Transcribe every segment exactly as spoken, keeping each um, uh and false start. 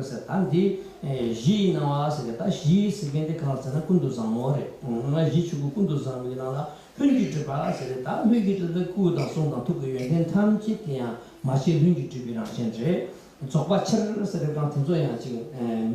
ཟེར། ད་འདི་གཞི་ཡི་སྣང་བ་ཟེར་གི། ད་གཞི་ཟེར་མཁན་དེ་གང་ཟེར་ན་ཀུན་ཏུ་བཟང་མོ་རེད། ང་གཞི་ཆོས་སྐུ་ཀུན་ཏུ་བཟང་མོའི་ནང་ལ་ལྷུན་གྱིས་གྲུབ་པ་ཟེར་རེད། ད་ལྷུན་གྱིས་གྲུབ་པའི་སྐུ་དང་གསུང་དང་ཐུགས་ཀྱི་ཡོན་ཏན་ཐམས་ཅད་དེ་ཡང་མ་ཕྱེད་ལྷུན་གྱིས་གྲུབ་པའི་རང་བཞིན་རེད། རྫོགས་པ་ཆེར་ཟེར་རེད། གང་དེ་ཚོ་ཡང་ཅིག་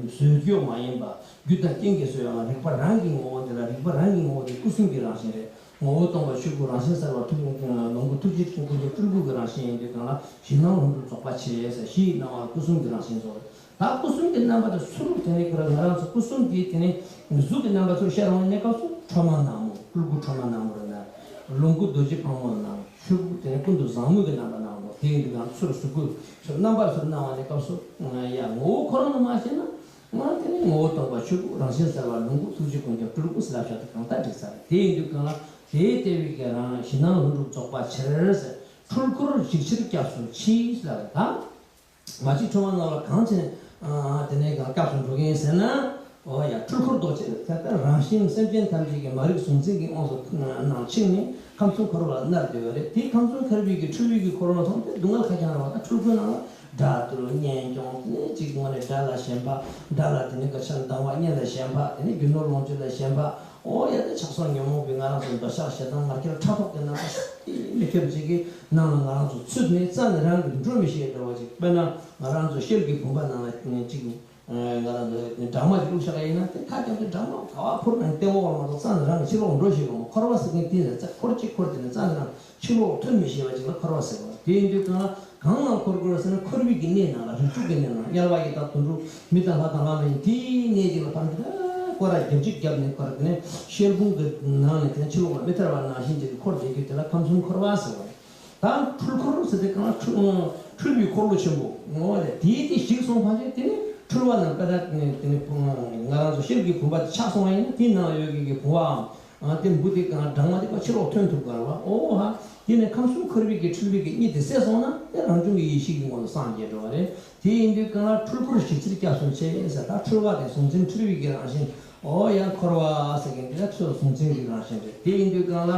བཟོས་བཅོས་མ་ཡིན་པ། རྒྱུ་དང་རྐྱེན་གྱིས་བཟོས་ཡང་རིག་པ་རང་གི་ངོ་བོ་དེ་ལ། རིག་པ་རང་གི་ངོ་བོ་དེ་སྐུ་གསུམ་གྱི་རང་བཞིན་རེད། ངོ་བོ་སྟོང་པ་ཆོས་སྐུ་རང་བཞིན་གསལ་བ་ཐུགས་ཀྱི་ལོངས་སྐུ་ཐུགས་རྗེ་ཀུན་ཁྱབ་སྤྲུལ་སྐུ་གི་རང་བཞིན་ཡིན་དུས་གང་ལ་གཞི་སྣང་ལྷུན་གྲུབ་རྫོགས་པ་ཆེ་ཟེར། གཞི་ཡི་སྣང་བ་སྐུ་གསུམ་གྱི་རང་བཞིན་སོགས་རེད། ད་སྐུ་གསུམ་གྱི་རྣམ་པ་དེ་ཚུར་དེ་ནས་ཁོ་རང་ང་རང་ཚོ་སྐུ་གསུམ་གྱི་དེ་ནས་གཟུགས་ཀྱི་རྣམ་པ་ཚུར་ཤར་འོང་གནས་སྐབས་སུ་ཁྲོ་མ་ནག་མོ། སྤྲུལ་སྐུ་ཁྲོ་མ་ནག་མོ་རེད་ན། ལོངས་སྐུ་རྡོ་རྗེ་ཕག་མོ་ནག་མོ། ཆོས་སྐུ་དེ་ནས་ཀུན་ཏུ་བཟང་མོ་གི་རྣམ་པ་ནག་མོ། དེ་ཡིན་དུས་ང་ཚུར་གཟུགས་སྐུ་ཚུར་རྣམ་པ་ཚུར་སྣང་བ་གནས་སྐབས་སུ་ཡ་ངོ་བོ་ཁོ་རང་ལ་མ་ཤེས་ན། ང་དེ་ནི་ངོ་བོ་སྟོང་པ་ཆོས་སྐུ་རང་བཞིན་གསལ་བ་ལོངས་སྐུ་ཐུགས་རྗེ་ཀུན་ཁྱབ་སྤྲུལ་སྐུ་ཟེར་ལབ་ཤག་དེ་གང་ལྟར་འགྲིག་ས་རེད། དེ་ཡིན་དུས་གང་ལ་དེའི་ལྟེ་བའི་གི་རང་གཞི་སྣང་ལྷུན་གྲུབ་རྫོགས་པ་ཆེར་ཟེར། འཁྲུལ་འཁོར་ཞིག་ཕྱིར་སྐྱབས་སུ་མཆི་ཟེར་ལབ་རེད། ད་མ་གཅིག་ཁྲོ་བ་ནང་ལ་གང་ཆེན་དེ་ནས་གང་སྐྱབས་སུ་འགྲོ་གི་ཡིན་ཟེར་ན། འོ་ཡ། འཁྲུལ་འཁོར་ལྡོག་ཕྱིར་ད་ལྟ་རང་བཞིན་སེམས་ཅན་ཐམས་ཅད་ཀྱི་མ་རིག་གཟུང་འཛིན་གྱི་དབང་དུ་ནང་ཕྱིན་ནས་ཁམས་གསུམ་འཁོར་བ་ལ་མནར་བསྡད་ཡོད་རེད། དེ་ཁམས་གསུམ་འཁོར་བའི་གི་འཁྲུལ་བའི་གི་འཁོར་བ་ཚང་དེ་སྡུག་བསྔལ་ཁ་རྐྱང་རེད་བ། ད་འཁྲུལ་འཁོར་ནང་ལ་དགྲ་འདུལ་གཉེན་སྐྱོང་དེ་ནས་གཅིག་ངོ་ནས་དགྲ་ལ་ཞེན་པ། དགྲ་ལ་དེ་ནས་ག་ཆ་སྡང་བ། གཉེན་ལ་ཞེན་པ། དེ་ནས་རྒྱུ་ནོར་ལོངས་སྤྱོད་ལ་ཞེན་པ། འོ་ཡ། དེ་ཆགས་སོགས་ཉོན་མོངས་པའི་ང་རང་ཚོ་འདོད་ཆགས་ཞེ་སྡང་ང་རྒྱལ་ཕྲག་དོག་གི་རྣམ་པ་དེ་མི་ཁྱབ་ཅིག་གི་ནང་ལ་ང་རང་ཚོ་ཚུད་ནས་རྩ་ནས་རང་གི་འགྲོ་མི་ཤེས་འདྲ་བ་ཅིག་དཔེར་ན་ང་རང་ཚོ་ཤེལ་གྱི་བུམ་པ་ནང་ལ་ཅིག་ང་རང་ཚོ་སྦྲང་མ་ཅིག་བླུགས་བཞག་ཡིན་ན། དེ་ཁ་རྐྱང་དེ་སྦྲང་མ་ག་བ་འཁོར་ནས་སྟེང་འོག་ལ་མ་གཏོགས་རྩ་ནས་རང་གི་ཕྱི་ལོགས་འགྲོ་ཤེས་གི་མ། འཁོར་བ་ཟེར་མཁན་དེ་ནས་རྩ་འཁོར་གཅིག་འཁོར་དེ་ནས་རྩ་ནས་རང་ཕྱི་ལོགས་ཐོན་མི་ཤེས་པ་ཅིག་ལ་འཁོར་བ་ཟེར་བ། དེ་ཡིན་དུས་གང་ལ་གང་ལ་འཁོར་དགོས་ཟེར་ན། འཁོར་བའི་གི་གནས་ནང་ལ། རིགས་དྲུག་གི་གནས་ནང་། དམྱལ་བ་ཡི་དྭགས་དུད་འགྲོ་མི་དང་ལྷ་དང་ལྷ་མ་ཡིན་དེའི་གནས་ཅིག་ལ་ཕར་འདི་ལྟར་སྐོར་ར་རྒྱབ་ཅིག་བརྒྱབ་ནས་ཁོ་ར་དེ་ནས་ཤེལ་བུམ་གྱི་ནང་ནས་དེ་ནས་ཕྱི་ལོགས་ལ་མི་ཐར་བ་ནང་བཞིན་ཅིག་འཁོར་བསྡད་རྒྱུ་དེ་ལ་ཁམས་གསུམ་འཁོར་བ་ཟེར་བ་རེད། ད་འཁྲུལ་འཁོར་ཟེར་དེ་གང་འཁྲུལ་འཁྲུལ་བའི་འཁོར་ལོ་ཆེན་པོ་ངོ་བོ་ལས་དེའི་དེ་ཞིག་སོང་ཕ་ཆེ། དེ་ནས་འཁྲུལ་བ་ནང་ཀ་ད་དེ་ནས་དེ་ནས་ང་རང་ཚོ་ཤེལ་གྱི་བུམ་པ་དེ་ཆགས་སོང་བ་ཡིན་ན། དེའི་ནང་ཡོད་མཁན་གྱི་བུམ་པའམ། ཨ། དེ་འབུ་དེ་གང་སྦྲང་མ་དེ་ཕར་ཕྱི་ལོགས་ཐོན་ཐུབ་ག་རེད་བ། ཨོ་ཧ། དེ་ནས་ཁམས་གསུམ་འཁོར་བའི་གི་འཁྲུལ་པའི་གི་གཉིད་དེ་སད་སོང་ན། དེ་རང་བྱུང་གི་ཡེ་ཤེས་ཀྱི་ངོ་ལ་སངས་རྒྱས་འགྲོ་བ་རེད། དེ་ཡིན་དུས་གང་ལ་འཁྲུལ་འཁོར་ཞིག་ཕྱིར་སྐྱབས་སུ་མཆི་ཟེར། ད་འཁྲུལ་བ་དེ་གཟུང་འཛིན་འཁྲུལ་པའི་གི་རང་བཞིན། ཨོ་ཡ། འཁོར་བ་ཟེར་མཁན་དེ་ལ་ཚུར་གཟུང་འཛིན་གྱི་རང་བཞིན་རེད། དེ་ཡིན་དུས་གང་ལ་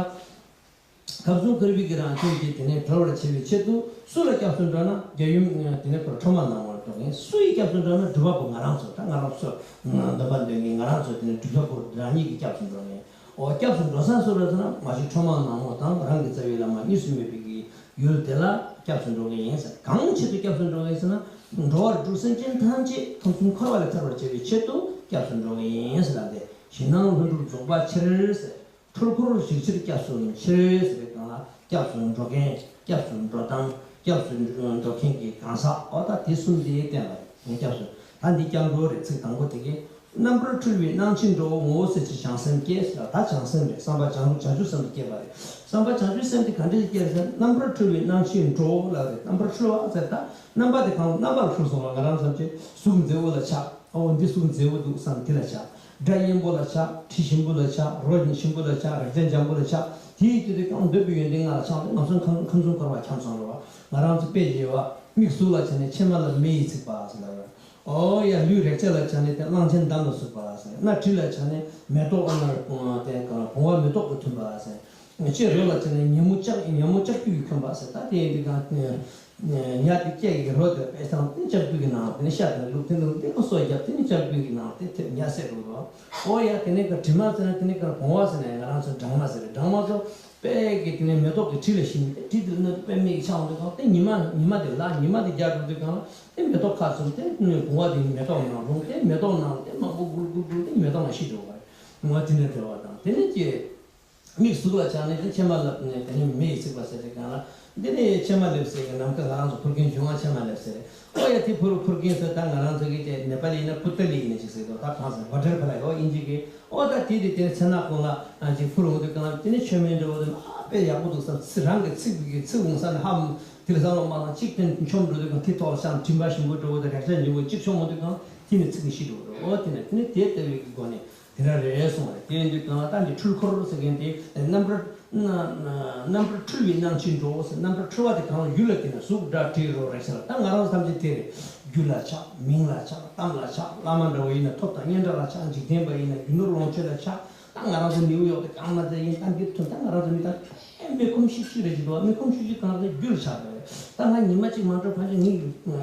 ཁམས་གསུམ་འཁོར་བའི་གི་རང་བཞིན་གྱིས་དེ་ནས་གྲོལ་བར་བྱེད་པའི་ཆེད་དུ་སུ་ལ་སྐྱབས་སུ་འགྲོ་ན། རྒྱལ་ཡུམ་དེ་ནས་ཁོ་ཁྲོ་མ་ནག་མོར་འགྲོ་མཁན། སུ་ཡི་སྐྱབས་སུ་འགྲོ་ན། སྒྲུབ་པ་པོ་ང་རང་ཚོ། ད་ང་རང་ཚོ་འདོན་པ་འདོན་མཁན་ང་རང་ཚོ། དེ་ནས་སྒྲུབ་པ་པོ་རང་ཉིད་ཀྱི་སྐྱབས་སུ་འགྲོ་མཁན། ཨོ། སྐྱབས་སུ་འགྲོ་ས་སུ་རེད་ཟེར་ན། མ་གཅིག་ཁྲོ་མ་ནག་མོ་དང་རང་གི་རྩ་བའི་བླ་མ་གཉིས་སུ་མེད་པའི་གི་ཡུལ་དེ་ལ་སྐྱབས་སུ་འགྲོ་གི་ཡིན་ཟེར། གང་ཆེད་དུ་སྐྱབས་སུ་འགྲོ་གི་ཡིན་ཟེར་ན། འགྲོ་བ་རིགས་དྲུག་སེམས་ཅན་ཐམས་ཅད་ཁམས་གསུམ་འཁོར་བ་ལས་ཐར་བར་བྱེད་པའི་ཆེད་དུ་སྐྱབས་སུ་འགྲོ་གི་ཡིན་ཟེར་ལབ་སྟེ། གཞི་སྣང་ལྷུན་གྲུབ་རྫོགས་པ་ཕྱིར་ཟེར། འཁྲུལ་འཁོར་ཞིག་ཕྱིར་སྐྱབས་སུ་མཆི་ཟེར་བའི་སྒང་ལ། སྐྱབས་སུ་འགྲོ་མཁན། སྐྱབས་སུ་འགྲོ་སྟངས། སྐྱབས་སུ་འགྲོ་མཁན་གྱི་གང་ཟག། འོ་ད་དེ་གསུམ་དེ་བསྟན་པ་རེད། སྐྱབས་སུ། ད་འདི་སྐྱབས་འགྲོ་རེད། ཚིག་དང་པོ་དེ་གི། རྣམ་པར་འཁྲུལ་བའི་སྣང་མཆེད་འགྲོ། ངོ་བོ་གསལ་ཕྱིར་བྱང་སེམས་བསྐྱེད་ཟེར། ད་བྱང་སེམས་རེད། བསམ་པ་བྱང་བྱང་ཆུབ་སེམས་དེ་བསྐྱེད་པ་རེད། བསམ་པ་བྱང་ཆུབ་སེམས་དེ་ག་འདྲ་ཞིག་བསྐྱེད་ཟེར་ན། རྣམ་པར་འཁྲུལ་བའི་སྣང་མཆེད་འགྲོ་ལབ་རེད། རྣམ་པར་འཁྲུལ་བ་ཟེར། ད་རྣམ་པ་དེ་གང་རྣམ་པར་འཁྲུལ་སོང་བ། ང་རང་ཚོ་ཅིག་གཟུགས་མཛེས་པོ་ལ་ཆགས། ཨོ། འདི་གཟུགས་མཛེས་པོ་འདུག་བསམ་དེ་ལ་ཆགས། སྒྲ་སྙན་པོ་ལ་ཆགས། དྲི་ཞིམ་པོ་ལ་ཆགས། རོ་ཞིམ་པོ་ལ་ཆགས། རེག་བྱ་འཇམ་པོ་ལ་ཆགས། དེའི་དུས་དེ་གང་འདོད་པའི་ཡོན་ཏན་ལྔ་ལ་ཆགས་ཏེ་ང་ཚོ་ཁམས་ཁམས་གསུམ་འཁོར་བ་འཁྱམས་སོང་རེད་བ། ང་རང་ཚོ་དཔེ་བཞེས་པ། མིག་གཟུགས་ལ་ཆགས་ནས་ཕྱེ་མ་ལེབ་མེ་ཡིས་ཚིག་པ་ཟེར་ལབ་རེད། ཨོ་ཡ། ལུས་རེག་བྱ་ལ་ཆགས་ནས་དེ་གླང་ཆེན་འདམ་ལ་ཟུག་པ་ཟེར། སྣ་དྲི་ལ་ཆགས་ནས་མེ་ཏོག་ཨ་ན་དེ་གང་བུང་བ་མེ་ཏོག་གིས་འཐུམས་པ་ཟེར། ལྕེ་རོ་ལ་ཆགས་ནས་ཉ་མོ་ལྕགས་ཉ་མོ་ལྕགས་ཀྱུ་གིས་འཁྱོམ་པ་ཟེར། ད་དེ་ཡིན་དུས་གང་། ཉ་དེ་སྐད་ཀྱི་རོ་དེ་དཔེ་བཏང་སྟེ་ལྕགས་ཀྱུ་གི་ནང་དེ་ནས་ཤ་དེ་བླུགས། དེ་ནས་དེ་ཁོ་སོ་བརྒྱབ། དེ་ནས་ལྕགས་ཀྱུ་གི་ནང་དེ་ཐེབས། ཉ་བསད་འགྲོ་དོ། ཨོ་ཡ། དེ་ནས་ག་དྲི་མ་ཟེར་ན། དེ་ནས་ག་བུང་བ་ཟེར་ན་ང་རང་ཚོ་སྦྲང་མ་ཟེར་རེད། སྦྲང་མ་ཚོ་དཔེ་གི་དེ་ནས་མེ་ཏོག་གི་དྲི་ལ་ཞིམ། དེ་དྲི་དེ་ནས་དཔེ་མིག་ཆགས་འོང་དུས་གང་། དེ་ཉི་མ་ཉི་མ་དེ་ལ་ཉི་མ་དེ་རྒྱག་འགྲོ་དུས་གང་ལ་དེ་མེ་ཏོག་ཁ་ཚུམ། དེ་བུང་བ་དེ་མེ་ཏོག་ནང་ལྷུང་། དེ་མེ་ཏོག་ནང་དེ་མང་པོ་འགུལ་འགུལ་འགུལ་ཏེ་མེ་ཏོག་ནང་ཤི་འགྲོ་བ་རེད། ངོ་དེ་ནས་བྲེལ་བ་དང་། དེ་ནས་ཀྱི། མིག་གཟུགས་ལ་ཆགས་ནས་དེ་ཕྱེ་མ་ལེབ་ནས་དེ་ནས་མེ་ཡིས་ཚིག་པ་ཟེར་དེ་གང་ལ། འདི་ནས་ཕྱེ་མ་ལེབ་ཟེར་གི་ནམ་མཁའ་ང་རང་ཚོ་འཕུར་མཁན་འབྱུང་བ་ཕྱེ་མ་ལེབ་ཟེར། ཨོ་ཡ། དེ་འཕུར་འཕུར་མཁན་ཟེར། ད་ང་རང་ཚོ་གི་དེ་ནེ་པ་ལི་ཡིན་ན་པུ་ཏ་ལི་ཡིན་ན་ཅིག་ཟེར་དོ། ད་གང་ཟེར། བ་ཊར་ཕ་ལའི་ཨོ་དབྱིན་ཇི་གི། ཨོ་ད་དེ་དེ་དེ་ཚེ་ན་གོང་ལ་ཅིག་འཕུར་འོང་དུས་གང་དེ་ནས་མཆོད་མེ་འདྲ་བོ་དེ་ཨ་དཔེ་ཡག་པོ་འདུག་བསམ། ཚིག་རང་གི་ཚིག་གི་ཚིག་འོང་ས་ནས་ཧམ། དེ་ལ་བསམ་བློ་མ་བཏང་། གཅིག་དེ་མཆོང་འགྲོ་དུས་གང་དེ་ཐོག་ལ་ཤང་དྲི་མ་ཞིམ་པོ་འདྲ་བོ་དང་རེག་བྱ་ཞིམ་པོ་གཅིག་མཆོང་འོང་དུས་གང་དེ་ནས་ཚིག་གི་ཤི་འགྲོ་འགྲོ། ཨོ་དེ་ནས་དེ་ནས་དེ་ལྟ་བུའི་གི་སྒོ་ནས། དེ་འདྲ་རེད་གསུངས་པ་རེད། དེ་ཡིན་དུས་གང་ལ་ད་འདི་འཁྲུལ་འཁོར་ཟེར་མཁན་དེ་རྣམ་པར་རྣམ་པར་འཁྲུལ་བའི་སྣང་མཆེད་འགྲོ་ཟེར། རྣམ་པར་འཁྲུལ་བ་དེ་གང་ལ་ཡུལ་ལ་དེ་ནས་གཟུགས་སྒྲ་དྲི་རོ་རེག་བྱ་ལ། ད་ང་རང་ཚོ་ཐམས་ཅད་དེ་རེད། རྒྱུ་ལ་ཆགས། མིང་ལ་ཆགས། གཏམ་ལ་ཆགས། བླ་མ་འདྲ་བོ་ཡིན་ན་ཐོབ་དང་སྙན་གྲགས་ལ་ཆགས། འཇིག་རྟེན་པ་ཡིན་ན་རྒྱུ་ནོར་ལོངས་སྤྱོད་ལ་ཆགས། ད་ང་རང་ཚོ་ནིའུ་ཡོག་དེ་གང་མ་ཚད་ཡིན། ད་འདིར་ཐོན། ད་ང་རང་ཚོ་མི་ད་ཨེ་མི་ཁོམ་ཤིག་ཤིག་རེད་ཅིག་འདུག་མི་ཁོམ་ཤིག་ཤིག་གང་རེད། རྒྱུ་ལ་ཆགས་པ་རེད། ད་ང་ཉི་མ་གཅིག་མ་འགྲོ་ཕན་ཆད་ངའི་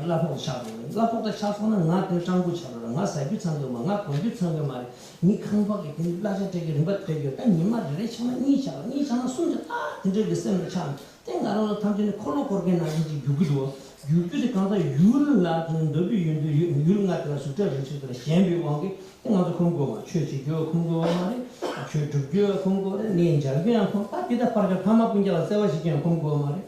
གླ་ཕོགས་ཆག་འགྲོ་རེད། གླ་ཕོགས་ད་ཆག་སོང་ན་ང་དེ་སྤྲང་པོ་ཆགས་འགྲོ་རེད། ང་ཟ་རྒྱུ་ཚང་གི་མ། ང་གོན་རྒྱུ་ཚང་གི་མ་རེད། ངའི་ཁང་པ་གི་དེ་གླ་ཆ་སྤྲད་ཀྱི་རིན་པ་སྤྲད་ཀྱི་ཡོད། ད་ཉི་མ་རེ་རེ་ཆག་ན་གཉིས་ཆག་ལ། གཉིས་ཆག་ན་གསུམ་ཆག་ད་དེ་འདྲ་གི་སེམས་ལ་ཆགས་ནས། དེ་ང་རང་ལ་ཐམས་ཅད་ནི་འཁོར་ལོ་བསྐོར་མཁན་ནང་བཞིན་ཅིག་རྒྱུག་གི་འདུག་རྒྱུག་རྒྱུ་དེ་གང་ལྟར་ཡུལ་ལ་འདོད་པའི་ཡུལ་དུ་ཡུལ་ལྔ་དེ་ལ་གཟུགས་སྒྲ་རིག་གསལ་དེ་ལ་ཞེན་པའི་དབང་གིས། དེ་ང་ཚོ་ཁོམ་དགོས་མ། ཆོས་བྱེད་རྒྱུ་ཁོམ་དགོས་མ་རེད། ཆོས་སྒྲུབ་རྒྱུ་ཁོམ་དགོས་རེད། གནས་མཇལ་རྒྱུ་ཡང་ཁོམ། ད་དེ་ལྟར་ཕར་ཕྱོགས་ཕ་མ་སྤུན་ཀྱག་ལ་བརྩེ་བ་ཞིག་ཀྱང་ཁོམ་དགོས་མ་རེད།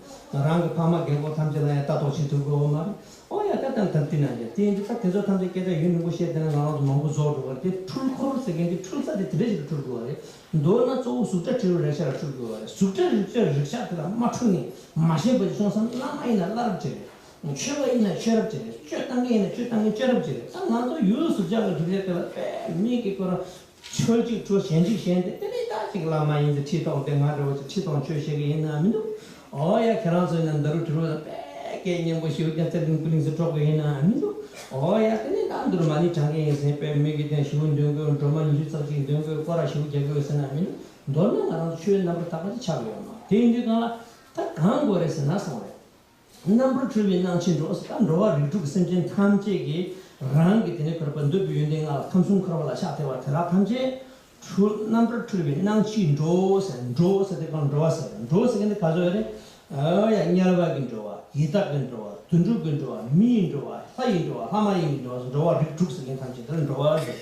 རང་གི་ཕ་མ་རྒན་གོག་ཐམས་ཅད་ལ་ཡང་ལྟ་རྟོག་བྱེད་ཐུབ་དགོས་མ་རེད། ཨོ་ཡ། ད་ད་ད་དེ་ན་ཡ་དེ་ཡིན་དུས། ད་དེ་ཚོ་ཐམས་ཅད་སྐད་ཆ་ཡུན་རིང་པོ་བཤད་བསྡད་ན་ང་རང་ཚོ་མང་པོ་རྫོགས་འགྲོ་བ་རེད། དེ་འཁྲུལ་འཁོར་ཟེར་མཁན་དེ་འཁྲུལ་ས་དེ་དེ་འདྲ་ཞིག་ཏུ་འཁྲུལ་དགོས་པ་རེད། མདོར་ན་གཙོ་བོ་གཟུགས་སྒྲ་དྲི་རོ་རེག་བྱ་ལ་འཁྲུལ་དགོས་པ་རེད། གཟུགས་སྒྲ་རེག་བྱ་རེག་བྱ་དེ་ལ་མ་འཁྲུལ་ནས་མ་ཞེན་པ་ཅིག་བྱུང་སོང་ན། བླ་མ་ཡིན་ན་བླ་རབས་ཅིག་རེད། ཆོས་པ་ཡིན་ན་ཆོས་རབས་ཅིག་རེད། སྤྱོད་བཏང་མཁན་ཡིན་ན་སྤྱོད་བཏང་མཁན་སྤྱོད་རབས་ཅིག་རེད། ད་ང་ཚོ་ཡུལ་གཟུགས་སྒྲ་གི་སྒྲུབ་བྱེད་དེ་ལ་དཔེ་མི་གི་ཁོ་རང་ཆོས་གཅིག་གྲོགས་གཞན་གཅིག་ཞེན་ཏེ། དེ་ནས་ད་ཅིག་བླ་མ་ཡིན་ཟེར་ཁྲིད་གཏོང་སྟེ། ང་འདྲ་བོ་ཅིག་ཁྲིད་གཏོང་ཆོས་བཤད་གི་ཡིན་ན་མི་འདུག་ཨོ་ཡ། ཁྱེད་རང་ཚོ་ཡིན་ན་ད་རུ་དྲི་རོ་དང་དཔེ་སྐད་སྙན་པོ་ཞེ་པོ་ཀྱང་རྩེ་གླིང་ཀུ་གླིང་ཟེར་སྒྲོག་གི་ཡིན་ན་མི་འདུག་ཨོ་ཡ། དེ་ནས་ད་འདུར་མ་ཎི་བགྲང་གི་ཡིན་ཟེར་དཔེ་མི་གི་སྟེང་ཞེ་པོ་འདོན་དགོས། སྒྲོལ་མ་ཉི་ཤུ་རྩ་གཅིག་འདོན་དགོས། སྐོར་ར་ཞེ་པོ་རྒྱག་དགོས་ཟེར་ན་མི་འདུག་མདོར་ན་ང་རང་ཚོ་ཆོས་རྣམ་པར་དག་པ་ཅིག་ཆགས་ཀྱི་ཡོད་མ་རེད། དེ་ཡིན་དུས་གང་ལ་ད་གང་དགོས་རེད་ཟེར་ན་སོང་རེད། རྣམ་པར་འཁྲུལ་བའི་སྣང་མཆེད་འགྲོ་ཟེར། ད་འགྲོ་བ་རིགས་དྲུག་གི་སེམས་ཅན་ཐམས་ཅད་ཀྱིས་རང་གི་དེ་ནས་ཁོ་རང་འདོད་པའི་ཡོན་ཏན་ལྔ་ལ་ཁམས་གསུམ་འཁོར་བ་ལ་ཆགས་བསྡད་པ་དེ་དག་ཐམས་ཅད་འཁྲུལ། རྣམ་པར་འཁྲུལ་བའི་སྣང་མཆེད་འགྲོ་ཟེར། འགྲོ་ཟེར་དེ་གང་འགྲོ་བ་ཟེར། འགྲོ་ཟེར་མཁན་དེ་ག་ཚོད་རེད། ཨོ་ཡ། དམྱལ་བ་གི་འགྲོ་བ། ཡི་དྭགས་ཀྱི་འགྲོ་བ། དུད་འགྲོ་གི་འགྲོ་བ། མིའི་འགྲོ་བ། ལྷ་ཡི་འགྲོ་བ། ལྷ་མ་ཡིན་གྱི་འགྲོ་བ་ཟེར། འགྲོ་བ་རིགས་དྲུག་ཟེར་མཁན་ཐམས་ཅད་དེ་ལ་འགྲོ་བ་ཟེར།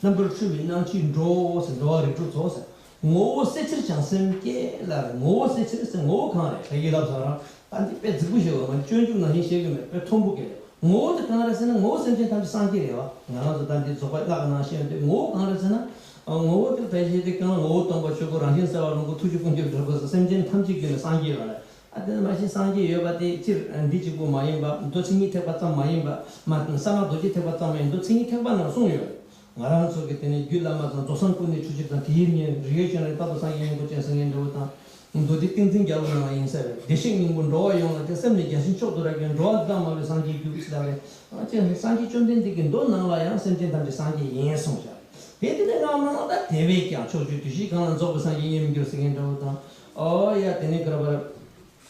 རྣམ་པར་འཁྲུལ་བའི་སྣང་མཆེད་འགྲོ་ཟེར། འགྲོ་བ་རིགས་དྲུག་ཚོ་ཟེར། ངོ་བོ་གསལ་ཕྱིར་བྱང་སེམས་བསྐྱེད་ལབ་རེད། ངོ་བོ་གསལ་ཕྱིར་ཟེར། ངོ་བོ་གང་རེད། ད་ཡིན་ལབ་ས་རང་ད་འདི་དཔེ་རྫིག་པོ་ཞིག་ཡོད་མ་རེད། སྤྱོད་འཇུག་ནང་བཞིན་བཤད་གི་མེད། དཔེ་མཐོན་པོ་གི་རེད། ངོ་བོ་དེ་གང་རེད་ཟེར་ན། ངོ་བོ་སེམས་ཅན་ཐམས་ཅད་སངས་རྒྱས་རེད་བ། ང་རང་ཚོ་ད་འདི་རྫོགས་པའི་སྔགས་ནང་བཤད་དེ། ངོ་བོ་གང་རེད་ཟེར་ན། ངོ་བོ་དེ་ཕལ་ཆེར་དེ་གང་ལ། ངོ་བོ་སྟོང་པ་ཆོས་སྐུ་རང་བཞིན་གསལ་བ་ལོངས་སྐུ་ཐུགས་རྗེ་ཀུན་ཁྱབ་དྲིལ་བུ་ཟེར། སེམས་ཅན་ཐམས་ཅད་ཀྱི་ནི་སངས་རྒྱས་ལ་རེད། ཨ་དེ་ནི་མ་གཞི་སངས་རྒྱས་ཡོད་པ་དེ་སྤྱིར་འདི་གཅིག་པུ་མ་ཡིན་པ། མདོ་མཚན་ཉིད་ཐེག་པ་ཙམ་མ་ཡིན་པ། མ་གསང་སྔགས་རྡོ་རྗེ་ཐེག་པ་ཙམ་མ་ཡིན། མདོ་མཚན་ཉིད་ཐེག་པ་ནང་གསུངས་ཡོད། ང་རང་ཚོ་གི་དེ་ནས་རྒྱུད་བླ་མ་ཚོ་རྫོགས་སངས་སྐུ་ནི་ཆོས་ཕྱིར་དང་། དེ་ཡི་ཉེ་རིག་ཡོད་ཅན་ལ་རྟག་ཏུ་སངས་རྒྱས་སྙིང་པོ་ཅན་ཟེར་མཁན་འདྲ་བོ་དང་། མདོ་སྡེ་ཏིང་འཛིན་རྒྱལ་པོ་ནང་ལ་ཡིན་ས་རེད། བདེ་གཤེགས་སྙིང་པོ་འགྲོ་བ་ཡོངས་ལ་སྟེ། སེམས་ནི་བརྒྱ་བྱིན་མཆོག་ཏུ་རབ་བརྒྱན། འགྲོ་བ་དེ་དག་མ་ལུས་སངས་རྒྱས་རྒྱུ་ཟེར་ལབ་རེད། ཨ་ཅེ་སངས་རྒྱས་བཅོམ་ལྡན་འདས་ཀྱི་མདོ་ནང་ལ་ཡང་སེམས་ཅན་ཐམས་ཅད་སངས་རྒྱས་ཡིན་གསུངས་བཞག་རེད། དེ་དེ་ནས་སྔགས་ནང་ལ་ད་དེ་བས་ཀྱང་ཕྱོགས་བཅུའི་དུས་བཞིའི་གང་ལ་རྫོགས་པའི་སངས་རྒྱས་ཡིན་མི་འགྱུར་ཟེར་མཁན་འདྲ་བོ་དང་། ཨོ་ཡ། དེ་ནས་ག་རེ་བར།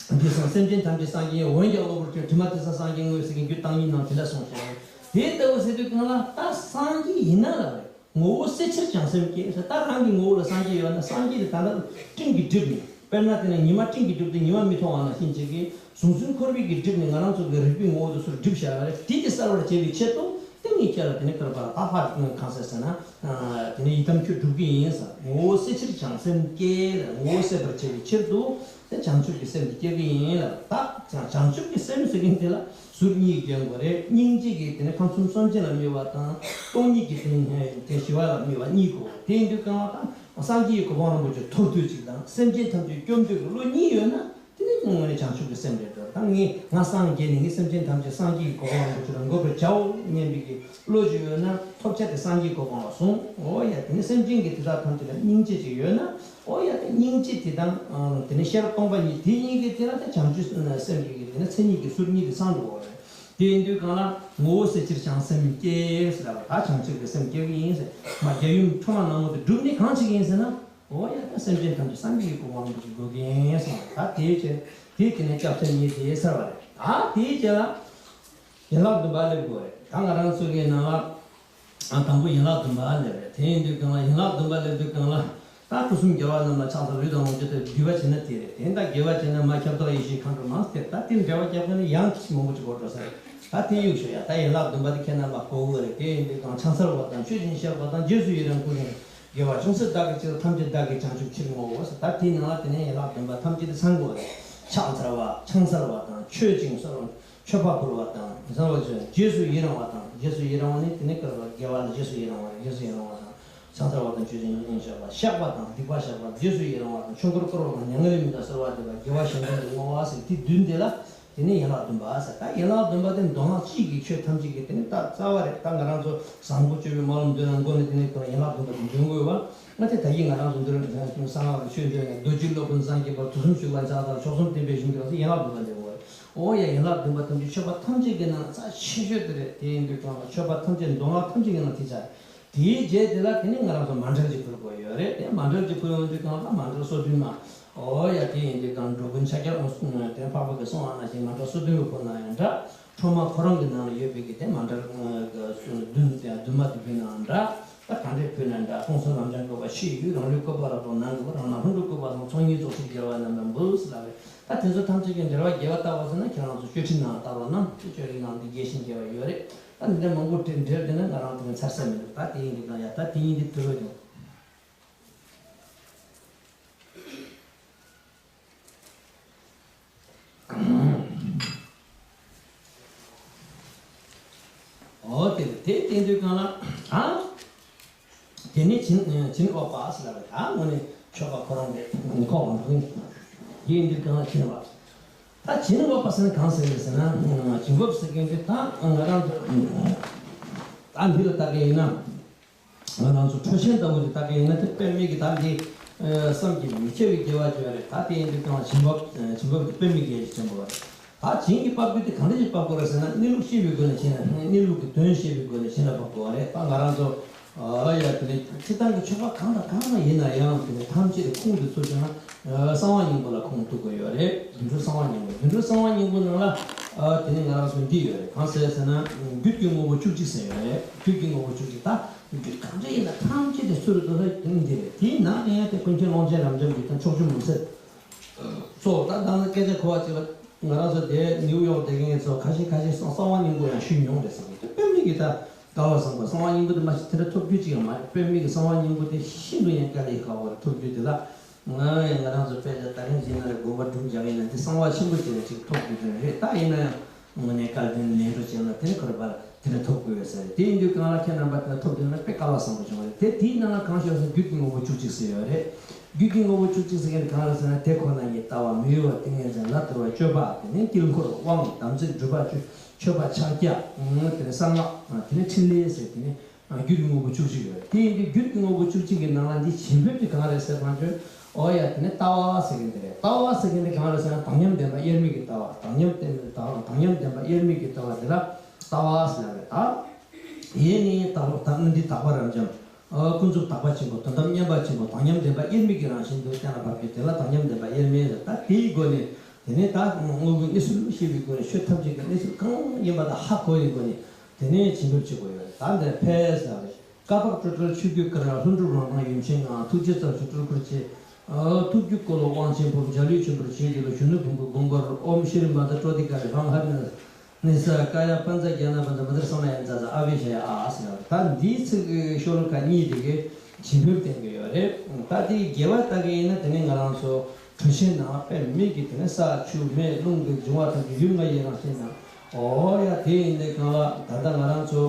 འདི་སང་སེམས་ཅན་ཐམས་ཅད་སངས་རྒྱས་འོན་ཀྱང་གློ་བུར་སྟོན། དྲི་མ་དེ་ཚོ་སངས་རྒྱས་དངོས་ཟེར་མཁན་རྒྱུད་བརྟག་གཉིས་ནང་དེ་འདྲ་གསུངས་སོང་། དེ་ལྟ་བུ་ཟེར་དུས་གང་ལ་ད་སངས་རྒྱས་ཡིན་ན་ལ་རེད། ངོ་བོ་གསལ་ཕྱིར་བྱང་སེམས་བསྐྱེད་ཟེར། ད་རང་གི་ངོ་བོ་ལ་སངས་རྒྱས་ཡོད་ན། སངས་རྒྱས་དེ་ད་ལྟ་སྤྲིན་གྱིས་བསྒྲིབས་ནས། དཔེར་ན་དེ་ནས་ཉི་མ་སྤྲིན་གྱིས་བསྒྲིབས་ཏེ་ཉི་མ་མི་མཐོང་བ་ནང་བཞིན་བྱེད་ཀྱི། གཟུགས་འཛིན་འཁོར་བའི་གིས་བསྒྲིབས་ནས་ང་རང་ཚོ་གི་རིག་པའི་ངོ་བོ་དེ་ཚུར་བསྒྲིབས་བཞག་པ་རེད། དེ་གི་གསལ་བར་བྱེད་པའི་ཕྱིར་དུ། དེ་ངས་ཁྱེད་ལ་དེ་ནས་ཁར་པ་ལ་ད་ཧ་གང་ཟེར་ཟེར་ན། དེ་ནས་ཡི་དམ་ཁྱོད་སྒྲུབ་ཀྱི་ཡིན་ཟེར། ངོ་བོ་གསལ་ཕྱིར་བྱང་སེམས་བསྐྱེད་ལ། ངོ་བོ་གསལ་བར་བྱེད་པའི་ཕྱིར་དུ། དེ་བྱང་ཆུབ་ཀྱི་སེམས་དེ་སྐྱེ་གི་ཡིན་ལ། ད་བྱང་ཆུབ་ཀྱི་སེམས་ཟེར་མཁན་དེ་ལ་ཟུར་གཉིས་ཀྱི་དགོས་རེད། སྙིང་རྗེ་གིས་དེ་ནས་ཁམས་གསུམ་སེམས་ཅན་ལ་དམིགས་པ་དང་། སྟོང་ཉིད་ཀྱིས་དེ་ནས་དེ་ཞི་བ་ལ་དམིགས་པ་གཉིས་དགོས། དེ་ཡིན་དུས་གང་ལ་ད་སངས་རྒྱས་ཀྱི་གོ་འཕང་རིན་པོ་ཆེ་ཐོབ་འདོད་ཅིག་དང་། སེམས་ཅན་ཐམས་ཅད་སྐྱོབ་འདོད་ཀྱི་བློ་གཉིས་ཡོད་ན། དེ་ནི་དངོས་གནས་བྱང་ཆུབ་ཀྱི་སེམས་རེད་འགྲོ། ད་ངས་ང་སངས་རྒྱས་ནས་ངས་སེམས་ཅན་ཐམས་ཅད་སངས་རྒྱས་ཀྱི་གོ་འཕང་རིན་པོ་ཆེ་ལ་འགོད་པར་བྱའོ་སྙམ་པའི་གི་བློ་ཅིག་ཡོད་ན། ཐོབ་བྱ་དེ་སངས་རྒྱས་གོ་འཕང་ལ་སོང་། ཨོ་ཡ། དེ་ནི་སེམས་ཅན་གྱི་དེ་དག་ཐམས་ཅད་ལ་སྙིང་རྗེ་ཅིག་ཡོད་ན། ཨོ་ཡ། དེ་སྙིང་རྗེ་དེ་དང་། ཨང་། དེ་ནི་ཤེར་སྟོང་པ་ཉིད་དེ་གཉིས་ཀྱི་དེ་ལ་ད་བྱང་ཆུབ་སེམས་ཀྱི་དེ་ནི་མཚན་ཉིད་ཀྱི་ཟུར་གཉིས་དེ་ཚང་འགྲོ་བ་རེད། དེ་ཡིན་དུས་གང་ལ་ངོ་བོ་གསལ་ཕྱིར་བྱང་སེམས་བསྐྱེད་ཟེར་ལ། ད་བྱང་ཆུབ་ཀྱི་སེམས་སྐྱེ་གི་ཡིན་ཟེར། མ་རྒྱལ་ཡུམ་ཁྲོས་མ་ནག་མོ་དེ་བསྒྲུབས་ནས་གང་བྱེད་ཀྱི་ཡིན་ཟེར་ན། ཨོ་ཡ། ད་སེམས་ཅན་ཐམས་ཅད་སངས་རྒྱས་ཀྱི་གོ་འཕང་རིན་པོ་ཆེ་འགོད་ཀྱི་ཡིན་ཟེར། ད་དེའི་ཕྱིར་དེ་དེ་ནས་སྐྱབས་ཆ་ཉེ་དེ་ཟེར་བ་རེད། ད་དེའི་ཕྱིར་ལ་ཡན་ལག་བདུན་པ་སླེབས་དགོས་རེད། ད་ང་རང་ཚོ་གི་ནང་ལ། ཨ། དང་པོ་ཡན་ལག་བདུན་པ་སླེབས་རེད། དེ་ཡིན་དུས་གང་ལ་ཡན་ལག་བདུན་པ་སླེབས་དུས་གང་ལ། ད་སྐུ་གསུམ་རྒྱལ་བ་རྣམས་ལ་ཕྱག་འཚལ་ལོ། ལུས་དང་ལོངས་སྤྱོད་དེ་འདུས་པ་བྱས་ན་དེ་རེད། དེ་ད་དགེ་བ་བྱས་ན་མ་ཁྱབ་བདག་ཡེ་ཤེས་མཁའ་འགྲོ་མ་ཟེར། ད་དེ་འབྲེལ་བ་རྒྱབ་མཁན་ནི་ཡང་ཅི་མང་པོ་ཅིག་གོ་འགྲོ་ས་རེད། ད་དེ་གཡུག་ཞོག་ཡ། ད་ཡན་ལག་བདུན་པ་དེ་ཁྱེད་རྣམ་པ་གོ་དགོས་རེད། དེ་ཡིན་དུས་གང་ཕྱག་འཚལ་བ་དང་། མཆོད་ཅིང་བཤགས་པ་དང་། རྗེས་སུ་ཡི་རང་བསྐུལ་ཞིང་། དགེ་བ་ཅུང་ཟད་བདག་གིས་བྱས་ལ། ཐམས་ཅད་བདག་གིས་བྱང་ཆུབ་ཕྱིར་བསྔོའོ་ཟེར། ད་དེའི་ནང་ལ་དེ་ནས་ཡན་ལག་བདུན་པ་ཐམས་ཅད་དེ་ཚང་དགོས་རེད། ཕྱག་འཚལ་བ། ཕྱག་འཚལ་བ་དང་། མཆོད་ཅིང་གསོལ་བ། མཆོད་པ་ཕུལ་བ་དང་། གསོལ་བ་བྱོན། རྗེས་སུ་ཡི་རང་བ་དང་། རྗེས་སུ་ཡི་རང་བ་ནི་དེ་ནི་དགེ་བ་ལ་རྗེས་སུ་ཡི་རང་བ་རེད། རྗེས་སུ་ཡི་རང་བ་དང་། ཕྱག་འཚལ་བ་དང་། མཆོད་ཅིང་བཤགས་པ། བཤགས་པ་དང་། སྡིག་པ་བཤགས་པ། རྗེས་སུ་ཡི་རང་བ་དང་། ཆོས་འཁོར་བསྐོར་བ་དང་། མྱ་ངན་ལས་མི་འདའ། གསོལ་བ་འདེབས་པ། དགེ་བ་གཞན་དོན་དུ་བསྔོ་བ་ཟེར། དེ་བདུན་དེ་ལ་དེ་ནི་ཡན་ལག་བདུན་པ་ཟེར། ད་ཡན་ལག་བདུན་པ་དེ་མདོ་སྔགས་གཅིག་གི་ཆོས་ཐམས་ཅད་ཀྱི་དེ་ནི་ད་རྩ་བ་རེད། ད་ང་རང་ཚོ་བཟང་པོ་སྤྱོད་པའི་སྨོན་ལམ་འདོན་ན་མགོ་ནས་དེ་ནི་ཁོ་ན་ཡན་ལག་བདུན་པ་དེ་འདོན་དགོས་པ། ང་དེ་ད་གིན་ང་རང་ཚོ་འདིར་གསང་སྔགས་ཀྱི་ཆོས་འདོན་ཡང་། རྡོ་རྗེ་སློབ་དཔོན་སངས་རྒྱས་པ། དུས་གསུམ་བཞུགས་པ་ཕྱག་འཚལ། མཆོག་གསུམ་བསྟན་པའི་གཞུང་གི་ལ་སོགས་ཡན་ལག་བདུན་པ་འདོན་དགོས་པ་རེད། ཨོ་ཡ། ཡན་ལག་བདུན་པ་ཐམས་ཅད་མཆོད་པ་ཐམས་ཅད་ཀྱི་ནང་རྩ་ཆེ་ཤོས་དེ་རེད། དེ་ཡིན་དུས་གང་ལ་མཆོད་པ་ཐམས་ཅད་མདོ་སྔགས་ཐམས་ཅད་ཀྱི་ནང་དེ་ཆགས། དེའི་རྗེས་དེ་ལ་དེ་ནི་ང་རང་ཚོ་མཎྜལ་གྱི་ཕུལ་དགོས་ཡོད་རེད། དེ་མཎྜལ་གྱི་ཕུལ་ཡོང་དུས་གང་ལ་མཎྜལ་སོ་བདུན་མ། ཨོ་ཡ། དེ་ཡིན་དུས་གང་འགྲོ་ཀུན་ཕྱག་རྒྱ་ཨོ་སུ་དེ་འཕགས་པ་གི་གསུང་བ་ནང་བཞིན་མ་འདྲ་སོ་བདུན་གྱི་སྐོར་ན་ཡང་འདྲ། འཕྲོ་མ་ཁོ་རང་གི་ནང་ལ་ཡོད་པའི་གི་དེ་མ་འདྲ་གསུང་བདུན་དེ་བདུན་མ་དེ་བུ་ནའང་འདྲ། ད་གང་འདྲའི་བུ་ན་འདྲ། ཀུན་གསལ་ལམ་སྦྱང་དགོས་པ་ཕྱི་ཡི་རང་ལུས་བཀོད་པ་རབ་རྟོག་ནང་གི་རང་སྣང་ལྷུན་གྲུབ་བཀོད་པ་སོགས་ཚོགས་གཉིས་རྫོགས་སུ་རྒྱལ་བ་རྣམ་པར་འབུལ་ཟེར་ལབ་པས། ད་དེ་ཚོ་ཐམས་ཅད་ཀྱི་འགྲེལ་བ་རྒྱས་པ་ལྟ་བ་ཟེར་ན་ཁྱེད་རང་ཚོ་བཅུ་ཁྲིད་ནང་ལྟ་བ་ན་དེ་བཅོས་རིག་ནང་དེ་རྒྱས་ཤིང་རྒྱས་པ་ཡོད་རེད། ད་འདི་འདྲ་མང་པོ་འགྲེལ་འགྲེལ་བསྡད་ན་ང་རང་ཚོ་ཚར་ས་མི་འདུག་ད་དེ་ཡིན་དུས་ཀྱང་ཡ་ད་དེ་ཡིན་དུས་དུས་རོལ་དུ། ཨོ་དེ་དེ་བསྟན་དུས་གང་ལ་ཨ། དེ་ནས་བྱིན་བྱིན་འོག་པ་ཟེར་ལ་བས་ད་དངོས་གནས་ཆོས་པ་ཁོ་རང་གི་ཁོག་ལ་འདུག་དེ་ཡིན་དུས་གང་ལ་བྱིན་པ། ད་བྱིན་འོག་པ་ཟེར་ན་གང་ཟེར་རེད་ཟེར་ན་བྱིན་འོག་ཟེར་མཁན་དེ་ད་ང་རང་ཚོ་ད་འདི་ལ་ལྟ་གི་ཡིན་ན། ང་རང་ཚོ་ཁྲོ་ཆེན་ལྟ་བུ་དེ་ལྟ་གི་ཡིན་ན་དེ་དཔེ་མེད་ཀྱི་ད་འདི་བསམ་གྱིས་མི་ཁྱབ་པའི་དགེ་བ་ཅིག་རེད། ད་དེ་ཡིན་དུས་ཀྱང་བྱིན་འོག་བྱིན་འོག་དེ་དཔེ་མེད་ཀྱི་ཡ་ཞིག་ཆེན་པོ་རེད། ད་བྱིན་གྱི་བབས་རྒྱུ་དེ་གང་འདྲ་ཞིག་བབས་དགོས་རེད་ཟེར་ན་གནས་ལུགས་ཤེས་པའི་སྒོ་ནས་བྱིན་ན་གནས་ལུགས་ཀྱི་དོན་ཤེས་པའི་སྒོ་ནས་བྱིན་ལ་བབས་དགོས་པ་རེད། ད་ང་རང་ཚོ་ཨ་ཡ་དེ་ནས་སྤྱིར་བཏང་གི་ཆོས་པ་གང་དང་གང་ལ་ཡིན་ན་ཡང་དེ་ནས་ཐམས་ཅད་ཀྱི་ཁུངས་དེ་ཚུར་བྱུང་ན་གསང་བ་སྙིང་པོ་ལ་ཁུངས་གཏུགས་དགོས་ཡོད་རེད། སྒྱུ་འཕྲུལ་གསང་བ་སྙིང་པོ། སྒྱུ་འཕྲུལ་གསང་བ་སྙིང་པོ་ནང་ལ་དེ་ནས་ང་རང་ཚོ་འདི་ཡོད་རེད། གང་ཟེར་ཟེར་ན་རྒྱུད་ཀྱི་དངོས་པོ་བཅུ་གཅིག་ཟེར་ཡོད་རེད། རྒྱུད་ཀྱི་དངོས་པོ་བཅུ་གཅིག་ད་རྒྱུད་གང་འདྲ་ཡིན་ན་ཐམས་ཅད་དེ་ཚུར་དུ་འདི་རེད། དེའི་ནང་ནས་ཡང་དེ་ཀུན་མཁྱེན་ཀློང་ཆེན་རབ་འབྱམས་ཀྱི་དང་ཕྱོགས་བཅུ་མུན་སེལ། སོ་ད་ད་ནི་སྐད་ཆ་གོ་བ་བྱས་པ་ང་རང་ཚོ་དེ་ནིའུ་ཡོག་བསྡད་མཁན་ཚོ་ཁ་ཤས་ཁ་ཤས་སང་གསང་བ་སྙིང་པོ་ཡང་ཞུས་མྱོང་རེད་བསམ་གི། དེ་དཔེ་མི་གི་ད་དགའ་བ་བསམ་པ་གསང་བ་སྙིང་པོ་དེ་མ་གཞི་དེ་འདྲ་ཐོབ་རྒྱུ་ཅིག་ཡང་མ་རེད། དཔེ་མི་གི་གསང་བ་སྙིང་པོ་དེ་ཤིན་ཏུ་ཡང་དཀའ་ལས་ཁག་པོ་རེད། ཐོབ་རྒྱུ་དེ་ལ་ང་ཡང་ང་རང་ཚོ་དཔེ་ཆ་ད་རིང་ཡིན་ན་རེད། དགོན་པ་སྒྲུབ་རྒྱག་ཡིན་ན་འདི་གསང་བ་ཆེན་པོ་ཅིག་ལ་ཅིག་ཐོབ་རྒྱུ་དེ་རེད། ད་ཡིན་ན་ཡང་དངོས་གནས་བསྐལ་དོན་ལས་འགྲོ་ཅན་ལ་དེ་ནི་ཁོ་ར་པར། དེ་འདྲ་ཐོབ་དགོས་ཡོད་ས་རེད། དེ་ཡིན་དུས་གང་ལ་ཁྱེད་རྣམ་པ་དེ་འདྲ་ཐོབ་དུས་ན་དཔེ་སྐལ་བ་བཟང་པོ་བྱུང་བ་རེད། དེ་དེའི་ནང་ལ་གང་ཤོར་ཟེར་རྒྱུད་ཀྱི་དངོས་པོ་བཅུ་གཅིག་ཟེར་ཡོད་རེད། རྒྱུད་ཀྱི་དངོས་པོ་བཅུ་གཅིག་ཟེར་མཁན་གང་རེད་ཟེར་ན་དེ་ཁོ་ན་ཉིད་ལྟ་བ་མི་གཡོ་བ་ཏིང་ངེ་འཛིན་ལ་དོར་བ་སྤྱོད་པ་དེ་ནས་དཀྱིལ་འཁོར་དབང་དམ་ཚིག་སྒྲུབ་པ་སྤྱོད་མཆོད་པ་ཕྱག་རྒྱ་དེ་ནས་གསང་སྔགས་དེ་ནས་ཕྲིན་ལས་ཟེར་དེ་ནས་རྒྱུད་ཀྱི་དངོས་པོ་བཅུ་གཅིག་ཡོད་རེད། དེ་ཡིན་དུས་རྒྱུད་ཀྱི་དངོས་པོ་བཅུ་གཅིག་གི་ནང་ལ་འདི་བྱིན་འབེབས་དེ་གང་རེད་ཟེར་གང་བྱོས། ཨོ་ཡ་དེ་ནས་ལྟ་བ་ཟེར་མཁན་དེ་རེད། ལྟ་བ་ཟེར་མཁན་དེ་གང་རེད་ཟེར་ན་དག་མཉམ་བདེན་པ་དབྱེར་མེད་ཀྱི་ལྟ་བ། དག་མཉམ་བདེན་པ་དག་དག་མཉམ་བདེན་པ་དབྱེར་མེད་ཀྱི་ལྟ་བ་དེ་ལ། ལྟ་བ་ཟེར་ཡ་རེད་ད། ཡེ་ནས་དག་པ་དག་དངོས་འདི་དག་པ་རབ་འབྱམས། ཨ་ཀུན་རྫོབ་དག་པ་ཆེན་པོ་དོན་དམ་མཉམ་པ་ཆེན་པོ་དག་མཉམ་བདེན་པ་དབྱེར་མེད་ཀྱི་རང་བཞིན་དུ་གཏན་ལ་ཕབ་ཀྱི་དེ་ལ་དག་མཉམ་བདེན་པ་དབྱེར་མེད་ཟེར། ད་དེའི་སྒོ་ནས་དེ་ནས་ད་དངོས་པོའི་གནས་ཚུལ་ཤེས་པའི་སྒོ་ནས་ཆོས་ཐམས་ཅད་ཀྱི་གནས་ཚུལ་གང་ཡིན་པ་དང་ཧ་གོ་བའི་སྒོ་ནས་དེ་ནས་བྱིན་འབེབས་བྱེད་དགོས་ཡོད་རེད། ད་འདིར་ཕེབས་ཟེར་བ་རེད། ཀ་དག་སྤྲོས་བྲལ་ཆོས་སྐུའི་དཀར། ལྷུན་གྲུབ་རང་མདངས་ཡུམ་ཆེན་ངང་། ཐུགས་རྗེ་རྩལ་མཆོག་སྤྲུལ་འཁོར་བཅས། ཨ་ཐུགས་རྒྱུད་འཁོར་ལོ་དབང་ཆེན་པོར། འཇའ་ལུས་ཆེན་པོར་བྱིན་གྱིས་རློབས། གཞོན་ནུ་ཕུང་པོའི་དགོངས་པར་ཨོཾ་ཤྲཱི་མ་ཏ་ཀྲོ་དི་ཀ་རི་བྷང་ཧ་རི་ན། ནི་ས་ཀ་ཡ་པཉྩ་ཛྙཱ་ན་པཉྩ་མ་ཏྲི་ས་མ་ཡ་ཛ་ཛ་ཨ་བྷི་ཤ་ཡ་ཨ་ཟེར་བ་རེད། ད་འདིའི་ཚིག་གི་ཤོ་ལོ་ཀ་གཉིས་དེ་གའི་བྱིན་འབེབས་བསྟན་གྱི་ཡོད་རེད། ད་དེའི་རྒྱས་པ་ལྟ་གི་ཡིན་ན་དེ་ནི་ང་རང་ཚོ་གྲུ་ཆེན་ནང་དཔེ་མེད་ཀྱི་དེ་ནི་ས་ཆུ་མེ་རླུང་གི་འབྱུང་བ་ཐམས་ཅད་ཡུལ་ལྔ་ཡི་རང་བཞིན་དང་། ཨོ་ཡ་དེ་ཡིན་དེ་གང་ལ་ད་ལྟ་ང་རང་ཚོ་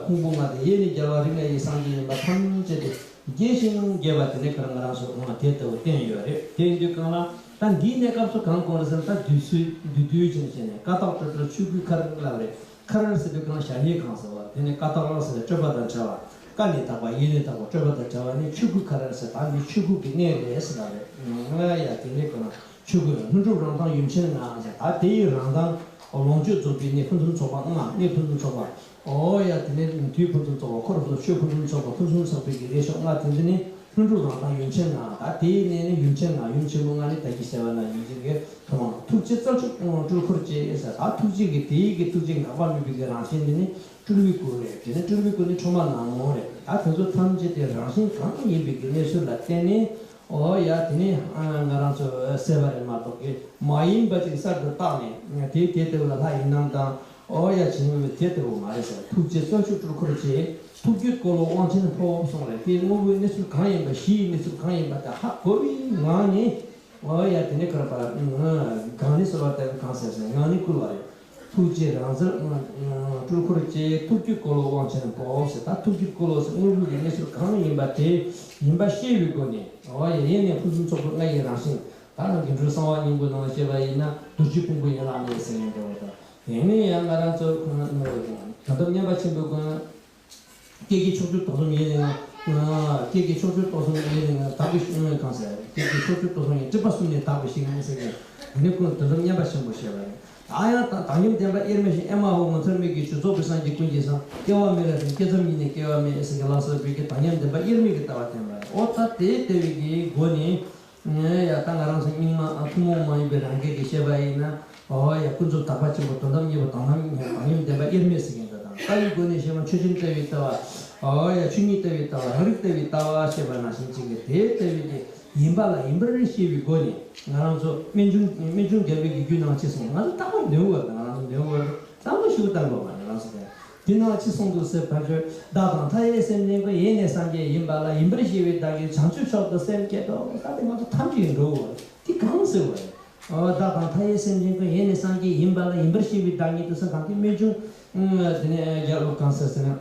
ཕུང་པོ་ལྔ་དེ་ཡེ་ནས་རྒྱལ་བ་རིགས་ལྔ་ཡི་སངས་རྒྱས་ཡིན་པ་ཐམས་ཅད་དེ་རྒྱས་ཤིང་རྒྱས་པ་དེ་ནས་ཁར་ང་རང་ཚོ་ང་དེ་ལྟ་བུ་བསྟན་ཡོད་རེད། དེ་ཡིན་དུས་གང་ལ་ད་འདིའི་གནས་སྐབས་སུ་གང་དགོངས་རེད་ཟེར་ན། ད་བསྡུས་ཚུལ་བསྡུས་བསྡུས་ཕྱིན་ཕྱིན་ནས་ཀ་དག་སྤྲོས་བྲལ་ཆོས་སྐུའི་མཁར་ལབ་རེད། མཁར་ཟེར་དུས་གང་ཞལ་ཡས་ཁང་ཟེར་བ་དེ་ནས་ཀ་དག་ཟེར་བ་སྤྲོས་པ་དང་བྲལ་བ། ཀ་ནས་དག་པ་ཡེ་ནས་དག་པ་སྤྲོས་པ་དང་བྲལ་བ་ནི་ཆོས་སྐུའི་མཁར་ཟེར། ད་འདི་ཆོས་སྐུ་གི་གནས་རེད་ཟེར་ལབ་རེད། ང་ཡ་དེ་ནས་གང་ལ། ཆོས་སྐུ་ལྷུན་གྲུབ་རང་མདངས་ཡུམ་ཆེན་ངང་ཟེར། ད་དེ་ཡི་རང་མདངས་ལོངས་སྤྱོད་རྫོགས་པའི་གནས་ཕུན་སུམ་ཚོགས་པ་ལྔ། གནས་ཕུན་སུམ་ཚོགས་པ། ཨོ་ཡ་དེ་ནས་དུས་ཕུན་སུམ་ཚོགས་པ། འཁོར་སོགས་ཆོས་ཕུན་སུམ་ཚོགས་པ། ཕུན་སུམ་ཚོགས་པའི་གི་ལས་ཕྱོགས་ལྔ་དེ་ཚོ་ནི་ལྷུན་གྲུབ་རང་མདངས་ཡུམ་ཆེན་ངང་། ད་དེའི་གནས་ནི་ཡུམ་ཆེན་ངང་། ཡུམ་ཆེན་པོ་ལྔ་ནི་ད་གིན་ཟེར་བ་ན་ཡུམ་ཆེན་གྱི་ཐུགས་མ་ཐུགས་རྗེ་རྩལ་མཆོག་སྤྲུལ་འཁོར་བཅས་ཟེར། ད་ཐུགས་རྗེ་གི་དེའི་གི་ཐུགས་རྗེ་འགག་པ་མེད་པའི་གི་རང་བཞིན་དེ་ནི་སྤྲུལ་པའི་སྐུ་རེད། དེ་ནི་སྤྲུལ་པའི་སྐུ་ནི་ཁྲོ་མ་ནག་མོ་རེད། ད་དེ་ཚོ་ཐམས་ཅད་དེ་རང་བཞིན་གང་ཡིན་པའི་གི་གནས་ཚུལ་ལ་བརྟེན་ནས། ཨོ་ཡ་དེ་ནས་ང་རང་ཚོ་གསལ་བ་རེད་མ་གཏོགས་ཀྱི་མ་ཡིན་པ་ཅིག་གསར་དུ་བཏགས་ནས་དེ་དེ་ལྟ་བུ་ལ་ལྷ་ཡི་རྣམ་ཐར། ཨོ་ཡ་བྱིན་པའི་དེ་ལྟ་བུ་མ་རེད་ཟེར། ཐུགས་རྗེ་རྩལ་མཆོག་སྤྲུལ་འཁོར་བཅས། ཐུགས་རྒྱུད་འཁོར་ལོ་དབང་ཆེན་ཕོབ་སོང་རེད། དེ་དངོས་པོའི་གནས་ཚུལ་གང་ཡིན་པ་གཞི་ཡི་གནས་ཚུལ་གང་ཡིན་པ་དེ་ཧ་གོ་བའི་ངང་ནས། ཨོ་ཡ་དེ་ནས་ཁར་པ་གང་ནས་གསོལ་བ་བཏབ་གང་ཟེར་ཟེར་ངང་ནས་བསྐུལ་བ་རེད། ཐུགས་རྗེ་རང་རྩལ་སྤྲུལ་འཁོར་བཅས། ཐུགས་རྒྱུད་འཁོར་ལོ་དབང་ཆེན་ཕོབ་ཟེར། ད་ཐུགས་རྒྱུད་འཁོར་ལོ་ཟེར་དངོས་པོའི་གནས་ཚུལ་གང་ཡིན་པ་དེ་ཡིན་པ་ཤེས་པའི་སྒོ་ནས། ཨོ་ཡ་ཡེ་ནས་ཕུན་སུམ་ཚོགས་པའི་ལྔ་ཡི་རང་བཞིན། ད་ནང་སྒྱུ་འཕྲུལ་གསང་བ་སྙིང་པོའི་ནང་ལ་བཤད་པ་ཡིན་ན་རྡོ་རྗེ་ཕུང་པོ་ཡན་ལག་མེད་ཟེར་ཡང་འདྲ་བ་དང་། དེ་ནས་ཡང་ང་རང་ཚོ་དོན་དམ་མཉམ་པ་ཆེན་པོའི་སྒོ་ནས། སྐྱེ་རྒྱུ་ཕྱོགས་བཅུ་སྟོང་གསུམ་ཡེ་ནས་ང་། སྐྱེ་རྒྱུ་ཕྱོགས་བཅུ་སྟོང་གསུམ་ཡེ་ནས་ང་དག་པའི་ཤིང་ངོས་གང་ཟེར། སྐྱེ་རྒྱུ་ཕྱོགས་བཅུ་སྟོང་གསུམ་ཡེ་སྲིད་པ་གསུམ་ནས་དག་པའི་ཤིང་ངོས་ཟེར་ནས། དེ་ནི་ཀུན་དོན་དམ་མཉམ་པ་ཆེན་པོ་བཤད་པ་རེད། ད་ཡང་དག་དག་མཉམ་བདེན་པ་དབྱེར་མེད་ཞིང་། ཨེ་མ་ཧོ་ངོ་མཚར་མོད་ཀྱི་ཆོས། རྫོགས་པའི་སངས་རྒྱས་ཀུན་གྱི་སེམས། སྐྱེ་བ་མེད་ལ་ཟིན་སྐྱེ་ཙམ་ཉིད་ནས་སྐྱེ་བ་མེད་ཟེར་གྱི་ལ་སོགས་པའི་གི་དག་མཉམ་བདེན་པ་དབྱེར་མེད་ཀྱི་ལྟ་བ་བསྟན་པ་རེད། ཨོ་ད་དེ་ལྟ་བུའི་གི་སྒོ་ནས། ཡ་ད་ང་རང་ཚོ་རྙིང་མ་ཐུན་མོང་མ་ཡིན་པའི་རང་རྒྱལ་གྱི་བཤད་པ་ཡིན་ན། འོ་ཡ་ཀུན་རྫོབ་དག་པ་ཆེན་པོ་དོན་དམ་གཉིས་པོ་དང་ལམ་དང་ལམ་བདེན་པ་དབྱེར་མེད་ཟེར་མཁན་དེ་དང་། ལྟ་བའི་སྒོ་ནས་བཤད་ན་ཆོས་ཅན་ལྟ་བའི་ལྟ་བ། འོ་ཡ་ཆོས་ཉིད་ལྟ་བའི་ལྟ་བ། རང་རིག་ལྟ་བའི་ལྟ་བ་བཤད་པ་ནང་བཞིན་ཅིག་གི་དེ་ལྟ་བའི་དེ་ཡིན་པ་ལ་ཡིན་པར་ཤེས་པའི་སྒོ་ནས་ང་རང་ཚོ་རྨད་བྱུང་རྨད་བྱུང་རྒྱལ་པོའི་གི་རྒྱུད་ནང་ཅི་གསུངས། ང་ཚོ་རྟག་པར་འདོན་དགོས། ང་རང་ཚོ་འདོན་དགོས། བསམ་བློ་ཞིག་བཏང་དགོས་པ་ནི་རང་ཚོ་དེ། དེ་ནང་ཅི་གསུངས་འདུག་ཟེར་བ་ཚོས། བདག་དང་མཐའ་ཡས་སེམས་ཅན་ཀུན། ཡེ་ནས་སངས་རྒྱས་ཡིན་པ་ལ། ཡིན་པར་ཤེས་པའི་བདག་གིས། བྱང་ཆུབ་མཆོག་ཏུ་སེམས་བསྐྱེད་དོ། ད་དེ་ང་ཚོ་ཐམས་ཅད་འགྲོ་བ་དེ་གང་ཟེར་བ་རེད། འོ་བདག་དང་མཐའ་ཡས་སེམས་ཅན་ཀུན། ཡེ་ནས་སངས་རྒྱས་ཡིན་པ་ལ། ཡིན་པར་ཤེས་པའི་བདག་ཉིད་དུ་ཟེར། གང་དེ་རྨད་བྱུང་། དེ་ནས་རྒྱལ་པོ་གང་ཟེར་ཟེར་ན།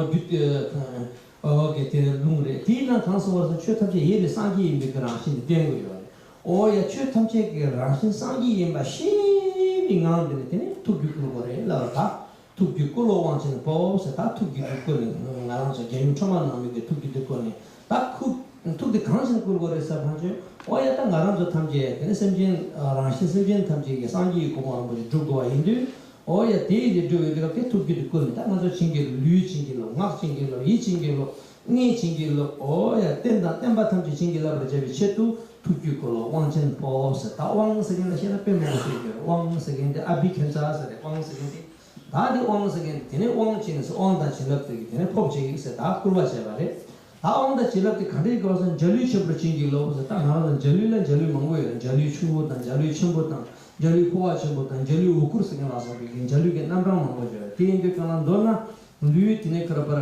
རྒྱུད། ཨོ་གི་དེ་ལུང་རེད། དེའི་ནང་གང་གསུངས་པ་ཟེར་ན། ཆོས་ཐམས་ཅད་ཡེ་ནས་སངས་རྒྱས་ཡིན་པའི་གི་རང་བཞིན་དེ་བསྟན་དགོས་ཡོད་རེད། ཨོ་ཡ་ཆོས་ཐམས་ཅད་ཀྱི་རང་བཞིན་སངས་རྒྱས་ཡིན་པ་ཤེས་པའི་ངང་དེ་ནས་དེ་ནས་ཐུགས་རྒྱུད་བསྐུལ་དགོས་རེད་ལབ་པ་ད། ཐུགས་རྒྱུད་བསྐུལ་ལོ་དབང་ཆེན་ཕོབ་ཟེར། ད་ཐུགས་རྒྱུད་དེ་བསྐུལ་ནས་ང་རང་ཚོ་རྒྱལ་ཡུམ་ཁྲོས་མ་ནང་མི་གི་ཐུགས་རྒྱུད་དེ་བསྐུལ་ནས་ད་ཁུག་ཐུགས་དེ་གང་ཞིག་བསྐུལ་དགོས་རེད་ཟེར་བ་ཚོས། ཨོ་ཡ་ད་ང་རང་ཚོ་ཐམས་ཅད་དེ་ནས་སེམས་ཅན་རང་བཞིན་སེམས་ཅན་ཐམས་ཅད་ཀྱི་སངས་རྒྱས་ཀྱི་གོ་འཕང་རིན་པོ་ཆེ་སྒྲུབ་དགོས་པ་ཡིན་དུས། ཨོ་ཡ་དེ་ཡི་དེ་སྒྲུབ་པའི་སྐབས་དེ་ཐུགས་རྒྱུད་དེ་བསྐུལ་ནས། ད་ང་ཚོ་བྱིན་གྱིས་རློབས། ལུས་བྱིན་གྱིས་རློབས། ངག་བྱིན་གྱིས་རློབས། ཡིད་བྱིན་གྱིས་རློབས། མངལ་བྱིན་གྱིས་རློབས། ཨོ་ཡ་རྟེན་དང་བརྟེན་པ་ཐམས་ཅད་བྱིན་གྱིས་བརླབ་པར་བྱ་བའི་ཆེད་དུ་ཐུགས་རྒྱུད་བསྐུལ་ལོ་དབང་ཆེན་ཕོབ་ཟེར། ད་དབང་ཟེར་མཁན་ལ་བཤད་ན་དཔེ་མང་པོ་ཞིག་ཡོད། དབང་ཟེར་མཁན་དེ་ཨ་བྷི་གྷན་ཛ་ཟེར་རེད། དབང་ཟེར་མཁན་དེ། ད་དེ་དབང་ཟེར་མཁན་དེ་ནས་དབང་བྱིན་ཟེར། དབང་དང་བྱིན་རླབས་དེ་གི་དེ་ནས་ཕོབ་བྱེད་ཀྱི་ཟེར། ད་བསྐུལ་བ་བྱས་པ་རེད། ད་དབང་དང་བྱིན་རླབས་དེ་ག་འདྲས་དགོས་ཟེར་ན། འཇའ་ལུས་ཆེན་པོར་བྱིན་གྱིས་རློབས་ཟེར། ད་ང་རང་ཚོ་འཇའ་ལུས་ལ་འཇའ་ལུས་མང་པོ་ཡོད་རེད། འཇའ་ལུས་ཆུང་ངུ་དང་། འཇའ་ལུས་ཆེན་པོ་དང་། འཇའ་ལུས་འཕོ་བ་ཆེན་པོ་དང་། འཇའ་ལུས་འོད་སྐུར་ཟེར་མཁན་ལ་སོགས་པའི་འཇའ་ལུས་ཀྱི་རྣམ་གྲངས་མང་པོ་ཡོད་རེད། དེ་ཡིན་དུས་གང་ལ་མདོར་ན་ལུས་དེ་ནས་ཁར་པར་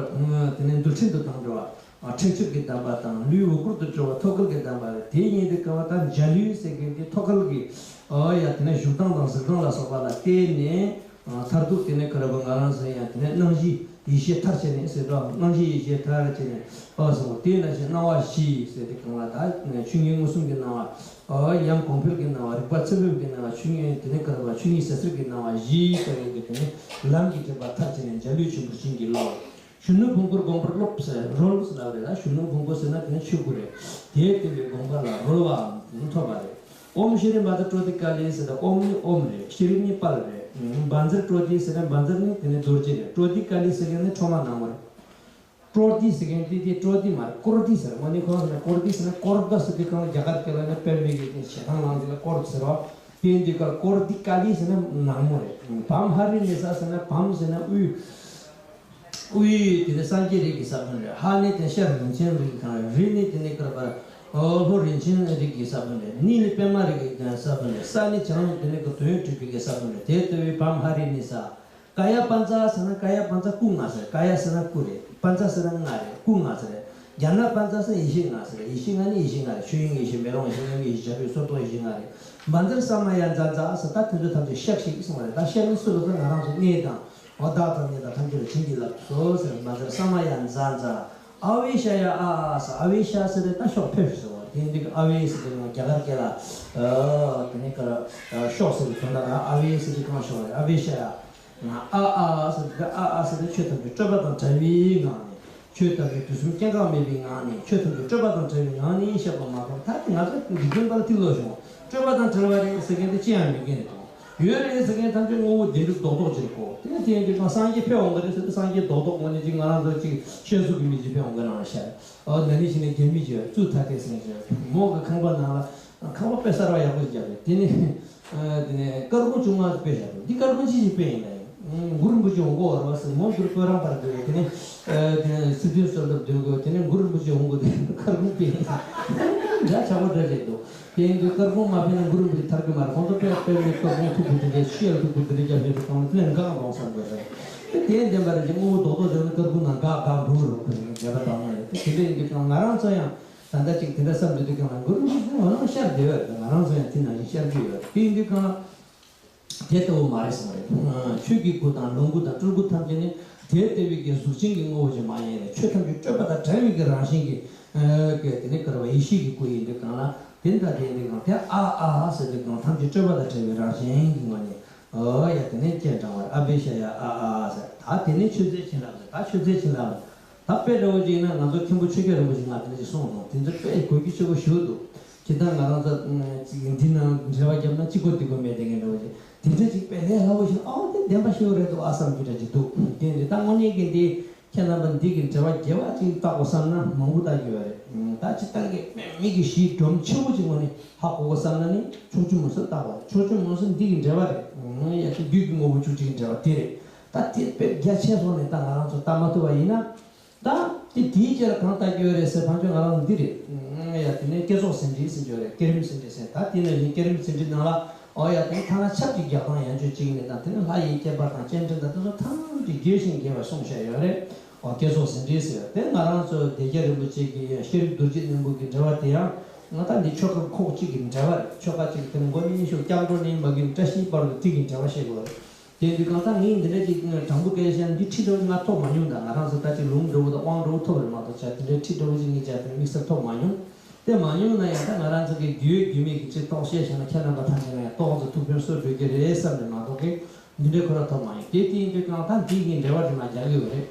དེ་ནས་འདུལ་ཁྲིམས་དུ་བཏང་འགྲོ་བ། ཁྲེགས་ཆོད་ཀྱི་གདམས་པ་དང་། ལུས་འོད་སྐུར་དུ་འགྲོ་བ་ཐོད་རྒལ་གྱི་གདམས་པ་རེད། དེ་ཡིན་དུས་གང་ལ་ད་འཇའ་ལུས་ཟེར་མཁན་དེ་ཐོད་རྒལ་གྱི། ཨོ་ཡ་དེ་ནས་བཞུགས་སྟངས་དང་གཟིགས་སྟངས་ལ་སོགས་པ་ལ་བརྟེན་ནས། མཐར་ཐུག་དེ་ནས་ཁར་པར་ང་རང་ཚོ་ཡང་དེ་ནས་སྣང་བཞི་ཡེ་ཤེས་མཐར་ཕྱིན་ནས་ཟེར་འགྲོ། སྣང་བཞི་ཡེ་ཤེས་མཐར་ཕྱིན་ནས། ཨོ་སོ་དེ་ནང་བཞིན་སྣང་བ་བཞི་ཟེར་དེ་གང་ལ་ད་ཆོས་ཉིད་མངོན་སུམ་གྱི་སྣང་བ། ཨོ་ཉམས་གོང་འཕེལ་གྱི་སྣང་བ། རིག་པ་ཚད་ཕེབས་ཀྱི་སྣང་བ། ཆོས་ཉིད་དེ་ནས་ཁར་པར་ཆོས་ཉིད་ཟད་འགྲིབ་ཀྱི་སྣང་བ་བཞི་ལྟ་བུའི་གི་དེ་ནས་ལམ་གྱི་འདྲེན་པ་མཐར་ཕྱིན་ནས་འཇའ་ལུས་ཆེན་པོར་བྱིན་གྱིས་རློབས། གཞོན་ནུ་བོང་བུར་དགོངས་པར་རོལ་ཟེར། རོལ་ཟེར་ལབ་རེད། ད་གཞོན་ནུ་བོང་བུ་ཟེར་ན་དེ་ནི་ཆོས་སྐུ་རེད། དེས་བསྟན་པའི་དགོངས་པ་ལ་རོལ་བའམ་ཐོབ་པ་རེད། ཨོཾ་ཤྲཱི་མ་ཏཱ་ཀྲོ་དྷི་ཀ་ལི་ཟེར། ད་ཨོཾ་ནི་ཨོཾ་རེད། ཤྲཱི་ནི་དཔལ་རེད། བཛྲ་ཀྲོ་དྷི་ཟེར་ན་བཛྲ་ནི་དེ་ནི་རྡོ་རྗེ་རེད། ཀྲོ་དྷི་ཀ་ལི་ཟེར་མཁན་ནི་ཁྲོས་མ་ནག་མོ་རེད། ཀྲོ་དྷི་ཟེར་མཁན་དེ་དེ་ཀྲོ་དྷི་མ་རེད། ཀོར་དྷི་ཟེར། དངོས་གནས་ཁོ་རང་ཟེར་ན་ཀོར་དྷི་ཟེར་ན་ཀོར་དྷ་ཟེར་དུས་གང་ལ་རྒྱ་གར་སྐད་ལ་ནི་དཔལ་མོའི་གི་ཞལ་ཐང་ལངས་དེ་ལ་ཀོར་ཟེར་བ། དེ་ཡིན་དུས་ཀ་ཀྲོ་དྷི་ཀ་ལི་ཟེར་ན་ནག་མོ་རེད། བཾ་ཧ་རི་ནི་ས་ཟེར་ན། བཾ་ཟེར་ན་དབུས། དབུས་དེ་ནི་སངས་རྒྱས་རིགས་ཀྱི་ས་བོན་རེད། ཧ་ནི་དེ་ཤར་རིན་ཆེན་རིགས་ཀྱི་ས་བོན་རེད། རི་ནི་དེ་ནི་ཀར་པ་ལྷོ་རིན་ཆེན་རིགས་ཀྱི་ས་བོན་རེད། ནི་ནི་པདྨ་རིགས་ཀྱི་ས་བོན་རེད། ས་ནི་བྱང་དེ་ནི་གི་དོན་སྒྲུབ་པའི་གི་ས་བོན་རེད། དེ་ལྟ་བུའི་བཾ་ཧ་རི་ནི་ས། ཀ་ཡ་པཉྩ་ཟེར་ན། ཀ་ཡ་པཉྩ་སྐུ་ལྔ་ཟེར། ཀ་ཡ་ཟེར་ན་སྐུ་རེད། པཉྩ་ཟེར་ན་ལྔ་རེད། སྐུ་ལྔ་ཟེར་རེད། ཛྙཱ་ན་པཉྩ་ཟེར་ཡེ་ཤེས་ལྔ་ཟེར་རེད། ཡེ་ཤེས་ལྔ་ནི་ཡེ་ཤེས་ལྔ་རེད། ཆོས་དབྱིངས་ཡེ་ཤེས། མེ་ལོང་ཡེ་ཤེས། མཉམ་ཉིད་ཡེ་ཤེས། བྱ་རྒོད་སོར་རྟོག་ཡེ་ཤེས་ལྔ་རེད། བཛྲ་ས་མ་ཡ་ཛཛ་ཟེར། ད་དེ་ཚོ་ཐམས་ཅད་བཤགས་ཤིག་གསུངས་པ་རེད། ད་བཤགས་ནི་སུ་ལ་ཟེར། ང་རང་ཚོ་གནས་དང་། འོ་བདག་དང་ནི་དང་ཐམས་ཅད་ལ་བྱིན་གྱིས་བརླབ་སོ་ཟེར། བཛྲ་ས་མ་ཡ་ཛཛ། ཨ་བྷེ་ཤ་ཡ་ཨ་ཨ་ཟེར། ཨ་བྷེ་ཤ་ཟེར་ཏེ་ད་ཤོག་ཕེབས་ཟེར་བ། དེ་འདི་ཨ་བྷེ་ཟེར་ཏེ་རྒྱ་གར་སྐད་ལ་དེ་ནི་ཀ་ཤོག་ཟེར་བའི་དོན་དག་ར། ཨ་བྷེ་ཟེར་ཏེ་གང་ཤོག་རེད། ཨ་བྷེ་ཤ་ཡ། ཨ་ཨ་ཟེར་ཏེ་ཨ་ཨ་ཟེར་ཏེ་ཆོས་ཐམས་ཅད་སྤྲོས་པ་དང་བྲལ་བའི་ངང་ནས། ཆོས་ལྟ་བུའི་དུས་གསུམ་སྐྱེ་འགག་མེད་པའི་ངང་ནས། ཆོས་ཐམས་ཅད་སྤྲོས་པ་དང་བྲལ་བའི་ངང་ནས་བཤད་པ་མ་གཏོགས། ད་དེ་ང་ཚོ་འཇིག་རྟེན་པ་ལ་ཐིག་ལོ་བྱུང་། སྤྲོས་པ་དང་བྲལ་བ་རེད་ཟེར་མཁན་དེ་ཅི་ཡང་མེད་མཁན་རེད་དོ། ཡོད་རེད་ཟེར་མཁན་ཐམས་ཅད་དངོས་པོ་བདེན་གྲུབ་རྡོག་རྡོག་ཅིག་རེད་གོ། དེ་ནས་དེ་ཡིན་དུས་ཀྱང་སངས་རྒྱས་ཕེབས་འོང་གི་རེད་ཟེར་དུས། སངས་རྒྱས་རྡོག་རྡོག་དངོས་གནས་ཅིག་ང་རང་ཚོ་ཅིག་བཤད་གཟུགས་ཀྱི་མི་ཅིག་ཕེབས་འོང་གི་རང་ཤར། ཨོ་ན་ནིང་ཕྱི་ནས་རྒྱ་མི་ཅིག་ཙུ་ཐ་ཐེ་ཟེར་མཁན་ཅིག་མོ་གི་ཁང་པ་ནང་ལ་ཁང་པ་དཔེ་གསར་བ་ཡག་པོ་ཅིག་བརྒྱབ་རེད། དེ་ནས། དེ་ནས་སྐར་ཁུང་བཅོ་ལྔ་དཔེ་བཞག་འདུག་འདི་སྐར་ཁུང་ཅི་ཞིག་དཔེ་ཡིན་ན་ཡང་། གུ་རུ་རིན་པོ་ཆེ་འོང་གི་ཡོད་རེད་པ་ཟེར། མོ་འདིར་བསྐོས་རང་པར་འདུག་དེ་ནས་དེ་ནས་སྲིད་དོན་གསོལ་འདེབས་འདོན་དགོས། དེ་ནས་གུ་རུ་རིན་པོ་ཆེ་འོང་གི་འདུག་སྐར་ཁུང་དཔེ་ཡིན་ན་འདྲ་ཆགས་པོ་འདྲ་རེད་འདུག་དེ་ཡིན་དུས་སྐར་ཁུང་མ་ཕེབས་ན་གུ་རུ་རིན་པོ་ཆེ་ཐར་གི་མ་རེད། ཁོང་ཚོ་དཔེ་དཔེ་མེད་སྐར་ཁུང་མཐུག་པོ་དེ་འདྲའི་ཤེལ་མཐུག་པོ་དེ་འདྲའི་རྒྱབ་བཞིན་དུ་གཏོང་ན་དེ་ལས་འགག་འགྲོ་བསམ་དགོས་རེད། དེ་བདེན་པ་རེད། ཅིག་དངོས་པོ་རྡོག་རྡོག་བྱས་ན་སྐར་ཁུང་ནང་འགག་འགག་འགྲོ་གི་རེད། དེ་འདྲ་ཡིན་དུས་ཀྱང་ང་རང་ཚོ་ཡང་། ད་ལྟ་ཅིག་དེ་འདྲ་བསམ་དུས་དུས་ཀྱང་ལ་གུ་རུ་རིན་པོ་ཆེ་ང་རང་ཤར་བསྡད་ཡོད་རེད། ང་རང་ཚོ་ཡང་དེ་ནང་བཞིན་ཤར་གྱི་ཡོད་རེད། དེ་ཡིན་དུས་ཀྱང་དེ་ལྟ་བུ་མ་རེད་གསུངས་རེད། ཆོས་ཀྱི་སྐུ་དང་ལོངས་སྐུ་དང་སྤྲུལ་སྐུ་ཐམས་ཅད་ནི་དེ་ལྟ་བུའི་གི་གཟུགས་ཅན་གྱི་དངོས་པོ་ཅིག་མ་ཡིན་རེད། ཆོས་ཐམས་ཅད་སྤྲོས་པ་དང་བྲལ་བའི་གི་རང་བཞིན་གྱི་གི་དེ་ནི་ཀ་ར་བ་ཡེ་ཤེས་ཀྱི་སྐུ་ཡིན་དུས་ཀྱང་ལ། དེ་ལྟ་དེ་ཡིན་དུས་ཀྱང་དེ་ཨ་ཨ་ཟེར་དུས་ཀྱང་ཐམས་ཅད་སྤྲོས་པ་དང་བྲལ་བའི་རང་བཞིན་གྱི་ངོ་ནས། ཨོ་ཡ་དེ་ནས་སྤྱན་དྲངས་པར་ཨ་བྷེ་ཤ་ཡ་ཨ་ཨ་ཟེར། ད་དེ་ནས་མཆོད་རྫས་བྱིན་རླབས་ཟེར། ད་མཆོད་རྫས་བྱིན་རླབས། ད་དཔེ་འདྲ་བོ་ཅིག་ཡིན་ན་ང་ཚོ་མཁན་པོ་ཆོས་རྒྱལ་རིན་པོ་ཆེ་ལ་དེ་འདྲ་ཞིག་གསུངས་སོང་། དེ་ཚོ་དཔེ་གོ་རྒྱུ་ཆེ་པོ་ཞིག་འདུག་ཇི་ལྟར་ང་རང་ཚོ་ཅིག་འདི་ནང་འབྲེལ་བ་བརྒྱབ་ན་ཅི་གོ་འདི་གོ་མེད་དེ་ངན་འདྲ་བོ་ཅིག་དེ་འདྲ་ཅིག་དཔེ་ལས་སླ་བོ་ཞིག་ཨོ་དེ་བདེན་པ་ཞིག་རེད་འདུག་ཨ་བསམ་རྒྱུ་འདྲ་ཅིག་འདུག་དེ་འདི་ད་དངོས་གནས་ཀྱི་འདི། ཁྱེད་རྣམ་པ་འདི་གི་འགྲེལ་པ་རྒྱས་པ་ཅིག་བཏགས་དགོས་བསམ་ན་མང་པོ་བཏགས་ཀྱི་ཡོད་རེད། ད་ཅི་ལྟར་གྱི་མི་གི་གཞི་སྒྲོམ་ཆེན་པོ་ཅིག་ངོས་ནས་ཧ་གོ་དགོས་བསམ་ན་ནི་ཕྱོགས་བཅུ་མུན་སེལ་བཏགས་པ་རེད། ཕྱོགས་བཅུ་མུན་སེལ་འདི་གི་འགྲེལ་པ་རེད། ཡ་དེ་རྒྱུད་ཀྱི་དངོས་པོ་བཅུ་གཅིག་གི་འགྲེལ་པ་དེ་རེད། ད་དེ་དཔེ་རྒྱ་ཆེ་སོང་ནས་ད་ང་རང་ཚོ་བལྟ་མ་ཐུབ་པ་ཡིན་ན། ད་དེ་དེའི་རྗེས་ལ་གང་བལྟ་རྒྱུ་ཡོད་རེད་ཟེར་ཕན་ཆོད་ང་རང་ཚོ་འདི་རེད། ཡ་དེ་ནས་བསྐྱེད་རྫོགས་ཟིན་བྲིས་ཟེར་རྒྱུ་ཡོད་རེད། བསྐྱེད་རིམ་ཟིན་བྲིས་ཟེར། ད་དེ་ནས་ཡིན་བསྐྱེད་རིམ་ཟིན་བྲིས་ནང་ལ། ཨོ་ཡ་དེ་ཐ་ན་ཆབ་ཀྱི་རྒྱག་སྟངས་ཡང་བཅོས་གཅིག་ནས་དང་དེ་ནས་ལྷ་ཡི་བསྐྱེད་པ་དང་སྤྱན་འདྲེན་དང་དེ་ཚོ་ཐམས་ཅད་རྒྱས་ཤིང་རྒྱས་པར་གསུངས་བཞག་ཡོད་རེད། ཨོ་བསྐྱེད་རྫོགས་ཟིན་བྲིས་ཟེར་དེ་ང་རང་ཚོ་བདེ་རྒྱལ་རིན་པོ་ཆེ་གི་ཤེས་རིག་རྡོ་རྗེ་སྙིང་པོ་གི་འགྲེལ་པ་དེ་ཡང་ང་ད་འདི་ཆོ་ག་ཁོག་གཅིག་གི་འགྲེལ་པ་རེད། ཆོ་ག་གཅིག་དེ་མགོ་ནས་ཤུགས་སྐྱབས་འགྲོ་ནས་མ་གི་བཀྲ་ཤིས་པར་དུ་ཏིག་གི་འགྲེལ་པ་བཤད་དགོས་རེད། དེ་འདི་གང་ལྟར་ངས་འདི་འདྲ་ཅིག་དྲང་པོ་སྐད་ཆ་བཤད་ན་འདི་ཁྲིད་འགྲོ་ང་ཐོབ་མ་མྱོང་། ད་ང་རང་ཚོ་ད་ཅིག་ལུང་འདྲ་བོ་དང་དབང་འདྲ་བོ་ཐོབ་རེད་མ་གཏོགས་བྱས་དེ་འདྲའི་ཁྲིད་འདྲ་བོ་ཅིག་ངས་བྱས་དེ་དམིགས་བསལ་ཐོབ་མ་མྱོང་། དེ་མ་མྱོང་ན་ཡང་ད་ང་རང་ཚོ་གི་རྒྱུས་རྒྱུས་མེད་ཀྱི་ཅིག་རྟོགས་བཤད་བྱས་ན་ཁྱེད་རྣམ་པ་ཐམས་ཅད་ལ་ཡང་རྟོགས་ཚོ་ཐུགས་ཕན་གསོས་འགྲོ་གི་རེད་བསམ་ནས་མ་གཏོགས་ཀི་འདི་འདྲའི་ཁོ་ར་ཐོབ་མ་ཡོང་། དེ་དེ་ཡིན་དུས་གང་ལྟར་འདི་ངས་འགྲེལ་པ་རིམ་པ་རྒྱག་གི་ཡོད་རེད།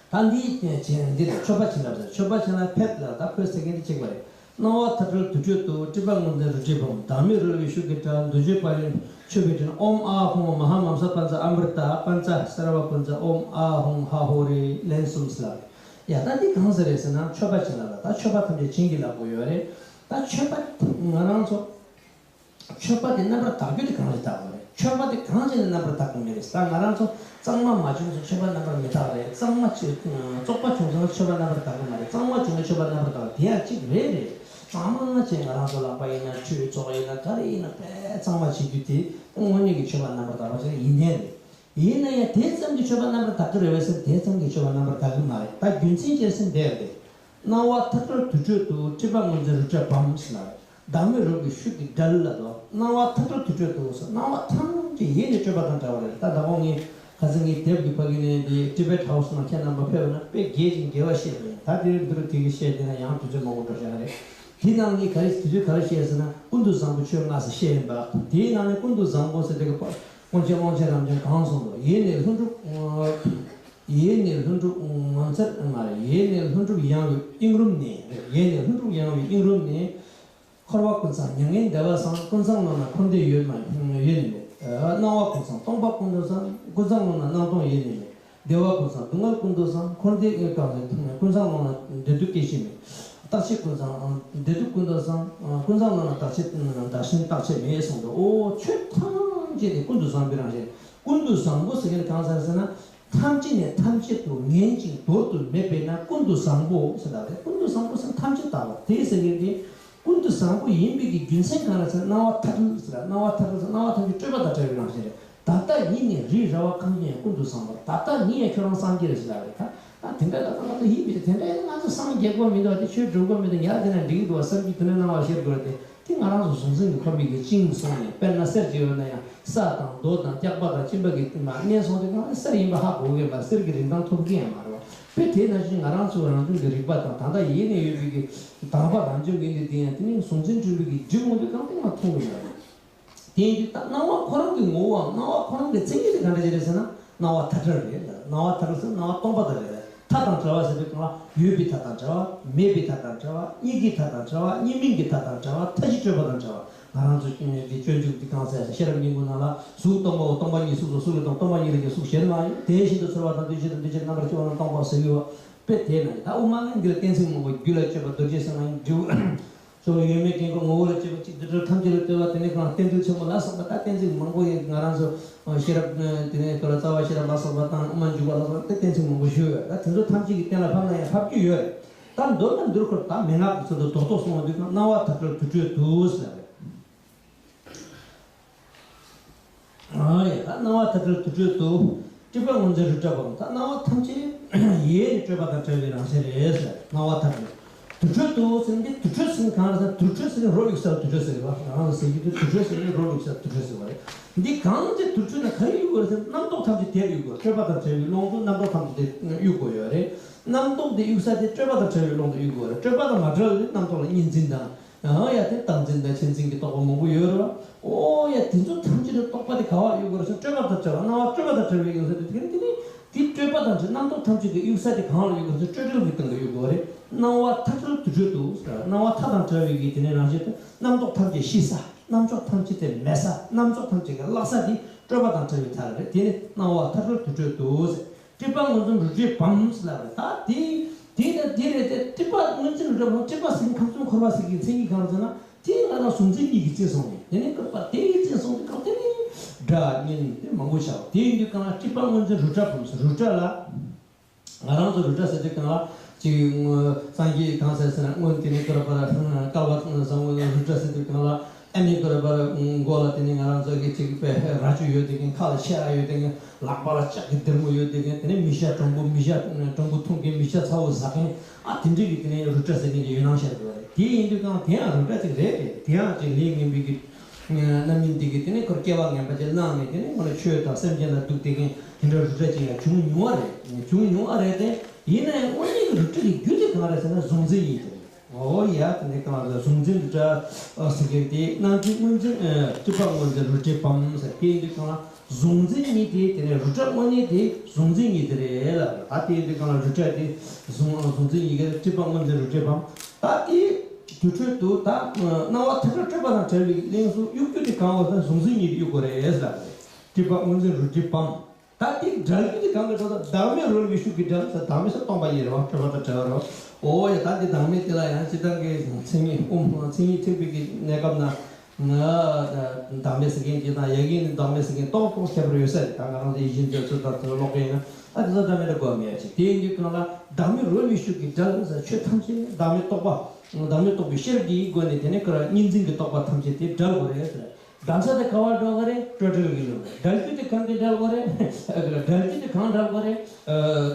ད་འདི་བྱས་འདི་ལ་མཆོད་པ་བྱིན་རླབས་ཟེར། མཆོད་པ་བྱིན་རླབས་ཕེབས་ལ་ད་ཁོས་ཟེར་མཁན་འདི་གཅིག་པ་རེད། སྣང་བ་མཐའ་བྲལ་དུར་ཁྲོད་དུ། སྤྲུལ་པ་ངོས་འཛིན་རི་ཁྲོད་འབུམ། བདག་མེད་རོལ་པའི་ཤུགས་ཀྱིས་བསྒྲལ། འདོད་འཇོའི་དཔལ་ཡོན་མཆོད་པའི་སྤྲིན། ཨོཾ་ཨཱཿཧཱུྃ་མ་ཧཱ་མཱ་ས་པཉྩ་ཨ་མྲྀ་ཏ་པཉྩ་སརྦ་ཀུཉྩ། ཨོཾ་ཨཱཿཧཱུྃ་ཧ་ཧོ་རེ། ལན་གསུམ་ཟེར་ལ། ཡ་ད་འདི་གང་ཟེར་རེད་ཟེར་ན་མཆོད་པ་བྱིན་རླབས་ལ་ད་མཆོད་པ་ཐམས་ཅད་བྱིན་གྱིས་བརླབས་དགོས་ཡོད་རེད། ད་མཆོད་པ་ང་རང་ཚོ། མཆོད་པ་དེ་རྣམ་པར་དག་རྒྱུ་དེ་གང་ལ་དག་དགོས་རེད། མཆོད་པ་དེ་གང་བྱས་ནས་རྣམ་པར་དག་དགོས་མེད་རེད། ད་ང་རང་ཚོ་གཙང་མ་མ་བྱུང་ཚོ་མཆོད་པ་རྣམ་པར་མི་དག་རེད། གཙང་མ་བྱས་བཙོག་པ་བྱུང་ཚོ་མཆོད་པ་རྣམ་པར་དག་གི་མ་རེད། གཙང་མ་བྱུང་ན་མཆོད་པ་རྣམ་པར་དག་དེ་ཡང་གཅིག་རེད་རེད། གཙང་མ་བྱས་ང་རང་ཚོ་ལག་པ་ཡིན་ན་ཁྲུས་ཚོགས་ཡིན་ན་ག་རེ་ཡིན་ན་དཔེ་གཙང་མ་བྱེད་རྒྱུ་དེ་དངོས་གནས་ཀྱི་མཆོད་པ་རྣམ་པར་དག་པ་ཞིག་ཡིན་ནའི་རེད། ཡིན་ན་ཡང་དེ་ཙམ་གྱིས་མཆོད་པ་རྣམ་པར་དག་གི་རེད་པས་ཟེར་དེ་ཙམ་གྱིས་མཆོད་པ་རྣམ་པར་དག་གི་མ་རེད། ད་རྒྱུ་མཚན་ཅི་ཟེར་འདི་རེད། སྣང་བ་མཐའ་བྲལ་དུར་ཁྲོད་དུ། སྤྲུལ་པ་ངོས་འཛིན་རི་ཁྲོད་འབུམ་ཟེར་ལ། བདག་མེད་རོལ་པའི་ཤུགས་ཀྱིས་བསྒྲལ་ལ་དོ། སྣང་བ་མཐའ་བྲལ་དུར་ཁྲོད་དུ་ཟེར། སྣང་བ་ཐམས་ཅད་ཡེ་ནས་སྤྲོས་པ་དང་བྲལ་བ་རེད། ད་ད་གོང་ངས་ཁ་སང་ངའི་དེབ་ཀྱི་ཕ་གི་ནས་འདི་ཊི་བེཊ་ཧའུ་སི་ནང་ཁྱེད་རྣམ་པ་ཕེབས་ན་དཔེ་རྒྱས་ཅིང་རྒྱས་པ་བཤད་པ་ཡིན། ད་དེ་རིང་འདི་རུ་དེ་གི་བཤད་དེ་ན་ཡང་དུས་ཚོད་མང་པོ་འགྲོ་བཞག་རེད། དེའི་ནང་ངས་ག་རེ་དུས་ཚོད་ག་རེ་བཤད་ཟེར་ན་ཀུན་ཏུ་བཟང་པོ་ཆོས་ལྔ་ཟེར་བཤད་ཡིན་པ། དེའི་ནང་ནས་ཀུན་ཏུ་བཟང་པོ་ཟེར་དེ་གི་ཕ་སྔོན་ཆད་དབང་ཆེན་རབ་འབྱམས་གང་གསུངས་འདུག་ཡེ་ནས་ལྷུན་གྲུབ། ཡེ་ནས་ལྷུན་གྲུབ་ངོ་མཚར་མ་རེད། ཡེ་ནས་ལྷུན་གྲུབ་ཡངས་པའི་དབྱིངས་རུམ་ནས་རེད། ཡེ་ནས་ལྷུན་གྲུབ་ཡངས་པའི་དབྱིངས་རུམ་ནས། འཁོར་བ་ཀུན་བཟང་མྱ་ངན་འདས་པ་སངས། ཀུན་བཟང་ཀློང་ན་འཁོར་འདས་ཡོད་མ་ཡོད་ནི་མེད། སྣང་བ་ཀུན་བཟང་སྟོང་པ་ཀུན་ཏུ་བཟང་། ཀུན་བཟང་ཀློང་ན་སྣང་སྟོང་ཡོད་ནི་མེད། བདེ་བ་ཀུན་བཟང་སྡུག་བསྔལ་ཀུན་ཏུ་བཟང་། འཁོར་འདས་ཀུན་བཟང་ཀུན་བཟང་ཀློང་ན་བདེ་སྡུག་སྐྱེ་ཤེས་མེད། རྟག་ཆད་ཀུན་བཟང་བདེ་སྡུག་ཀུན་ཏུ་བཟང་། ཀུན་བཟང་ཀློང་ན་རྟག་ཆད་བདག་གཞན་རྟག་ཆད་མེད་གསུངས་འདུག་ཨོ་ཆོས་ཐམས་ཅད་དེ་ཀུན་ཏུ་བཟང་པོའི་རང་བཞིན། ཀུན་ཏུ་བཟང་པོ་ཟེར་མཁན་གང་ཟེར་ཟེར་ན། ཐམས་ཅད་ནས་ཐམས་ཅད་དུ་ངན་ཅིང་འདོར་དུ་མེད་པས་ན་ཀུན་ཏུ་བཟང་པོ་ཟེར་བ་རེད། ཀུན་ཏུ་བཟང་པོ་ཟེར་ན་ཐམས་ཅད་དག་པ་དེ་ཟེར་མཁན་དེ། ཀུན་ཏུ་བཟང་པོ་ཡིན་པའི་གི་རྒྱུ་མཚན་གང་ལ་ཟེར་ན་སྣང་བ་མཐའ་བྲལ་ཟེར་ལ། སྣང་བ་མཐའ་བྲལ་ཟེར་སྣང་བ་ཐམས་ཅད་སྤྲོས་པ་དང་བྲལ་བའི་རང་བཞིན་རེད། ད་ལྟ་ཉིད་ནས་རི་ར་བ་གངས་ཅན་ཀུན་ཏུ་བཟང་པོ། ད་ལྟ་ཉིད་ཡང་ཁྱོད་རང་སངས་རྒྱས་རེད་ཟེར་ལ་རེད། ད་ད་དེ་འདྲ་ད་ད་ད་ཡིན་པས་དེ་འདྲ་ཡིན་ན་ང་ཚོ་སངས་རྒྱས་དགོས་མི་འདུག་དེ་ཆོས་སྒྲུབ་དགོས་མི་འདུག་ཉར་དེ་ན་འགྲིག་གི་འདུག་བསམ་གྱི་དེ་འདྲ་སྣང་བ་ཤར་དགོས་རེད་དེ། དེ་ང་རང་ཚོ་གཟུང་འཛིན་གྱི་འཁོར་མིག་གིས་བཅིངས་སོང་ནས་དཔེར་ན་གསེར་གྱི་ཡོད་ན་ཡང་ས་དང་རྡོ་དང་སྐྱག་པ་དང་གཅིན་པ་གིས་མ་མནན་སོང་དུས་ང་གསེར་ཡིན་པ་ཧ་གོ་གི་མ་རེད། གསེར་གྱི་རིན་ཐང་ཐོབ་ཀྱི་ཡང་མ་རེད་བ། དཔེ་དེ་ནང་བཞིན་ང་རང་ཚོ་རང་བྱུང་གི་རིག་པ་དང་ད་ལྟ་ཡེ་ནས་ཡོད་པའི་གི་དག་པ་རང་བྱུང་གི་འདི་དེ་ཡང་དེ་ནི་གཟུང་འཛིན་འཁྲུལ་པའི་གི་འཇིག་འོང་དུས་གང་ལྟར་མ་མཐོང་གི་མ་རེད། དེ་ཡིན་དུས་ད་སྣང་བ་ཁོ་རང་གི་ངོ་བོའམ་སྣང་བ་ཁོ་རང་གི་མཚན་ཉིད་དེ་ག་འདྲ་ཞིག་རེད་ཟེར་ན་སྣང་བ་མཐའ་བྲལ་རེད་ལ། སྣང་བ་མཐའ་བྲལ་ཟེར་ན་སྣང་བ་སྟོང་པ་དང་རེད་ལ། མཐའ་དང་བྲལ་བ་ཟེར་དུས་གང་ལ་ཡོད་པའི་མཐའ་དང་བྲལ་བ། མེད་པའི་མཐའ་དང་བྲལ་བ། གཉིས་ཀྱི་མཐའ་དང་བྲལ་བ། གཉིས་མིན་གྱི་མཐའ་དང་བྲལ་བ། མཐའ་བཞི་སྤྲོས་པ་དང་བྲལ་བ། ང་རང་ཚོ་ཀུན་ནས་འདི་སྤྱོད་འཇུག་འདི་གང་ཟེར་ཤེས་རབ་སྙིང་པོ་ནང་ལ་གཟུགས་སྟོང་པའོ། སྟོང་པ་ཉིད་གཟུགས་སོ། གཟུགས་ལས་སྟོང་། སྟོང་པ་ཉིད་ལས་ཀྱང་གཟུགས་གཞན་མ་ཡིན། དེ་བཞིན་དུ་ཚོར་བ་དང་། འདུ་བྱེད་དང་འདུ་བྱེད་རྣམ་པར་སྐྱེ་བ་རྣམས་སྟོང་པའོ་ཟེར་གྱི་ཡོད་པ་དཔེ་དེ་ན་ཡིན། ད་དབུ་མ་ལ་འདིར་གཏན་ཚིགས་མང་པོ་རྒྱུད་ལ་སྤྱོད་པ་རྡོ་རྗེ་སེམས་ལ་འགྲོ། ཚོར་བ་ཡོད་མེད་ཀུན་གྱི་ངོ་བོ་ལ་སྤྱོད་པ་གཅིག་ཏུ་གྲོལ། ཐམས་ཅད་ལ་ལྟོས་པ་དེ་ནས་གང་རྟེན་འབྲེལ་ཆེན་པོ་ལ་སོགས་པ་ད་གཏན་ཚིགས་མང་པོ་ཡོད། ང་རང་ཚོ་ཤེས་རབ་དེ་ནས་དོ་ལ་རྩ་བ་ཤེས་རབ་ལ་སོགས་པ་དང་དབུ་མ་འཇུག་པ་ལ་སོགས་པ་དེ་གཏན་ཚིགས་མང་པོ་ཞུ་ཡོད། ད་དེ་ཚོ་ཐམས་ཅད་ཀྱིས་གཏན་ལ་ཕབ་ན་ཡང་ཕབ་རྒྱུ་ཡོད་རེད། ད་མདོར་ན་འདིར་ཁོ་ད་མན་ངག་གི་ཚུལ་དུ་རྡོག་རྡོག་གསུངས་པ་འདུག་ན། སྣང་བ་མཐའ་བྲལ་དུར་ཁྲོད་དུ་ཟེར་བ་རེད། ཨ་ཡ། ད་སྣང་བ་མཐའ་བྲལ་དུར་ཁྲོད་དུ། སྤྲུལ་པ་ངོས་འཛིན་རི་ཁྲོད་འབུམ། ད་སྣང་བ་ཐམས་ཅད་ཡེ་ནས་སྤྲོས་པ་དང་བྲལ་བའི་རང་བཞིན་རེད་ཟེར། སྣང་བ་མཐའ་བྲལ་དུར་ཁྲོད་དུ་ཟེར་འདི་དུར་ཁྲོད་ཟེར་གང་རེད་ཟེར། དུར་ཁྲོད་ཟེར་རོ་དབྱུག་ས་དུར་ཁྲོད་ཟེར་བ་རང་ལ་ཟེར་གྱི་འདུག་དུར་ཁྲོད་ཟེར་རོ་དབྱུག་ས་དུར་ཁྲོད་ཟེར་བ་རེད། འདི་གང་དེ་དུར་ཁྲོད་ན་ག་རེ་དབྱུག་དགོས་རེད་ཟེར། རྣམ་རྟོག་ཐམས་ཅད་དེར་དབྱུག་དགོས། སྤྲོས་པ་དང་བྲལ་བའི་ཀློང་དུ་རྣམ་རྟོག་ཐམས་ཅད་དེ་དབྱུག་དགོས་ཡོད་རེད། རྣམ་རྟོག་དེ་དབྱུག་ས་དེ་སྤྲོས་པ་དང་བྲལ་བའི་ཀློང་དུ་དབྱུག་དགོས་རེད། སྤྲོས་པ་དང་མ་བྲལ་བའི་རྣམ་རྟོག་ལ་གཉིས་འཛིན་དང་། ཡང་ཡ་དེ་བདག་འཛིན་དང་ཆེད་འཛིན་གྱི་རྟོག་པ་མང་པོ་ཡོད་རེད་བ། ཨོ་ཡ་དེ་ཚོ་ཐམས་ཅད་ཀྱི་རྟོག་པ་དེ་ག་བར་དབྱུག་དགོས་རེད་ཟེར། སྤྲོས་པ་དང་བྲལ་བ། སྣང་བ་སྤྲོས་པ་དང་བྲལ་བའི་དབྱུག་ས་དེ་དེ་ནི་དེ་ནི་དེ་སྤྲོས་པ་དང་བྲལ། རྣམ་རྟོག་ཐམས་ཅད་ཀྱི་དབྱུག་ས་དེ་གང་ལ་དབྱུག་དགོས་རེད་ཟེར། སྤྲོས་བྲལ་གྱི་སྟེང་དུ་དབྱུག་དགོས་རེད། སྣང་བ་མཐའ་བྲལ་དུར་ཁྲོད་དུ་ཟེར། སྣང་བ་མཐའ་དང་བྲལ་བའི་གི་དེ་ནི་རང་བཞིན་དུ་རྣམ་རྟོག་ཐམས་ཅད་ཞི་ས། རྣམ་ཅོག་ཐམས་ཅད་དེ་མེད་ས། རྣམ་ཅོག་ཐམས་ཅད་ཀྱི་བརླག་ས་དེ་སྤྲོས་པ་དང་བྲལ་བའི་མཐའ་རེད། དེ་ནི་སྣང་བ་མཐའ་བྲལ་དུར་ཁྲོད་དུ་ཟེར། སྤྲུལ་པ་མངོན་བརྗོད་རུ་སྒྲའི་བམ་ཟེར་ལབ་རེད། ད་དེ་དེ་དང་དེ་རེད་དེ། སྤྲུལ་པ་མངོན་བརྗོད་རུ་སྒྲ་བམ། སྤྲུལ་པ་ཟེར་མཁན་ཁམས་གསུམ་འཁོར་བ་ཟེར་མཁན་མཚན་ཉིད་གང་རེད་ཟེར་ན། དེ་ང་རང་གཟུང་འཛིན་གཉིས་ཀྱི་རྩིས་སོང་ནས། དེ་ནི་སྤྲུལ་པ་དེ་ཡི་རྩིས་སོང་དུས་གང་དེ་ནི་སྒྲ་སྙན་དེ་མང་པོ་བྱ་བ། དེ་ཡིན་དུས་གང་ལ་སྤྲུལ་པ་མངོན་བརྗོད་རུ་སྒྲ་བམ་ཟེར། རུ་སྒྲ་ལ། ང་རང་ཚོ་རུ་སྒྲ་ཟེར་དུས་གང་ལ་ཅིག་སངས་རྒྱས་གང་ཟེར་ཟེར་ན། སྔོན་དེ་ནི་སྐོར་པར་སྐལ་བ་བཟང་པོ་རུ་སྒྲ་ཟེར་དུས་གང་ལ། ཨ་ནི་སྐོར་པར་མགོ་ལ་དེ་ནི་ང་རང་ཚོ་གི་ཅིག་པའི་རྭ་ཅོ་ཡོད་དེ་གིན། ཁ་ལ་ཆས་ཡོད་དེ་གིན། ལག་པ་ལ་ལྕགས་ཀྱི་སྡེར་མོ་ཡོད་དེ་གིན། དེ་ནི་མི་ཤ་གྲང་པོ། མི་ཤ་གྲང་པོ་འཐུང་གིན། མི་ཤ་ཚ་བོ་ཟ་གིན། ཨ་དེ་འདྲ་གི་དེ་ནི་རུ་སྒྲ་ཟེར་མཁན་གྱི་ཡོད་སྣང་ཤར་གི་རེད། དེ་ཡིན་དུས་གང་དེ་ཡང་རུ་སྒྲ་ཅིག་རེད་དེ། དེ་ཡང་ཅིག་ལས་ངན་པའི་གི་རྣམ་སྨིན་དེ་གིས་དེ་ནི་ཁོར་སྐྱེ་བ་ངན་པ་ཅིག་བླངས་ནས། དེ་ནི་ཁོ་ལ་ཆོས་དང་སེམས་ཅན་ལ་སྡུག་དེ་གིན། དེ་འདྲ་རུ་སྒྲ་ཅིག་ཡང་བྱུང་མྱོང་བ་རེད། བྱུང་མྱོང་བ་རེད་དེ། ཡིན་ན་ཡང་དངོས་གནས་ཀྱི་རུ་སྒྲ་གི་རྒྱུ་དེ་གང་རེད་ཟེར་ན། གཟུང་འཛིན་ཡིན་ཏེ། འོ་ཡ། དེ་ནི་གང་ལ་གཟུང་འཛིན་རུ་སྒྲ་ཟེར་མཁན་དེ། རྣམ་འགྱུར་མངོན་བརྗོད་ཨ་སྤྲུལ་པ་མངོན་བརྗོད་རུ་སྒྲའི་བམ་ཟེར། དེ་ཡིན་དུས་གང་ལ་གཟུང་འཛིན་གཉིས་དེ། དེ་ནི་རུ་སྒྲ་དངོས་གནས་དེ་གཟུང་འཛིན་གཉིས་དེ་རེད་ལ། ད་དེ་ཡིན་དུས་གང་ལ་རུ་སྒྲ་དེ་གཟུང་གཟུང་འཛིན་གཉིས་ཀ་རེད། སྤྲུལ་པ་མངོན་བརྗོད་རུ་སྒྲའི་བམ། ད་དེ་དུར་ཁྲོད་དུ་ད་སྣང་བ་མཐའ་དག་སྤྲོས་པ་དང་བྲལ་བའི་གླིང་གཟུགས་དབྱུག་རྒྱུ་དེ་གང་བ་ཟེར་ན། གཟུང་འཛིན་གཉིས་དེ་དབྱུག་དགོས་རེད་ཟེར་ལབ་རེད། སྤྲུལ་པ་མངོན་བརྗོད་རུ་སྒྲའི་བམ། ད་དེ་སྒྲ་རྒྱུ་དེ་གང་གི་འགྲོ་ད། བདག་མེད་རོལ་པའི་ཤུགས་ཀྱིས་སྒྲ་ཟེར། བདག་མེད་ཟེར་སྟོང་པ་ཉིད་རེད་བ། སྤྲོས་པ་དང་བྲལ་བ་རེད་བ། འོ་ཡ། ད་དེ་བདག་མེད་དེ་ལ་ཡང་སྤྱིར་བཏང་གི་མཚན་ཉིད་ཨོཾ། མཚན་ཉིད་ཐེག་པའི་གི་གནས་སྐབས་ན། ང་བདག་མེད་ཟེར་མཁན་གྱི་དང་ཡ་གི་ནི་བདག་མེད་ཟེར་མཁན་ཏོག་ཏོག་ཁྱད་པར་ཡོད་ས་རེད། ད་ང་རང་ཚོ་ཡིད་བཞིན་མཛད་ཚུལ་དང་དེ་ཚོ་ཀློག་མཁན་ཡིན་ན། ད་དེ་ཚོ་འདྲ་མི་འདྲ་གོ་མེད་ཅིག་དེ་ཡིན་དུས་གང་ལ་བདག་མེད་རོལ་པའི་ཤུགས་ཀྱིས་སྒྲ་ཟེར། ཆོས་ཐམས་ཅད་བདག་མེད་རྟོགས་པ། བདག་མེད་རྟོགས་པའི་ཤེས་རབ་ཀྱི་སྒོ་ནས་དེ་ནས་ཁོ་རང་གཉིས་འཛིན་གྱི་རྟོག་པ་ཐམས་ཅད་དེ་བྲལ་དགོས་རེད་ཟེར། བྲལ་ས་དེ་ག་བར་འགྲོ་དགོས་རེད། སྤྲོས་བྲལ་གྱི་ལུགས་ལ། བྲལ་རྒྱུ་དེ་གང་གིས་བྲལ་དགོས་རེད། བྲལ་རྒྱུ་དེ་གང་བྲལ་དགོས་རེད།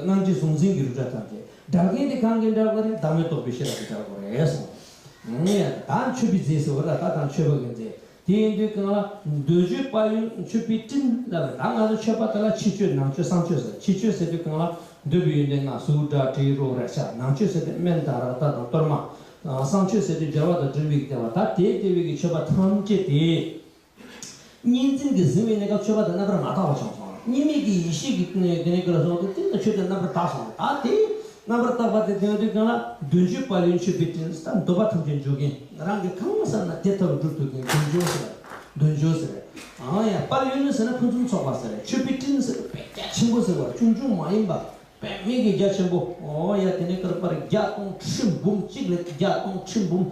རྣམ་འབྱེད་གཟུང་འཛིན་གྱི་རུ་སྒྲ་ཐམས་ཅད། བྲལ་མཁན་དེ་གང་གིས་བྲལ་དགོས་རེད། བདག་མེད་རྟོགས་པའི་ཤེས་རབ་ཀྱིས་བྲལ་དགོས་རེད་གསུངས། ད་མཆོད་པའི་རྫས་ཟེར་བ་ལ། ད་ད་མཆོད་པ་གི་རྫས། དེ་ཡིན་དུས་གང་ལ་འདོད་སྤྱོད་དཔལ་ཡོན་མཆོད་པའི་སྤྲིན་ལབ་པ། ད་ང་ཚོ་མཆོད་པ་དེ་ལ་ཕྱི་མཆོད་ནང་མཆོད་གསང་མཆོད་ཟེར། ཕྱི་མཆོད་ཟེར་དུས་གང་ལ་འདོད་པའི་ཡོན་ཏན་ལྔ། གཟུགས་སྒྲ་དྲི་རོ་རེག་བྱ། ནང་མཆོད་ཟེར་དུས་སྨན་དང་རཀྟ་དང་གཏོར་མ། གསང་མཆོད་ཟེར་དུས་སྦྱོར་བ་དང་སྒྲོལ་མའི་བདེ་བ། ད་དེ་བདེ་བའི་གི་མཆོད་པ་ཐམས་ཅད་དེ། གཉིས་འཛིན་གྱིས་ཟིན་པའི་གནས་སྐབས་མཆོད་པ་དེ་རྣམ་པར་མ་དག་པ་བྱུང་སོང་། གཉིས་མེད་ཀྱི་ཡེ་ཤེས་ཀྱི་དེ་ནས་ཀྱི་ར་སོང་དུས་དེ་ལ་མཆོད་པ་རྣམ་པར་དག་སོང་། ད་དེ་རྣམ་པར་དག་པ་དེ་དེ་དུས་གང་ལ་འདོད་སྤྱོད་དཔལ་ཡོན་མཆོད་པའི་སྤྲིན། ད་འདོད་པ་ཐམས་ཅད་འཇོག་མཁན། རང་གི་གང་བསམ་ན་དེ་ལྟར་སྒྲུབ་ཐུབ་མཁན། འདོད་འཇོ་ཟེར། འདོད་འཇོ་ཟེར། ཨང་ཡ། དཔལ་ཡོན་ཟེར་ན་ཕུན་སུམ་ཚོགས་པ་ཟེར། མཆོད་པའི་སྤྲིན་ཟེར་ན་དཔེ་རྒྱ་ཆེན་པོ་ཟེར་བ། ཆུང་ཆུང་མ་ཡིན་པ། དཔེ་མི་གི་རྒྱ་ཆེན་པོ། ཨོ་ཡ། དེ་ནས་ཀར་པར་བརྒྱ་སྟོང་ཁྲི་འབུམ་གཅིག་ལས་བརྒྱ་སྟོང་ཁྲི་འབུམ་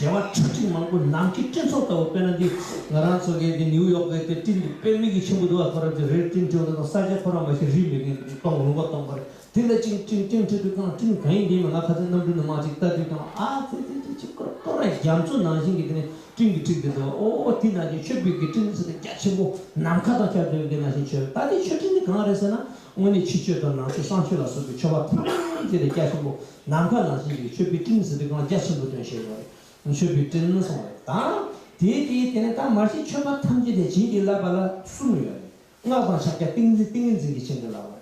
བྱེ་བ་ཁྲག་ཁྲིག་མང་པོ་ནམ་མཁའི་སྤྲིན་ཚོགས་ལྟ་བུ། དཔེར་ན་འདི་ང་རང་ཚོ་གི་འདི་ནིའུ་ཡོག་གི་དེ་སྤྲིན་འདི་དཔེ་མི་གི་ཆེན་པོ་འདུག་བ། ཁོ་རང་ཚོ་རེད་སྤྲིན་སྤྲིན་འདུག་ས་ཆ་ཁོ་རང་མ་ཤེས་རིས་མེད་མཁན་སྟོང་ལུང་པ་སྟོང་པར་དེ་ལ་སྤྲིན་སྤྲིན་སྤྲིན་ཁྲི་དུ་གང་སྤྲིན་གང་ཡིན་འདི་མི་ང་ཁ་ཚན་གནམ་གྲུ་ནང་མ་ཅིག་ལྟ་དུས་གང་ཨ་ཙི་ཙི་ཙི་ཅིག་ཀོ་ཀོ་ར་རྒྱ་མཚོ་ནང་བཞིན་གི་དེ་ནས་སྤྲིན་གི་ཁྲིག་དེ་འདུག་ཨོ་དེ་ནང་བཞིན་མཆོད་པའི་གི་སྤྲིན་ཟེར་དེ་རྒྱ་ཆེན་པོ་ནམ་མཁའ་དང་ཁྱབ་བསྡད་པའི་དེ་ནང་བཞིན་མཆོད། ད་དེ་མཆོད་སྤྲིན་དེ་གང་རེད་ཟེར་ན། དངོས་གནས་ཕྱི་མཆོད་དང་ནང་མཆོད་གསང་མཆོད་ལ་སོགས་པའི་མཆོད་པ་ཐམས་ཅད་ལས་རྒྱ་ཆེན་པོ་ནམ་མཁའ་ནང་བཞིན་གྱི་མཆོད་པའི་སྤྲིན་ཟེར་དུས་གང་རྒྱ་ཆེན་པོ་སྟོན་བཤད་ཡོད་རེད། མཆོད་པའི་སྤྲིན་གསུངས་རེད། ད་དེའི་དེའི་དེ་ནས་ད་མ་གཞི་མཆོད་པ་ཐམས་ཅད་དེ་བྱིན་གྱིས་བརླབས་པ་ལ་གསུམ་ཡོད་རེད། སྔགས་དང་ཕྱག་རྒྱ་ཏིང་འཛིན། ཏིང་ངེ་འཛིན་གྱིས་བྱིན་གྱིས་བརླབས་པ་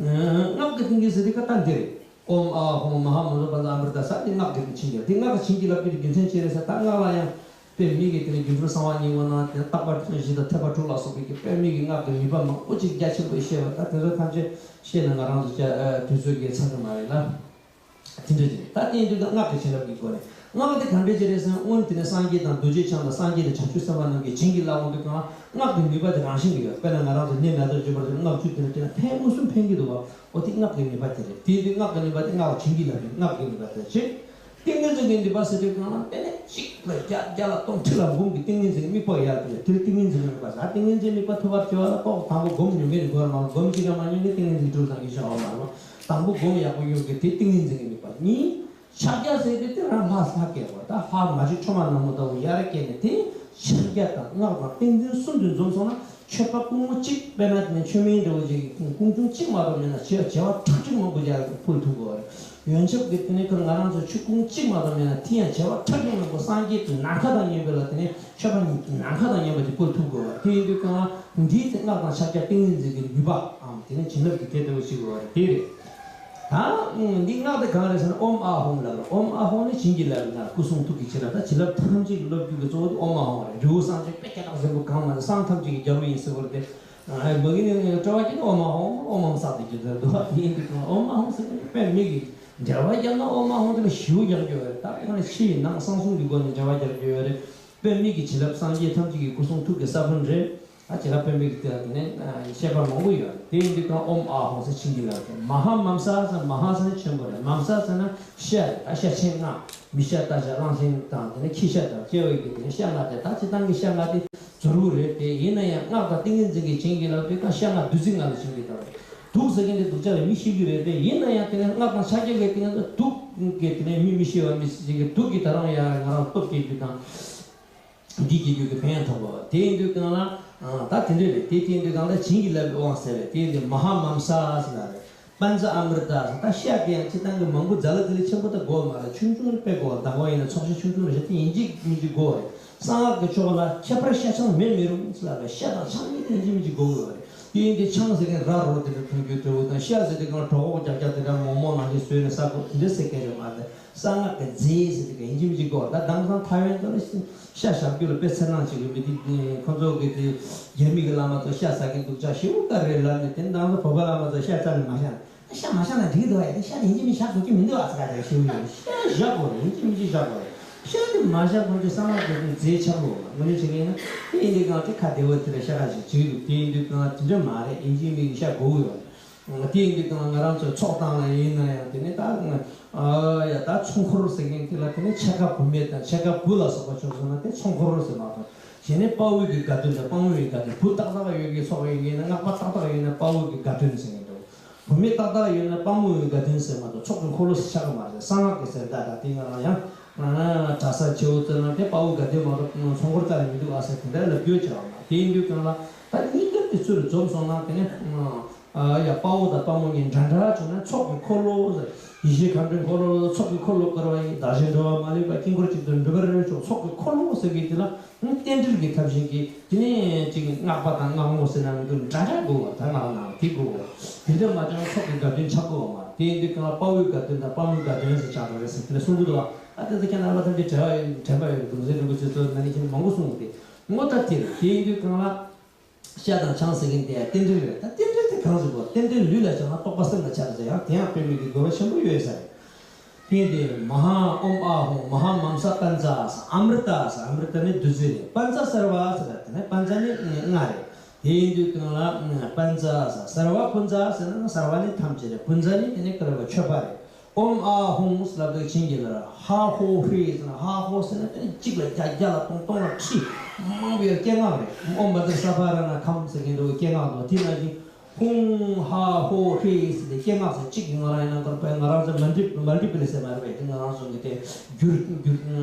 རེད། སྔགས་ཀྱི་ཏིང་ངེ་འཛིན་དེ་ཀ་ད་འདི་རེད། ཨོཾ་ཨཱཿཧཱུྃ་མ་ཧཱ་མཎྜ་པཉྩ་ཨ་མྲྀ་ཏ་ས་དེ་སྔགས་ཀྱི་བྱིན་གྱིས། དེ་སྔགས་ཀྱི་བྱིན་གྱིས་བརླབས་རྒྱུ་དེ་རྒྱུ་མཚན་ཅི་རེད་ཟེར། ད་སྔགས་ལ་ཡང་དཔེ་མི་གི་དེ་ནས་སྒྱུ་འཕྲུལ་གསང་བ་བརྙེས་པ་ན་དེ་བརྟག་པ་བཞི་དང་ཐེག་པ་དྲུག་ལ་སོགས་པའི་གི་དཔེ་མི་གི་སྔགས་ཀྱི་ནུས་པ་མང་པོ་ཅིག་རྒྱ་ཆེན་པོ་བཤད་པ། ད་དེ་ཚོ་ཐམས་ཅད་བཤད་ན་ང་རང་ཚོ་ཅ་ཨ་དུས་ཚོད་ཀྱིས་ཚར་གི་མ་རེད་ལ། དེ་འདྲ་ཅིག་རེད། ད་དེ་ཡིན་དུས་ད་སྔགས་ཀྱི་བྱིན་རླབས་ཀྱི་སྒོ་ནས། སྔགས་དེ་ག་འདྲ་ཅིག་རེད་ཟེར་ན། སྔོན་དེ་ནས་སངས་རྒྱས་དང་རྡོ་རྗེ་འཆང་དང་སངས་རྒྱས་དང་བྱང་ཆུབ་སེམས་དཔའ་རྣམས་ཀྱིས་བྱིན་གྱིས་བརླབས་འོང་དུས་གང་ལ་སྔགས་ཀྱི་ནུས་པ་དེ་རང་བཞིན་གྱིས་ཡོད། དཔེར་ན་ང་རང་ཚོ་ནད་མེད་པར་བྱེད་པར་བྱས་ན་སྔགས་ཆུ་དེ་ལ་བྱས་ན་ཕན་མངོན་སུམ་ཕན་གྱི་འདུག་བ། འོ་དེ་སྔགས་ཀྱི་ནུས་པ་དེ་རེད། དེ་དུས་སྔགས་ཀྱི་ནུས་པ་དེ་སྔགས་ལ་བྱིན་གྱིས་བརླབས་ནས་སྔགས་ཀྱི་ནུས་པ་དེ་བྱེད། ཏིང་ངེ་འཛིན་གྱི་ནུས་པ་ཟེར་དུས་གང་ལ་དཔེར་ན་གཅིག་ལ་བརྒྱ་བརྒྱ་ལ་སྟོང་ཁྲི་ལ་འབུམ་གྱི་ཏིང་ངེ་འཛིན་གྱི་དམིགས་པ་ཡར་དུ་ཡར་དེར་ཏིང་ངེ་འཛིན་གྱི་དམིགས་པ་ཟེར། ཏིང་ངེ་འཛིན་གྱི་དམིགས་པ་ཐོབ་པར་བྱ་བ་ལ་ཏོག་དང་པོ་སྒོམ་ཉོན་མཁན་གྱི་སྒོ་ར་མ་སྒོམ་གཅིག་ཀྱང་མ་ཉོན་མཁན་ཏིང་ངེ་འཛིན་གྲུབ་ཙམ་གྱི་བྱ་བ་མ་རེད། དང་པོ་སྒོམ་ཡག་པོ་ཡོད་མཁན་དེ་ཏིང་ངེ་འཛིན་གྱི་དམིགས་པ། གཉིས། ཕྱག་རྒྱ་ཟེར་དུས་དེ་རང་ལྷ་ལྷ་སྐྱེ་བ། ད་ལྷ་མ་གཅིག་ཁྲོ་མ་ནག་མོ་ལྟ་བུ་ཡར་སྐྱེས་ནས་དེ་ཕྱག་རྒྱ་དང་སྔགས་དང་ཏིང་འཛིན་གསུམ་དུ་འཛོམས་སོང་ན། མཆོད་པ་སྐུ་ངོ་གཅིག་དཔེར་ན་དེ་ནས་མཆོད་མེ་འདྲ་བོ་ཅིག་གི་སྐུ་ཆུང་གཅིག་མ་གཏོགས་མེད་ན་བྱེ་བ་ཁྲག་ཁྲིག་མང་པོ་ཡར་ཕུལ་ཐུབ་དགོས་པ་རེད། ཡོན་ཆབ་ཀྱི་དེ་ནས་ཁོ་ང་རང་ཚོ་ཆུ་ཁུང་གཅིག་མ་གཏོགས་མེད་ན་དེ་ཡང་བྱེ་བ་ཁྲག་ཁྲིག་མང་པོ་སངས་རྒྱས་ཀྱི་ནམ་མཁའ་དང་མཉམ་པ་ལ་དེ་ནས་མཆོད་པ་ནམ་མཁའ་དང་མཉམ་པ་ཅིག་ཕུལ་ཐུབ་དགོས་པ་རེད། དེ་ཡིན་དུས་གང་ལ་འདིའི་ཚེ་སྔགས་དང་ཕྱག་རྒྱ་ཏིང་ངེ་འཛིན་གྱི་ནུས་པའམ་དེ་ནས་བྱིན་རླབས་ཀྱི་དེ་ལྟ་བུ་ཞིག་དགོས་པ་རེད། དེ་རེད། ད་འདི་སྔགས་དེ་གང་རེད་ཟེར་ན་ཨོཾ་ཨཱཿཧཱུྃ་ལབ་རེད། ཨོཾ་ཨཱཿཧཱུྃ་ནི་བྱིན་གྱིས་བརླབས་ན་སྐུ་གསུང་ཐུགས་ཀྱི་བྱིན་རླབས། ད་བྱིན་རླབས་ཐམས་ཅད་ཀྱི་སློབ་རྒྱུ་གི་གཙོ་བོ་དེ་ཨོཾ་ཨཱཿཧཱུྃ་རེད། འབྲས་བུ་སངས་རྒྱས་དཔེ་སྐད་གྲགས་ཟིན་པོ་གང་མ་ཟེར་སངས་ཐམས་ཅད་ཀྱི་རྒྱལ་པོ་ཡིན་ཟེར་བ་རེད་དེ། མ་གི་ནི་སྤྲོ་བ་སྐྱེས་ན་ཨོཾ་ཨཱཿཧཱུྃ་ཨོཾ་ཨཱཿཧཱུྃ་ཟེར་གྱི་འདུག་བ། དེ་ཡིན་དུས་ཨོཾ་ཨཱཿཧཱུྃ་ཟེར་ནས་དཔེ་མི་གི་འགྲེལ་བ་རྒྱབ་ན་ཨོཾ་ཨཱཿཧཱུྃ་དེ་ལ་ཞེ་པོ་རྒྱག་རྒྱུ་ཡོད་རེད། ད་ཡང་ན་ཕྱི་ཡི་ནང་གསང་གསུམ་གྱི་སྒོ་ནས་འགྲེལ་བ་རྒྱག་རྒྱུ་ཡོད་རེད། དཔེ་མི་གི་བྱིན་རླབས་སངས་རྒྱས་ཐམས་ཅད་ཀྱི་སྐུ་གསུང་ཐུགས་ཀྱི་ས་བོན་རེད། ད་བྱེད་ལ་དཔེ་མེད་ཀྱི་དེ་ལ་དེ་ནས་བཤད་པ་མང་པོ་ཡོད་རེད། དེ་ཡིན་དུས་ཀྱང་ཨོཾ་ཨཱཿཧཱུྃ་ཟེར་བྱིན་གྱིས་བརླབས་ཏེ། མ་ཧཱ་མཱཾ་ས་ཟེར། མ་ཧཱ་ཟེར་ན་ཆེན་པོ་རེད། མཱཾ་ས་ཟེར་ན་ཤ་རེད། ད་ཤ་ཆེན་ལྔ། མི་ཤ་རྟ་ཤ་གླང་ཆེན་དང་དེ་ནས་ཁྱི་ཤ་དང་བཅས་པའི་གི་དེ་ནས་ཤ་ལྔ་དེ། ད་སྤྱིར་བཏང་གི་ཤ་ལྔ་དེ་རྫུ་རུ་རེད་དེ། ཡིན་ན་ཡང་སྔགས་དང་ཏིང་ངེ་འཛིན་གྱིས་བྱིན་གྱིས་བརླབས་དུས་ཀྱང་ཤ་ལྔ་བདུད་རྩི་ལྔ་ལ་བྱིན་གྱིས་བརླབས་རེད། དུག་ཟེར་མཁན་དེ་སྡུག་ཅག་རེད། མི་ཤི་རྒྱུ་རེད་དེ། ཡིན་ན་ཡང་དེ་ནས་སྔགས་དང་ཕྱག་རྒྱ་གི་དེ་ནས་དུག་གི་དེ་ནས་མི་མི་ཤི་བ་མི་ཤི་གི་དུག་གི་ད་རང་ཡང་ང་རང་སྟོབས་སྐྱེ་རྒྱུ་དང་། འདི་སྐྱེ་རྒྱུ་གི་ཕན་ཐོགས་པ། དེ་ཡིན་དུས་གང་ལ། ད་དེ་འདྲ་རེད། དེ་དེ་ཡིན་དུས་གང་ལ་བྱིན་གྱིས་བརླབས་པའི་དབང་ཟེར་བས། དེ་ཡིན་དུས་མ་ཧཱ་མཱཾ་ས་ཟེར་ན་རེད། པཉྩ་ཨ་མྲྀ་ཏ་ཟེར། ད་ཤ་དེ་ཡང་སྤྱིར་བཏང་གི་མང་པོ་ཛ་ལ་ཛ་ལི་ཆེན་པོ་ད་དགོས་མ་རེད། ཆུང་ཆུང་རེ་དཔེ་དགོས། མདང་དགོང་ཡིན་ན་ཚོགས་ཤ་ཆུང་ཆུང་རེ་བཞག་དེ་ཡིན་གཅིག་མིན་གཅིག་དགོས་རེད། གསང་སྔགས་ཀྱི་ཕྱོགས་ལ་ཁྱད་པར་ཤ་ཆང་མེད་མི་རུང་ཟེར་ལ། ཤ་དང་ཆང་གཉིས་ཡིན་གཅིག་མིན་གཅིག་དགོས་དགོས་རེད། དེ་ཡིན་དུས་ཆང་ཟེར་མཁན་ར་རོ་དེ་འདྲ་འཐུང་རྒྱུ་འདྲ་བོ་དང་། ཤ་ཟེར་དུས་གང་གྲོད་ཁོག་རྒྱག་རྒྱག་དེ་འདྲ་མོག་མོག་ནང་བཞིན་བཟོས་ནས་ཟ་དགོས་དེ་འདྲ་ཟེར་མཁན་རེད་མ་རེད། གསང་སྔགས་ཀྱི་རྫས་ཟེར་དུས་ཀྱང་ཡིན་གཅིག་མིན་གཅིག་དགོས། ད་དེང་སང་ཐའེ་ཝན་དུ་ལ་ཤ་བཞག་རྒྱུ་ལ་དཔེ་ཚེར་སྣང་བྱེད་ཀྱི་མི་དེ། ཁོ་ཚོ་གི་དེ་རྒྱ་མི་གི་བླ་མ་ཚོ་ཤ་ཟ་མཁན་སྡུག་ཅག་ཞེ་པོ་ཅིག་རེད་ལབ་ནས། དེ་དང་བོད་པ་བླ་མ་ཚོ་ཤ་རྩ་ནས་མ་བཞག་ན། ཤ་མ་བཞག་ན་འགྲིག་འདུག་ཨ། དེ་ཤ་དེ་ཡིན་གཅིག་མིན་གཅིག་བཞག་དགོས་ཀྱི་མི་འདུག་ཨ་ཟེར་ག་དེ་ཞེ་པོ་ཡོད། ཤ་བཞག་དགོས་རེད། ཡིན་གཅིག་མིན་གཅིག་བཞག་དགོས་རེད། ཤ་དེ་མ་བཞག་གོང་དུ་གསང་སྔགས་ཀྱི་རྫས་ཆགས་དགོས་རེད། དངོས་གནས་བྱེད་མཁན་ཡིན་ན་དེ་ཡིན་དུས་གང་དེ་ཁ་བདེ་བོ་དེ་ལ་ཤ་ཁ་ཞིག་བྱེད་ཀྱི་འདུག་དེ་ཡིན་དུས་གང་དེ་འདྲ་མ་རེད། ཡིན་གཅིག་མིན་གཅིག་ཤ་དགོས་ཀྱི་ཡོད་རེད། དེ་ཡིན་དུས་ཀྱང་ང་རང་ཚོའི་ཚོགས་སྟེང་ལ་ཡིན་ན་ཡང་དེ་ནས་ད། ཨ་ཡ་ད་ཚོགས་འཁོར་ཟེར་མཁན་དེ་ལ་དེ་ནས་ཕྱེད་ཀ་བུད་མེད་དང་ཕྱེད་ཀ་བུ་ལ་སོགས་པ་བྱུང་སོང་ན་དེ་ཚོགས་འཁོར་ཟེར་མ་གཏོགས། གཞན་ནས་དཔའ་བོའི་གི་དགའ་སྟོན་དང་དཔའ་མོའི་གི་དགའ་སྟོན། བུ་ཏག་ཏག་ཡོད་མཁན་ཚོགས་ཡོད་མཁན་ན། སྔགས་པ་ཏག་ཏག་ཡོད་ན་དཔའ་བོའི་གི་དགའ་སྟོན་ཟེར་མཁན་འདུག་བུད་མེད་ཏག་ཏག་ཡོད་ན་དཔའ་མོའི་གི་དགའ་སྟོན་ཟེར་མ་གཏོགས་ཚོགས་ཀྱི་འཁོར་ལོ་ཟེར་ཆགས་ཀྱི་མ་རེད། གསང་སྔགས་ཀྱི་ཟེར་ད་ད་དེ་ང་རང་ཡང་གྲྭ་ས་ཆེ་བོ་ཚོ་ན་དེ་དཔའ་བོའི་དགའ་སྟོན་མ་གཏོགས་ཚོགས་འཁོར་རྩ་ནས་མི་འདུག་ཨ་ཟེར་དེ་འདྲ་ལབ་རྒྱུ་བྱ་བ་མ། དེ་ཡིན་དུས་ཀྱང་ལ་ད་གཉིས་ཀ་དེ་ཚུར་འཛོམས་སོང་ན་དེ་ནས། ཨ་ཡ་དཔའ་བོ་དང་དཔའ་མོ་གཉིས་འདྲ་འདྲ་བྱུང་ན་ཚོགས་ཀྱི་འཁོར་ལོ་ཟེར། ཡེ་ཤེས་མཁའ་འགྲོའི་འཁོར་ལོ། ཚོགས་ཀྱི་འཁོར་ལོ་བསྐོར་བ་ཡི། བདག་གཞན་འགྲོ་བ་མ་ལུས་པ། དཀྱིལ་འཁོར་གཅིག་ཏུ་འགྲུབ་པར་ཤོག་ཚོགས་ཀྱི་འཁོར་ལོ་ཟེར་གྱི་དེ་ལ་རྟེན་འབྲེལ་གྱི་ཐབས་ཤེས་ཀྱིས་དེ་ནས་ཅིག་སྔགས་པ་དང་སྔགས་མོ་ཟེར་ན་མི་འདུག་འདྲ་འདྲ་དགོས་པ། ད་ང་ལ་ནང་དེ་དགོས་པ། དེ་འདྲ་མ་བྱུང་ན་ཚོགས་ཀྱི་དགའ་སྟོན་ཆགས་དགོས་པ་མ། དེ་ཡིན་དུས་ཀྱང་དཔའ་བོའི་དགའ་སྟོན་དང་དཔའ་མོའི་དགའ་སྟོན་ཟེར་ཆགས་འགྲོ་རེད་ཟེར་དེ་ལ་གསུང་གི་འདུག་ཨ་དེ་ཚོ་ཁྱེད་རྣམ་པ་ཐམས་ཅད་དྲན་པ་ཡོད། དྲན་པ་ཡོད། གདུང་སྲས་རིན་པོ་ཆེ་ཚོ་ན་ནིང་ཁྱེད་མང་པོ་གསུངས་ཏེ། ངོ་ད་དེ་རེད། དེ་ཡིན་དུས་ཀྱང་ལ། ཤ་དང་ཆང་ཟེར་མཁན་དེ་རྟེན་འབྲེལ་རེད། ད་རྟེན་འབྲེལ་དེ་གང་ཟེར་དགོས། རྟེན་འབྲེལ་ལུས་ལ་བྱང་ན་རྟོགས་པ་སེམས་ལ་འཆར་ཟེར་ཡང་དེ་ཡང་དཔེ་མེད་ཀྱི་དགོས་པ་ཆེན་པོ་ཡོད་ས་རེད། དེ་དེ་མ་ཧཱ་ཨོཾ་ཨཱཿཧཱུྃ་མ་ཧཱ་མཱཾ་ས་པཉྩ་ཟེར། ཨ་མྲྀ་ཏ་ཟེར། ཨ་མྲྀ་ཏ་ནི་བདུད་རྩི་རེད། པཉྩ་སརྦ་ཟེར་ད་དེ་ནས་པཉྩ་ནི་ལྔ་རེད། དེ་ཡིན་དུས་གང་ལ་པཉྩ་ཟེར། སརྦ་པཉྩ་ཟེར་ན་སརྦ་ནི་ཐམས་ཅད་རེད། པཉྩ་ནི་དེ་ནི་ཀ་ར་བ་མཆོད་པ་རེད། ཨོཾ་ཨཱཿཧཱུྃ་ལབ་དུས་བྱིན་གྱིས་བརླབས། ཧ་ཧོ་ཧྲཱིཿ་ཟེར་ན། ཧ་ཧོ་ཟེར་ན་དེ་ནི་གཅིག་ལ་བརྒྱ། བརྒྱ་ལ་སྟོང་། སྟོང་ལ་ཁྲི། མང་པོའི་སྐད་ངག་རེད། ཨོཾ་བཛྲ་ས་ཧ་ར་ཎ་ཁཾ་ཟེར་མཁན་འདྲ་བོ་སྐད་ངག་དང་དེ་ནང་བཞིན་ཧཱུྃ་ཧ་ཧོ་ཧྲཱིཿ་ཟེར་ཏེ་སྐད་ངག་ཟེར་གཅིག་གི་ང་རང་ཡིན་ན་ཀར་པའི་ང་རང་ཚོ་མལ་ཊི་མལ་ཊི་པི་ལི་ཟེར་མ་རེད་པས། དེ་ང་རང་ཚོ་གི་དེ་བསྒྱུར་བསྒྱུར་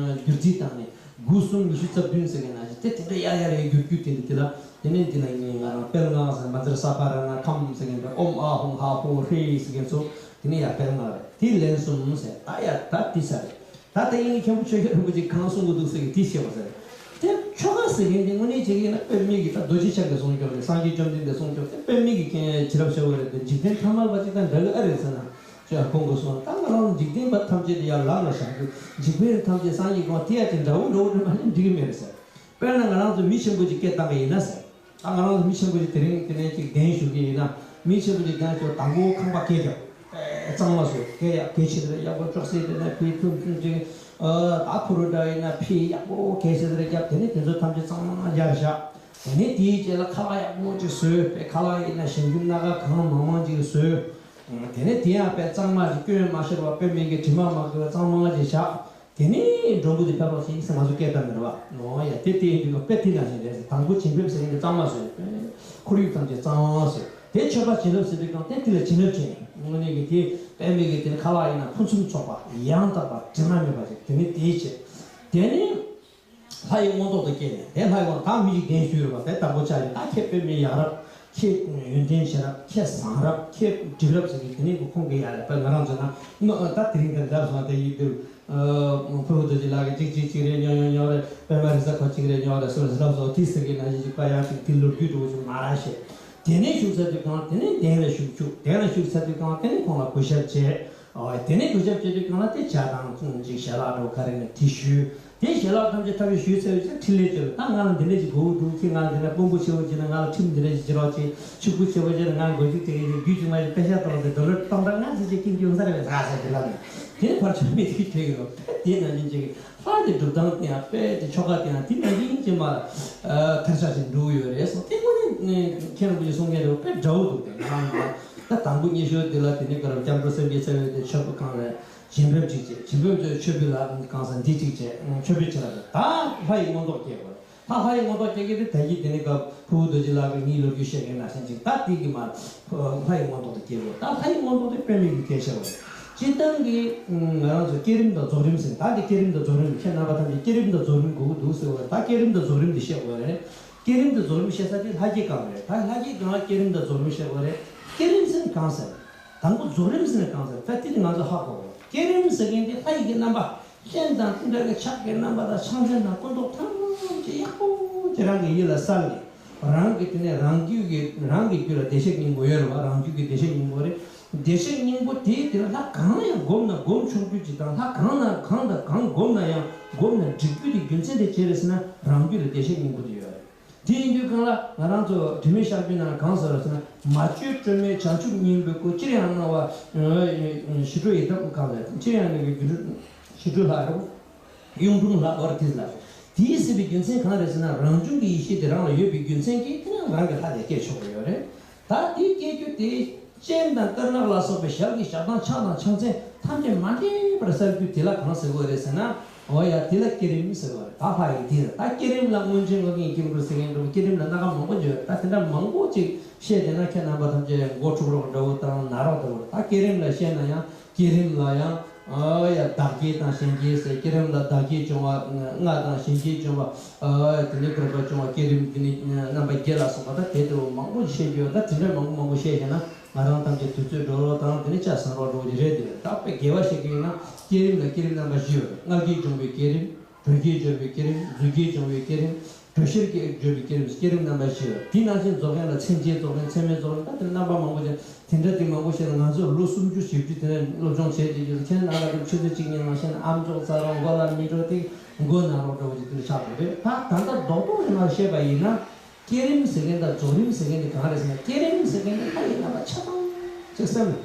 བསྒྱུར་རྩིས་བཏང་ནས། དགུ་གསུམ་ཉི་ཤུ་རྩ་བདུན་ཟེར་མཁན་ནང་བཞིན་དེ་དེ་འདྲ་ཡར་ཡར་ཡར་བསྒྱུར་བསྒྱུར་དེ་འདི་དེ་ལ་དེ་ནས་འདི་ལ་ངས་ང་རང་དཔལ་ངག་ཟེར། བཛྲ་ས་ཧ་ར་ཎ་ཁཾ་ཟེར་མཁན་དེ་ཨོཾ་ཨཱཿཧཱུྃ་ཧ་ཧོ་ཧྲཱིཿ་ཟེར་མཁན་ཚོ་དེ་ནས་ཡར་དཔལ་ངག་རེད། དེ་ལན་གསུམ་ཟེར། ད་ཡར་ད་དེ་ས་རེད། ད་ལྟ་དབྱིག་གཉེན་མཁན་པོ་ཆོས་རྒྱལ་རིན་པོ་ཆེས་གང་གསུང་གི་འདུག་ཟེར་གི་དེ་བཤད་པ་ཟེར། དེ་ཆོ་ག་ཟེར་མཁན་དེ་དངོས་གནས་བྱེད་ཀྱི་ཡིན་ན་དཔེ་མེད་ཀྱི། ད་རྡོ་རྗེ་འཆང་གི་གསུང་སྐྱོབ་རེད། སངས་རྒྱས་བཅོམ་ལྡན་འདས་གསུང་སྐྱོབ་དེ་དཔེ་མེད་ཀྱི་བྱིན་རླབས་ཆེ་བོ་རེད། དེ་འཇིག་རྟེན་ཐ་མལ་པ་ཅིག་དང་འདྲ་གི་ཨ་རེད་ཟེར་ན། ཅོ་ཡང་ཁོང་གིས་གསུངས། ད་ང་རང་འཇིག་རྟེན་པ་ཐམས་ཅད་དེ་ཡར་ལམ་ལ་བཞག་རྒྱུ། འཇིག་རྟེན་ཐམས་ཅད་སངས་རྒྱས་ཁོང་དེ་ཡར་དེ་འདྲ་བོ་འདྲ་བོ་འདྲ་མ་ནི་འགྲིག་གི་མེད་རེད་ཟེར། དཔེར་ན་ང་རང་ཚོ་མི་ཆེན་པོ་ཅིག་སྐད་བཏང་གི་ཡིན་ན་ཟེར། ད་ང་རང་ཚོ་མི་ཆེན་པོ་ཅིག་དེ་རིང་དེ་ནས་ཅིག་གདན་ཞུ་གི་ཡིན་ན། མི་ཆེན་པོ་ཅིག་གདན་ཞུ་དང་པོ་ཁང་པ་སྐད་རྒྱབ། ཨེ་གཙང་མ་བཟོས། སྐད་ཡག་གལ་ཆེ་དེ་ཡག་པོ་ཅོག་ཙེ་དེ་ནས་ཕུལ་ཐུབ་ཐུབ་ཅིག་ད་ཕུ་རུ་འདྲ་ཡིན་ན་ཕི་ཡག་པོ་གལ་ཆེ་དེ་རྒྱབ། དེ་ནས་དེ་ཚོ་ཐམས་ཅད་གཙང་མ་ཡར་བཞག་དེ་ནས་དེའི་རྗེས་ལ་ཁ་ལག་ཡག་པོ་ཅིག་བཟོས། པའི་ཁ་ལག་ཡིན་ན་ཞིམ་ཞིམ་སྣ་ཁ་གང་མང་མང་ཅིག་བཟོས། དེ་ནས་དེ་ཡང་དཔེ་གཙང་མ་ཅིག་སྐྱོན་མ་ཤོར་བ་དཔེ་མེད་ཀྱི་དྲི་མ་མ་གོས་པ་གཙང་མ་ཅིག་བཞག་དེ་ནས་མགྲོན་པོ་དེ་ཕེབས་རོགས་བྱེད་ཟེར་ང་ཚོ་སྐད་བཏང་གི་རེད་བ། འོ་ཡ་དེ་དེ་ཡིན་དུས་དཔེ་དེ་ནང་བཞིན་རེད་ཟེར། དང་པོ་བྱིན་ཕེབས་ཟེར་མཁན་དེ་གཙང་མ་བཟོས། ཁོར་ཡུག་ཐམས་ཅད་གཙང་བཟོས། དེ་མཆོད་པ་བྱིན་རླབས་ཟེར་དུས་ཀྱང་དེ་དེ་ལ་བྱིན་རླབས་བྱས་ནས་དངོས་གནས་ཀྱི་དེ་དཔེ་མེད་ཀྱི་དེ་ནི་ཁ་ལག་ཡིན་ན་ཕུན་སུམ་ཚོགས་པ་ཡང་དག་པ་དྲི་མ་མེད་པ་ཞིག་དེ་ནས་དེའི་ཆེད། དེ་ནས་ལྷ་ཡི་མངོན་རྟོགས་དང་བཅས་ནས་དེ་ལྷ་ཡི་དབང་ད་མི་ཞིག་གདན་ཞུས་རེད་བ། དེ་དང་པོ་ཆ་ཡིན་ད་ཁྱེད་དཔེ་མེད་ཡག་རབ། ཁྱེད་ཡོན་ཏན་ཆེ་རབ། ཁྱེད་བཟང་རབ། ཁྱེད་འགྲིག་རབ་ཟེར་གྱི་དེ་ནས་ཁོ་ཁོང་གི་ཡ་རེད་པ། ང་རང་ཚོ་ན་ད་དེ་རིང་དེ་འདྲ་སོང་དེ་ཡིན་དུས། ཕུར་བུ་རྡོ་རྗེ་ལགས་ཀྱིས་གཅིག་གཅིག་གཅིག་རེ་ཉོ་ཉོ་ཉོ་རེ། པད་མ་རི་ས་ཁོ་གཅིག་རེ་ཉོ་རེ་སོ་རེ་ལབ་སོང་། དེ་ཟེར་གི་ན་གཅིག་གཅིག་པ་ཡང་གཅིག་དེ་ལོ་རྒྱུས་འགྲོ་བ་ཅིག་མ་ར་ཤེས། དེ་ནས་བཞུགས་ཚར་དུས་གང་དེ་ནས་གདན་ལ་བཞུགས་བཅུག་གདན་ལ་བཞུགས་ཚར་དུས་གང་དེ་ནས་ཁོང་ལ་གུས་ཞབས་བྱས། ཨོ་དེ་ནས་གུས་ཞབས་བྱེད་དུས་གང་ལ་དེ་ཇ་དང་ཅིག་ཞལ་ལག་འགྲོ་ག་རེ་ནས་དེ་ཞུས། དེ་ཞལ་ལག་ཐམས་ཅད་ཐབས་ཤེས་ཞུས་ཚར་བའི་ཕྱིར་འཕྲིན་ལས་བཅོལ། ད་ང་ལ་འདི་འདྲ་ཞིག་དགོས་འདུག་ཁྱེད་ང་ལ་འདི་འདྲ་དཔོན་པོ་ཆེ་བོ་བྱས་ན་ང་ལ་ཁྲིམས་འདི་འདྲ་ཞིག་བྱེད་རོགས་བྱེད། ཕྱུག་པོ་ཆེ་བོ་བྱས་ན་ང་མགོ་མཇུག་དེ་གི་རྒྱུད་ཅིག་མ་ཞིག་པེ་ཤ་ཏོག་དེ་ཌོ་ལར་སྟོང་ཕྲག་ལྔ་ཙམ་ཅིག་སྐྱིན་རྒྱུ་ཟ་རེ་བས་ཟ་ཟེར་དེ་ལབ་ནས་དེ་ནས་ཕར་ཆོས་མེད་དེ་བྲལ་གི་རོ། དེ་ནང་བཞིན་ཅིག་ལྷ་དེ་སྒྲུབ་སྟངས་དེ་ཡང་དཔེ་དེ་ཆོ་ག་དེ་ཡང་དེ་ནང་བཞིན་ཅིག་མ་ཐར་ཆགས་ཅིག་འགྲོ་གི་ཡོད་རེད་སོ། དེ་དངོས་གནས། ནས་མཁན་རིན་པོ་ཆེ་གསུང་མཁན་དེ་དཔེ་འདྲ་བོ་འདུག་དེ་ང་རང་ད་དང་པོ་ཉི་ཤུ་དེ་ལ་དེ་ནས་ག་རེ་སྐྱབས་འགྲོ་སེམས་བསྐྱེད་ཚེ་བའི་དེ་མཆོད་པ་གང་རེད། བྱིན་ཕེབས་གཅིག་བྱས། བྱིན་ཕེབས་ཚོས་མཆོད་པའི་ལ་གང་ཟེར་འདི་གཅིག་བྱས། མཆོད་པའི་ཕྱིར་ལ་ད་ལྷ་ཡི་མངོན་རྟོགས་སྐྱེ་དགོས། ད་ལྷ་ཡི་མངོན་རྟོགས་སྐྱེ་མཁན་དེ་ད་གིན་དེ་ནས་སྐབས་ཕུར་བུ་རྡོ་རྗེ་ལགས་ཀྱིས་ངའི་ལོ་རྒྱུས་བཤད་མཁན་ནང་བཞིན་ཅིག་ད་དེ་གི་མ་ལྷ་ཡི་མངོན་རྟོགས་དེ་སྐྱེ་དགོས། ད་ལྷ་ཡི་མངོན་རྟོགས་དེ་དཔེ་མེད་ཀྱི་གལ་ཆེ་བ་རེད། སྤྱིར་བཏང་གི་ང་རང་ཚོ་བསྐྱེད་རིམ་དང་རྫོགས་རིམ་ཟེར། ད་འདི་བསྐྱེད་རིམ་དང་རྫོགས་རིམ་ཁྱེད་རྣམ་པ་ཐམས་ཅད་བསྐྱེད་རིམ་དང་རྫོགས་རིམ་དགོས་ཀྱི་འདུག་ཟེར་བ་རེད། ད་བསྐྱེད་རིམ་དང་རྫོགས་རིམ་འདི་བཤད་དགོས་རེད། བསྐྱེད་རིམ་དང་རྫོགས་རིམ་བཤད་ས་དེ་ལྷ་བསྐྱེད་སྒང་རེད། ད་ལྷ་བསྐྱེད་སྒང་ལ་བསྐྱེད་རིམ་དང་རྫོགས་རིམ་བཤད་དགོས་རེད། བསྐྱེད་རིམ་ཟེར་ན་གང་ཟེར། དང་པོ་རྫོགས་རིམ་ཟེར་ན་གང་ཟེར། ད་དེ་ནི་ང་ཚོ་ཧ་གོ་དགོས། བསྐྱེད་རིམ་ཟེར་མཁན་དེ་ལྷ་ཡི་གེ་རྣམ་པ། སྤྱན་དང་དེ་འདྲ་གི་ཕྱག་གི་རྣམ་པ་དང་ཕྱག་མཚན་དང་སྐུ་མདོག་ཐམས་ཅད་ཡག་པོ་ཅིག་རང་གི་ཡིད་ལ་གསལ་ནས། རང་གི་དེ་ནས་རང་རྒྱུད་ཀྱི་རང་གི་རྒྱུད་ལ་བདེ་གཤེགས་སྙིང་པོ་ཡོད་རེད་བ། རང་རྒྱུད་ཀྱི་བདེ་གཤེགས་སྙིང་པོ་རེད། བདེ་གཤེགས་སྙིང་པོ་དེའི་དེ་ལ་ལྷ་གང་ལ་ཡང་བསྒོམས་ན་བསྒོམ་ཆོག་རྒྱུ་ཅིག་དང་། ལྷ་གང་ན་གང་དང་གང་བསྒོམས་ན་ཡང་བསྒོམས་ན་འགྲིག་རྒྱུ་དེ་རྒྱུ་མཚན་དེ་ཅི་རེད་ཟེར་ན། རང་རྒྱུད་ལ་བདེ་གཤེགས་སྙིང་པོ་དེ་ཡོད་རེད། དེ་ཡིན་དུས་གང་ལ་ང་རང་ཚོ་དྲི་མེད་བཤགས་པའི་ནང་གང་ཟེར་བ་ཟེར་ན། མ་བཅོས་སྤྲོས་མེད་བྱང་ཆུབ་སྙིང་པོའི་སྐུ། ཅིར་ཡང་སྣང་བ་ཞི་ཁྲོ་ཡི་དམ། གང་ཟེར། ཅིར་ཡང་སྣང་བའི་སྒྱུ་འཕྲུལ་ཞི་ཁྲོའི་ལྷ་རེད། གཡུང་དྲུང་ལྷ་འོར་དེ་ལ། དེའི་ཟེར་བའི་རྒྱུ་མཚན་གང་རེད་ཟེར་ན། རང་བྱུང་གི་ཡེ་ཤེས་དེ་རང་ལ་ཡོད་པའི་རྒྱུ་མཚན་གྱིས་དེ་ནས་རང་གི་ལྷ་དེ་སྐྱེ་ཆོག་གི་ཡོད་རེད། ད་དེ་སྐྱེ་རྒྱུ་དེ་སྤྱན་དང་དཀར་ནག་ལ་སོགས་པའི་ཞལ་གྱི་ཞལ་གདངས། ཕྱག་དང་ཕྱག་མཚན་ཐམས་ཅད་མ་འདྲེས་པར་གསལ་རྒྱུ་དེ་ལ་གང་ཟེར་དགོས་རེད་ཟེར་ན། འོ་ཡ། དེ་ལ་བསྐྱེད་རིམ་ཟེར་བ་རེད། ད་ཕ་ཡི་དེ་རེད། ད་བསྐྱེད་རིམ་ལ་སྔོན་བྱོན་ངག་གི་དཀྱིལ་འཁོར་ཟེར་མཁན་འདྲ་བོ། བསྐྱེད་རིམ་ལ་སྣ་ཁ་མང་པོ་ཡོད། ད་དེ་འདྲ་མང་པོ་ཅིག་བཤད་བསྡད་ན་ཁྱེད་རྣམ་པ་ཐམས་ཅད་མགོ་འཁྲུག་རོགས་འདྲ་བོ་དང་ན་རོགས་འདྲ་བོ་རེད། ད་བསྐྱེད་རིམ་ལ་བཤད་ན་ཡང་། བསྐྱེད་རིམ་ལ་ཡང་། ཨ་ཡ། བདག་བསྐྱེད་དང་གཞན་བསྐྱེད་ཟེར། བསྐྱེད་རིམ་ལ་བདག་བསྐྱེད་སྦྱོང་བ་ལྔ་དང་། གཞན་བསྐྱེད་སྦྱོང་བ། ཨ་དེ་ནས་བསྐུར་བ་སྦྱོང་བ། བསྐྱེད་རིམ་དེ་ནས་རྣམ་པ་བརྒྱད་ལ་སོགས་པ། ད་དེ་ལྟ་བུ་མང་པོ་ཞིག་བཤད་རྒྱུ་ཡོད། ད་དེ་འདྲ་མང་པོ་མང་པོ་བཤད་བཞག་ན་ང་རང་ཐམས་ཅད་དུས་ཚོད་འགྲོ་རོགས་དང་། དེ་ནས་ཆ་ཚང་རོགས་འགྲོ་གི་རེད། དེ་ད་དཔེ་རྒྱས་པ་བཤད་ཀྱི་ཡིན་ན། བསྐྱེད་རིམ་ལ་བསྐྱེད་རིམ་རྣམ་པ་བཞི་ཡོད། མངལ་སྐྱེས་སྦྱོང་བའི་བསྐྱེད་རིམ། གྲོལ་སྐྱེས་སྦྱོང་བའི་བསྐྱེད་རིམ། རྫུས་སྐྱེས་སྦྱོང་བའི་བསྐྱེད་རིམ། གྲོལ་ཕྱིར་སྐྱེས་སྦྱོང་བའི་བསྐྱེད་རིམ། བསྐྱེད་རིམ་རྣམ་པ་བཞི་ཡོད། དེ་ནང་བཞིན་རྫོགས་རིམ་ལ་མཚན་བཅས་རྫོགས་རིམ། མཚན་མེད་རྫོགས་རིམ། ད་དེ་རྣམ་པ་མང་པོ་ཅན། དེ་འདྲ་དེ་མང་པོ་བཤད་ན་ང་ཚོས་ལོ་སུམ་ཅུ་བཞི་བཅུ་དེ་འདྲ་སློབ་སྦྱོང་བྱས་བྱས་བྱས་ཁྱེད་རྣམ་པ་ཚོ་ཆུ་ཚོད་གཅིག་གཉིས་ནང་བཤད་ན་ཨ་མཆོག་རྩ་རོགས་མགོ་ལ་མི་འགྲོ་དེ་མགོ་ན་རོགས་འདྲ་བོ་ཅིག་དེ་འདྲ་ཆགས་འགྲོ་རེད། ད་ད་ལྟ་རྡོག་རྡོག་རེ་མར་བཤད་པ་ཡིན་ན། བསྐྱེད་རིམ་ཟེར་མཁན་དང་རྫོགས་རིམ་ཟེར་མཁན་དེ་གང་རེད་ཟེར་ན། བསྐྱེད་རིམ་ཟེར་མཁན་དེ་ལྷ་ཡི་རྣམ་པ་ཆ་ཚང་ཅིག་སེམས་ལ་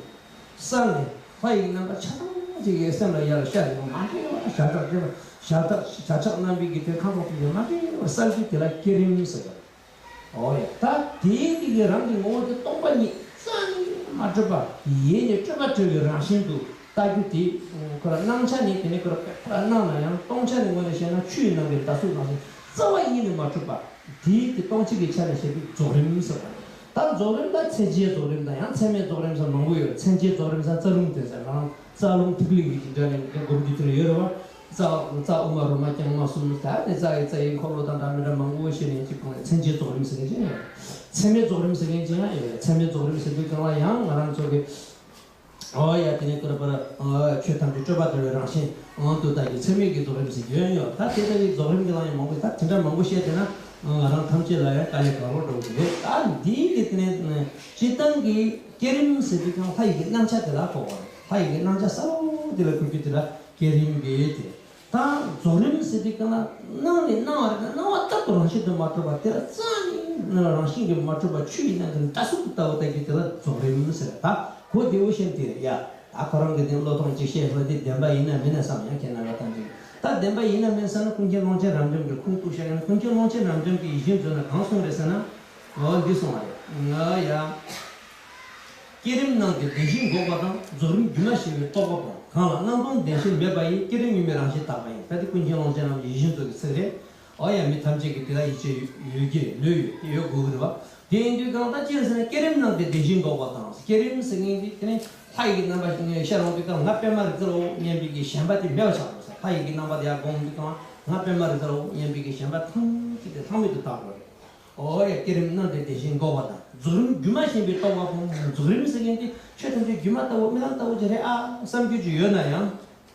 བསམ་ནས། ལྷ་ཡི་རྣམ་པ་ཆ་ཚང་ཅིག་གི་སེམས་ལ་ཡར་ཤར་ནས་མ་འདྲེས་པར་ཞབས་བྲག་ཅེས་པ། ཞབས་བྲག་ཞབས་ཆགས་རྣམ་པའི་གི་དེ་ཁ་དོག་ཅིག་གི་མ་འདྲེས་པར་གསལ་རྒྱུ་དེ་ལ་བསྐྱེད་རིམ་ཟེར་བ། འོ་ཡ། ད་དེའི་གི་རང་གི་ངོ་བོ་དེ་སྟོང་པ་ཉིད་རྩ་ནས་མ་གྲུབ་པ། ཡེ་ནས་སྤྲོས་པ་བྲལ་བའི་རང་བཞིན་དུ་ལྟ་རྒྱུ་དེ། ཁོ་རང་སྣང་ཆ་ནས་དེ་ནས་ཁོ་རང་དཔེ་ཁོ་རང་སྣང་ན་ཡང་སྟོང་ཆ་ནས་ངོས་ནས་བཤད་ན་ཆུ་ཡི་ནང་གི་ཟླ་གཟུགས་ནང་བཞིན་རྩ་བ་ཉིད་ནས་མ་གྲུབ་པ། དེའི་དེ་སྟོང་ཆ་གི་ཆ་ནས་བཤད་པའི་རྫོགས་རིམ་ཟེར་བ་རེད། ད་རྫོགས་རིམ་ལ་མཚན་བཅས་རྫོགས་རིམ་དང་ཡང་མཚན་མེད་རྫོགས་རིམ་ཟེར་མང་པོ་ཡོད། མཚན་བཅས་རྫོགས་རིམ་ཟེར་རྩ་རླུང་དེ་ཟེར་རང་རྩ་རླུང་ཐིག་ལེ་གི་དེ་འདྲ་ནས་སྒོམ་རྒྱུ་དེ་ཡོད་རེད་བ། རྩ་རྩ་དབུ་མ་རོ་མ་རྐྱང་མ་གསུམ། ད་ནི་རྩ་ཡི་རྩ་ཡི་འཁོར་ལོ་དང་འདྲ་མི་འདྲ་མང་པོ་བཤད་ནས་ཅིག་གོང་ནས་མཚན་བཅས་རྫོགས་རིམ་ཟེར་མཁན་ཅིག་ཡོད། མཚན་མེད་རྫོགས་རིམ་ཟེར་མཁན་ཅིག་ཡང་ཡོད། མཚན་མེད་རྫོགས་རིམ་ཟེར་དུས་གང་ལ་ཡང་ང་རང་ཚོ་གི། འོ་ཡ། དེ་ནས་བསྐུར་བ། ཆོས་ཐམས་ཅད་སྤྲོས་པ་བྲལ་བའི་རང་བཞིན་དབང་དུ་བཏང་རྒྱུ་མཚན་མེད་ཀྱི་རྫོགས་རིམ་ཟེར་རྒྱུ་ཡོད། ད་དེ་ལྟ་བུའི་རྫོགས་རིམ་གྱི་ནང་ཡང་མང་པོ། ད་དེ་འདྲ་མང་པོ་བཤད་བསྡད་ན་ང་རང་ཐམས་ཅད་ལ་ཡང་དཀའ་ལས་ཁག་པོ་འགྲོ་གི་རེད། ད་འདིའི་གི་དེ་ནས་སྤྱིར་བཏང་གི་བསྐྱེད་རིམ་ཟེར་དུས་ཀྱང་ལྷ་ཡི་གི་རྣམ་གཞག་དེ་ལ་གོ་བ་རེད། ལྷ་ཡི་གི་རྣམ་གཞག་གསལ་པོ་དེ་ལ་གོ་རྒྱུ་དེ་ལ་བསྐྱེད་རིམ་གྱི་དེ། ད་རྫོགས་རིམ་ཟེར་དུས་ཀྱང་ལ་སྣང་ནས་སྣང་བ་རེད་ན། སྣང་བ་ལྟར་དུ་རང་བཞིན་དུ་མ་གྲུབ་པ། དེ་ལ་རྩ་ནས་རང་བཞིན་གྱིས་མ་གྲུབ་པ། ཆུ་ཡི་ནང་གི་ཟླ་གཟུགས་ལྟ་བུ་ལྟ་རྒྱུ་དེ་ལ་རྫོགས་རིམ་ཟེར། ད་གོ་བདེ་བོ་བཤད་དེ་རེད་ཡ། ད་ཁོ་རང་གི་དེ་བློས་ཐོངས་ཅིག་བཤད་ལྷོད་དེ་བདེན་པ་ཡིན་ན་མིན་ན་བསམ་ཡང་ཁྱེད་རྣམ་པ་ཐམས་ཅད། ད་བདེན་པ་ཡིན་ན་མིན་བསམ་ན་ཀུན་མཁྱེན་ཀློང་ཆེན་རབ་འབྱམས་ཀྱི་ཁུངས་གཏུགས་བཤད་ཡིན་ན། ཀུན་མཁྱེན་ཀློང་ཆེན་རབ་འབྱམས་ཀྱི་ཡིད་བཞིན་མཛོད་ན་གང་གསུངས་རེད་ཟེར་ན། འོ་འདི་གསུངས་པ་རེད། ང་ཡ། བསྐྱེད་རིམ་སྣང་སྟེ་བདེན་ཞེན་འགོག་པ་དང་། རྫོགས་རིམ་སྒྱུ་མ་ཞེས་པའི་རྟོག་པ་སྤོང་། གང་ལ་སྣང་སྟོང་བདེན་ཞེན་མེད་པ་ཡིས། བསྐྱེད་རིམ་གཉུག་མའི་རང་བཞིན་དག་པ་ཡིན། ད་དེ་ཀུན་མཁྱེན་ཀློང་ཆེན་རབ་འབྱམས་ཀྱི་ཡིད་བཞིན་མཛོད་ཀྱི་ཚིག་རེད། འོ་ཡ། མི་ཐམས་ཅད་ཀྱིས་དེ་ལ་ཡིད་ཆེས་ཡོད་ཀྱི་རེད། ལོས་ཡོད། དེ་ཡོད་དགོས་ཀྱི་རེད་བ། དེ་ཡིན་དུས་གང་ལྟར་ཅི་ཟེར་ན། བསྐྱེད་རིམ་སྣང་སྟེ་བདེན་ཞེན་འགོག་པ་དང་། བསྐྱེད་རིམ་ཟེར་མཁན་དེ་དེ་ནི་ལྷ་ཡི་གི་རྣམ་པ་ཤར་འོང་དུས་གང་ང་པདྨ་རིག་འཛིན་ལོ་སྙམ་པའི་གི་ཞེན་པ་དེ་མེད་པ་ཆགས་འགྲོ་ས། ལྷ་ཡི་གི་རྣམ་པ་དེ་ཡར་སྒོམ་དུས་གང་ང་པདྨ་རིག་འཛིན་ལོ་སྙམ་པའི་གི་ཞེན་པ་ཐམས་ཅད་དེ་ལྷག་མེད་དུ་དག་འགྲོ་རེད། འོ་ཡ། བསྐྱེད་རིམ་སྣང་སྟེ་བདེན་ཞེན་འགོག་པ་དང་། རྫོགས་རིམ་སྒྱུ་མ་ཞེས་པའི་རྟོག་པ་སྤོང་། རྫོགས་རིམ་ཟེར་མཁན་དེ་ཆོས་ཐམས་ཅད་སྒྱུ་མ་ལྟ་བུ་རྨི་ལམ་ལྟ་བུ་ཅིག་རེད་ཨ་བསམ་རྒྱུ་ཅིག་ཡོད་ན་ཡང་།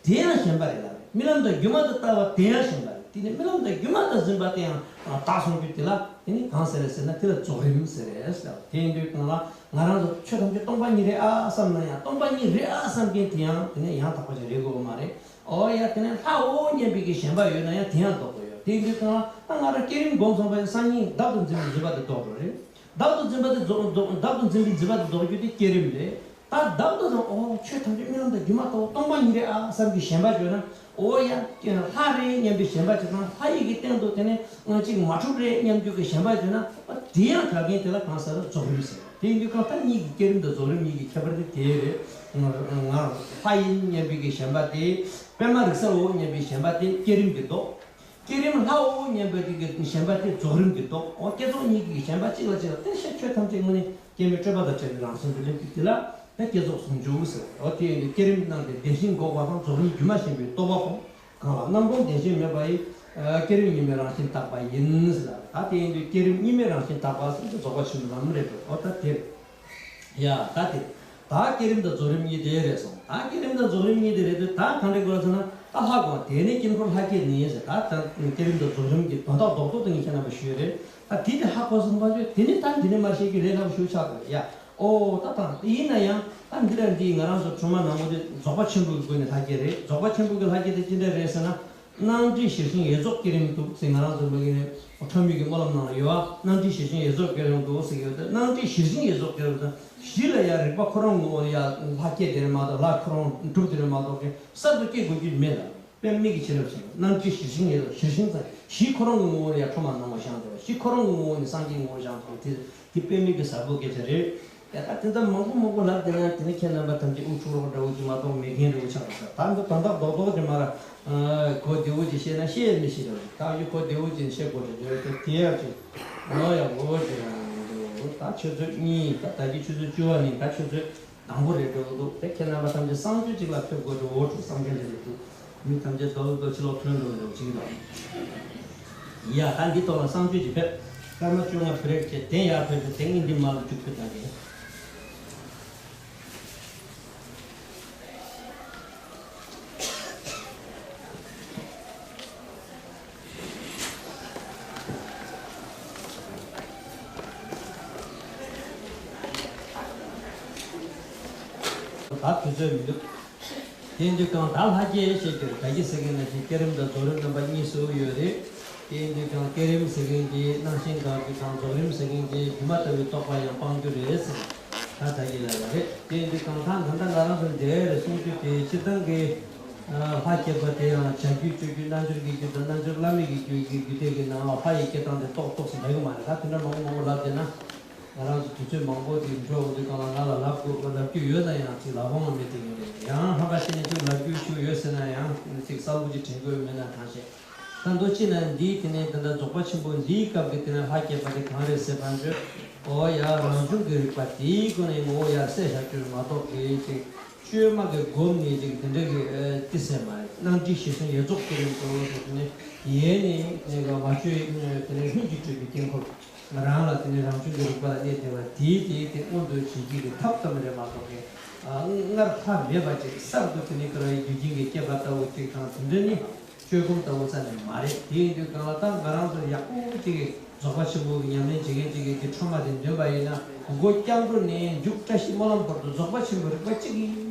དེ་ཡང་ཞེན་པ་རེད་ལ། རྨི་ལམ་དང་སྒྱུ་མ་དུ་ལྟ་བ་དེ་ཡང་ཞེན་པ་རེད། དེ་ནི་རྨི་ལམ་དང་སྒྱུ་མ་དང་འཛིན་པ་དེ་ཡང་དག་སོང་རྒྱུ་དེ་ལ་དེ་ནི་གང་ཟེར་རེད་ཟེར་ན། དེ་ལ་རྫོགས་རིམ་ཟེར་རེད་ཟེར། དེ་ཡིན་དུས་གང་ལ་ང་རང་ཚོ་ཆོས་ཐམས་ཅད་སྟོང་པ་ཉིད་རེད་ཨ་བསམ་ན་ཡང་། སྟོང་པ་ཉིད་རེད་ཨ་བསམ་མཁན་དེ་ཡང་དེ་ནི་ཡང་དག་པ་ཅིག་རེད་དགོས་མ་རེད། འོ་ཡ། དེ་ནས་ལྷའོ་སྙམ་པའི་གི་ཞེན་པ་ཡོད་ན་ཡང་དེ་ཡང་ལྡོག་གི་ཡོད། དེ་ཡིན་དུས་གང་ལ་ད་ང་རང་བསྐྱེད་རིམ་སྒོམ་སོང་བ་ཡིན་སང་ཉིན་བདག་ཏུ་འཛིན་པའི་འཛིན་པ་དེ་ལྡོག་འགྲོ་རེད། བདག་ཏུ་འཛིན་པ་དེ་རྫོགས་རྫོགས་བདག་ཏུ་འཛིན་པའི་འཛིན་པ་དེ་ལྡོག་རྒྱུ་དེ་བསྐྱེད་རིམ་རེད། ད་བདག་ཏུ་འཛིན། ཨོ་ཆོས་ཐམས་ཅད་རྨི་ལམ་དང་སྒྱུ་མ་ལྟ་བུ་སྟོང་པ་ཉིད་རེད་ཨ་བསམ་གྱི་ཞེན་པ་བྱུང་ན། འོ་ཡ། ལྷ་རེད་སྙམ་པའི་ཞེན་པ་བྱེད་ཙང་ལྷ་ཡི་གི་སྟེང་དུ་དེ་ནས་ཅིག་མ་གྲུབ་རེད་སྙམ་རྒྱུ་གི་ཞེན་པ་བྱས་ན་དེ་ཡང་གྲགས་མཁན་དེ་ལ་གང་ཟེར་རྫོགས་རིམ་ཟེར། དེ་ཡིན་དུས་གང་ལྟར་གཉིས་ཀྱི་བསྐྱེད་རིམ་དང་རྫོགས་རིམ་གཉིས་ཀྱི་ཁྱད་པར་དེ་དེ་རེད། ང་ལྷ་ཡིན་སྙམ་པའི་གི་ཞེན་པ་དེ། པད་མ་རིག་གསལ་འོ་སྙམ་པའི་ཞེན་པ་དེ་བསྐྱེད་རིམ་གྱི་ལྡོག་བསྐྱེད་རིམ་ལྷའོ་སྙམ་པའི་གི་ཞེན་པ་དེ་རྫོགས་རིམ་གྱི་ལྡོག་འོ་བསྐྱེད་རྫོགས་གཉིས་ཀྱི་ཞེན་པ་གཅིག་ལ་གཅིག་ལ་བརྟེན་ཤེས་ཆོས་ཐམས་ཅད་དངོས་གནས་སྐྱེ་མེད་སྤྲོས་པ་དང་བྲལ་བའི་རང་བཞིན་དུ་སླེབས་རྒྱུ་དེ་ལ་ད་བསྐྱེད་རྫོགས་ཟུང་འཇུག་ཟེར། འོ་དེ་ཡིན་དུས་བསྐྱེད་རིམ་གནང་སྟེ་བདེན་ཞེན་འགོག་པ་དང་རྫོགས་རིམ་སྒྱུ་མ་བྱས་པའི་རྟོགས་པ་སྤོང་། གང་ལ་རྣམ་སྤོང་བདེན་ཞེན་མེད་པ་ཡི། བསྐྱེད་རིམ་གཉིས་མེད་རང་བཞིན་དག་པ་ཡིན་ཟེར། ད་དེ་ཡིན་དུས་བསྐྱེད་རིམ་གཉིས་མེད་རང་བཞིན་དག་པ་ཟེར་དུས་རྫོགས་པ་ཆེན་པོའི་ལམ་རེད་འགྲོ། འོ་ད་དེ་རེད། ཡ་ད་དེ། ད་བསྐྱེད་རིམ་དང་རྫོགས་རིམ་གཉིས་དེ་རེད་སོང་། ད་བསྐྱེད་རིམ་དང་རྫོགས་རིམ་གཉིས་དེ་རེད་དུས་ད་གང་འདྲ་དགོས་ཟེར་ན་ད་ལྷ་དགོངས་དེ་ནི་དཀྱིལ་འཁོར་ལྷ་བསྐྱེད་ནི་ཟེར། ད་ད་བསྐྱེད་རིམ་དང་རྫོགས་རིམ་གྱི་དོན་དག་རྡོག་རྡོག་དེ་ངས་ཁྱེད་རྣམ་པ་ཞུས་རེད། ད་དེ་དེ་ཧ་གོ་སོང་པ་ཆོས་དེ་ནི་ད་འདི་ནས་མར་བཤད་རྒྱུ་ལས་སླ་པོ་ཞིག་ཆགས་འདུག་ཡ། ཨོ་ད་ད་ཡིན་ན་ཡང་ད་འདི་ལ་འདི་ང་རང་ཚོ་ཆུང་མ་ནང་པོ་དེ་རྫོགས་པ་ཆེན་པོ་གི་སྒོ་ནས་ལྷ་བསྐྱེད་རེད། རྫོགས་པ་ཆེན་པོ་གི་ལྷ་བསྐྱེད་དེ་ཅི་འདྲ་རེད་ཟེར་ན། སྣང་སྒྲིབ་ཞི་ཞིང་ཡེ་རྫོགས་བསྐྱེད་རིམ་འདུག་ཟེར། ང་རང་ཚོ་མ་གི་ནས་ཁྲོམ་ཡུལ་གྱི་སྨོན་ལམ་ནང་ལ་ཡོད་པ། སྣང་སྒྲིབ་ཞི་ཞིང་ཡེ་རྫོགས་བསྐྱེད་རིམ་འདུག་ཟེར་གྱི་ཡོད་དེ། སྣང་སྒྲིབ་ཞི་ཞིང་ཡེ་རྫོགས་བསྐྱེད་རིམ་དང་ཞི་ལ་ཡང་རིག་པ་ཁོ་རང་ངོ་བོ་ལ་ཡང་ལྷ་བསྐྱེད་དེ་རེད་མ་གཏོགས་ལྷ་ཁོ་རང་གྲུབ་དེ་རེད་མ་གཏོགས་གསར་དུ་སྐྱེ་དགོས་རྒྱུ་མེད་ལ། དཔེ་མིག་གི་ཆེ་རབས་ཆེ་སྣང་སྒྲིབ་ཞི་ཞིང་ཡེ་རྫོགས་ཞི་ཞིང་ཙམ་ཞི་ཁོ་རང་གི་ངོ་བོ་ལ་ཡང་ཁྲོམ་སྣང་བ་ཤར་འདུག་ཞི་ཁོ་རང་གི་ངོ་བོ་ནས་སངས་རྒྱས་ངོ་བོ་ཤར་འདུག་དེ་དེ་དཔེ་མིག་གི་གསལ་པོ་སྐད་ཆ་རེད། ཡ་ད་དེ་ཚོ་མང་པོ་མང་པོ་ལབ་བསྡད་ན་དེ་ནི་ཁྱེད་རྣམ་པ་ཐམས་ཅད་དབུགས་འཕྲོག་རོགས་འདྲ་བོ་ཅིག་མ་གཏོགས་མེད་མཁན་འདྲ་བོ་ཆགས་འདུག་ད་འདི་དོན་དག་རྡོག་རྡོག་དེ་མར་གོ་བདེ་བོ་ཅིག་བཤད་ན་བཤད་མི་ཤེས་འདྲ་བོ་ཅིག་ད་ཡུ་གོ་བདེ་བོ་ཅིག་བཤད་དགོས་འདྲ་འདྲ་བོ་དེ་དེ་ཡག་ཅིག་ཨོ་ཡ་འོ་ཅིག་ད་ཆུ་ཚོད་གཉིས་ད་ད་གི་ཆུ་ཚོད་བཅུ་པ་ནི་ད་ཆུ་ཚོད་དང་པོ་རེད་འགྲོ་གི་འདུག་དེ་ཁྱེད་རྣམ་པ་ཐམས་ཅད་གསང་སྤྱོད་ཅིག་ལ་ཕེབས་དགོས་འགྲོ་འོ་འགྲོ་བསམ་མཁན་ཅིག་རེད་འདུག་མི་ཐམས་ཅད་རྡོག་རྡོག་ཕྱི་ལོགས་ཐོན་འགྲོ་འགྲོ་ཅིག་འདུག་ཡ་ད་འདི་ཐོག་ལ་གསང་སྤྱོད་ཅིག་ཕེབས། སྐར་མ་བཅོ་ལྔ་བུ་རེག་བྱས་དེ་ཡར་ཕེབས་ཏེ་དེ་ངས་འདི་མར་ལ་བཅུག་ཕེབས་ད་གི། ད་དུས་ཚོད་མི་འདུག་དེ་ཡིན་དུས་གང་ད་ལྷ་བསྐྱེད་བཤད་རྒྱུར་ད་གི་ཟེར་མཁན་ནང་བཞིན་བསྐྱེད་རིམ་དང་རྫོགས་རིམ་རྣམ་པ་གཉིས་སུ་ཡོད་རེད། དེ་ཡིན་དུས་གང་བསྐྱེད་རིམ་ཟེར་མཁན་གྱི་སྣང་ཞེན་དགག་རྒྱུ་དང་རྫོགས་རིམ་ཟེར་མཁན་གྱི་སྒྱུ་མ་ལྟ་བུའི་རྟོག་པ་ཡང་སྤང་རྒྱུ་རེད་ཟེར། ད་ད་གི་ལ་ལ་རེད། དེ་ཡིན་དུས་གང་ད་ད་ལྟ་ང་རང་ཚོ་འདིར་གསུང་རྒྱུ་དེ་སྤྱིར་བཏང་གི་ལྷ་བསྐྱེད་པ་དེ་ཡང་བྱ་རྒྱུད་སྤྱོད་རྒྱུད་རྣལ་འབྱོར་གྱི་རྒྱུད་དང་རྣལ་འབྱོར་བླ་མེད་ཀྱི་རྒྱུད་ཀྱི་རྒྱུད་སྡེ་གི་ནང་ལ་ལྷ་ཡི་བསྐྱེད་སྟངས་དེ་ཏོག་ཏོག་ཙམ་ལས་ཀྱི་མ་རེད། ད་དེ་འདྲ་མང་པོ་མང་པོ་ལབ་བསྡད་ན། ང་རང་ཚོ་དུས་ཚོད་མང་པོ་དེ་འགྲོ་འོང་དུས་སྒང་ལ་ང་ལ་ལབ་དགོས་ལབ་རྒྱུ་ཡོད་ན་ཡང་ཅིག་ལབ་འོང་མེད་དེ་ཡིན་རེད། ཡང་ཧམ་པ་བཤད་ནས་ཅིག་ལབ་རྒྱུ་ཞིག་ཡོད་ཟེར་ན་ཡང་ཅིག་གསལ་པོ་ཅིག་དྲན་དགོས་མེད་ན་ཐང་ཤེས། ད་མདོ་ཕྱི་ན་འདིའི་དེ་ནས་ད་ལྟ་རྫོགས་པ་ཆེན་པོ་འདིའི་སྐབས་ཀྱི་དེ་ནས་ལྷ་བསྐྱེད་པ་དེ་གང་རེད་ཟེར་བ་འདྲ། ཨོ་ཡ་རང་བྱུང་གི་རིག་པ་དེའི་སྒོ་ནས་ངོ་བོ་ཡར་གསལ་བཞག་རྒྱུ་མ་གཏོགས་ཀྱི་ཅིག་བཅོས་མ་གི་སྒོམ་ནས་ཅིག་དེ་འདྲ་གི་ཏི་ཟེར་མ་རེད། སྣང་སྒྲིབ་ཞི་ཞིང་ཡེ་རྫོགས་བསྐྱེད་རིམ་དུ་ཟེར་དེ་ནས་ཡེ་ནས་ནས་ག་མ་བཅོས་དེ་ནས་ལྷུན་གྱིས་གྲུབ་པའི་དཀྱིལ་འཁོར། རང་ལ་དེ་ནས་རང་བྱུང་གི་རིག་པ་ལ་གནས་བསྡད་པ་དེའི་དེའི་དེ་མངོན་དུ་བྱེད་ཀྱི་གི་ཐབས་ཙམ་རེད་མ་གཏོགས་ཀྱི། སྔར་ལྷ་མེད་པ་ཅིག་གསར་དུ་དེ་ནས་ཀ་ར་ཡི་རྒྱུ་རྐྱེན་གྱིས་སྐྱེས་པ་ལྟ་བུ་ཅིག་དང་དེ་འདྲ་ནི་བཅོས་སྒོམ་ལྟ་བུ་རྩ་ནས་མ་རེད། དེ་ཡིན་དུས་གང་ལ་ད་ང་རང་ཚོ་ཡག་པོ་ཅིག་རྫོགས་པ་ཆེན་པོ་གི་ཉམས་ལེན་བྱེད་མཁན་ཅིག་གིས་དེ་ཁྲོམ་མ་དེ་འདོན་པ་ཡིན་ན་སྒོ་སྐྱབས་འགྲོ་ནས་མཇུག་བཀྲ་ཤིས་སྨོན་ལམ་བར་དུ་རྫོགས་པ་ཆེན་པོའི་རིག་པ་གཅིག་གི་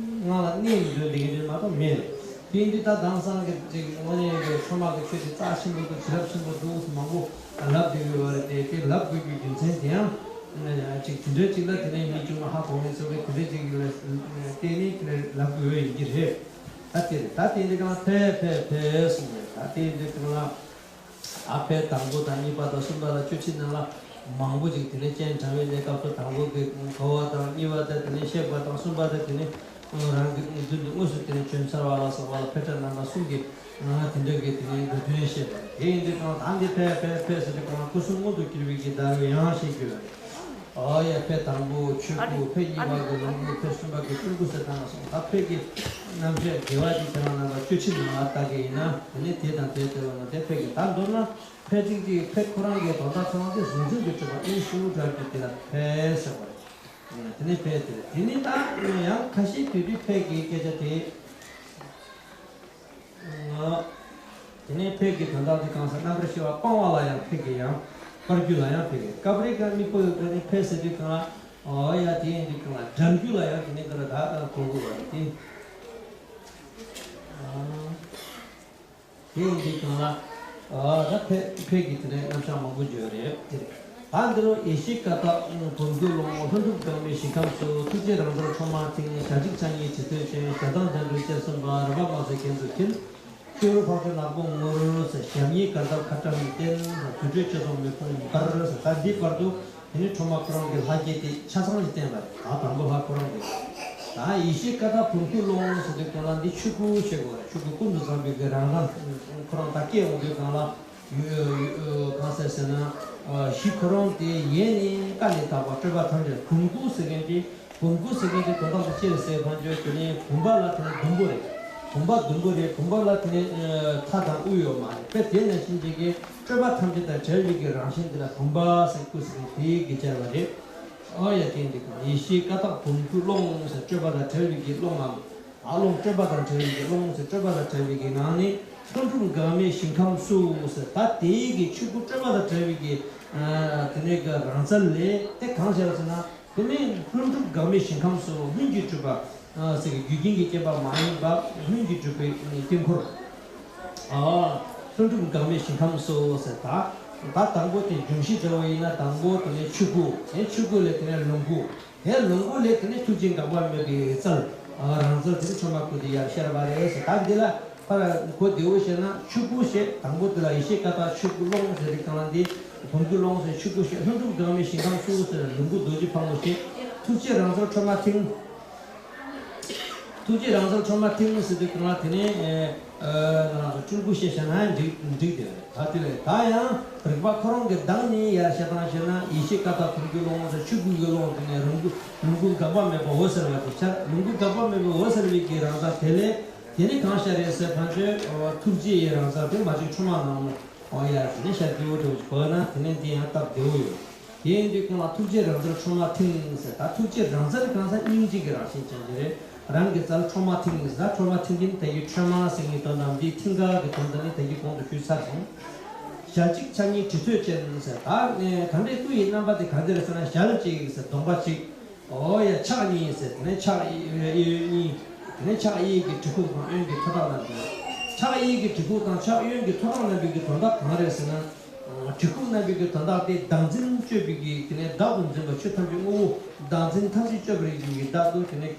ངང་ལ་གནས་ནས་འདོན་བསྡད་མཁན་དེ་མ་གཏོགས་མེད་རེད། དེ་ཡིན་དུས་ད་དེང་སང་གི་ཅིག་དངོས་གནས་ཀྱི་ཁྲོམ་མ་གི་ཆོས་དེ་རྩ་ཆེན་པོ་འདུག་བྱིན་རླབས་ཆེན་པོ་འདུག་མང་པོ། ལབ་དགོས་ཀྱི་ཡོད་རེད་དེ། དེ་ལབ་དགོས་ཀྱི་རྒྱུ་མཚན་དེ་ཡང་ཅིག་དེ་འདྲའི་ཅིག་ལ་དེ་ནས་མི་ཅུང་མ་ཧ་གོ་མཁན་ཚོ་གིས་དེ་འདྲའི་ཅིག་ལ་བརྟེན་ནས་དེ་འདྲ་ལབ་དགོས་ཡོད་ཡིན་གྱི་རེད། ད་དེ་རེད། ད་དེ་འདི་གང་ཕེབས་ཕེབས་ཕེབས་གསུངས་རེད། ད་དེ་འདི་གང་ལ་ཨ་ཕེབས་དང་པོ་དང་གཉིས་པ་དང་གསུམ་པ་ལ་ཆོས་ཁྲིད་ནང་ལ་མང་པོ་ཅིག་དེ་ནས་སྤྱན་དྲངས་པའི་གནས་སྐབས་སུ་དང་པོ་གི་གོ་བ་དང་གཉིས་པ་དང་དེ་ནས་བཤད་པ་དང་གསུམ་པ་དང་དེ་ནས་རང་གི་མདུན་དུ་དངོས་སུ་དེ་ནས་བྱོན་ཚར་བ་ལ་སོགས་པ་ལ་ཕེབས་ཕྲ་རྣམ་པ་གསུམ་གྱི། ང་དེ་འདྲ་གི་དེ་ནས་འགྲོ་དོན་བཤད་པ་རེད། དེ་ཡིན་དུས་གང་ད་འདི་ཕེབས་ཕེབས་ཕེབས་ཟེར་དུས་གང་སྐུ་གསུང་དངོས་སུ་གྱུར་པའི་གི་བརྡ་རོལ་ཡང་ཞིག་གྱུར་པ་རེད། ཨོ་ཡ་ཕེབས་དང་པོ་ཆོས་སྐུ། ཕེབས་གཉིས་པ་གི་ལོངས་སྐུ། ཕེབས་གསུམ་པ་གི་སྤྲུལ་སྐུ་ཟེར་དང་ལ་སོགས་ད་ཕེབས་ཀྱི་རྣམ་བཤད་དགེ་བ་ཅིག་དེ་རང་རྣམ་པ་ཆོས་ཁྲིད་ནང་ལ་ལྟ་གི་ཡིན་ན་དེ་ནས་དེ་དང་དེ་ལྟ་བུ་ན་དེ་ཕེབས་ཀྱི་ད་མདོར་ན་ཕེབས་ཅིག་ཅིག་ཕེབས་ཁོ་རང་གི་དོན་དག་ཚང་དེ་གཟུང་འཛིན་གྱི་སྤྲོས་པ་དབྱིངས་སུ་བསྒྲལ་རྒྱུ་དེ་ལ་ཕེབས་ཟེར་བ་རེད། དེ་ནས་ཕེབས་དེ་རེད། དེ་ནས་ད་ཡང་ཁ་ཤས་དུས་དུས་ཕེབས་ཀྱི་སྐད་ཆ་དེ། དེ་ནས་ཕེབས་ཀྱི་དོན་དག་དེ་གང་ཟེར་རྣམ་པར་ཤེས་པ་སྤང་བ་ལ་ཡང་ཕེབས་ཀྱི་ཡང་སྤར་རྒྱུ་ལ་ཡང་ཕེབས་ཀྱི། སྐབས་རེ་གང་དམིགས་པ་ཡོད་པ་ནི་ཕེབས་ཟེར་དུས་གང་ཨོ་ཡ་དེ་ཡིན་དུས་གང་ལ་འགྲམ་རྒྱུ་ལ་ཡང་དེ་ནས་གང་ལ་ད་གོ་དགོས་པ་རེད་དེ། དེ་ཡིན་དུས་གང་ལ་ཨོ་ད་ཕེབས་ཕེབས་ཀྱི་དེ་ནས་རྣམ་གཞག་མང་པོ་བརྗོད་རེད་དེ་རེད། ད་འདི་རུ་ཡེ་ཤེས་ཀ་དག་བུམ་འགྱུར་ཀློང་ལྷུན་གྲུབ་འབྲོག་མའི་ཞིང་ཁམས་སུ་ཐུགས་རྗེ་རང་གྲོལ་ཁྲོ་མ་ཐིང་། ཞལ་གཅིག་ཕྱག་གཉིས་དྲི་ཟའི་སྤྱན། ཞལ་གདངས་འཇའ་འདྲུལ་སྤྱན་གསུམ་པ། རིམ་པ་མ་ཟད་གྱེན་དུ་འཁྱིལ། སྤྱི་བོར་འཕགས་མཆོག་ནག་པོ་ངུར་ཟེར། ཞབས་གཉིས་གར་སྟབས་ཁ་བཀྲམ་བསྟན་ཟེར། དུར་ཁྲོད་ཆོས་སྲུང་མེ་དཔུང་འབར་ཟེར། ད་འདི་བར་དུ་དེ་ནི་ཁྲོས་མ་ཁོ་རང་གི་ལྷ་བརྒྱད་དེ་ཆ་ཚང་ཞིག་བསྟན་པ་རེད། ད་དང་པོ་ལྷ་ཁོ་རང་གི། ད་ཡེ་ཤེས་ཀ་དག་བུམ་སྐུ་ཀློང་ཟེར་དུས་སྒང་ལ་འདི་ཆོས་སྐུ་བཤད་དགོས་རེད། ཆོས་སྐུ་ཀུན་ཏུ་བཟང་པོའི་གི་རང་རང་ཁོ་རང་ད་སྐྱེ་འོང་དུས་སྒང་ལ། ཡོད་ཡོད། གང་ཟེར་ཟེར་ན། གཞི་ཁོ་རང་དེ་ཡེ་ནས་ཀ་ནས་དག་པ་སྤྲོས་པ་ཐམས་ཅད། བུམ་སྐུ་ཟེར་མཁན་དེ། བུམ་སྐུ་ཟེར་མཁན་དེ་དོན་དག་དེ་ཅི་རེད་ཟེར་བ་ཅིན་དེ་ནི་བུམ་པ་ལ་དེ་ནི་ཟླུམ་པོ་རེད། བུམ་པ་ཟླུམ་པོ་རེད། བུམ་པ་ལ་དེ་ནི་མཐའ་དང་དབུས་ཡོད་མ་རེད། དཔེ་དེ་ནང་བཞིན་ཅིག་གི་སྤྲོས་པ་ཐམས་ཅད་དང་བྲལ་བའི་གི་རང་བཞིན་དེ་ལ་བུམ་པ་ཟེར་སྐུ་ཟེར་མཁན་དེ་གི་སྦྱར་བ་རེད། ཨོ་ཡ། དེ་འདི་གང་ཡེ་ཤེས་ཀ་དག་བུམ་སྐུ་ཀློང་ཟེར། སྤྲོས་པ་དང་བྲལ་བའི་གི་ཀློང་ངམ། ཨ་ཀློང་སྤྲོས་པ་དང་བྲལ་བའི་གི་ཀློང་ཟེར། སྤྲོས་པ་དང་བྲལ་བའི་གི་ངང་ནས་ལྷུན་གྲུབ་འགག་མེད་ཞིང་ཁམས་སུ་ཟེར། ད་དེའི་གི་ཆོས་སྐུ་སྤྲོས་པ་དང་བྲལ་བའི་གི་ཨ་དེ་ནས་གི་རང་རྩལ་ལས་དེ་གང་བྱས་པ་ཟེར་ན། དེ་ནས་ལྷུན་གྲུབ་འགག་མེད་ཞིང་ཁམས་སུ། ལྷུན་གྱིས་གྲུབ་པ་ཟེར་གི་རྒྱུ་རྐྱེན་གྱིས་བསྐྱེད་པ་མ་ཡིན་པ། ལྷུན་གྱིས་གྲུབ་པའི་དཀྱིལ་འཁོར། ཨ་ལྷུན་གྲུབ་འགག་མེད་ཞིང་ཁམས་སུ་ཟེར། ད་ད་དང་པོ་དེ་འབྱུང་བཞི་འདྲ་བ་ཡིན་ན། དང་པོ་དེ་ནས་ཆོས་སྐུ། དེ་ཆོས་སྐུ་ལས་དེ་ནས་ལོངས་སྐུ། དེ་ལོངས་སྐུ་ལས་དེ་ནས་ཐུགས་རྗེ་འགག་པ་མེད་པའི་རྩལ། ཨ་རང་རྩལ་དེ་ནི་ཁྲོས་མ་སྐུ་དེ་ཡར་ཤར་བ་རེད་ཟེར། ད་འདི་ལ་ཕར་གོ་བདེ་བོ་བཤད་ན། ཆོས་སྐུ་བཤད། དང་པོ་དེ་ལ་ཡེ་ཤེས་ཀ་དག་ཆོས་སྐུ་ཀློང་ཟེར་དུས་སྒང་ལ་འདི་བུམ་སྐུ་ཀློང་ཟེར། ཆོས་སྐུ་བཤད། ལྷུན་གྲུབ་འགག་མེད་ཞིང་ཁམས་སུ་ཟེར། ལོངས་སྐུ་རྡོ་རྗེ་ཕག་མོ་བཤད། ཐུགས་རྗེ་རང་རྩལ་ཁྲོས་མ་མཐིང་། ཐུགས་རྗེ་རང་རྩལ་ཁྲོས་མ་མཐིང་ཟེར་དུས་སྒང་ལ་དེ་ནས་ཨ་ང་རང་ཚོ་སྤྲུལ་སྐུ་བཤད་བཞག་ན་འགྲིག་འགྲིག་དེ་རེད། ད་དེ་ལས་ད་ཡང་རིག་པ་ཁོ་རང་གི་གདངས་ནས་ཡར་བཤད་སྟངས་བཤད་ན། ཡེ་ཤེས་ཀ་དག་བུམ་སྐུའི་ཀློང་ཟེར། ཆོས་སྐུ་གི་ཀློང་། དེ་ནས་ལོངས་སྐུ། ལོངས་སྐུ་འགག་པ་མེད་པ་འོད་གསལ་བ་དེ་ཤར། ལོངས་སྐུ་འགག་པ་མེད་པའི་འོད་གསལ་བའི་གི་རང་རྩལ་དེ་ལས། དེ་ནས་གང་ཤར་རེད་ཟེར་བ་ཅིན་ཐུགས་རྗེ་ཡི་རང་རྩལ་དེ་མ་གཅིག་ཁྲོས་མ་ནག་མོ། ཨོ་ཡ། དེ་ནས་ཤར་དེ་འོ་དེ་འོ་བོ་ན། དེ་ནས་འདི་ཡང་སྟབས་བདེ་བོ་ཡོད། དེ་ཡིན་དུས་སྒང་ལ་ཐུགས་རྗེ་རང་རྩལ་ཁྲོས་མ་མཐིང་ཟེར། ད་ཐུགས་རྗེ་རང་རྩལ་གང་ཟག་སྙིང་རྗེ་གི་རང་བཞིན་ཅན་དེ་རེད། རང་གི་རྩལ་ཁྲོས་མ་མཐིང་ཟེར། ད་ཁྲོས་མ་མཐིང་གིན་དེ་གི་ཁྲོས་མ་ཟེར་མཁན་དོན་དང་འདི་མཐིང་ག་གི་དོན་དག་ནི་དེ་གི་གོང་དུ་ཞུས་ཚར་སོང་། ཞལ་གཅིག་ཕྱག་གཉིས་གྲི་ཐོད་ཅན་ཟེར། ད་ནས་གང་འདྲའི་སྐུ་ཡི་རྣམ་པ་དེ་ག་འདྲ་རེད་ཟེར་ན། ཞལ་གཅིག་ཟེར་གདོང་པ་གཅིག། ཨོ་ཡ། ཕྱག་གཉིས་ཟེར། དེ་ནས་ཕྱག་གཡས་གཡོན་གཉིས། དེ་ནས་ཕྱག་གཡས་ཀྱི་གྲི་ཁུག་དང་གཡོན་གྱི་ཐོད་ཐག་རྣམ་པ། ཕྱག་གཡས་ཀྱི་གྲི་ཁུག་དང་ཕྱག་གཡོན་གྱི་ཐོད་ཐག་རྣམ་པའི་གི་དོན་དག་གང་རེད་ཟེར་ན། གྲི་ཁུག་རྣམ་པའི་གི་དོན་དག་དེ་བདག་འཛིན་གཅོད་པའི་གི། དེ་ནས་བདག་ཏུ་འཛིན་པ་ཆོས་ཐམས་ཅད་དངོས་པོ་བདག་འཛིན་ཐམས་ཅད་གཅོད་པར་བྱེད་པའི་གི་བདག་ཏུ་དེ་ནས་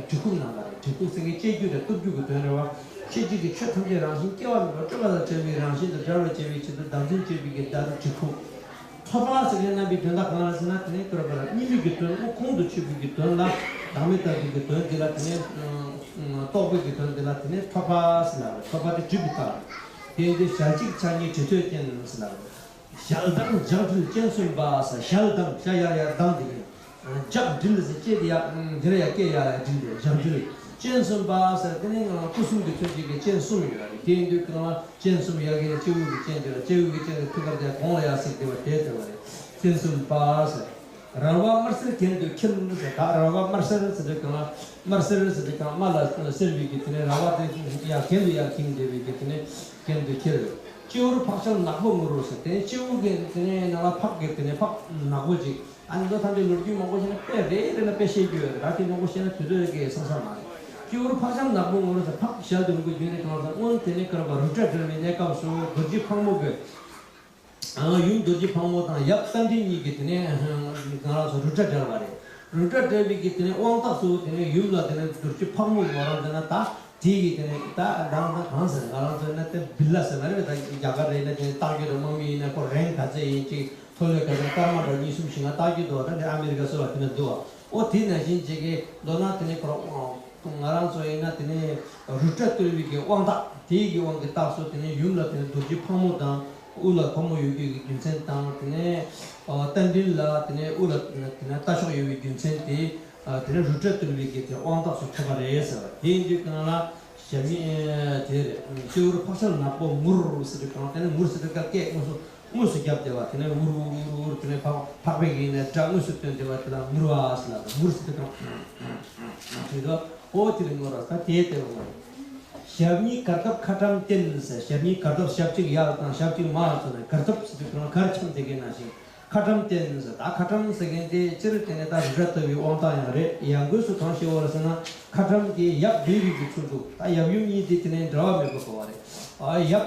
གྲི་ཁུག་གནང་བ་རེད། གྲི་ཁུག་ཟེར་མཁན་གཅད་རྒྱུ་རེད། གཏུབ་རྒྱུ་གི་དོན་རེད་བ། ཆོས་ཀྱི་གི་ཆོས་ཐམས་ཅད་རང་བཞིན་སྐྱེ་བ་མེད་པ་སྤྲོས་པ་དང་བྲལ་བའི་རང་བཞིན་དུ་འབྲལ་བར་བྱ་བའི་ཆེད་དུ་བདག་འཛིན་གཅོད་པའི་གི་བདག་ཏུ་གྲི་ཁུག། ཐོད་པ་ཟེར་མཁན་རྣམ་པའི་དོན་དག་གང་རེད་ཟེར་ན། དེ་ནས་ཁོ་ར་བ་ལ་གཉིས་མེད་ཀྱི་དོན། དངོས་ཁོང་དུ་ཆུད་པའི་གི་དོན་ལ། བདག་མེད་ལྟ་བུའི་གི་དོན་དེ་ལ། དེ་ནས་ཨ་རྟོགས་པའི་གི་དོན་དེ་ལ་དེ་ནས་ཐོད་པ་ཟེར་ལབ་རེད། ཐོད་པ་དེ་གྲི་གི་རྟགས་རེད། དེ་ཡིན་དུས་ཞལ་གཅིག་ཕྱག་གཉིས་གྲི་ཐོད་ཅན་ཟེར་ལབ་རེད། ཞལ་གདངས་ལྗགས་དྲིལ་སྤྱན་གསུམ་པ་ཟེར། ཞལ་གདངས། ཞལ་ཡར་ཡར་གདངས་དེ་གི། ལྗགས་དྲིལ་ཟེར། ལྕེ་དེ་ཡར་འདིར་ཡར་སྐད་ཡར་ཡར་དྲིལ་ཏེ་ལྗགས་དྲིལ། སྤྱན་གསུམ་པ་ཟེར། དེ་ནས་ང་སྐུ་གསུམ་གྱི་མཚོན་བྱེད་ཀྱི་སྤྱན་གསུམ་ཡོད་རེད། དེ་ཡིན་དུས་སྒང་ལ་སྤྱན་གསུམ་ཡ་གི་ནས་སྤྱི་བོ་གི་སྤྱན་དེ་ལ། སྤྱི་བོ་གི་སྤྱན་དེ་ཐུགས་ཀར་དེ་གོང་ལ་ཡར་གཟིགས་བསྡད་པ་དེ་བསྡད་པ་རེད། སྤྱན་གསུམ་པ་ཟེར། རལ་པ་དམར་སེར་གྱེན་དུ་འཁྱིལ་ཟེར། ད་རལ་པ་དམར་སེར་ཟེར་དུས་སྒང་ལ། དམར་སེར་ཟེར་དུས་སྒང་ལ་དམར་ལ་སེར་བའི་གི། དེ་ནས་རལ་པ་དེ་ཡར་གྱེན་དུ་ཡར་འཁྱིལ་བསྡད་པའི་གི། དེ་ནས་གྱེན་དུ་འཁྱིལ། སྤྱི་བོར་འཕགས་ཤེལ་ནག་པོ་ངུར་ཟེར། དེ་ནས་སྤྱི་བོ་གི་དེ་ནས་ནང་ལ་ཕག་གི་དེ་ནས་ཕག་ནག་པོ་ཅིག། ཨ་ནི་ལོ་ཐམས་ཅད་ལོ་རྒྱུས་མང་པོ་བཤད་ན་དཔེ་རེ་རེ་ལ་དཔེ་བཤད་རྒྱུ་ཡོད་རེད། ད་དེ་མང་པོ་བཤད་ན་དུས་ཚོད་ཀྱིས་སང་ས་མ་རེད། སྤྱི་བོར་འཕགས་ཤེལ་ནག་པོ་ངུར་ཟེར། ཕག་ཞལ་དུ་ངུ་རྒྱུ་ནི་གང་ཟེར། སྔོན་དེ་ནས་ཁོ་ར་བ་རུ་ཏྲ་བསྒྲལ་བའི་གནས་སྐབས་སུ་རྡོ་རྗེ་ཕག་མོ་གི། ཨ་ཡུམ་རྡོ་རྗེ་ཕག་མོ་དང་ཡབ་རྟ་མགྲིན་གཉིས་ཀྱིས་དེ་ནས་ང་རང་ཚོ་རུ་ཏྲ་བསྒྲལ་བ་རེད། རུ་ཏྲ་བསྒྲལ་བའི་གི་དེ་ནས་དབང་རྟགས་སུ་དེ་ནས་ཡུམ་ལ་དེ་ནས་རྡོ་རྗེ་ཕག་མོ་ངོ་རང་དེ་ན་ད། དེ་ཡི་དེ་ནས་ད་ང་རང་ཚོ་གང་ཟེར། ང་རང་ཚོ་ཡིན་ན་དེ་བི་ལ་ཟེར་ན་རེད། ད་རྒྱ་གར་རེད་ན་དེ་ནས་རྟགས་ཀྱི་རེད། དམག་མི་ཡིན་ན་ཁོ་རེན་ག་ཚད་ཡིན་ཅིག། མཐོ་ལོས་ག་ཚད། སྐར་མ་འདྲ་གཉིས་གསུམ་བཞི་ལྔ་རྟགས་ཀྱི་འདུག་བ། ད་དེ་ཨ་མེ་རི་ཀ་སོགས་ལ་དེ་ནས་འདུག་བ། ཨོ་དེ་ནང་བཞིན་ཅིག་གི་མདོར་ན་དེ་ནས་ཁོ་རང་ང་རང་ཚོ་ཡིན་ན་དེ་ནས་རུ་ཏྲ་གཏོར་བའི་གི་དབང་རྟགས། དེ་ཡི་གི་དབང་གི་རྟགས་སུ་དེ་ནས་ཡུམ་ལ་དེ་ནས་རྡོ་རྗེ་ཕག་མོ་དང་། དབུ་ལ་ཕག་མོ་ཡོད་རྒྱུ་གི་རྒྱུ་མཚན་དང་། དེ་ནས་རྟ་མགྲིན་ལ་དེ་ནས་དབུ་ལ་དེ་ནས་རྟ་མཆོག་ཡོད་པའི་རྒྱུ་མཚན་དེ། ཨ་དེ་ནས་རུ་ཏྲ་གཏོར་བའི་གི་དེ་དབང་རྟགས་སུ་ཐོབ་པ་རེད་ཟེར་བ། དེ་ཡིན་དུས་སྒང་ལ་ཞབས་གཉིས་དེ་རེད། སྤྱི་བོར་འཕགས་ཤེལ་ནག་པོ་ངུར་ཟེར་དུས་སྒང་། དེ་ནས་ངུར་ཟེར་དུས་སྐབས་སྐད་དངོས་སུ་དངོས་སུ་བརྒྱབ་བསྡད་པ། དེ་ནས་ངུར་ངུར་ངུར་ངུར། དེ་ནས་ཕག་ཕག་པའི་གི་ནས་སྒྲ་དངོས་སུ་བཏོན་བསྡད་པ་དེ་ལ་ངུར་བ་ཟེར་ལབ། ངུར་ཟེར་དུས་སྒང་། དེ་ལ་ཨོ་དེ་ལ་ངུར་བ་ཟེར། དེ་ལྟ་བུ་ངུར། ཞབས་གཉིས་གར་སྟབས་ཁ་བཀྲམ་བསྟན་ཟེར། ཞབས་གཉིས་གར་སྟབས། ཞབས་གཅིག་ཡར་དང་ཞབས་གཅིག་མར་སོང་ནས་གར་སྟབས་ཟེར་དུས་སྒང་གར་འཁྱམས་བསྡད་མཁན་ནང་བཞིན། ཁ་བཀྲམ་བསྟན་ཟེར། ད་ཁ་བཀྲམ་ཟེར་མཁན་དེ་སྤྱིར་བསྟན་ནས་ད་རུ་ཏྲ་གཏོར་བའི་དབང་རྟགས་ཡང་རེད། ཡང་སྒོས་སུ་གང་ཞིག་ཡོད་རེད་ཟེར་ན། ཁ་བཀྲམ་གྱི་ཡབ་སྦས་པའི་གི་ཚུལ་དུ། ད་ཡབ་ཡུམ་གཉིས་དེ་དེ་ནས་འབྲེལ་བ་མེད་པ་གོ་བ་རེད། ཨ་ཡབ་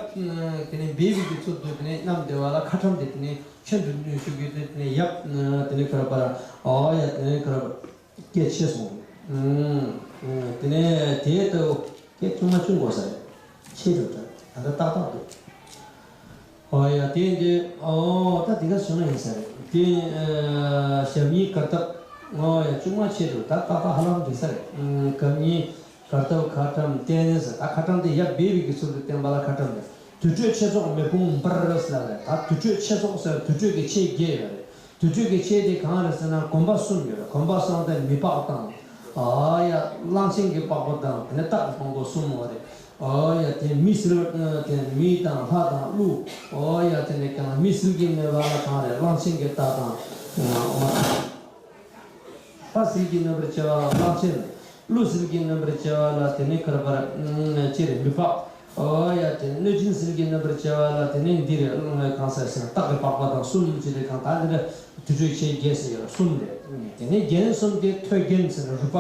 དེ་ནས་སྦས་པའི་གི་ཚུལ་དུ་དེ་ནས་བསྣམས་བསྡད་པ་ལ། ཁ་བཀྲམ་དེ་དེ་ནས་མཆན་དུ་བསྣུན་ཞུ་རྒྱུ་དེ་དེ་ནས་ཡབ་དེ་ནས་ཁ་ར་པ་ར། ཨ་ཡ་དེ་ནས་ཁ་ར་པ་སྐད་ཆེ་སོང་། ཨུམ། དེ་ནས་དེ་ལྟ་བུ་སྐད་ཆུང་མ་ཆུང་གོ་ས་རེད། ཆེ་རུ་འདྲ། ད་ལྟ་ཏག་ཏག་འདུག་ཨོ་ཡ་དེ་འདི་ཨོ་ད་དེ་ག་བྱུང་ཡིན་ས་རེད། དེ་ཞབས་གཉིས་གར་སྟབས་ཨོ་ཡ་ཅུང་མ་ཆེ་འདུག་ད་ཏག་ཏག་ཧ་ལམ་འགྲིག་ས་རེད། གར་གཉིས་གར་སྟབས་ཁ་ཊྭཱཾ་བསྟན་ནས་ཟེར། ད་ཁ་ཊྭཱཾ་དེ་ཡར་སྦས་པའི་གི་ཚུལ་དུ་བསྟན་པ་ལ་ཁ་ཊྭཱཾ་རེད། དུར་ཁྲོད་ཆོས་ཚོགས་མེ་ཕུང་འབར་ཟེར་ལ་རེད། ད་དུར་ཁྲོད་ཆོས་ཚོགས་ཟེར་དུར་ཁྲོད་ཀྱི་ཆས་བརྒྱད་ཡོད་རེད། དུར་ཁྲོད་ཀྱི་ཆས་དེ་གང་རེད་ཟེར་ན་གོམ་པ་གསུམ་ཡོད་རེད། གོམ་པ་གསུམ་དེ་མི་ལྤགས་དང་། ཨ་ཡ་གླང་ཆེན་གྱི་པགས་པ་དང་དེ་ནས་སྟག་གི་པགས་པ་གསུམ་ཡོད་རེད། ཨ་ཡ་དེ་མི་ཟིལ་དེ་མི་དང་ལྷ་དང་ཀླུ། ཨ་ཡ་དེ་ནས་གང་མི་ཟིལ་གྱིས་གནོན་པ་ལ་གང་རེད། གླང་ཆེན་གྱི་སྟག་དང་། ལྷ་ཟིལ་གྱིས་གནོན་པར་བྱ་བ་ལ་གླང་ཆེན། ཀླུ་ཟིལ་གྱིས་གནོན་པར་བྱ་བ་ལ་དེ་ནས་གར་པར་ཅི་རེད་མི་ལྤགས། ཨོ་ཡ་དེ་གནོད་སྦྱིན་ཟིལ་གྱིས་གནོན་པར་བྱ་བ་ལ་དེ་ནས་འདི་རེད། གང་ཟེར་ཟེར་སྟག་གི་པགས་པ་དང་གསུམ་ཅི་རེད། གང་ད་འདི་རེད། དུར་ཁྲོད་ཆས་བརྒྱད་ཟེར་ཡོད་གསུམ་རེད། དེ་ནས་རྒྱན་གསུམ་དེ་ཐོད་རྒྱན་ཟེར་རུས་པ་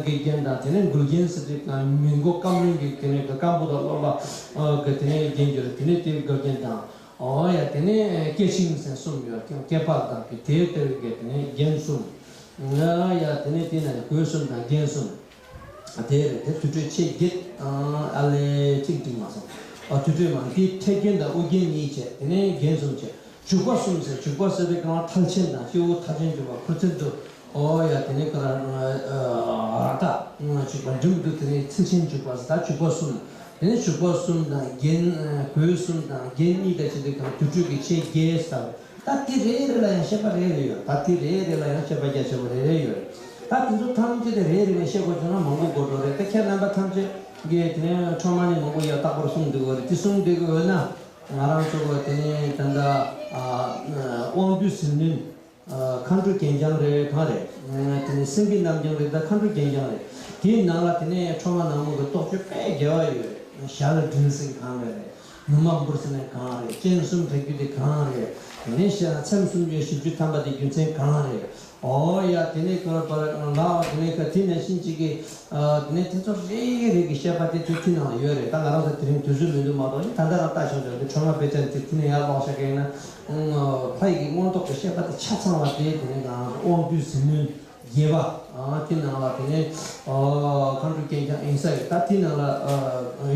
གི་རྒྱན་དང་། དེ་ནས་མགུལ་རྒྱན་ཟེར་དེ་མི་མགོ་སྐམ་རིང་གི་དེ་ནས་སྐམ་པོ་དང་གློ་ལ་གི་དེ་ནས་རྒྱན་གྱི་རེད། དེ་ནས་དེའི་མགུལ་རྒྱན་དང་། ཨོ་ཡ་དེ་ནས་སྐེད་ཤིང་ཟེར་གསུམ་ཡོད་ཀྱང་སྐེད་པ་དང་གི་དེའི་ལྟེ་བའི་གི་དེ་ནས་རྒྱན་གསུམ། ཨོ་ཡ་དེ་ནས་དེ་ནས་གོས་གསུམ་དང་རྒྱན་གསུམ། དེ་རེད། དེ་དུར་ཁྲོད་ཆས་བརྒྱད། ཨ་ལེ་ཅིག་ཅིག་མ་སོང་། ཨ་དུར་ཁྲོད་མ་དེའི་ཐད་རྒྱན་དང་དབུ་རྒྱན་གཉིས་བྱས། དེ་ནས་རྒྱན་གསུམ་བྱས། བྱུག་པ་གསུམ་ཟེར། བྱུག་པ་ཟེར་བའི་སྒང་ལ་མཐར་ཕྱིན་དང་སྤྱི་བོ་མཐར་ཕྱིན་བྱུག་པ། ཁུ་ཚུར་དུ་ཨོ་ཡ་དེ་ནས་ཀ་ར་ར་ཏ་བྱུག་པ། འགྲམ་དུ་དེ་ནས་ཚིལ་ཆེན་བྱུག་པ་ཟེར། ད་བྱུག་པ་གསུམ། དེ་ནས་བྱུག་པ་གསུམ་དང་རྒྱན་གོས་གསུམ་དང་རྒྱན་གཉིས་དང་བྱས་ཏེ་གང་དུར་ཁྲོད་ཀྱི་ཆས་བརྒྱད་ཟེར། ད་དེ་རེ་རེ་ལ་ཡང་བཤད་པ་རེ་རེ་ཡོད། ད་དེ་རེ་རེ་ལ་ཡང་བཤད་པ་རྒྱ་ཆེ་བ་རེ་རེ་ཡོད། ད་དེ་ཚོ་ཐམས་ཅད་དེ་རེ་རེ་ནས་བཤད་དགོས་བྱུང་ན་མང་པོ་འགོར་འགྲོ་རེད། ད་ཁྱེད་རྣམ་པ་ཐམས་ཅད་ཀྱིས་དེ་ནས་ཁྲོས་མ་ནས་མང་པོ་ཡང་རྟག་པར་གསུངས་འདུག་པ་རེད། དེ་གསུངས་བསྡད་ཀྱི་ཡོད་ན་ང་རང་ཚོ་གི་དེ་ནས་ད་ལྟ་དབང་སྡུད་ཟིལ་གནོན། མཁའ་འགྲོ་གན་རྐྱང་རེད། གང་རེད། དེ་ནས་སེང་གེ་རྣམ་རྐྱང་རེད། ད་མཁའ་འགྲོ་གན་རྐྱང་རེད། དེའི་ནང་ལ་དེ་ནས་ཁྲོས་མ་ནག་མོ་གི་རྟོགས་བརྗོད་དཔེ་རྒྱས་པ་ཡོད་རེད། ཞལ་སྒྲིལ་ཟེར་གང་རེད། ནུ་མ་འབུར་ཟེར་ནས་གང་རེད། སྤྱན་གསུམ་བགྲད་རྒྱུ་དེ་གང་རེད། དེ་ནས་ཤ་ཚེམས་སུམ་ཅུ་བཞི་བཅུ་ཐམ་པ་དེ་རྒྱུ་མཚན་གང་རེད། ཨོ་ཡ་དེ་ནས་ཁོ་ར་པར་ལ་དེ་ནས་ཁ་དེ་ནས་ཤིན་ཅིག་གི་དེ་ནས་དེ་ཚོ་རེ་རེ་གི་བཤད་པ་དེ་དེ་དེ་ནང་ལ་ཡོད་རེད། ད་ང་རང་ཚོ་དེ་རིང་དུས་ཚོད་མི་འདུག་མ་གཏོགས་ད་ལྟ་རང་ལྟ་ཤོག་ཅོག་དེ་ཁྲོས་མ་དཔེ་ཆ་དེ་དེ་ནས་ཡར་ཀློག་བཞག་གི་ཡིན་ན། ཕ་ཡི་གི་མངོན་རྟོགས་ཀྱི་བཤད་པ་དེ་ཆ་ཚང་བ་དེ་དེ་ནས་ང་རང་ཚོ་དབང་སྡུད་ཟིལ་གནོན་རྒྱས་པ། དེ་ནང་ལ་དེ་ནས་མཁའ་འགྲོ་གན་རྐྱང་ཡིན་ས་ཡོད། ད་དེ་ནང་ལ་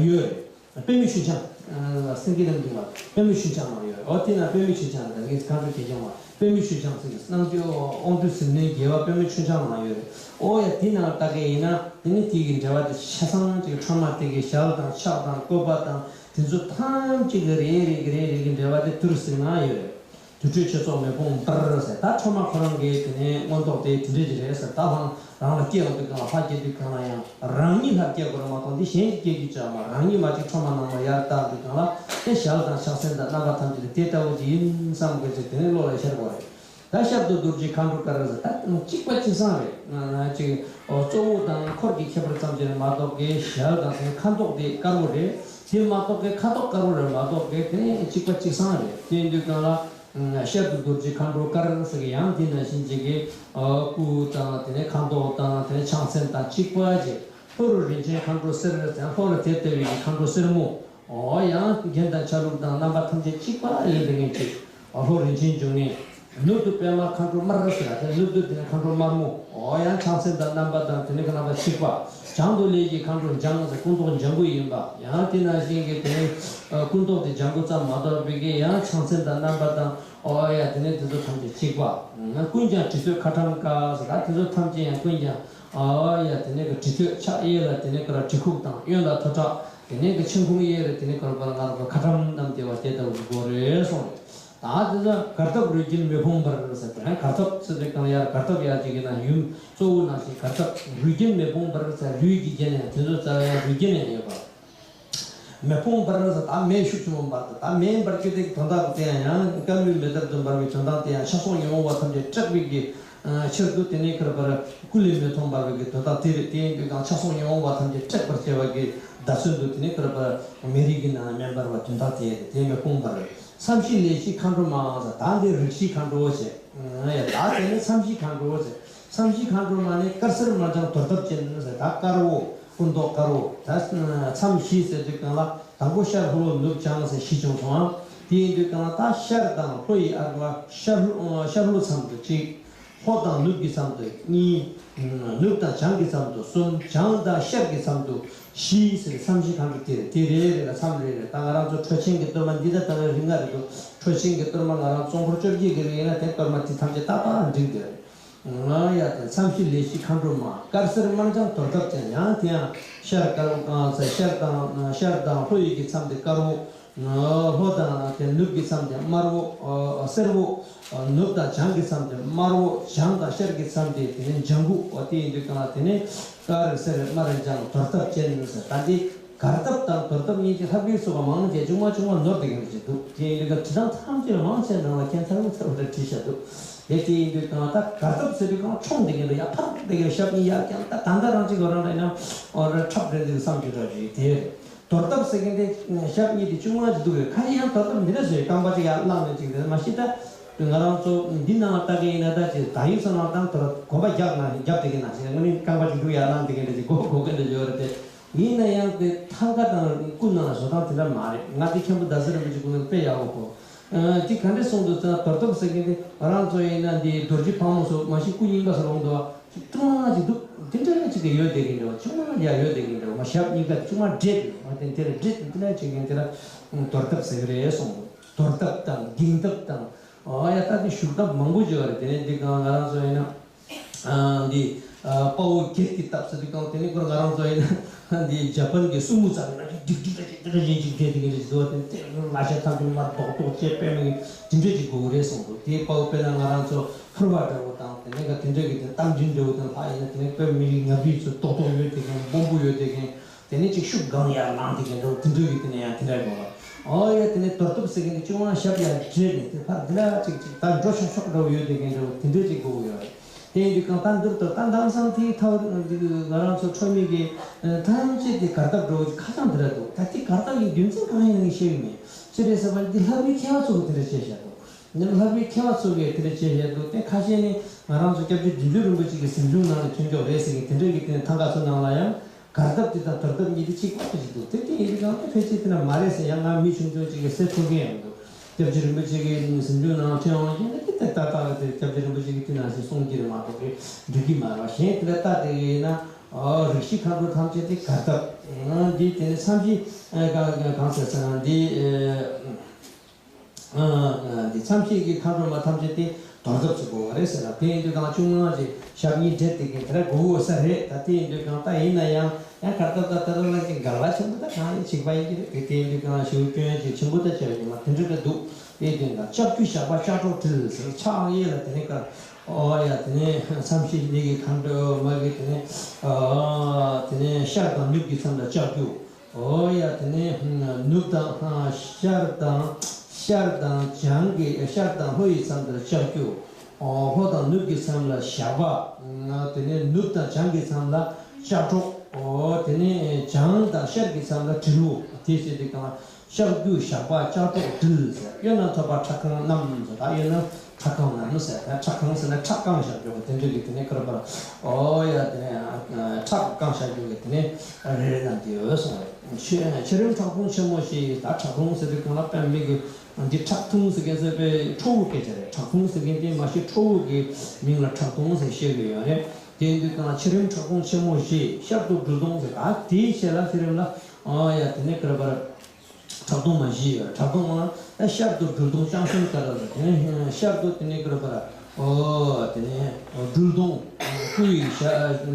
ཡོད་རེད། པདྨའི་ཆུ་འཕྱང་། སེང་གེ་རྣམ་བསྒྱིངས་པ་པདྨའི་ཆུ་འཕྱང་ནང་ཡོད། ཨོ་དེ་ན་པདྨའི་ཆུ་འཕྱང་ལ་ངས་གང་དུ་ཁྱེད་ཀྱང་བ་པདྨའི་ཆུ་འཕྱང་ཟེར་གྱི་སྣང་དུས་དབང་སྡུད་ཟིལ་གནོན་རྒྱས་པ་པདྨའི་ཆུ་འཕྱང་ནང་ཡོད་རེད། ཨོ་ཡ་དེ་ནང་ལྟ་གི་ཡིན་ན་དེ་ནི་དེ་གི་འགྲེལ་པ་དེ་ཆ་ཚང་ཅིག་ཁྲོས་མ་དེ་གི་ཞལ་དང་ཕྱག་དང་བཀོད་པ་དང་དེ་ཚོ་ཐམས་ཅད་ཀྱི་རེ་རེ་གི་རེ་རེ་གི་འགྲེལ་པ་དེ་དུར་ཟིལ་ནང་ཡོད་རེད། དུར་ཁྲོད་ཆོས་ཚོགས་མེ་དཔུང་འབར་ཟེར། ད་ཁྲོས་མ་ཁོ་རང་གི་དེ་ནས་མངོན་རྟོགས་དེ་དེ་འདྲ་ཅིག་རེད་ཟེར། ད་ལྷང་རང་ལ་སྐྱེ་ཡོང་དུས་གང་ལ་ལྷ་སྐྱེ་དུས་གང་ལ་ཡང་རང་ཉིད་ལྷར་སྐྱེ་དགོས་རེད་མ་གཏོགས་འདི་གཞན་གྱིས་སྐྱེ་རྒྱུ་ཅིག་མ། རང་ཉིད་མ་གཅིག་ཁྲོས་མ་ནག་མོ་ཡར་བཏགས་དུས་གང་ལ་དེ་ཞལ་དང་ཕྱག་མཚན་དང་རྣམ་པ་ཐམས་ཅད་དེ་ལྟ་བུ་ཅིག་ཡིན་བསམ་དགོས་ཚེ་དེ་ནས་བློ་ལ་ཤར་དགོས་རེད། ད་ཤར་དུ་རྡོ་རྗེ་མཁའ་འགྲོ་དཀར་ཟེར། ད་གཅིག་པ་གཅིག་སང་རེད། ང་ང་ཅིག་གཙོ་བོ་དང་འཁོར་གྱི་ཁྱད་པར་ཙམ་ཅིག་རེད་མ་གཏོགས་ཀྱི་ཞལ་དང་དེ་ཁ་མདོག་དེ་དཀར་པོ་རེད། དེ་མ་གཏོགས་ཀྱི་ཁ་དོག་དཀར་པོ་རེད་མ་གཏོགས་ཀྱི་དེ་གཅིག་པ་གཅིག་སང་རེད། དེ་ཡིན་དུས་གང་ལ། ཤར་དུ་རྡོ་རྗེ་མཁའ་འགྲོ་དཀར་ཟེར་གི་ཡང་དེ་ནང་བཞིན་ཅིག་གི་སྐུ་དང་དེ་ནས་ཁ་མདོག་དང་དེ་ནས་ཕྱག་མཚན་དང་གཅིག་པ་ཅིག་ལྷོ་རུ་རིན་ཆེན་མཁའ་འགྲོ་སེར་ཟེར། ལྷོ་ལ་དེ་ལྟ་བུའི་མཁའ་འགྲོ་སེར་མོ། ཨོ་ཡང་རྒྱན་དང་ཆ་ལུགས་དང་རྣམ་པ་ཐམས་ཅད་གཅིག་པ་ཡིན་པའི་ངེས་ཅིག་ལྷོ་རིན་ཆེན་འབྱུང་གནས། ནུབ་ཏུ་པདྨ་མཁའ་འགྲོ་དམར་ཟེར། དེ་ནུབ་ཏུ་དེ་ནས་མཁའ་འགྲོ་དམར་མོ། ཨོ་ཡང་ཕྱག་མཚན་དང་རྣམ་པ་དང་དེ་ནས་ཀྱི་རྣམ་པ་གཅིག་པ། བྱང་དུ་ལས་ཀྱི་མཁའ་འགྲོ་ལྗང་ཟེར། སྐུ་མདོག་ལྗང་གུ་ཡིན་པ། ཡང་དེ་ནང་བཞིན་གྱི་དེ་ནས་སྐུ་མདོག་དེ་ལྗང་གུ་ཙམ་མ་གཏོགས་པའི་གི་ཡང་ཕྱག་མཚན་དང་རྣམ་པ་དང་། ཨོ་ཡ་དེ་ནས་དེ་ཚོ་ཐམས་ཅད་གཅིག་པ། ཀུན་ཀྱང་གྲི་ཐོད་ཁ་ཊྭཱཾ་ཀ་ཟེར། ད་དེ་ཚོ་ཐམས་ཅད་ཡང་ཀུན་ཀྱང་། ཨོ་ཡ་དེ་ནས་ཀྱི་གྲི་ཐོད་ཕྱག་གཡས་ལ་དེ་ནས་ཀྱི་ར་གྲི་ཁུག་དང་གཡོན་ལ་ཐོད་ཁྲག་དེ་ནས་ཀྱི་མཆན་ཁུང་གཡས་ལ་དེ་ནས་ཀྱི་ར་པ་ལ་ང་རང་ཚོ་ཁ་ཊྭཱཾ་རྣམས་བསྡད་པ་དེ་ལྟ་བུ་དགོས་རེད་གསུངས་རེད། ད་དེ་ཚོ་གར་སྟབས་རུས་རྒྱན་མེ་དཔུང་འབར་ཟེར། དེ་ནས་གར་སྟབས་ཚུལ་དེ་གང་ཡར་གར་སྟབས་ཡར་ཅིག་གི་ན་ཡུམ་གཙོ་བོ་ནང་བཞིན་གར་སྟབས་རུས་རྒྱན་མེ་དཔུང་འབར་ཟེར། རུས་ཀྱི་རྒྱན་ཡང་དེ་ཚོ་རྩ་བའི་རུས་རྒྱན་ཡང་ཡོད་པ། མེ་དཔུང་འབར་ཟེར། ད་མེ་ཤུགས་ཆེན་པོ་འབར། ད་མེ་འབར་རྒྱུ་དེ་དོན་དག་དེ་ཡང་ཡང་སྐར་མའི་མེ་ལྟར་དུ་འབར་བའི་དོན་དག་དེ་ཡང་ཆགས་སོགས་ཉོན་མོངས་པ་ཐམས་ཅད་སྐྲག་པའི་གི་ཕྱིར་དུ་དེ་ནས་ཁར་པར་སྐུ་ལས་མེ་དཔུང་འབར་བའི་གི་དོན་དག་དེ་རེད། དེ་ཡིན་དུས་ཀྱང་ཆགས་སོགས་ཉོན་མོངས་པ་ཐམས་ཅད་སྐྲག་པར་བྱེད་པ་གི་བརྡ་མཚོན་དུ་དེ་ནས་ཁར་པར་མེ་རི་གི་ནང་ལ་མེ་འབར་བ་དོན་དག་དེ་རེད། དེ་མེ་དཔུང་འབར་རེད། མཚམས་བཞི་ལས་བཞི་མཁའ་འགྲོ་མ་ཟེར། ད་འདི་རིགས་བཞི་མཁའ་འགྲོ་བྱས། ཡ་ད་དེ་ནས་མཚམས་བཞི་མཁའ་འགྲོ་བྱས། མཚམས་བཞི་མཁའ་འགྲོ་མ་ནི་དཀར་སེར་དམར་ལྗང་དོར་སྟབས་ཅན་ཟེར། ད་དཀར་པོ་སྐུ་མདོག་དཀར་པོ། ད་མཚམས་བཞི་ཟེར་དུས་གང་ལ་དང་པོ་ཤར་ལྷོ་ནུབ་བྱང་ཟེར་བཞི་བྱུང་སོང་ཨ། དེ་ཡིན་དུས་གང་ལ་ད་ཤར་དང་ལྷོ་ཡི་ཨར་ལ་ཤར་ལྷོ་ཤར་ལྷོ་མཚམས་དུ་གཅིག་ལྷོ་དང་ནུབ་ཀྱི་མཚམས་སུ་གཉིས། ནུབ་དང་བྱང་གི་མཚམས་སུ་གསུམ། བྱང་དང་ཤར་གྱི་མཚམས་སུ་བཞི་ཟེར་མཚམས་བཞི་གང་འགྲོ་དེ་རེད། དེ་རེ་རེ་ལ་མཚམས་རེ་རེ། ད་ང་རང་ཚོ་ཁྲོ་ཆེན་གྱི་གཏོར་མ་འདི་ད་ད་རིང་ལྔ་རེད་འདུག་ཁྲོ་ཆེན་གྱི་གཏོར་མ་ང་རང་ཙོང་ཁུར་བཅོ་བརྒྱད་ཀྱི་རིགས་ཡིན་ན་དེ་གཏོར་མ་དེ་ཐམས་ཅད་ཏག་ཏག་འགྲིག་དེ་རེད། ང་ཡ་དེ་མཚམས་བཞི་ལས་བཞི་མཁའ་འགྲོ་མ། དཀར་སེར་དམར་ལྗང་དོར་སྟབས་ཅན། ཡང་དེ་ཡང་ཤར་དཀར་པོ་གང་ཟེར། ཤར་དང་ཤར་དང་ལྷོ་ཡི་གི་མཚམས་དེ་དཀར་པོ། ལྷོ་དང་དེ་ནུབ་ཀྱི་མཚམས་དེ་དམར་པོ། ཨ་སེར་པོ། ནུབ་དང་བྱང་གི་མཚམས་དེ་དམར་པོ། བྱང་དང་ཤར་གྱི་མཚམས་དེ་དེ་ནས་ལྗང་གུ། འོ་དེ་ཡིན་དུས་གང་ལ་དེ་ནས་དཀར་སེར་དམར་ལྗང་དོར་སྟབས་ཅན་ཟེར། ད་འདི་གར་སྟབས་དང་དོར་སྟབས་གཉིས་དེ་ལྷ་བྲིས་སོགས་པ་མང་ཆེ་ཆུང་མ་ཆུང་མ་ནོར་བསྡད་མཁན་ཅིག་འདུག་དེ་ཡིན་དུས་གང་བྲིས་སྟངས་ཐམས་ཅད་མང་ཆེ་ནང་ལ་ཁྱད་མཚར་པོ་མཚར་པོ་འདྲ་བྲིས་བཞག་འདུག་དེ་དེ་ཡིན་དུས་གང་ད་གར་སྟབས་ཟེར་དུས་གང་མཆོང་བསྡད་མཁན་འདུག་ཡ་ཕར་བསྡད་མཁན། ཞབས་གཉིས་ཡར་བརྐྱངས། ད་ད་ལྟ་རང་ཅིག་གོ་རང་འདྲ་ཡིན་ན་འོ་ར་འཁྲབ་རེད་འདུག་བསམ་རྒྱུ་འདྲ་ཞིག་དེ་རེད། དོར་སྟབས་ཟེར་མཁན་དེ་ཞབས་གཉིས་དེ་ཆུང་མ་ཅིག་འདུག་གས། ཁ་ཤས་ཡང་དོར་སྟབས་འདི་འདྲ་བཟོས། རྐང་པ་ཅིག་ཡར་བླངས་ནས་ཅིག་དེ་མ་གཞི་ད་ང་རང་ཚོ་འདི་ནང་ལ་ལྟ་མཁན་ཡིན་ན་ད་ཅིག་ད་ཡིག་ཚང་ནང་དང་དོར་གོམ་པ་རྒྱག་ན་རྒྱབ་བསྡད་མཁན་ནང་བཞིན། དངོས་གནས་རྐང་པ་ཅིག་འདུག་ཡར་བླངས་བསྡད་མཁན་འདྲ་ཅིག་གོ་གོ་མཁན་འདྲ་ཡོད་རེད་དེ། ཡིན་ན་ཡང་དེ་ཐང་ག་དང་སྐུ་ནང་ལ་བཟོ་སྟངས་དེ་འདྲ་མ་རེད། ང་དེ་མཁན་པོ་ཟླ་ཟེར་རིན་པོ་ཆེ་སྐུ་ངོ་དཔེ་ཡག་པོ་གོ། ཨ་དེ་ག་འདྲས་གསུངས་འདུག་ཟེར་ན། དོར་སྟབས་ཟེར་མཁན་དེ་ང་རང་ཚོ་ཡིན་ན་འདི་རྡོ་རྗེ་ཕག་མོ་སོགས་མ་གཞི་སྐུ་རྙིང་པ་སོགས་ལོང་འདུག་བ། ཅིག་ཀྲུང་མ་ཅིག་འདུག་དེ་འདྲ་ཅིག་གི་ཡོད་བསྡད་མཁན་འདྲ་བ། ཆུང་མ་ཡ་ཡོད་བསྡད་མཁན་འདྲ་བ། མ་ཞབས་གཉིས་ཀ་ཆུང་མ་འདྲེས་འདུག་མ་དེ་དེ་ལ་འདྲེས་འདུག་དེ་འདྲ་ཅིག་གི་དེ་ལ་དོར་སྟབས་ཟེར་གི་རེད་གསུངས་འདུག་དོར་སྟབས་དང་འགྱིང་སྟབས་དང་། ཨོ་ཡ་ད་དེ་ཞུགས་སྟབས་མང་པོ་ཅིག་ཡོད་རེད། དེ་ནས་འདི་གང་ང་རང་ཚོ་ཡིན་ན། ཨ་འདི་ཨ་དཔའ་བོ་སྒེར་གྱི་སྟབས་ཟེར་དུས་གང་། དེ་ནི་ཁོ་ང་རང་ཚོ་ཡིན་ན་འདི་ཇ་པན་གྱི་སུ་མོ་རྩ་ནང་ཅིག་ཀྲིག་ཀྲིག་ཀྲིག་ཀྲིག་ཅིག་འདྲེས་དེ་གི་རེད་ཟེར་བ། དེ་དེ་ལ་ཤ་ཐམས་ཅད་མར་རྡོག་རྡོག་བཅད་པའི་མིག་དེ་འདྲས་ཅིག་དགོས་གི་རེད་གསུངས་འདུག་དེ་དཔའ་བོ་དཔེར་ན་ང་རང་ཚོ་ཕུར་བ་འདྲ་བོ་དང་། དེ་ནས་ག་དེ་འདྲས་ཀྱི་དེ་གཏམ་རྒྱུད་འདྲ་བོ་དང་ལྷག་ཡིན་ན། དེ་ནས་དཔེ་མི་རིགས་ངར་སྤྲོད་ཚོ་རྡོག་རྡོག་ཡོད་དེ་གང་། སྦོམ་པོ་ཡོད་དེ་གང་། དེ་ནས་ཅིག་ཤུགས་གང་ཡར་ལངས་དེ་གང་འདྲ་བོ་དེ་འདྲས་ཀྱི་དེ་ནས་ཡང་དེ་འདྲ་དགོས་ལ། ཨོ་ཡ་དེ་ནས་དོར་སྟབས་ཟེར་མཁན་དེ་ཅུང་མ་ཞབས་ཡར་བགྲད་ནས་དེ་ཕར་འདི་ལ་ཅིག་ཅིག་ད་འགྲོ་ཆོག་ཆོག་འདྲ་བོ་ཡོད་དེ་གང་འདྲ་བོ་དེ་འདྲས་ཅིག་དགོས་ཀྱི་ཡོད་རེད། དེ་ཡིན་དུས་གང་ལྟར་འདིར་དོ་ད་ལམ་སང་དེའི་ཐབས་ང་རང་ཚོ་ཁྲོ་མི་གི་ཐམས་ཅད་དེ་གར་སྟབས་འགྲོ་གི་ཁ་བྱང་འདི་ར་འདུག་ད་དེ་གར་སྟབས་ཡི་རྒྱུ་མཚན་གང་ཡིན་ནི་ཤེས་ཀྱི་མེད། ཅི་རེད་ཟེར་བ་འདི་ལྷ་བུའི་མཁས་པ་ཚོ་གི་དེ་འདྲ་བྱས་བཞག་འདུག་འདི་ལྷ་བུའི་མཁས་པ་ཚོ་གི་དེ་འདྲ་བྱས་བཞག་འདུག་དེ་ཁ་ཤས་ནི་ང་རང་ཚོ་སྐྱབས་རྗེ་བདུད་འཇོམས་རིན་པོ་ཆེ་གི་གཟིམ་ཆུང་ནང་ནས་ཐོན་ཀྱོག་རེད་ཟེར་གི་དེ་འདྲ་གི་དེ་ནས་ཐང་ག་ཚོ་ནང་ལ་ཡང་གར་སྟབས་དེ་དང་དོར་སྟབས་གཉིས་དེ་གཅིག་པ་དེ་ཞིག་འདུག་དེ་དེ་ཡིན་དུས་གང་དེ་ཕལ་ཆེར་དེ་ན་མ་རེད་ཟེར། ཡང་ང་མི་ཆུང་ཆུང་ཅིག་གིས་ཟེར་ཐུབ་ཀྱི་ཡང་འདུག་སྐྱབས་རྗེ་རིན་པོ་ཆེ་གི་གཟིམ་ཆུང་ནང་ཐོན་འོང་གི་ན་དེ་ཏག་ཏག་དེ་སྐྱབས་རྗེ་རིན་པོ་ཆེ་གི་དེ་ནང་བཞིན་གསུང་གི་རེད་མ་གཏོགས་གི་འགྲིག་གི་མ་རེད་བ། གཞན་དེ་ལ་ལྟ་དེ་གི་ཡིན་ན། ཨོ་རིགས་བཞི་མཁའ་འགྲོ་ཐམས་ཅད་དེ་གར་སྟབས། འདི་དེ་ནས་མཚམས་བཞི་གང་གང་ཟེར་ཟེར་ན་འདི། འདི་མཚམས་བཞི་གི་མཁའ་འགྲོ་མ་ཐམས་ཅད་དེ་དོར་སྟབས་སུ་དགོས་པ་རེད་ཟེར་ལ། དེ་ཡིན་དུས་གང་ཆུང་ངུ་ཅིག་ཞབས་གཉིས་འདྲེས་དེ་གི་དེ་འདྲ་དགོས་ས་རེད། ད་དེ་ཡིན་དུས་གང་ད་ཡིན་ན་ཡང་ཡང་གར་སྟབས་ད་ལྟ་རང་ལ་གི་འགལ་བ་ཆེན་པོ་ད་གང་ཡིན་གཅིག་པ་ཡིན་གྱི་རེད། དེ་དེ་ཡིན་དུས་གང་ཞེ་པོ་སྐྱོན་ཅིག་ཆེན་པོ་ད་ཆེ་བ་ཡིན་མ་དེ་འདྲ་འདྲ་འདུག་དེ་ཡིན་དུས་གང་ལྕགས་ཀྱུ་ཞགས་པ་ལྕགས་སྒྲོག་དྲིལ་ཟེར་ཕྱག་གཡས་ལ་དེ་ནས་དཀར། ཨོ་ཡ་དེ་ནས་མཚམས་བཞི་ལས་ཀྱི་མཁའ་འགྲོ་མ་གི་དེ་ནས་དེ་ནས་ཤར་དང་ནུབ་ཀྱི་མཚམས་ལ་ལྕགས་ཀྱུ། ཨོ་ཡ་དེ་ནས་ནུབ་དང་ཤར་དང་ཤར་དང་བྱང་གི་ཤར་དང་ལྷོ་ཡི་མཚམས་དེར་ལྕགས་ཀྱུ། ཨོ་ལྷོ་དང་ནུབ་ཀྱི་མཚམས་ལ་ཞགས་པ། དེ་ནས་ནུབ་དང་བྱང་གི་མཚམས་ལ་ལྕགས་སྒྲོག་ཨོ་དེ་ནས་བྱང་དང་ཤར་གྱི་མཚམས་ལ་དྲིལ་བུ། དེ་བྱས་ཏེ་གང་ལ་ལྕགས་ཀྱུ་ཞགས་པ་ལྕགས་སྒྲོག་དྲིལ་ཟེར། གཡོན་ན་ཐོད་པ་ཁྲག་ཁང་བསྣམས་ཟེར། ད་གཡོན་ན་ཁྲག་ཁང་བསྣམས་ཟེར། ད་ཁྲག་ཁང་ཟེར་ན་ཁྲག་བཀང་བཞག་རྒྱུ་གི་དེ་འདྲ་གི་དེ་ནས་ཁར་པར། ཨོ་ཡ་དེ་ནས་ཁྲག་བཀང་བཞག་རྒྱུ་གི་དེ་ནས་རེ་རེ་བསྣམས་ཏེ་ཡོད་གསུངས་རེད། ཕྱི་ཕྱི་རིམ་ཁྲག་འཐུང་ཆེན་མོ་ཞེས། ད་ཁྲག་འཐུང་ཟེར་དུས་གང་ལ་དཔེ་མི་གི་འདི་ཁྲག་འཐུང་ཟེར་མཁན་ཟེར་བའི་ཁྲོ་བོ་སྐད་ཆ་རེད། ཁྲག་འཐུང་ཟེར་མཁན་དེ་མ་གཞི་ཁྲོ་བོ་གི་མིང་ལ་ཁྲག་འཐུང་ཟེར་བཤད་གི་ཡོད་རེད། དེ་ཡིན་དུས་གང་ཕྱི་རིམ་ཁྲག་འཐུང་ཆེན་མོ་ཞེས། ཤར་དུ་སྦྲུལ་གདོང་ཟེར། ད་དེའི་ཆེད་ལ་ཕྱི་རིམ་ལ་ཨོ་ཡ་དེ་ནས་ཁར་པར། ཁྲག་འཐུང་མ་བཞི་ཡོད། ཁྲག་འཐུང་ལ་ཤར་དུ་སྦྲུལ་གདོང་ལྕང་གཞོན་དཀར་ལ། དེ་ནས་ཤར་དུ་དེ་ནས་ཀར་པར། ཨོ་དེ་ནས་སྦྲུལ་གདོང་སྐུ་ཡི་ཤ་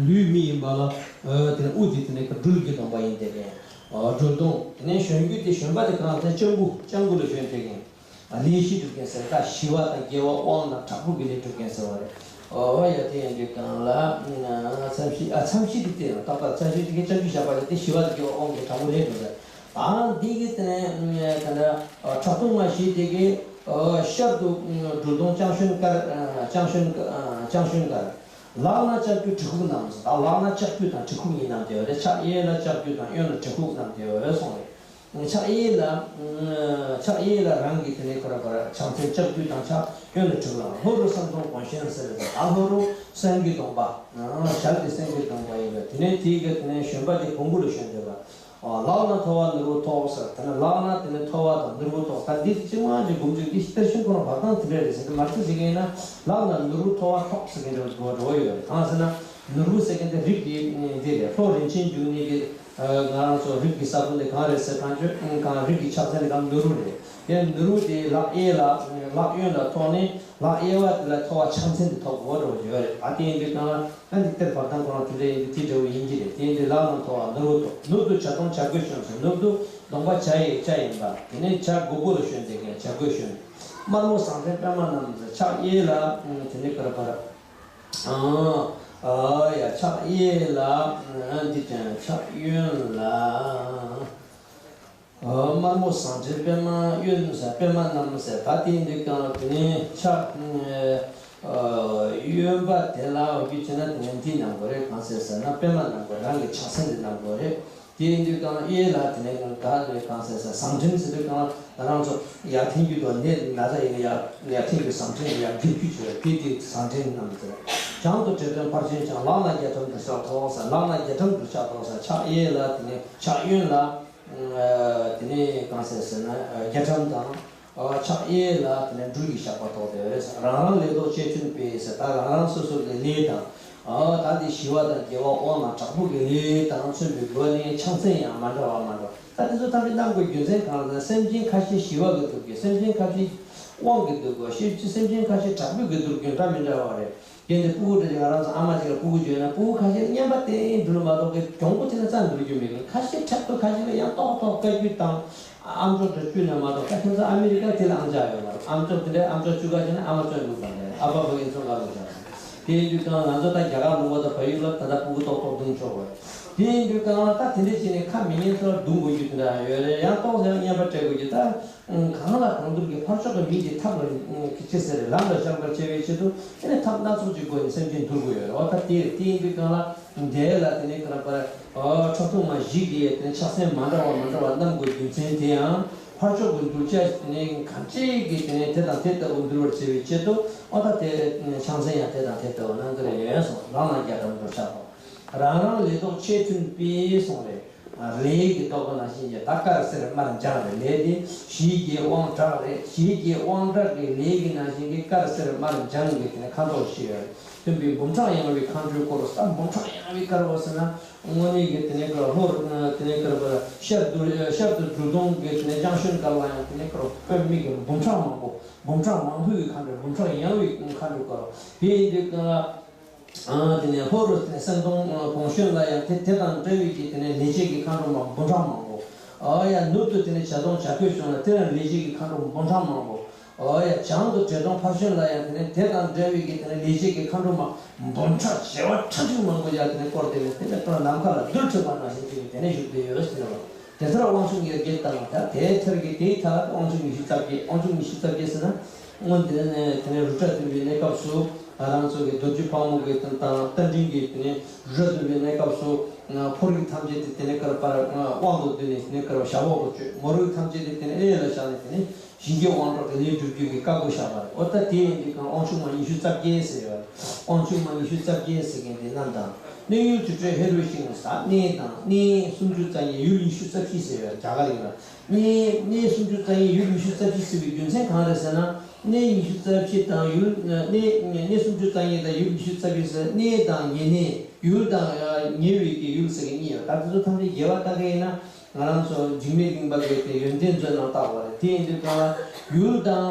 ལུས་མི་ཡིན་པ་ལ། ཨོ་དེ་ནས་དབུ་དེ་དེ་ནས་སྦྲུལ་གྱི་གདོང་པ་ཡིན་དེ་གན། ཨོ་སྦྲུལ་གདོང་། དེ་ནས་གཞོན་རྒྱུ་དེ་གཞོན་པ་དེ་གང་ལ་ལྕང་གུ་ལྕང་གུ་ལ་གཞོན་དེ་གན། ལས་བཞི་སྒྲུབ་མཁན་ཟེར། ད་ཞི་བ་དང་དགེ་བ་དབང་དང་དྲག་པོ་གི་ལས་སྒྲུབ་མཁན་ཟེར་བ་རེད། ཨོ་ཡ་དེ་ཡིན་དུས་གང་ལ་མཚམས་བཞི། ཨ་མཚམས་བཞི་དེ་དེ་ཡང་ཏག་ཏག་མཚམས་བཞི་དེ་གི་ལྕང་གུ་ཞགས་པ་དེ་དེ་ཞི་བ་དང་དགེ་བ་དབང་གི་དྲག་པོ་ལས་སྒྲུབ་རེད། ཨ་འདི་གི་དེ་ནས་ད་ལྟ་ཁྲག་འཐུང་མ་བཞི་དེ་གི་ཤར་དུ་སྦྲུལ་གདོང་ལྕང་གཞོན་དཀར། ལྕང་གཞོན་ལྕང་གཞོན་དཀར། ལག་ན་ལྕགས་ཀྱུ་གྲི་ཁུག་བསྣམས། ད་ལག་ན་ལྕགས་ཀྱུ་དང་གྲི་ཁུག་གཉིས་བསྣམས་ཏེ་ཡོད་རེད། ཕྱག་གཡས་ལ་ལྕགས་ཀྱུ་དང་གཡོན་ལ་གྲི་ཁུག་བསྣམས་ཏེ་ཡོད་རེད་གསུངས་རེད། ཕྱག་གཡས་ལ། ཕྱག་གཡས་ལ་རང་གི་དེ་ནས་ཁོ་ར་ཁོ་ར་ཕྱག་མཚན་ལྕགས་ཀྱུ་དང་ཕྱག་གཡོན་ལ་གྲི་ཁུག་བསྣམས། ལྷོ་རུ་སེང་གདོང་གོང་བཞིན་ཟེར་རེད། ད་ལྷོ་རུ་སེང་གི་གདོང་པ། ཞལ་དེ་སེང་གེའི་གདོང་པ་ཡིན་པས། དེ་ནས་དེའི་གི་དེ་ནས་གཞོན་པ་དེ་བོང་གུ་ལ་ཞོན་བསྡད་པ། ལག་ན་ཐོ་བ་ནོར་བུ་ཐོགས་ཟེར། དེ་ནས་ལག་ན་དེ་ནས་ཐོ་བ་དང་ནོར་བུ་ཐོགས། ད་འདི་གཅིག་མ་གཅིག་སྒོམ་ཚུལ་འདི་གཏེར་གཞུང་ཁོ་ན་བར་སྟོང་དེ་འདྲ་རེད་ཟེར་གྱི་མ་རེད་ཟེར་གྱི་ཡིན་ན། ལག་ན་ནོར་བུ་ཐོ་བ་ཐོགས་ཟེར་མཁན་འདྲ་བོ་འགྲོ་ཡོད་རེད། གང་ཟེར་ན་ནོར་བུ་ཟེར་མཁན་དེ་རིགས་ཀྱི་འདི་རེད། ལྷོ་རིན་ཆེན་འབྱུང་གནས་ཀྱི་ང་རང་ཚོ་རིགས་ཀྱི་ས་བོན་དེ་གང་རེད་ཟེར། གང་ཆོས་གང་རིགས་ཀྱི་ཕྱག་མཚན་དེ་གང་ནོར་བུ་རེད། དེ་ནོར་བུ་དེ་ལག་གཡས་ལ་ལག་གཡོན་ལ་ཐོགས་ནས་ལག་གཡས་པ་དེ་ལ་ཐོ་བ་ཕྱག་མཚན་དེ་ཐོགས་དགོས་འགྲོ་ཡོད་རེད། ཨ་དེ་ཡིན་དུས་གང་ལ། ཨ་འདི་གཏེར་བར་སྟོང་ཁོ་རང་དེ་འདྲ་ཡིན་དུས་དེ་འདྲ་བོ་ཡིན་གྱི་རེད། དེ་ཡིན་དུས་ལག་ན་ཐོ་བ་ནོར་བུ་ཐོགས། ནོར་དུ་བྱ་གདོང་བྱ་རྒོད་ཞོན་ཟེར། ནོར་དུ་གདོང་པ་བྱ་ཡི་བྱ་ཡིན་པ། དེ་ནས་བྱ་རྒོད་པོ་ལ་ཞོན་དེ་གན་བྱ་རྒོད་ཞོན། དམར་མོ་ཟངས་ཆེན་པད་མ་བསྣམས་ཟེར། ཕྱག་གཡས་ལ་དེ་ནས་ཀར་པར། ཨ་ཡ་ཕྱག་གཡས་ལ་འདི་དྲན། ཕྱག་གཡོན་ལ། དམར་མོ་ཟངས་ཆེན་པད་མ་གཡོན་ཟེར། པད་མ་བསྣམས་ཟེར། ད་དེ་འདི་གང་དེ་ནས་ཕྱག་གཡོན་པ་དེ་ལ་འོ་རྒྱུ་བྱས་ན་དེ་ནས་འདི་བསྣམས་དགོས་རེད། གང་ཟེར་ཟེར་ན་པད་མ་བསྣམས་དགོས། རང་གི་ཕྱག་མཚན་དེ་བསྣམས་དགོས་རེད། དེ་འདི་གང་གཡས་ལ་དེ་ནས་གང་ད་དེ་གང་ཟེར་ཟེར་ཟངས་ཆེན་ཟེར་དུས་གང་ང་རང་ཚོ་ཡར་འཐེན་རྒྱུ་དང་ནས་ན་ཚ་ཡིན་ན་ཡར་ཡར་འཐེན་རྒྱུ་ཟངས་ཆེན་ཡར་འགེབས་རྒྱུ་བྱས་དེ་དེ་ཟངས་ཆེན་བསྣམས་ཟེར། བྱང་དུ་བྲེ་སྟོན་ཕར་ཕྱིན་བྱང་། ལག་ན་རྒྱ་གྲམ་དུ་ཕྱག་ཐོགས་ཟེར། ལག་ན་རྒྱ་གྲམ་དུ་ཕྱག་ཐོགས་ཟེར། ཕྱག་གཡས་ལ་དེ་ནས་ཕྱག་གཡོན་ལ། དེ་ནས་གང་ཟེར་ཟེར་ན་རྒྱ་གྲམ་དང་། ཕྱག་གཡས་ལ་དེ་ནས་འབྲུ་ཡི་ཞགས་པ་ཐོགས་ཏེ་ཡོད་རེད། རང་རང་ལས་ལྡོག་ཕྱིར་མཐུན་པའི་ཟེར། ད་རང་རང་སོ་སོ་གི་ལས་དང་། ད་འདི་ཞི་བ་དང་རྒྱས་པ་དབང་དང་དྲག་པོ་གི་ལས་དང་མཚོན་པའི་སྒོ་ནས་ཕྱག་མཚན་ཡང་མ་འདྲ་བ་མ་འདྲ་བ། ད་དེ་ཚོ་ཐམས་ཅད་གནང་དགོས་རྒྱུ་མཚན་གང་ལ་ཟེར་ན། སེམས་ཅན་ཁ་ཤས་ཞི་བ་གི་འདུག་གི། སེམས་ཅན་ཁ་ཤས་དབང་གི་འདུག་གི། སེམས་ཅན་ཁ་ཤས་དྲག་པོ་གི་འདུག་གི། འདྲ་མི་འདྲ་བ་རེད། དེ་འདི་སྤུ་གུ་འདྲ་ཅིག་ང་རང་ཚོ་ཨ་མ་ཅིག་ལ་སྤུ་གུ་བྱོན་ན་སྤུ་གུ་ཁ་ཤས་ལ་བརྙན་པ་བསྟན་འགྲོ་ལ་མ་གཏོགས་ཀྱི་གྱོང་པོ་དེ་ལ་རྩ་འགྲོ་རྒྱུ་མེད་གི། ཁ་ཤས་འཁྲབ་ཏུ་ཁ་ཤས་ལ་ཡང་ཏོག་ཏོག་བཀའ་བརྒྱུད་དང་ཨམ་ཅོག་འདྲ་བཅུག་ནས་མ་གཏོགས། ད་ཁྱེད་ཚོ་ཨ་མི་རི་ཀར་དེ་ལ་ཨང་ཆ་ཡོད་མ་རེད། ཨམ་ཅོག་དེ་འདྲའི་ཨམ་ཅོག་བཅུ་ཁ་ཅིག་ནས་ཨ་མ་བཅོས་འདུག་དང་ཨ་ཕ་ཕ་གི་ཚོ་འགའ་ལོ་བྱ། དེ་ཡིན་དུས་གང་ང་ཚོ་ད་རྒྱ་གར་ལུང་པ་དང་བལ་ཡུལ་ལ་ད་ལྟ་སྤུ་གུ་ཏོག་ཏོག་བརྡུང་ཆོག་གི། དེ་ཡིན་དུས་གང་ལ་ད་དེ་འདྲ་བྱས་ནས་ཁ་མི་ཉན་ཚོ་ལ་རྡུང་དགོས་རྒྱུ་དེ་འདྲ་ཡོད་རེད། ཡང་ཏོག་ཙམ་ཡང་བརྙན་པ་སྤྲད་དགོས་རྒྱུ། ད་གང་ལ་གང་འདུལ་གྱི་ཕར་ཕྱོགས་ཀྱི་མི་དེ་ཐབས་ལ་ཅི་ཟེར་རེད། ལམ་ལ་བཞག་པར་བྱ་བའི་ཆེད་དུ་དེ་ནས་ཐབས་སྣ་ཚོགས་ཀྱི་སྒོ་ནས་སེམས་ཅན་འདུལ་དགོས་ཡོད་རེད། འོ་ད་དེ་རེད། དེ་ཡིན་དུས་གང་ལ། འདས་ལ་དེ་ནས་ཀ་ར་པ་ཁྲག་འཐུང་མ་བཞི་གིས་དེ་ནས་ཕྱག་མཚན་མ་འདྲ་བ་མ་འདྲ་བ་བསྣམས་དགོས་རྒྱུ་མཚན་དེ་ཡང་ཕར་ཕྱོགས་ཀྱི་གདུལ་བྱ་དེ་ནས་གང་ཅི་གིས་དེ་ནས་དེ་དང་དེ་ལྟ་བུ་འདུལ་བར་བྱེད་པའི་ཆེད་དུ། ཨོ་ད་དེ་ཕྱག་མཚན་ཡང་དེ་དང་དེ་ལྟ་བུ་གནང་གི་རེད་གསུངས། ལག་ན་རྒྱ་གྲམ་དུ་ཕྱག་ཐོགས། རང་རང་ལས་ལྡོག་ཕྱིར་མཐུན་པའི་གསུངས་རེད། ལས་ཀྱི་ལྡོག་པ་ནང་བཞིན་གྱི་ད་དཀར་སེར་དམར་ལྗང་རེད། ལས་དེ་ཞི་རྒྱས་དབང་དྲག་རེད། ཞི་རྒྱས་དབང་དྲག་གི་ལས་ཀྱི་ནང་བཞིན་གྱི་དཀར་སེར་དམར་ལྗང་གི་དེ་ནས་ཁ་དོག་བཞི་ཡོད་རེད། མཐུན་པའི་འབུམ་ཕྲག་ཡངས་པའི་མཁའ་འགྲོའི་སྐོར། ས་འབུམ་ཕྲག་ཡངས་པའི་དཀར་པོ་ཟེར་ན་དངོས་གནས་ཀྱི་དེ་ནས་དཀར་ལྷོར་དེ་ནས་དཀར་པོ་ཤར་དུ་ཤར་དུ་འབྲུ་གདོང་གི་དེ་ནས་ལྗང་གཞོན་དཀར་པོ་ཡང་དེ་ནས་དཀར་པོ་དཔེ་མི་སྲིད་འབུམ་ཕྲག་མང་པོ། འབུམ་ཕྲག་མང་པོའི་མཁའ་འགྲོ། འབུམ་ཕྲག་ཡངས་པའི་མཁའ་འགྲོའི་སྐོར། དེ་ཡིན་དུས་གང་ལ། དེ་ནས་ལྷོ་རུ་དེ་ནས་སེང་གདོང་གོང་གཞོན་ལ་ཡང་དེ་དེ་དང་འདྲ་བའི་གི་དེ་ནས་ལས་བྱེད་ཀྱི་མཁའ་འགྲོ་མ་འབུམ་ཕྲག་མང་པོ། ཨ་ཡ་ནུབ་ཏུ་དེ་ནས་བྱ་གདོང་བྱ་རྒོད་གཞོན་ལ་དེ་ཡང་ལས་བྱེད་ཀྱི་མཁའ་འགྲོ་འབུམ་ཕྲག་མང་པོ། ཨོ་ཡ་བྱང་དུ་བྲེ་གདོང་ཕར་ཕྱིན་ལ་ཡང་དེ་ནས་དེ་དང་འདྲ་བའི་གི་དེ་ནས་ལས་བྱེད་ཀྱི་མཁའ་འགྲོ་མ་འབུམ་ཕྲག་བྱེ་བ་ཁྲག་ཁྲིག་མང་པོ་ཡ་དེ་ནས་བསྐོར་ཏེ་ནས་དེ་ནས་ཁོ་ལ་ནམ་མཁའ་ལ་རྡུལ་འཕྲོས་པ་ནང་བཞིན་དེ་ནས་དེ་ནས་བཞུགས་བསྡད་ཡོད་ཟེར་བ། དེ་ལྟར་དབང་ཕྱུག་ཉེར་བརྒྱད་དང་ད་དེའི་མཐར་གྱི་དེའི་མཐར་དབང་ཕྱུག་ཉི་ཤུ་རྩ་བརྒྱད། དབང་ཕྱུག་ཉི་ཤུ་རྩ་བརྒྱད་ཟེར་ན་སྔོན་དེ་ནས་དེ་ནས་རུ་ཏྲ་བཏོན་པའི་གནས་སྐབས་སུ་ང་རང་ཚོ་གི་རྡོ་རྗེ་ཕག་མོ་གི་དང་རྟ་མགྲིན་གྱི་དེ་ནས་རུ་ཏྲ་བཏོན་པའི་གནས་སྐབས་སུ་ཕོ་རིགས་ཐམས་ཅད་དེ་དེ་ནས་ཀར་པར་དབང་དུ་བསྡུས་ནས་དེ་ནས་ཀར་ཞབས་འོག་ཏུ་བཅོས། མོ་རིགས་ཐམས་ཅད་དེ་དེ་ནས་གཡས་ལ་བཞག་ནས་དེ་ནས། ཞི་རྒྱས་དབང་དྲག་གི་ལས་སྒྲུབ་རྒྱུ་གི་བཀའ་བསྒོ་བཞག་པ་རེད། འོ་ད་དེ་ཡིན་དུས་གང་དབང་ཕྱུག་མ་ཉི་ཤུ་རྩ་བརྒྱད་ཟེར་ཡོད་རེད། དབང་ཕྱུག་མ་ཉི་ཤུ་རྩ་བརྒྱད་ཟེར་མཁན་དེ་རྣམས་དང་། གནས་ཡུལ་དུར་ཁྲོད་ཧེ་རུ་ཤིང་ས་གནས་དང་གནས་སུམ་ཅུ་རྩ་གཉིས་ཡུལ་ཉི་ཤུ་རྩ་བཞི་ཟེར་ཡོད་རེད། རྒྱ་གར་ཡིན་ན་གནས་གནས་སུམ་ཅུ་རྩ་གཉིས་ཡུལ་ཉི་ཤུ་རྩ་བཞི་ཟེར་བའི་རྒྱུ་མཚན་གང་རེད་ཟེར་ན། གནས་ཉི་ཤུ་རྩ་བཞི་དང་ཡུལ་གནས་གནས་སུམ་ཅུ་རྩ་གཉིས་དང་ཡུལ་ཉི་ཤུ་རྩ་བཞི་ཟེར། གནས་དང་ཉེ་གནས་ཡུལ་དང་ཉེ་བའི་གི་ཡུལ་ཟེར་མཁན་གཉིས་ཡོད། ད་དེ་ཚོ་ཐམས་ཅད་རྒྱས་པ་ལྟ་གི་ཡིན་ན། ང་རང་ཚོ་འཇིགས་མེད་གླིང་པ་གི་དེ་ཡོན་ཏན་མཛོད་ནང་བལྟ་བ་རེད། དེ་ཡིན་དུས་གང་ལ་ཡུལ་དང་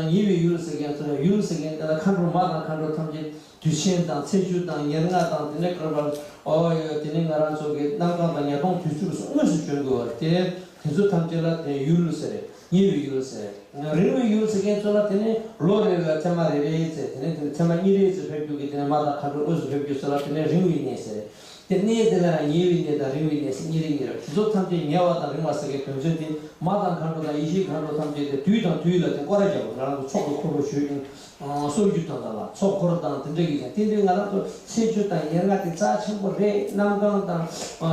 ཉེ་བའི་ཡུལ་ཟེར་མཁན་ཚོ་ལ་ཡུལ་ཟེར་མཁན་དེ་ལ་མཁའ་འགྲོ་མ་དང་མཁའ་འགྲོ་ཐམས་ཅད་དུས་ཆེན་དང་ཚེས་བཅུ་དང་ཉེར་ལྔ་དང་དེ་འདྲ་ཀར་བར་ཨོ་ཡོད། དེ་ནས་ང་རང་ཚོ་གི་གནམ་གང་དང་ཉ་སྟོང་དུས་ཚོད་སུ་དངོས་སུ་བྱོན་དགོས་པ་རེད། དེ་དེ་ཚོ་ཐམས་ཅད་ལ་དེ་ཡུལ་ཟེར་རེད། ཉེ་བའི་ཡུལ་ཟེར་རེད། རིང་བའི་ཡུལ་ཟེར་མཁན་ཚོ་ལ་དེ་ནས་ལོ་རེ་ལ་མཚན་མ་རེ་རེ་ཙམ་དེ་ནས་དེ་ནས་མཚན་མ་གཉིས་རེ་ཙམ་ཕེབས་རྒྱུ་གི་དེ་ནས་མ་དང་མཁའ་འགྲོ་དངོས་སུ་ཕེབས་རྒྱུ་ཚོ་ལ་དེ་ནས་རིང་བའི་གནས་ཟེར་རེད། དེ་གནས་དེ་ལ་ཡང་ཉེ་བའི་གནས་དང་རིང་བའི་གནས་སུ་གཉིས་རེ་གཉིས་རེ། དེ་ཚོ་ཐམས་ཅད་ཉེ་བ་དང་རིང་བ་ཟེར་བའི་དོན་ཚན་དེ་མ་དང་མཁའ་འགྲོ་དང་ཡེ་ཤེས་མཁའ་འགྲོ་ཐམས་ཅད་དེ་དུས་དང་དུས་ལ་དེ་སྐོར་ར་རྒྱབ་པ། ང་རང་ཚོ་ཚོགས་ཀྱི་འཁོར་ལོ་ཞུ་ཡིན་གསོལ་རྒྱུ་དང་དང་ལ་ཚོགས་འཁོར་དང་དེ་འདྲ་གི་ཡིན། དེ་འདྲའི་ང་རང་ཚོ་ཚེས་བཅུ་དང་ཉེར་ལྔ་དེ་རྩ་ཆེན་པོ་རེད། གནམ་གང་དང་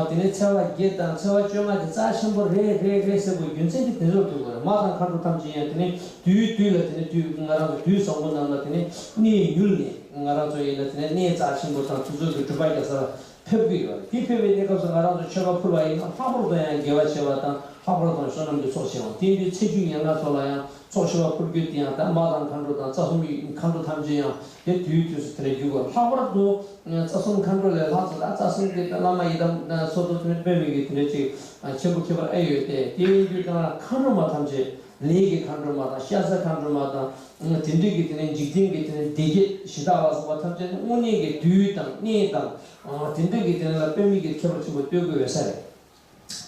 དེ་ནས་ཚེས་པ་བརྒྱད་དང་ཚེས་པ་བཅོ་ལྔ་དེ་རྩ་ཆེན་པོ་རེད་རེད་རེད་ཟེར་དགོས་རྒྱུ་མཚན་དེ་དེ་ཚོར་ཐུག་དགོས་རེད། མ་དང་མཁའ་འགྲོ་ཐམས་ཅད་ཡང་དེ་ནས་དུས་དུས་ལ་དེ་ནས་དུས་ང་རང་ཚོ་དུས་བཟང་པོ་རྣམས་ལ་དེ་ནས་གནས་ཡུལ་ནས། ང་རང་ཚོ་ཡིན་ན་དེ་ནས་གནས་རྩ་ཆེན་པོ་དང་དེ་ཚོ་གི་སྒྲུབ་པ་རྒྱག་ས་ལ་ཕེབས་ཀྱི་ཡོད་རེད། དེ་ཕེབས་པའི་གནས་སྐབས་སུ་ང་རང་ཚོ་མཆོད་པ་ཕུལ་བ་ཡིན་ན་ལྷག་པར་དུ་ཡང་དགེ་བ་ཆེ་བ་དང་ལྷག་པར་དུ་བསོད་ནམས་ཀྱི་ཚོགས་ཆེ་བ་དེ་འདྲའི་ཚེས་བཅུ་ཉེར་ལྔ་ཚོ་ལ་ཡང་ཚོགས་ཞུ་བ་ཕུལ་རྒྱུ་དེ་ཡང་ད་མ་དང་མཁའ་འགྲོ་དང་རྩ་གསུམ་མཁའ་འགྲོ་ཐམས་ཅད་ཡང་དེ་དུས་དུས་སུ་དེ་འདྲ་བརྒྱུད་དགོས། ལྷག་པར་དུ་རྩ་གསུམ་མཁའ་འགྲོ་ལས་ལྷག་ཙམ་ད་རྩ་གསུམ་གྱི་བླ་མ་ཡི་དམ་སོགས་དང་དེ་འདྲ་དཔེ་མི་སྲིད་དེ་འདྲ་ཅིག་ཆེན་པོ་ཁྱད་པར་ཨེ་ཡོད་དེ། དེ་ཡིན་དུས་ཀྱང་མཁའ་འགྲོ་མ་ཐམས་ཅད། ལས་ཀྱི་མཁའ་འགྲོ་མ་དང་ཤ་ཟ་མཁའ་འགྲོ་མ་དང་། དེ་འདྲའི་གི་དེ་ནས་འཇིག་རྟེན་གྱི་དེ་ནས་སྡེ་བརྒྱད་གཞི་བདག་ལ་སོགས་པ་ཐམས་ཅད་ནི་དངོས་གནས་ཀྱི་དུས་དང་གནས་དང་། དེ་འདྲའི་གི་དེ་ནས་ལ་དཔེ་མེད་ཀྱི་ཁྱད་པར་ཆེན་པོ་སྟོན་དགོས་ཡོད་ས་རེད།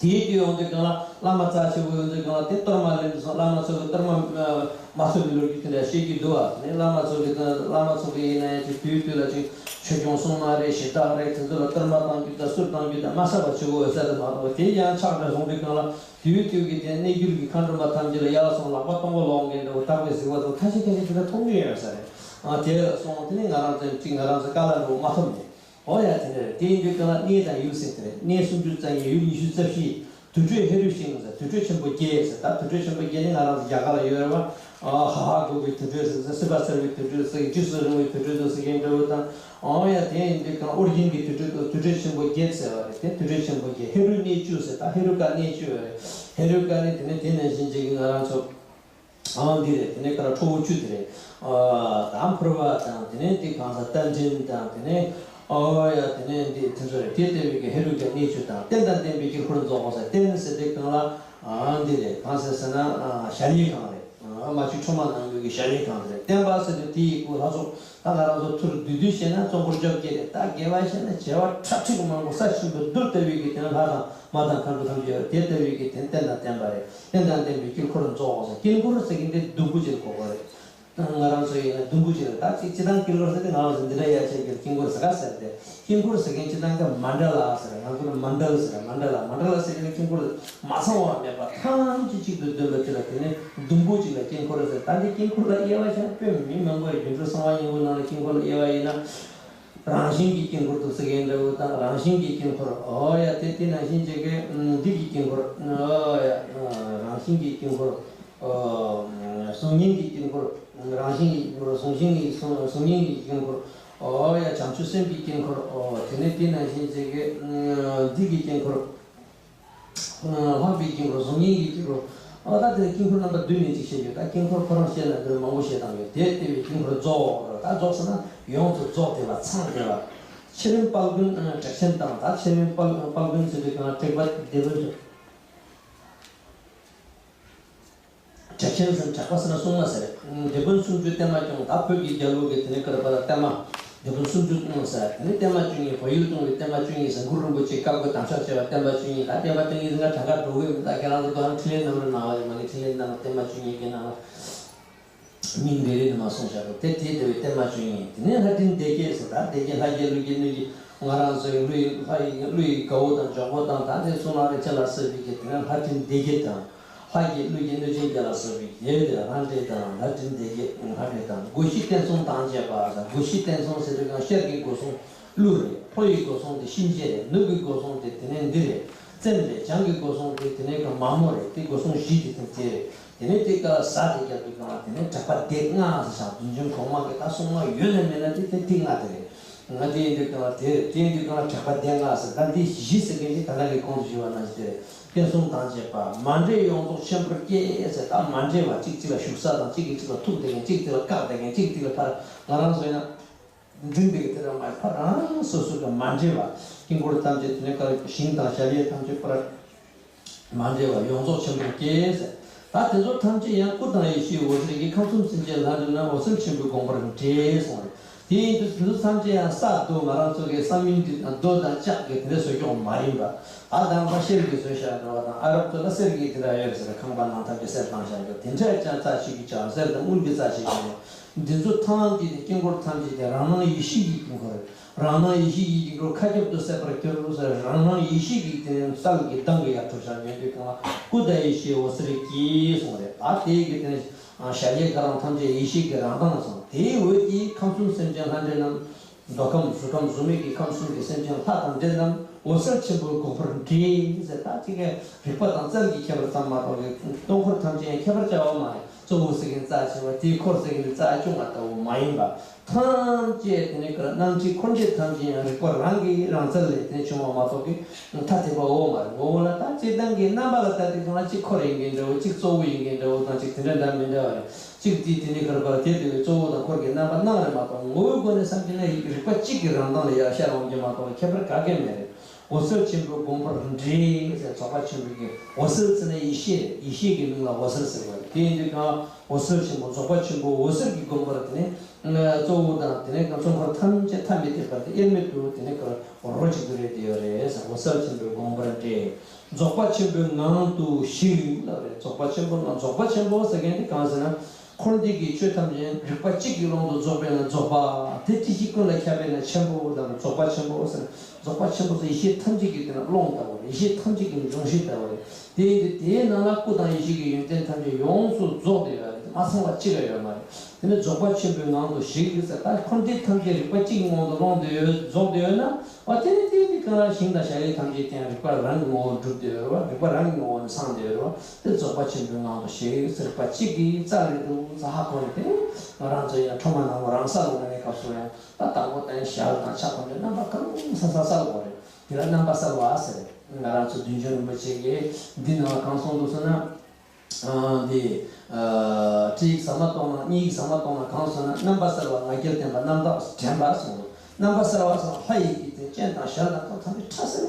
དེའི་དུས་ཡོང་དུས་གང་ལ་བླ་མ་རྩ་ཆེ་བོ་ཡོང་དུས་གང་ལ་དེ་གཏོར་མ་ལེན་དུས་སོང་བླ་མ་ཚོ་གི་གཏོར་མ་མ་ཚོགས་པའི་ལོ་རྒྱུས་དེ་འདྲ་བཤད་ཀྱི་འདུག་བ། དེ་ནས་བླ་མ་ཚོ་གི་བླ་མ་ཚོ་གི་ཡིན་ན་ཡང་དེ་དུས་དུས་ལ་ཅིག་ཆོས་སྐྱོང་སྲུང་མ་རེད། གཞི་བདག་རེད། དེ་ཚོ་ལ་གཏོར་མ་བཏང་རྒྱུ་དང་གསུར་བཏང་རྒྱུ་དང་མ་བསགས་པ་བྱེད་དགོས་ཡོད་ས་རེད་མ་གཏོགས། དེ་ཡང་ཆགས་འདྲ་སོང་དུས་གང་ལ། དུས་དུས་ཀྱི་དེ་གནས་འགྱུར་གྱི་མཁའ་འགྲོ་མ་ཐམས་ཅད་ལ་ཡར་སོང་ལག་པ་སྟོང་པ་ལོག་མཁན་འདྲ་བོ་བདག་པོས་གཟིགས་པ་དང་ཁ་ཤས་ཁ་ཤས་དེ་འདྲ་མཐོང་མྱོང་ཡོད་ས་རེད། ཨ་དེ་སོང་དེ་ནི་ང་རང་ཚོ་གཅིག་ང་རང་ཚོ་དཀའ་ལས་འདྲ་བོ་མ་ཐོབ་ནས། འོ་ཡ་དེ་འདྲ་རེད། དེ་ཡིན་དུས་གང་ལ་གནས་དང་ཡུལ་ཟེར་དེ་རེད། གནས་སུམ་ཅུ་རྩ་གཉིས། ཡུལ་ཉི་ཤུ་རྩ་བཞི། དུར་ཁྲོད་ཧེ་རུ་ཤིང་ཟེར། དུར་ཁྲོད་ཆེན་པོ་བརྒྱད་ཟེར། ད་དུར་ཁྲོད་ཆེན་པོ་བརྒྱད་ནི་ང་རང་ཚོ་རྒྱ་གར་ལ་ཡོད་རེད་བ། ཨ་ཧ་ཧ་གོ་གི་དུར་ཁྲོད་ཟེར། སྲིད་པ་སེལ་བའི་དུར་ཁྲོད་ཟེར། འཇིགས་སུ་རུང་བའི་དུར་ཁྲོད་དུ་ཟེར་མཁན་འདྲ་བོ་དང་། ཨོ་ཡ་དེ་ཡིན་དུས་གང་ཨོ་རྒྱན་གྱི་དུར་ཁྲོད་དུ་དུར་ཁྲོད་ཆེན་པོ་བརྒྱད་ཟེར་བ་རེད། དེ་དུར་ཁྲོད་ཆེན་པོ་བརྒྱད། ཧེ་རུ་གནས་བཅུ་ཟེར། ད་ཧེ་རུ་ཀ་གནས་བཅུ་བ་རེད། ཧེ་རུ་ཀ་ནི་དེ་ནས་དེ་ནས་གཞན་གཅིག་གི་ང་རང་ཚོ་ཨང་འདི་རེད། དེ་ནས་ཀ་ར་ཁྲོ་བོ་བཅུ་དེ་རེད། ཨ་དང་ཕུར་བ་དང་དེ་ནས་དེ་གང་ས་རྟ་མགྲིན་དང་དེ་ནས་ཨོ་ཡ་དེ་ནས་འདི་དེ་ཚོ་རེད། དེ་ལྟ་བུའི་གི་ཧེ་རུ་ཀ་གནས་བཅུ་དང་རྟེན་དང་བརྟེན་པའི་དཀྱིལ་འཁོར་རྫོགས་པ་ཟེར། རྟེན་ཟེར་དེ་གང་ལ་ཨང་འདི་རེད། གང་ཟེར་ཟེར་ན་ཨ་ཞལ་ཡས་ཁང་རེད། མ་གཅིག་ཁྲོ་མ་ནང་ལུས་ཀྱི་ཞལ་ཡས་ཁང་དེ་རེད། བརྟེན་པ་ཟེར་དུས་དེའི་སྐུ་ལྷ་ཚོགས་ད་ང་རང་ཚོ་ཐུར་བསྡུས་བསྡུས་བཤད་ན་གཙོ་འཁོར་བཅོ་བརྒྱད་རེད། ད་དགེ་བ་བཤད་ན་བྱེ་བ་ཁྲག་ཁྲིག་མང་པོ་ས་ཆེན་པོའི་རྡུལ་ལྟ་བུའི་གི་དེ་ནི་ལྷ་དང་མ་དང་མཁའ་འགྲོ་ཐམས་ཅད་ཡོད་རེད། དེ་ལྟ་བུའི་གི་དེ་རྟེན་དང་བརྟེན་པ་རེད། རྟེན་དང་བརྟེན་པའི་དཀྱིལ་འཁོར་རྫོགས་པ་ཟེར། དཀྱིལ་འཁོར་ཟེར་གི་འདི་ཟླུམ་པོ་ཅིག་གོ་དགོས་རེད། ང་རང་ཚོ་ཡིན་ན་ཟླུམ་པོ་ཅིག་རེད། ད་གཅིག་སྤྱིར་བཏང་དཀྱིལ་འཁོར་ཟེར་ཏེ་ང་རང་ཚོ་འདི་འདྲ་ཡ་ཆེ་གི་དཀྱིལ་འཁོར་ཟེར་ག་ཟེར་ཏེ། དཀྱིལ་འཁོར་ཟེར་མཁན་སྤྱིར་བཏང་གི་མཎྜལ་ཟེར། ང་ཚོ་ལ་མཎྜལ་ཟེར། མཎྜལ། མཎྜལ་ཟེར་མཁན་དཀྱིལ་འཁོར་མ་ཚང་བ་མེད་པ་ཐམས་ཅད་གཅིག་ཏུ་བསྡུས་པ་དེ་ལ་དེ་ནི་ཟླུམ་པོ་གཅིག་ལ་དཀྱིལ་འཁོར་ཟེར། ད་འདི་དཀྱིལ་འཁོར་ལ་དབྱེ་བ་བྱས་ན་དཔེ་མི་མང་པོ་ཡོད། སྒྱུ་འཕྲུལ་གསང་བ་སྙིང་པོ་ནང་ལ་དཀྱིལ་འཁོར་ལ་དབྱེ་བ་ཡིན་ན། རང་བཞིན་གྱི་དཀྱིལ་འཁོར་དུ་ཟེར་མཁན་འདྲ་བོ་དང་། རང་བཞིན་གྱི་དཀྱིལ་འཁོར། ཨོ་ཡ་དེ་དེ་ནང་བཞིན་བྱེད་མཁན་འདི་གི་དཀྱིལ་འཁོར། ཨོ་ཡ་རང་བཞིན་གྱི་དཀྱིལ་འཁོར། གཟུགས་བརྙན་གྱི་དཀྱིལ་འཁོར། རང་བཞིན་གྱི་དཀྱིལ་འཁོར། གཟུགས་བཞིན་གྱི་གཟུགས་གཟུགས་བརྙན་གྱི་དཀྱིལ་འཁོར། ཨོ་ཡ་བྱང་ཆུབ་སེམས་ཀྱི་དཀྱིལ་འཁོར། ཨོ་དེ་ནས་དེ་ནང་བཞིན་བྱེད་མཁན་འདི་གི་དཀྱིལ་འཁོར། ལྷག་པའི་དཀྱིལ་འཁོར། གཟུགས་བརྙན་གྱི་དཀྱིལ་འཁོར། ཨ་ད་དེ་ལ་དཀྱིལ་འཁོར་རྣམ་པ་བསྡུས་ནས་ཅིག་བཤད་རྒྱུ། ད་དཀྱིལ་འཁོར་ཁོ་རང་བཤད་ན་འདིར་མང་པོ་བཤད་སྟངས་ཡོད། དེ་ལྟ་བུའི་དཀྱིལ་འཁོར་རྫོགས། ད་རྫོགས་ཟེར་ན་ཡོངས་སུ་རྫོགས་བསྡད་པ། ཚང་བསྡད་པ། ཕྱི་རིམ་དཔལ་མགོན་བྲེགས་ཆེན་དང་། ད་ཕྱི་རིམ་དཔལ་དཔལ་མགོན་ཟེར་དུས་གང་། བྲེགས་པ་སྡེ་དཔོན་ཟེར། བྲེགས་ཆེན་ཟེར། བྲེགས་པ་ཟེར་ན་སྲུང་མ་ཟེར། སྡེ་དཔོན་སུམ་ཅུ་བརྟན་མ་སྐྱོང་། ད་བོད་ཀྱི་རྒྱལ་པོ་གི་དེ་ནས་བཀའ་བརྟེན་པ་བརྟན་མ། སྡེ་དཔོན་སུམ་ཅུ་སྲུང་མ་ཟེར། དེ་ནས་བརྟན་མ་བཅུ་གཉིས། བོད་ཡུལ་སྲུང་བའི་བརྟན་མ་བཅུ་གཉིས་ཟེར། གུ་རུ་རིན་པོ་ཆེས་བཀའ་བསྒོས་དམ་བཅའ་བྱས་པ་བརྟན་པ་བཅུ་གཉིས། ད་བརྟན་པ་བཅུ་གཉིས་ཟེར་ན་གྲངས་ཀ་འགྲོ་གི་ཡོད་མིན། ད་ཁྱེད་རང་ཚོ་གང་འཕྲིན་ལས་རྣམ་རོལ་ནང་ལ་ཡོད་མ་གི། འཕྲིན་ལས་རྣམ་རོལ་བརྟན་མ་བཅུ་གཉིས་ཀྱི་ནང་ལ། མིང་རེ་རེ་ནས་མར་གསུངས་བཞག་འདུག། དེ་དེ་ལྟ་བུའི་བརྟན་མ་བཅུ་གཉིས། དེ་ནས་ལྷ་སྤྲིན་སྡེ་བརྒྱད་ཟེར། ད་སྡེ་བརྒྱད་ལྷ་བརྒྱད་ཀླུ་བརྒྱད་སྣོད་བརྒྱད། ང་རང་ཚོའི་ཀླུ་ཡི་ལྷ་ཡི་ཀླུ་ཡི་དགའ་བོ་དང་འཇོག་པོ་དང་། ད་དེ་གསུང་ལ་རེ་ཆེ་ལ་སོགས་པའི་བརྒྱད། དེ་ནས་ལྷ་སྤྲིན་སྡེ་བརྒྱད་དང་། ལྷ་བརྒྱད་ཀླུ་བརྒྱད་གནོད་སྦྱིན་བརྒྱད་ལ་སོགས་པའི་བརྒྱད་དེ་ལྷ་འདྲེ་དང་། ལྷ་སྤྲིན་སྡེ་བརྒྱད་ལྷ་འདྲེ་དང་། སྒོ་བཞི་བསྟན་སྲུང་དང་བཅས་པ་ཟེར། སྒོ་བཞི་བསྟན་སྲུང་ཟེར་དུས་གང་། ཤར་གྱི་སྒོ་སྲུང་ཀླུ་རེད། ལྷོ་ཡི་སྒོ་སྲུང་དེ་གཤིན་རྗེ་རེད། ནུབ་ཀྱི་སྒོ་སྲུང་དེ་དེ་ནས་འདི་རེད། བཙན་རེད། བྱང་གི་སྒོ་སྲུང་དེ་དེ་ནས་གང་མ་མོ་རེད། དེ་སྒོ་སྲུང་བཞི་དེ་དེ་དེ་རེད། དེ་ནས་དེ་ཀ་ས་དེ་རྒྱབ་ཀྱི་སྒང་ལ་དེ་ནས་དྲེགས་པ་སྡེ་ལྔ་ཟེར་བཞག། རྫུན་ཆུང་གོང་མ་གི་ད་སྲུང་མ་ཡོད་ན་མེད་ན་དེ་དེ་དེ་ལྔ་དེ་རེད། ང་དེ་ཡིན་དུས་སྒང་ལ་དེ་རེད། དེ་ཡིན་དུས་སྒང་ལ་དྲེགས་པ་སྡེ་ལྔ་ཟེར། ད་འདི་བཞི་ཟེར་མཁན་དེ་ད་ལྟ་གི་གོང་དུ་ཞུས་པ་ནང་བཞིན་དེ་རེད། བསྟན་སྲུང་དང་བཅས་པ། མ་འདྲེས་ཡོངས་རྫོགས་ཆེན་པོར་སྐྱེས་ཟེར། ད་མ་འདྲེས་པ་གཅིག་གཅིག་ལ་ཞུགས་ས་དང་། གཅིག་གིས་གཅིག་ལ་ཐུག་བསྡད་མཁན། གཅིག་གཅིག་ལ་བཀག་བསྡད་མཁན། གཅིག་གཅིག་ལ་ཕར། ང་རང་ཚོ་ཡིན་ན། འཛིན་པའི་དེ་རང་མ་ཕར་རང་སོ་སོ་གི་མ་འདྲེས་པ། དཀྱིལ་འཁོར་ཐམས་ཅད་དེ་ནས་ཀ་ཞིང་དང་ཞལ་ཡས་ཐམས་ཅད་པར་མ་འདྲེས་པ་ཡོངས་རྫོགས་ཆེན་པོར་སྐྱེས་ཟེར། ད་དེ་ཚོ་ཐམས་ཅད་ཡང་སྐུ་དང་ཡེ་ཤེས་འོད་ཟེར་གྱིས་ཁམས་གསུམ་སེམས་ཅན་ལྷ་འདྲེ་རྣམས་འོད་གསལ་ཆེན་པོའི་དགོངས་པར་འདྲེས་གསུངས་རེད། དེ་ཡིན་དུས་དེ་ཚོ་ཐམས་ཅད་ཡང་ས་རྡོ། ང་རང་ཚོ་གི་ས་མིང་འདི་དང་རྡོ་དང་ལྕགས་ཀྱི་དེ་འདྲའི་བཟོ་ཀྱོག་མ་ཡིན་པ། ད་དང་པ་གསེར་གྱིས་བཟོས་བཞག་འདྲ་བ་དང་། ཨ་རབ་ཚོ་ལ་གསེར་གྱི་དེ་འདྲ་ཡོད་ཟེར། ཁང་པ་ནང་ཐམས་ཅད་གསེར་བཏང་བཞག་འདྲ། དེ་འདྲ་ཅང་རྩ་ཆེ་གི་ཅང་གསེར་དང་དངུལ་གྱི་རྩ་ཆེ་གི་ཡོད། འདི་ཚོ་ཐམས་ཅད་ཀྱི་དཀྱིལ་འཁོར་ཐམས་ཅད་ཀྱི་རང་སྣང་ཡེ་ཤེས་ཀྱི་དཀྱིལ་འཁོར་རེད། རང་སྣང་ཡེ་ཤེས་ཀྱི་དཀྱིལ་འཁོར་མཁའ་ཁྱབ་ཏུ་གསལ་བར་གྱུར་ཟེར། རང་སྣང་ཡེ་ཤེས་ཀྱི་དེ་ནས་རྩལ་གྱི་མདངས་ཀྱིས་ཡར་འཕྲོ་བཞག་ཉན་དུས་གང་ལ་སྐུ་དང་ཡེ་ཤེས་འོད་ཟེར་གྱིས་གསུངས་རེད། ད་དེའི་གི་དེ་ནས་ཞལ་ཡས་ཁ་རང་ཐམས་ཅད་ཡེ་ཤེས་ཀྱི་རང་མདངས་སོང་། དེའི་འོད་ཀྱིས་ཁམས་གསུམ་སེམས་ཅན་ལྷ་འདྲེ་རྣམས། མདོ་ཁམས་གཟུགས་ཁམས་གཟུགས་མེད་ཀྱི་ཁམས་གསུམ་གྱི་སེམས་ཅན་ལྷ་དང་འདྲེ་རྣམས་འོད་གསལ་ཆེན་པོའི་དགོངས་པར་འདྲེས་ཟེར། ད་ཅིག་གིས་རིག་པ་དང་རྩལ་གྱི་ཁྱད་པར་ཙམ་མ་གཏོགས་ཀྱི་སྟོང་འཁོར་ཐམས་ཅད་ཡང་ཁྱད་པར་བྱ་བ་མ་རེད། གཙོ་བོ་ཟེར་མཁན་རྩ་ཆེ་བ་དེའི་འཁོར་ཟེར་མཁན་དེ་རྩ་ཆུང་བ་ལྟ་བུ་མ་ཡིན་པ། ཐམས་ཅད་དེ་ནི་ག་རེ། སྣང་སྲིད་འཁོར་འདས་ཐམས་ཅད་ཡང་རིག་པ་རང་གིས་རང་རྩལ་ལས་དེ་བྱུང་བ་མ་གཏོགས་ཀྱི་ཐ་དད་པ་འོག་མ་རེད། ངོ་བོ་ལ་ད་སྤྱིར་བཏང་གི་རྣམ་པ་ལ་ལྟ་དུས་ཙམ་ལ་གཅིག་འཁོར་ཡིན་མཁན་འདྲ་བོ། གཅིག་གཙོ་བོ་ཡིན་མཁན་འདྲ་བོ་དང་། གཅིག་དེ་འདྲ་འདྲ་མི་འདྲ་བ་རེད། གཅིག་དེ་དེ་ནི་ག་རེ་བར་དེ་དེ་བས་གཙོ་བོ་དང་འཁོར་གྱི་རྣམ་པ་སྣང་རེད་མ་གཏོགས། ངོ་བོའི་སྒོ་ནས་བསམ་གྱི་ན་རིག་པ་གཅིག་གི་རང་མདངས་ལ་ཡར་ཤར་འོང་གི་མ་གཏོགས་ཁྱད་པར་ག་གེ་མེད་རེད། འོད་གསལ་ཆེན་པོའི་དགོངས་པར་འདྲེས་ཟེར། རྫོགས་པ་ཆེན་པོའི་གི་འོད་གསལ་ཟེར་ན་ཡེ་ཤེས་རེད། ཡེ་ཤེས་ཀྱི་མིང་ལ་འོད་གསལ་ཟེར་བ་རེད། དེ་ཡིན་དུས་ཀྱང་འོད་གསལ་ཆེན་པོ་རྫོགས་པ་ཆེན་པོའི་འོད་གསལ་གྱི་དགོངས་པར་དེ་ནི་གཙོ་བོ་དང་། དེ་ནས་ཀྱང་ཚོགས་འཁོར་ཐམས་ཅད་ཐ་མི་དད་པར་དེ་དབྱེར་མེད་དུ་དེ་ནི་ག་རེ་རོ་གཅིག་ཏུ་རེད་དེ་ཡོད་རེད་ཟེར། འོད་གསལ་ཆེན་པོའི་དགོངས་པར་འདྲེས། རྫོགས་པ་ཆེན་པོའི་ངང་དུ་ཞིག་ལབ་རེད། རྫོགས་པ་ཆེན་པོའི་ངང་། རྫོགས་པ་ཆེན་པོ་ཟེར་མཁན་དེ་གང་ཟེར་ན། འཁོར་འདས་ཀྱི་ཆོས་ཐམས་ཅད་རིག་པ་གཅིག་གི་ཀློང་དུ་རྫོགས་པས་ན་རྫོགས་པ། དེ་ཅི་ཞིག་ཀུན་ལ་ཁྱབ་པས་ན་ཆེན་པོ་ལབ་ན། རྫོགས་པ་ཆེན་པོ་ཟེར་ན། རྫོགས་པ་ཆེན་པོ་ཟེར་ཡེ་ཤེས་ཐམས་ཅད་ཀྱི་དེ་ན་ཀློང་ལྟ་བུ་རེད། ཡེ་ཤེས་ཐམས་ཅད་ཀྱི་འབྱུང་གཞི་ལྟ་བུ་རེད། དེ་ཡིན་དུས་དེའི་ནང་ལ་སྐུ་དང་ཡེ་ཤེས་ཀྱི་ཡོན་ཏན་ཐམས་ཅད་ཡོངས་སུ་རྫོགས་ཏེ་ཡོད་རེད། མ་ཚང་བ་གཅིག་ཀྱང་ཡོད་མ་རེད། དེ་ནི་རྫོགས་པ་ཆེན་པོའི་ངང་དུ་ཞིག་ཟེར། ད་འཁོར་འདས་ཐམས་ཅད་རིག་པ་གཅིག་གི་ངང་དུ་ཀློང་དུ་ཡོད། རྫོགས་ཏེ་ཡོད་ན། འོ་དེ་ནི་དེ་ནི་གང་ལ་ཞིང་དང་བྱ་ཡུལ་ཐམས་ཅད་དེ་ཡང་རིག་པ་རང་གི་ངོ་བོར་གྲུབ་སྟེ་ཡོད་རེད་བ། རིག་པ་རང་གི་ངོ་བོ་ནས་སངས་ཏེ་ཡོད་རེད་བ། དེ་རྫོགས་པ་ཆེན་པོའི་ངང་དུ་ཞིག་ཟེར་བ་གཅིག་གིས་རྩ་རེད་འདུག་ཟེར་ཧ་གོ་ནས། དེ་ནི་ང་རང་ཚོ་ཡང་ཁྲོས་མ་ནང་པ་རང་ས་ལ་ངོ་ནས་སྐབས་སུ་ཡང་ད་དང་པོ་དང་ཞལ་དང་ཕྱག་ཐམས་ཅད་རྣམ་པ་གང་ས་ས་གསལ་དགོས་རེད། དེ་ལ་རྣམ་པ་གསལ་བ་ཟེར། ང་རང་ཚོ་བདུད་འཇོམས་རིན་པོ་ཆེ་གིས་འདི་ནང་ལ་གང་གསུངས་འདུག་ཟེར་ན། ཨ་འདི་ཨ་ཁྲིད་ཡིག་ཟ་མ་ཏོག་ནང་། བསྙེན་ཡིག་ཟ་མ་ཏོག་ནང་གང་གསུངས་ན། རྣམ་པ་གསལ་བ་ང་རྒྱལ་བརྟན་པ་རྣམ་དག་དྲན་པ་གསུངས་འདུག། རྣམ་པ་གསལ་བ་ཟེར་ན་ལྷ་ཡི་གི་དེ་སྤྱན་དང་ཞལ་དང་ཁ་ཐམས་ཅད་ཁྲ་སེ་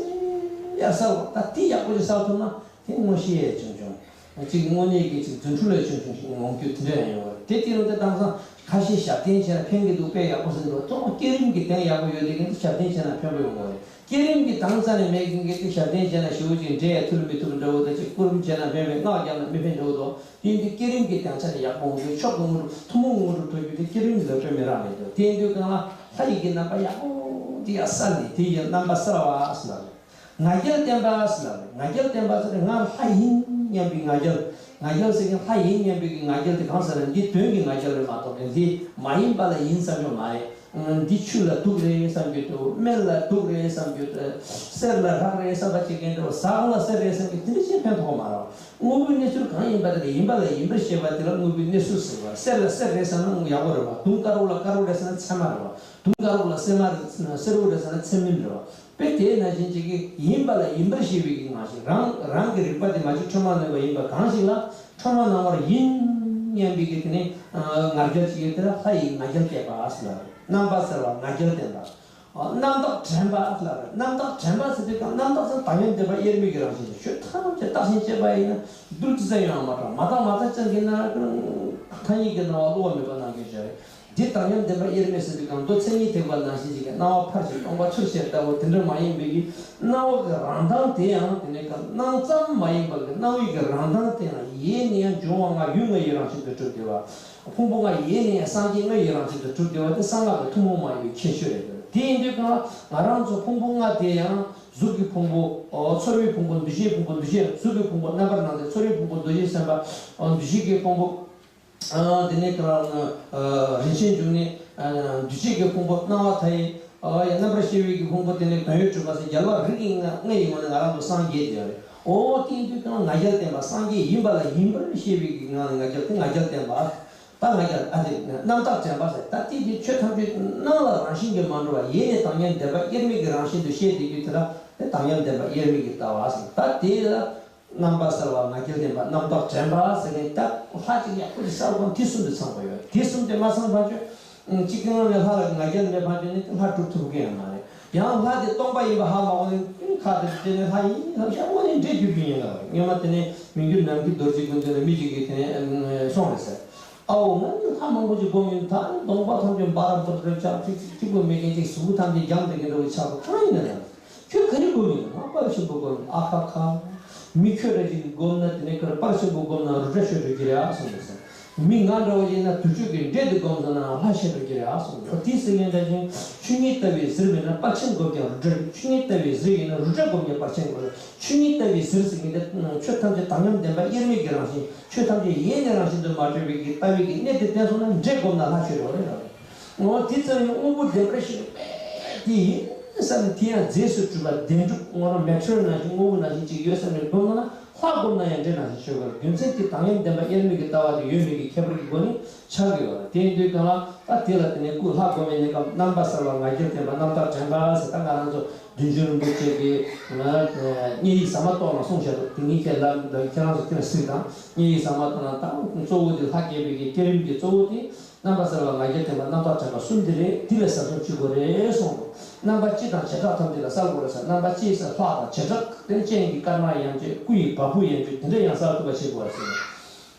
ཡར་གསལ་བ། ད་དེ་ཡག་པོ་ཞིག་གསལ་ཐུབ་ན། དེ་དངོས་གཞི་ཡས་ཆུང་ཆུང་། གཅིག་དངོས་གནས་ཀྱི་གཅིག་རྫུ་འཕྲུལ་ལས་ཆུང་ཆུང་ཞིག་འོང་རྒྱུ་དེ་འདྲ་ཡང་ཡོང་བ་རེད། དེ་དེ་རུ་དེ་དེང་སང་ཁ་ཤས་ཞབས་བརྟན་བྱས་ན་ཕན་གྱི་འདུག། དཔེ་ཡག་པོ་ཟེར་འདུག། ཐོག་མ་བསྐྱེད་རིམ་གྱི་གདེང་ཡག་པོ་ཡོད་དེ་གིན་དེ་ཞབས་བརྟན་བྱས་ན་ཕན་པོ་ཡོང་བ་རེད། བསྐྱེད་རིམ་གྱི་གདེང་རྩ་ནས་མེད་མཁན་གྱིས་དེ་ཞབས་བརྟན་བྱས་ན་ཞེ་པོ་ཅིག་འདྲེ་ཡང་ཐུལ་མི་ཐུབ་འདྲ་བོ་དང་། གཅིག་སྐུ་རིམ་བྱས་ན་ཕན་པའི། སྔགས་བརྒྱབ་ན་མི་ཕན་འདྲ་བོ་དང་། དེ་ཡིན་དུས་བསྐྱེད་རིམ་གྱི་གདེང་ཆ་ནས་ཡག་པོ་འོང་རྒྱུ། མཆོག་གི་དངོས་གྲུབ། ཐུན་མོང་གི་དངོས་གྲུབ་ཐོབ་རྒྱུ་དེ་བསྐྱེད་རིམ་ལ་དཔེ་མི་རག་མེད་འདུག། དེ་ཡིན་དུས་གང་ལ་ལྷ་ཡི་གི་རྣམ་པ་ཡག་པོ་དེ་ཡར་གསལ་ནས། དེ་ཡི་རྣམ་པ་གསལ་བ་ཟེར་ལབ་རེད། ང་རྒྱལ་བརྟན་པ་ཟེར་ལབ་རེད། ང་རྒྱལ་བརྟན་པ་ཟེར་ན་ང་ལྷ་ཡིན་སྙམ་པའི་ང་རྒྱལ། ང་རྒྱལ་ཟེར་མཁན་ལྷ་ཡིན་སྙམ་པའི་གི་ང་རྒྱལ་དེ་གང་ཟེར་ན། འདི་དོན་གྱི་ང་རྒྱལ་རེད་མ་གཏོགས་ཀྱི་འདི་མ་ཡིན་པ་ལ་ཡིན་བསམ་རྒྱུ་མ་རེད། འདི་ཆུ་ལ་དུག་རེད་བསམ་རྒྱུ་དང་། སྨན་ལ་དུག་རེད་བསམ་རྒྱུ་དང་། གསེར་ལ་རག་རེད་བསམ་པ་བྱེད་མཁན་འདྲ་བོ། ཟ་ཁང་ལ་གསེར་རེད་བསམ་རྒྱུ་དེ་འདྲ་ཅིག་ཕན་ཐོགས་མ་རེད། དངོས་པོའི་གནས་ཚུལ་གང་ཡིན་པ་དེ་ལ་ཡིན་པ་ལ་ཡིན་པར་ཤེས་པ་དེ་ལ་དངོས་པོའི་གནས་ཚུལ་ཟེར་བ། གསེར་ལ་གསེར་རེད་བསམ་ན་ཡག་པོ་རེད་བ། དུང་དཀར་པོ་ལ་དཀར་པོ་རེད་བསམ་ན་ཚེར་མ་རེད་བ། དུང་དཀར་པོ་ལ་སེར་མ་རེད། སེར་པོ་རེད་བསམ་ན་ཚེར་མིན་རེད་བ། དཔེ་དེ་ནང་བཞིན་གཅིག་གིས་ཡིན་པ་ལ་ཡིན་པར་ཤེས་པའི་གི་ངང་ཞིག། རང་རང་གི་རིག་པ་དེ་མ་གཅིག་ཁྲོས་མ་ནང་པ་ཡིན་པ་གང་ཞིག་ལ་ཁྲོས་མ་ནང་པར་ཡིན་སྙམ་པའི་གི་དེ་ནི་ང་རྒྱལ་ཅིག་ཡོད། དེ་ལ་ལྷ་ཡི་ང་རྒྱལ་བརྟན་པ་ཟེར་ལབ་རེད། རྣམ་པ་གསལ་བ་ང་རྒྱལ་བརྟན་པ། རྣམ་དག་དྲན་པ་ལབ་རེད། རྣམ་དག་དྲན་པ་ཟེར་དུས་ཀྱང་རྣམ་དག་ཟེར་ན་དག་མཉམ་བདེན་པ་དབྱེར་མེད་ཀྱི་རང་བཞིན་ཞིག། ཆོས་ཐམས་ཅད་བརྟགས་ཤིང་དཔྱད་པ་ཡིན་ན་རྡུལ་གཅིག་ཙམ་ཡང་མ་གྲགས། མ་དག་མ་དག་ཅན་གྱི་ན་ཐ་སྙད་ཀྱི་སྣང་བ་བསླུ་བ་མེད་པ་སྣང་གི་བྱ་རེད། འདི་དག་མཉམ་བདེན་པ་དབྱེར་མེད་ཟེར་དུས་ཀྱང་མདོ་མཚན་ཉིད་ཐེག་པ་ནང་བཞིན་ཅིག་གི་སྣང་བ་ཕར་ཕྱིན་སྟོང་པ་ཚུར་ཕྱིན་ལྟ་བུ་དེ་འདྲ་མ་ཡིན་པའི་གི་སྣང་བ་གི་རང་མདངས་དེ་ཡང་དེ་ནས་ཀྱང་སྣང་ཙམ་མ་ཡིན་པ་གི་སྣང་བའི་གི་རང་མདངས་དེ་ཡང་ཡེ་ནས་ཡང་འབྱུང་བ་ལྔ་ཡུལ་ལྔ་ཡི་རང་བཞིན་དུ་གྲུབ་བསྡད་པ། ཕུང་པོ་ལྔ་ཡེ་ནས་ཡང་སངས་རྒྱས་ལྔ་ཡི་རང་བཞིན་དུ་གྲུབ་བསྡད་པ་དེ་གསང་སྔགས་ཀྱི་ཐུན་མོང་མ་ཡིན་པའི་ཁྱད་ཆོས་རེད། དེ་ཡིན་དུས་ཀྱང་ང་རང་ཚོ་ཕུང་པོ་ལྔ་དེ་ཡང་གཟུགས་ཀྱི་ཕུང་པོ། ཚོར་བའི་ཕུང་པོ། འདུ་ཤེས་ཕུང་པོ། འདུ་ཤེས་གཟུགས་ཀྱི་ཕུང་པོ་རྣམ་པར་སྣང་མཛད། ཚོར་བའི་ཕུང་པོ་འདུ་བྱེད་སེམས་པ། འདུ་ཤེས་ཀྱི་ཕུང་པོ། དེ་ནས་རིན་ཆེན་འབྱུང་གནས། འདུ་བྱེད་ཀྱི་ཕུང་པོ་སྣང་བ་མཐའ་ཡས། རྣམ་པར་ཤེས་པའི་གི་ཕུང་པོ་དེ་ནས་དོན་ཡོད་གྲུབ་པ་ཟེར། རྒྱལ་བ་རིགས་ཀྱི་ལྔ་ལྔ་ཡི་ངོ་ནས་ང་རང་ཚོ་སངས་རྒྱས་བསྡད་ཡོད་རེད། འོ་དེ་ཡིན་དུས་ཀྱང་ང་རྒྱལ་བརྟན་པ། སངས་རྒྱས་ཡིན་པ་ལ་ཡིན་པར་ཤེས་པའི་གི་ངང་ནས་ང་རྒྱལ་དེ་ང་རྒྱལ་བརྟན་པ། ད་ང་རྒྱལ་ཨ་དེ་རྣམ་དག་དྲན་པ་ཟེར། ད་དེ་དེ་ཆོས་ཐམས་ཅད་སྣང་ལ་རང་བཞིན་གྱིས་མ་གྲུབ་པ། ཡེ་ནས་དག་མཉམ་བདེན་པ་དབྱེར་མེད་ཀྱི་རང་བཞིན་དུ་ཤེས་བསྡད་རྒྱུ་དེ་ལ་དེ་དག་མཉམ་བདེན་པ་དབྱེར་མེད་ཀྱི་ལྟ་བ་ཟེར། ད་དེ་ལ་རྣམ་པ་གསལ་བ་ང་རྒྱལ་ལྡན་པ། རྣམ་དག་དྲན་པ་ཟེར་མཁན་ད་ལྷ་ཅིག་ཡག་པོ་ཅིག་གསལ་བ་དེ་གསུམ་དེ་ཚང་དགོས་ཡོད། དེ་གསུམ་དེ་མ་ཚང་བ་ཅོ། གཅིག་གི་ངང་ནས་ལྷ་ལ་ང་རྒྱལ་མེད་པ་ཅོ་ནི་ལྷ་གྲུབ་ཐུབ་ཀྱི་ཡང་མ་རེད། ཡང་ལྷ་དེ་སྟོང་པ་ཡིན་པ་ཧ་མ་གོ་ནས་ཁ་དེ་དེ་ནས་ལྷ་ཡིན་ལྷ་ཤ་མོ་ནས་འདྲེ་རྒྱུག་རྒྱུ་ཡིན་ལ། སྔོན་མ་དེ་ནས་མི་འགྱུར་ནམ་མཁའི་རྡོ་རྗེ་ཀུན་ལྡན་ལ་མི་གཅིག་གིས་དེ་ནས་སོང་རེད་ཟེར། ཨའོ་ང་ནི་ལྷ་མང་པོ་ཅིག་སྒོམ་ཡིན། ད་ནི་གདོང་པ་ཐམས་ཅད་འབར་ར་འབུར་ར་ཆགས། ཅིག་ཅིག་གཅིག་པོ་མེད་མཁན་ཅིག་གཟུགས་ཁུ་ཐམས་ཅད་རྒྱང་དེ་གི་འདྲ་བོ་ཆགས་པ་གང་ཡིན་ན་ཡང་། ཁྱོད་ག་རེ་སྒོམ་ཡིན་ན། ང་དཔའ་ཆེན་པོ་སྒོམ་ཡིན། ཨ་ཁ་ཁ། མི་ཁྱོད་ར་ཅིག་གིས་སྒོམ་ན་དེ་ནས་ཁར་དཔའ་ཆེན་པོ་སྒོམ་ན་རུ་དྲ་ཤོར་འགྲོ་གི་རེད་ཨ་གསུངས་པས་སོ། མི་ང་འདྲ་བོ་ཡིན་ན་དུར་ཁྲོད་ཀྱི་འདྲེ་དེ་སྒོམ་ཟེར་ན་ལྷ་ཤི་འགྲོ་གི་རེད་ཨ་གསུངས་པས་སོ། དེ་ཟེར་མཁན་འདྲ་ཅིག་ཆོས་ཉིད་ལྟ་བའི་གཟེར་མེད་ན་དཔའ་ཆེན་སྒོམ་ཀྱང་རུ་དྲ། ཆོས་ཉིད་ལྟ་བའི་གཟེར་ཡིན་ན་རུ་དྲ་སྒོམ་ཀྱང་དཔའ་ཆེན་སྒོམ། ཆོས་ཉིད་ལྟ་བའི་གཟེར་ཟེར་མཁན་དེ་ཆོས་ཐམས་ཅད་དག་མཉམ་བདེན་པ་དབྱེར་མེད་ཀྱི་རང་བཞིན། ཆོས་ཐམས་ཅད་ཡེ་ནས་རང་བཞིན་དུ་མ་གྲུབ་པའི་གི་ལྟ་བའི་གི་གནད་དེ་བསྟན་སོང་ན་འདྲེ་སྒོམ་ན་ལྷ་ཤི་འགྲོ་རེད་ལབ་རེད། འོ་དེ་ཙམ་ཡང་དངོས་པོ་བདེན་པར་ཤེས་པའི་དེ་ཡིན་བསམ་ནས། དེ་ཡང་རྫས་སུ་གྲུབ་པ་བདེན་གྲུབ་ངོ་རང་མེ་ཊར་ནང་བཞིན་དངོས་པོ་ནང་བཞིན་ཅིག་ཡོད་བསམ་ནས་སྒོམ་ན། ལྷ་བསྒོམས་ན་ཡང་འདྲེ་ནང་བཞིན་ཆོས་སྐོར་རྒྱུ་མཚན་དེ་དང་ཡང་ལྡན་པ་དབྱེར་མེད་ཀྱི་ལྟ་བ་དེ་ཡོད་མེད་ཀྱི་ཁྱད་པར་གྱི་སྒོ་ནས་ཆགས་ཀྱི་ཡོད་རེད། དེ་ཡིན་དུས་གང་ལ་ད་དེ་ལ་དེ་ནས་སྐུ་ལྷ་བསྒོམས་པའི་གནས་སྐབས་རྣམ་པ་གསལ་བ་ང་རྒྱལ་ལྡན་པ་རྣམ་དག་དྲན་པ་ཟེར། ད་ང་རང་ཚོ་བདུད་འཇོམས་རིན་པོ་ཆེ་གིས་བརྙན་ཡིག་ཟ་མ་ཏོག་ལ་གསུངས་བཞག་འདུག་དེ་ངས་ཁྱེད་ལ་ཁྱེད་རང་ཚོ་དེ་ལ་གཟིགས་དང་། བརྙན་ཡིག་ཟ་མ་ཏོག་ལ་ད་གཙོ་བོ་དེ་ལྷ་བསྐྱེད་པའི་གི་བསྐྱེད་རིམ་གྱི་གཙོ་བོ་དེ། རྣམ་པ་གསལ་བ་ང་རྒྱལ་ལྡན་པ་རྣམ་དག་དྲན་པ་གསུམ་འདི་རེད། འདི་ལས་ཟབ་ཟབ་ཅི་དགོས་རེད་གསུངས་འདུག་རྣམ་པ་སྤྱི་དང་བྱེ་བྲག་ཐམས་ཅད་ལ་གསལ་དགོས་རེད་ཟེར། རྣམ་པ་སྤྱི་ཟེར་ལྷ་དང་བྱེ་བྲག་དེ་ནི་སྤྱན་གྱི་དཀར་དམར་ཡང་བཅས་སྐུ་ཡི་བ་སྤུ་ཡན་ཆད་དེ་འདྲ་ཡང་གསལ་ཐུབ་པ་བྱེད་དགོས་རེད་ཟེར།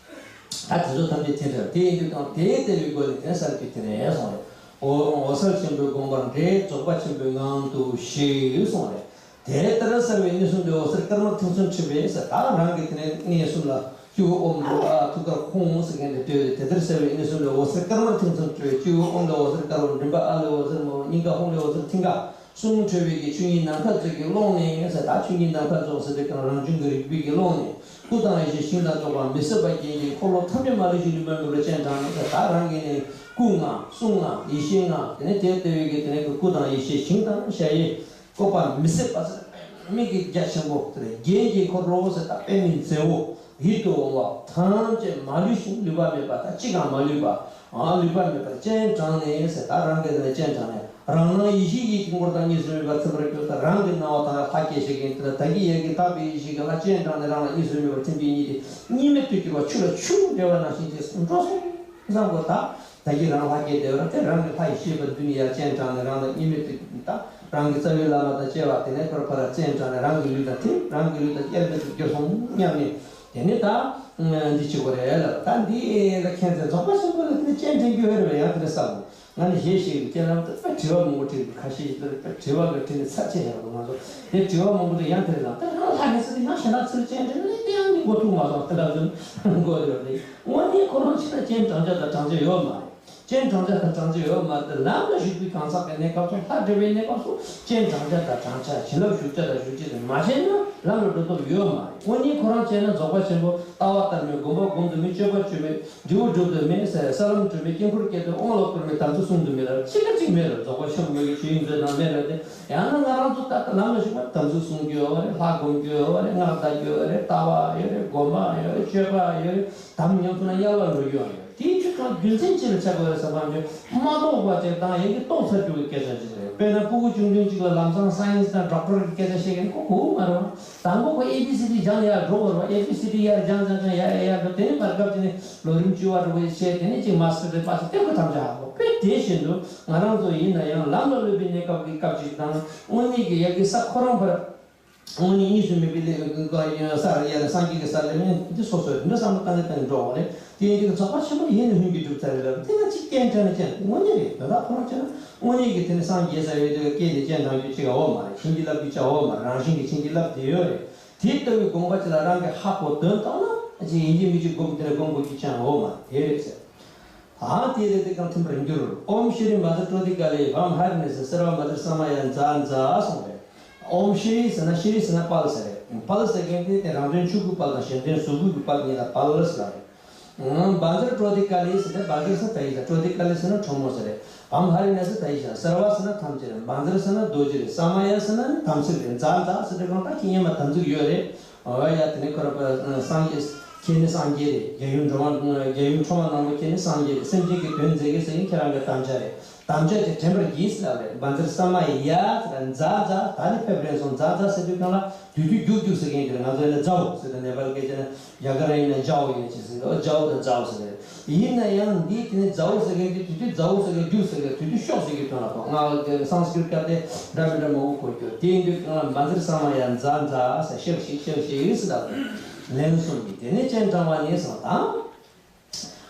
ད་དེ་ཚོ་ཐམས་ཅད་དེ་འདྲ་དེ་ཡིན་དུས་ཀྱང་དེའི་ལྟ་བའི་སྒོ་ནས་དེ་གསལ་གྱི་དེ་རེད་གསུངས་རེད། འོ་འོད་གསལ་ཆེན་པོའི་དགོངས་པར་འགྲེལ། རྫོགས་པ་ཆེན་པོའི་ངང་དུ་གཤེགས་གསུངས་རེད། དེ་ལྟར་གསལ་བའི་གནས་གསུམ་ལས་འོད་ཟེར་དཀར་དམར་མཐིང་གསུམ་འཕྲོས་པས་ཟེར། ད་རང་གི་དེ་ནས་གནས་གསུམ་ལ་སྤྱི་བོ་ཨོཾ་རུ་ཨ་ཐུགས་ཀར་ཧཱུྃ་ཟེར་མཁན་དེ་སྤྲོས་ཏེ། དེ་ལྟར་གསལ་བའི་གནས་གསུམ་ལས་འོད་ཟེར་དཀར་དམར་མཐིང་གསུམ་འཕྲོས། སྤྱི་བོ་ཨོཾ་ལས་འོད་ཟེར་དཀར་པོ། མགྲིན་པ་ཨ་ལས་འོད་ཟེར་དམར་པོ། སྙིང་ག་ཧཱུྃ་ལས་འོད་ཟེར་མཐིང་ག་གསུམ་འཕྲོས་པའི་གི་ཆོས་ཉིད་ནམ་མཁའ་མཛོད་ཀྱི་ཀློང་ནས་ཟེར། ད་ཆོས་ཉིད་ནམ་མཁའ་མཛོད་ཟེར་དུས་ཀྱང་རང་བྱུང་གི་རིག་པའི་གི་ཀློང་ནས་སྐུ་དང་ཡེ་ཤེས་ཞིང་དང་རྫོགས་པ་མི་ཟད་པ་རྒྱན་གྱི་འཁོར་ལོ་ཐམས་ཅད་མ་ལུས་ཤིང་ལུས་པ་མེད་པར་སྤྱན་དྲངས་ནས་ཟེར། ད་རང་གི་ནི་སྐུ་ལྔ་གསུང་ལྔ་ཡེ་ཤེས་ལྔ་དེ་ནས་དེ་ལྟ་བུའི་གི་དེ་ནས་གི་སྐུ་དང་ཡེ་ཤེས་ཞིང་དང་ཤ་ཡི་བཀོད་པ་མི་ཟད་པ་ཟེར། པདྨའི་གི་རྒྱ་ཆེན་པོ་དེ་རེད། རྒྱན་གྱི་འཁོར་ལོ་ཟེར། ད་པདྨའི་མཛེས་པོ་ཡིད་དུ་འོང་བ་ཐམས་ཅད་མ་ལུས་ཤིང་ལུས་པ་མེད་པ། ད་གཅིག་ཀྱང་མ་ལུས་པ། ཨ་ལུས་པ་མེད་པར་སྤྱན་དྲངས་ནས་ཟེར། ད་རང་གི་ནང་སྤྱན་དྲངས་ནས་རང་སྣང་ཡེ་ཤེས་ཀྱི་དཀྱིལ་འཁོར་དང་གཉིས་སུ་མེད་པར་ཚིམ་པར་གྱུར། ད་རང་གི་སྣང་བ་དང་ལྷ་སྐྱེ་ཤེས་མཁན་དེ་ལ་ད་གི་ཡ་གི་དག་པའི་ཡེ་ཤེས་ཀྱི་ལྷ་སྤྱན་དྲངས་ནས་རང་ལ་གཉིས་སུ་མེད་པར་ཐིམ་པའི་གཉིས་དེ་གཉིས་མེད་དུ་གྱུར་པ་ཆུ་ལ་ཆུ་འདྲ་བ་ནང་བཞིན་ཅིག་འགྲོ་སོང་བསམ་དགོས། ད་ད་གི་རང་ལྷ་སྐྱེ་བདེ་བར་དེ་རང་གི་ལྷ་ཡེ་ཤེས་པ་འདི་ནི་ཡར་སྤྱན་དྲངས་ནས་རང་ལ་གཉིས་མེད་དུ་ད་རང་གི་རྩ་བའི་བླ་མ་དང་བཅས་པ་དེ་ནས་ཕར་ཕར་སྤྱན་དྲངས་ནས་རང་གི་ལུས་དང་ཐིམ། རང་གི་ལུས་དང་དབྱེར་མེད་དུ་གྱུར་སོང་སྙམ་ནས། དེ་ནས་ད་འདི་བྱེད་དགོས་རེད་ལབ། ད་འདི་ལ་མཁྱེན་བརྩེ་རྫོགས་པ་ཆེན་པོ་ལ་དེ་ནས་སྤྱན་འདྲེན་རྒྱུ་ཡོད་རེད་པས། ཡང་དེ་འདྲ་བསམ། ང་ནི་ཞེ་ཞིག་སྐྱེ་ལམ་དུ་དྲི་བ་མང་པོ་དྲིས། ཁ་ཤས་ཤིག་དྲི་བ་གི་དྲིས་ནས་ཚར་ཆད་ཡག་པོ། ང་ཚོ་དེ་དྲི་བ་མང་པོ་དྲིས། ཡང་དེ་རེད་ལ་དེ་རང་ལྷ་ཡིན་ཟེར་ཏེ་ཡང་གཞན་དག་ཚུར་སྤྱན་འདྲེན་ནས་དེ་ཡང་ནི་མགོ་ཐུག་མ་སོང་། དེ་འདྲ་ཚོ་མགོ་ཡོད་རེད། དངོས་གནས་ཁོ་རང་ཕྱིན་ན་སྤྱན་དྲང་བྱ་དང་དྲང་བྱེད་ཡོད་མ་རེད། སྤྱན་དྲང་བྱ་དང་དྲང་བྱེད་ཡོད་མ་རེད། ལམ་ལ་ཞུགས་པའི་གང་ཟག་གི་གནས་སྐབས་སུ། ལྷ་འདྲེན་པའི་གནས་སྐབས་སུ་སྤྱན་དྲང་བྱ་དང་དྲང་བྱ། བྱིན་རླབས་ཞུགས་བྱ་དང་ཞུགས་བྱེད་དེ་མ་བྱས་ན་ལམ་ལ་འགྲོ་ཐབས་ཡོད་མ་རེད། དངོས་གནས་ཁོ་རང་བྱས་ན་རྫོགས་པ་ཆེན་པོ། ལྟ་བ་ལྟར་མིན། སྒོམ་པ་སྒོམ་དུ་མེད། སྤྱོད་པ་སྤྱོད་མེད། འབྲས་བུ་འགྲུབ་ཏུ་མེད། ས་ལམ་གྲོལ་མེད། དཀྱིལ་འཁོར་སྐྱེ་དོན་དབང་ལ་བསྐུར་མེད། དམ་ཚིག་བསྲུང་དུ་མེད་ལ་གཅིག་ཀ་གཅིག་མེད་རེད། རྫོགས་པ་ཆེན་པོའི་ཆོས་དབྱིངས་མཛོད་ནང་མེད་རེད་དེ། ཡང་ན་ང་རང་ཚོ་ད་ལྟ་ལམ་ལ་ཞུགས་པ་དམ་ཚིག་བསྲུང་རྒྱུ་ཡོད་རེད། ལྷ་སྒོམ་རྒྱུ་ཡོད་རེད། སྔགས་བཟླ་རྒྱུ་ཡོད་རེད། ལྟ་བ་ཡོད་རེད། སྒོམ་པ་ཡོད་རེད། སྤྱོད་པ་ཡོད་རེད། དམ་ཉམས་སུ་ན་དམྱལ་བར་འགྲོ་རྒྱུ་ཡང་ཡོད་རེད། དེའི་ཆུ་ཚང་རྒྱུ་མཚན་ཅི་ལ་ཆགས་དགོས་རེད་ཟེར་བ་ནི། མ་རྟོགས་པ་ཅིག་དང་ཡང་གི་རྟོགས་ཚར་རྒྱུ་གི་སྐད་ཆ་ཅིག་རེད། དཔེར་ན་སྤུ་གུ་ཆུང་ཆུང་ཅིག་ལ་ལམ་སང་སའེན་སི་དང་ཌོག་ཊར་གི་སྐད་ཆ་བཤད་མཁན་ཁོ་གོ་གི་མ་རེད་བ། དང་པོ་ཁོ་ཨེ་བི་སི་ཌི་སྦྱང་ཡར་འགྲོ་དགོས་རེད་བ། ཨེ་བི་སི་ཌི་ཡར་སྦྱང་སྦྱང་སྦྱང་ཡར་ཡར་ཡར་འགྲོ། དེ་ནས་བར་སྐབས་དེ་ནས་ལོ་རིམ་བཅུ་པ་འགྲོ་བའི་ཆེད། དེ་ནས་ཅིག་མ་སི་ཊར་དེ་པ་སི་དེ་ཁོ་དམ་བཅའ་ཧ་གོ། དཔེ་དེ་བཞིན་དུ་ང་རང་ཚོ་ཡིན་ན་ཡང་ལམ་ལ་སླེབས་པའི་གནས་སྐབས་ཀྱི་སྐབས་ཅིག་དང་། དངོས་གནས་ཀྱི་ཡ་གི་ས་ཁོ་རང་བར། དངོས་གནས་གཉིས་སུ་མེད་པའི་ལས་ས་ཡ་ལ་སངས་རྒྱས་ཀྱི་སར་སླེབས་ནས་འདི་སོ་སོའི་འདི་བསམ་བློ་བཏང་ནས་བཏང་ནས་འགྲོ་བ་རེད། དེ་ཡིན་དུས་རྫོགས་པ་ཆེན་པོ་ཡིན་ནས་ལྷུན་གྱིས་གྲུབ་ཚར་རེད་ལབ། དེ་ལ་ཅིག་སྐྱེལ་འདྲ་ནས་ཅན་དངོས་གནས་རེད། དོན་དག་ཁོ་རང་བྱས་ན་དངོས་གནས་ཀྱི་དེ་ནི་སངས་རྒྱས་ས་ཡོད་དུས་སྐད་དེ་སྤྱན་དྲངས་རྒྱུ་ཅིག་འོ་མ་རེད། བྱིན་གྱིས་བརླབས་རྒྱུ་ཅིག་འོ་མ་རེད། རང་བཞིན་གྱིས་བྱིན་གྱིས་བརླབས་བསྡད་ཡོད་རེད། དེ་ལྟ་བུའི་དགོངས་པ་ཅིག་ལ་རང་གིས་ཧ་གོ་དོན་བཏང་ན་ཅིག་ཡིན་གཅིག་མིན་གཅིག་སྒོམ་དེ་ལ་སྒོམ་དགོས་རྒྱུ་ཅང་འོ་མ་རེད། དེ་རེད་ཟེར། ཨང་དེ་རེད། དེ་གང་ཐིམ་པར་འགྱུར། ཨོཾ་ཤྲཱི་མ་ཛཿཀྲོ་ཏི་ཀ་ལི་བྷཾ་ཧ་རི་ནེ་སི་སརྦ་མ་དྲི་ས་མ་ཡ་ཛ་ཛ་གསུངས་རེད། ཨོཾ་ཤྲཱི་ཟེར་ན། ཤྲཱི་ཟེར་ན་དཔལ་ཟེར་རེད། དཔལ་ཟེར་མཁན་དེ་དེ་རང་དོན་ཆོས་སྐུའི་དཔལ་དང་གཞན་དོན་གཟུགས་སྐུའི་དཔལ་གཉིས་ལ་དཔལ་ཟེར་རེད། ཨང་མ་ཛཿཀྲོ་ཏི་ཀ་ལི་ཟེར་ན། མ་ཛཿཀྲོ་ཏི་ཀ་ལི་ཟེར་ན་གྲོ་མོ་ཟེར་རེད། བྷཾ་ཧ་རི་ནེ་སི་ད་ཡིག་བྱ། སརྦ་ཟེར་ན་ཐམས་ཅད་རེད། མ་ཛཿཀྲོ་ཟེར་ན་རྡོ་རྗེ་རེད། ས་མ་ཡ་ཟེར་ན་ནི་དམ་ཚིག་རེད། ཛ་ཛ་ཟེར་དུས་གང་ལྟར་ཁྱེད་སྔོན་མ་དམ་ཚིག་ཡོད་རེད། འོ་ཡ། དེ་ནས་ཁོ་རང་པ་སངས་རྒྱས། ཁྱེད་ནི་སངས་རྒྱས་རེད། རྒྱལ་ཡུམ་འགྲོ་བ། རྒྱལ་ཡུམ་ཁྲོ་བ་ནག་མོ་ཁྱེད་ནི་སངས་རྒྱས་རེད། སེམས་ཅན་གྱི་དོན་མཛད་མཁན་ཟེར་མཁན་ཁྱེད་རང་གི་དམ་བཅའ་རེད། དམ་བཅའ་དེ་དྲན་པར་གྱིས་ཟེར་ལབ་རེད། མ་ཛཿཀྲོ་ས་མ་ཡ་ཟེར་ཛ་ཛ། ད་ནི་ཕེབས་རན་སོང་། ཛ་ཛ་ཟེར་དུས་གང་ལ་དུས་དུས་རྒྱུག་རྒྱུག་ཟེར་མཁན་དེ་རེད། ང་ཚོ་ཡིན་ན་ཛའོ་ཟེར་དེ་ནེ་པཱལ་སྐད་ཆ་ན། རྒྱ་གར་ཡིན་ན་ཇའོ་ཡིན་ན་ཅི་ཟེར་གི། ཨོ་ཇའོ་དང་ཛའོ་ཟེར་གི་རེད། ཡིན་ན་ཡང་འདི་དེ་ནི་ཛའོ་ཟེར་མཁན་དེ་དུས་དུས་ཛའོ་ཟེར་མཁན་རྒྱུག་ཟེར་གི། དུས་དུས་ཤོག་ཟེར་གི་དོན་ལ་གོ། ང་སཾ་སྐྲྀཏ་སྐད་དེ་འདྲ་མི་འདྲ་མང་པོ་གོ་རྒྱུ། དེ་ཡིན་དུས་གང་ལ་མ་ཛཿཀྲོ་ས་མ་ཡ་ཛ་ཛ་ཟེར། ཤོག་ཤིག་ཤོག་ཤིག་ཟེར་ལབ་རེད། ལན་གསུམ་གྱིས་དེ་ནས་སྤྱན་དྲངས་པ་ནི་ཟེར་དང་།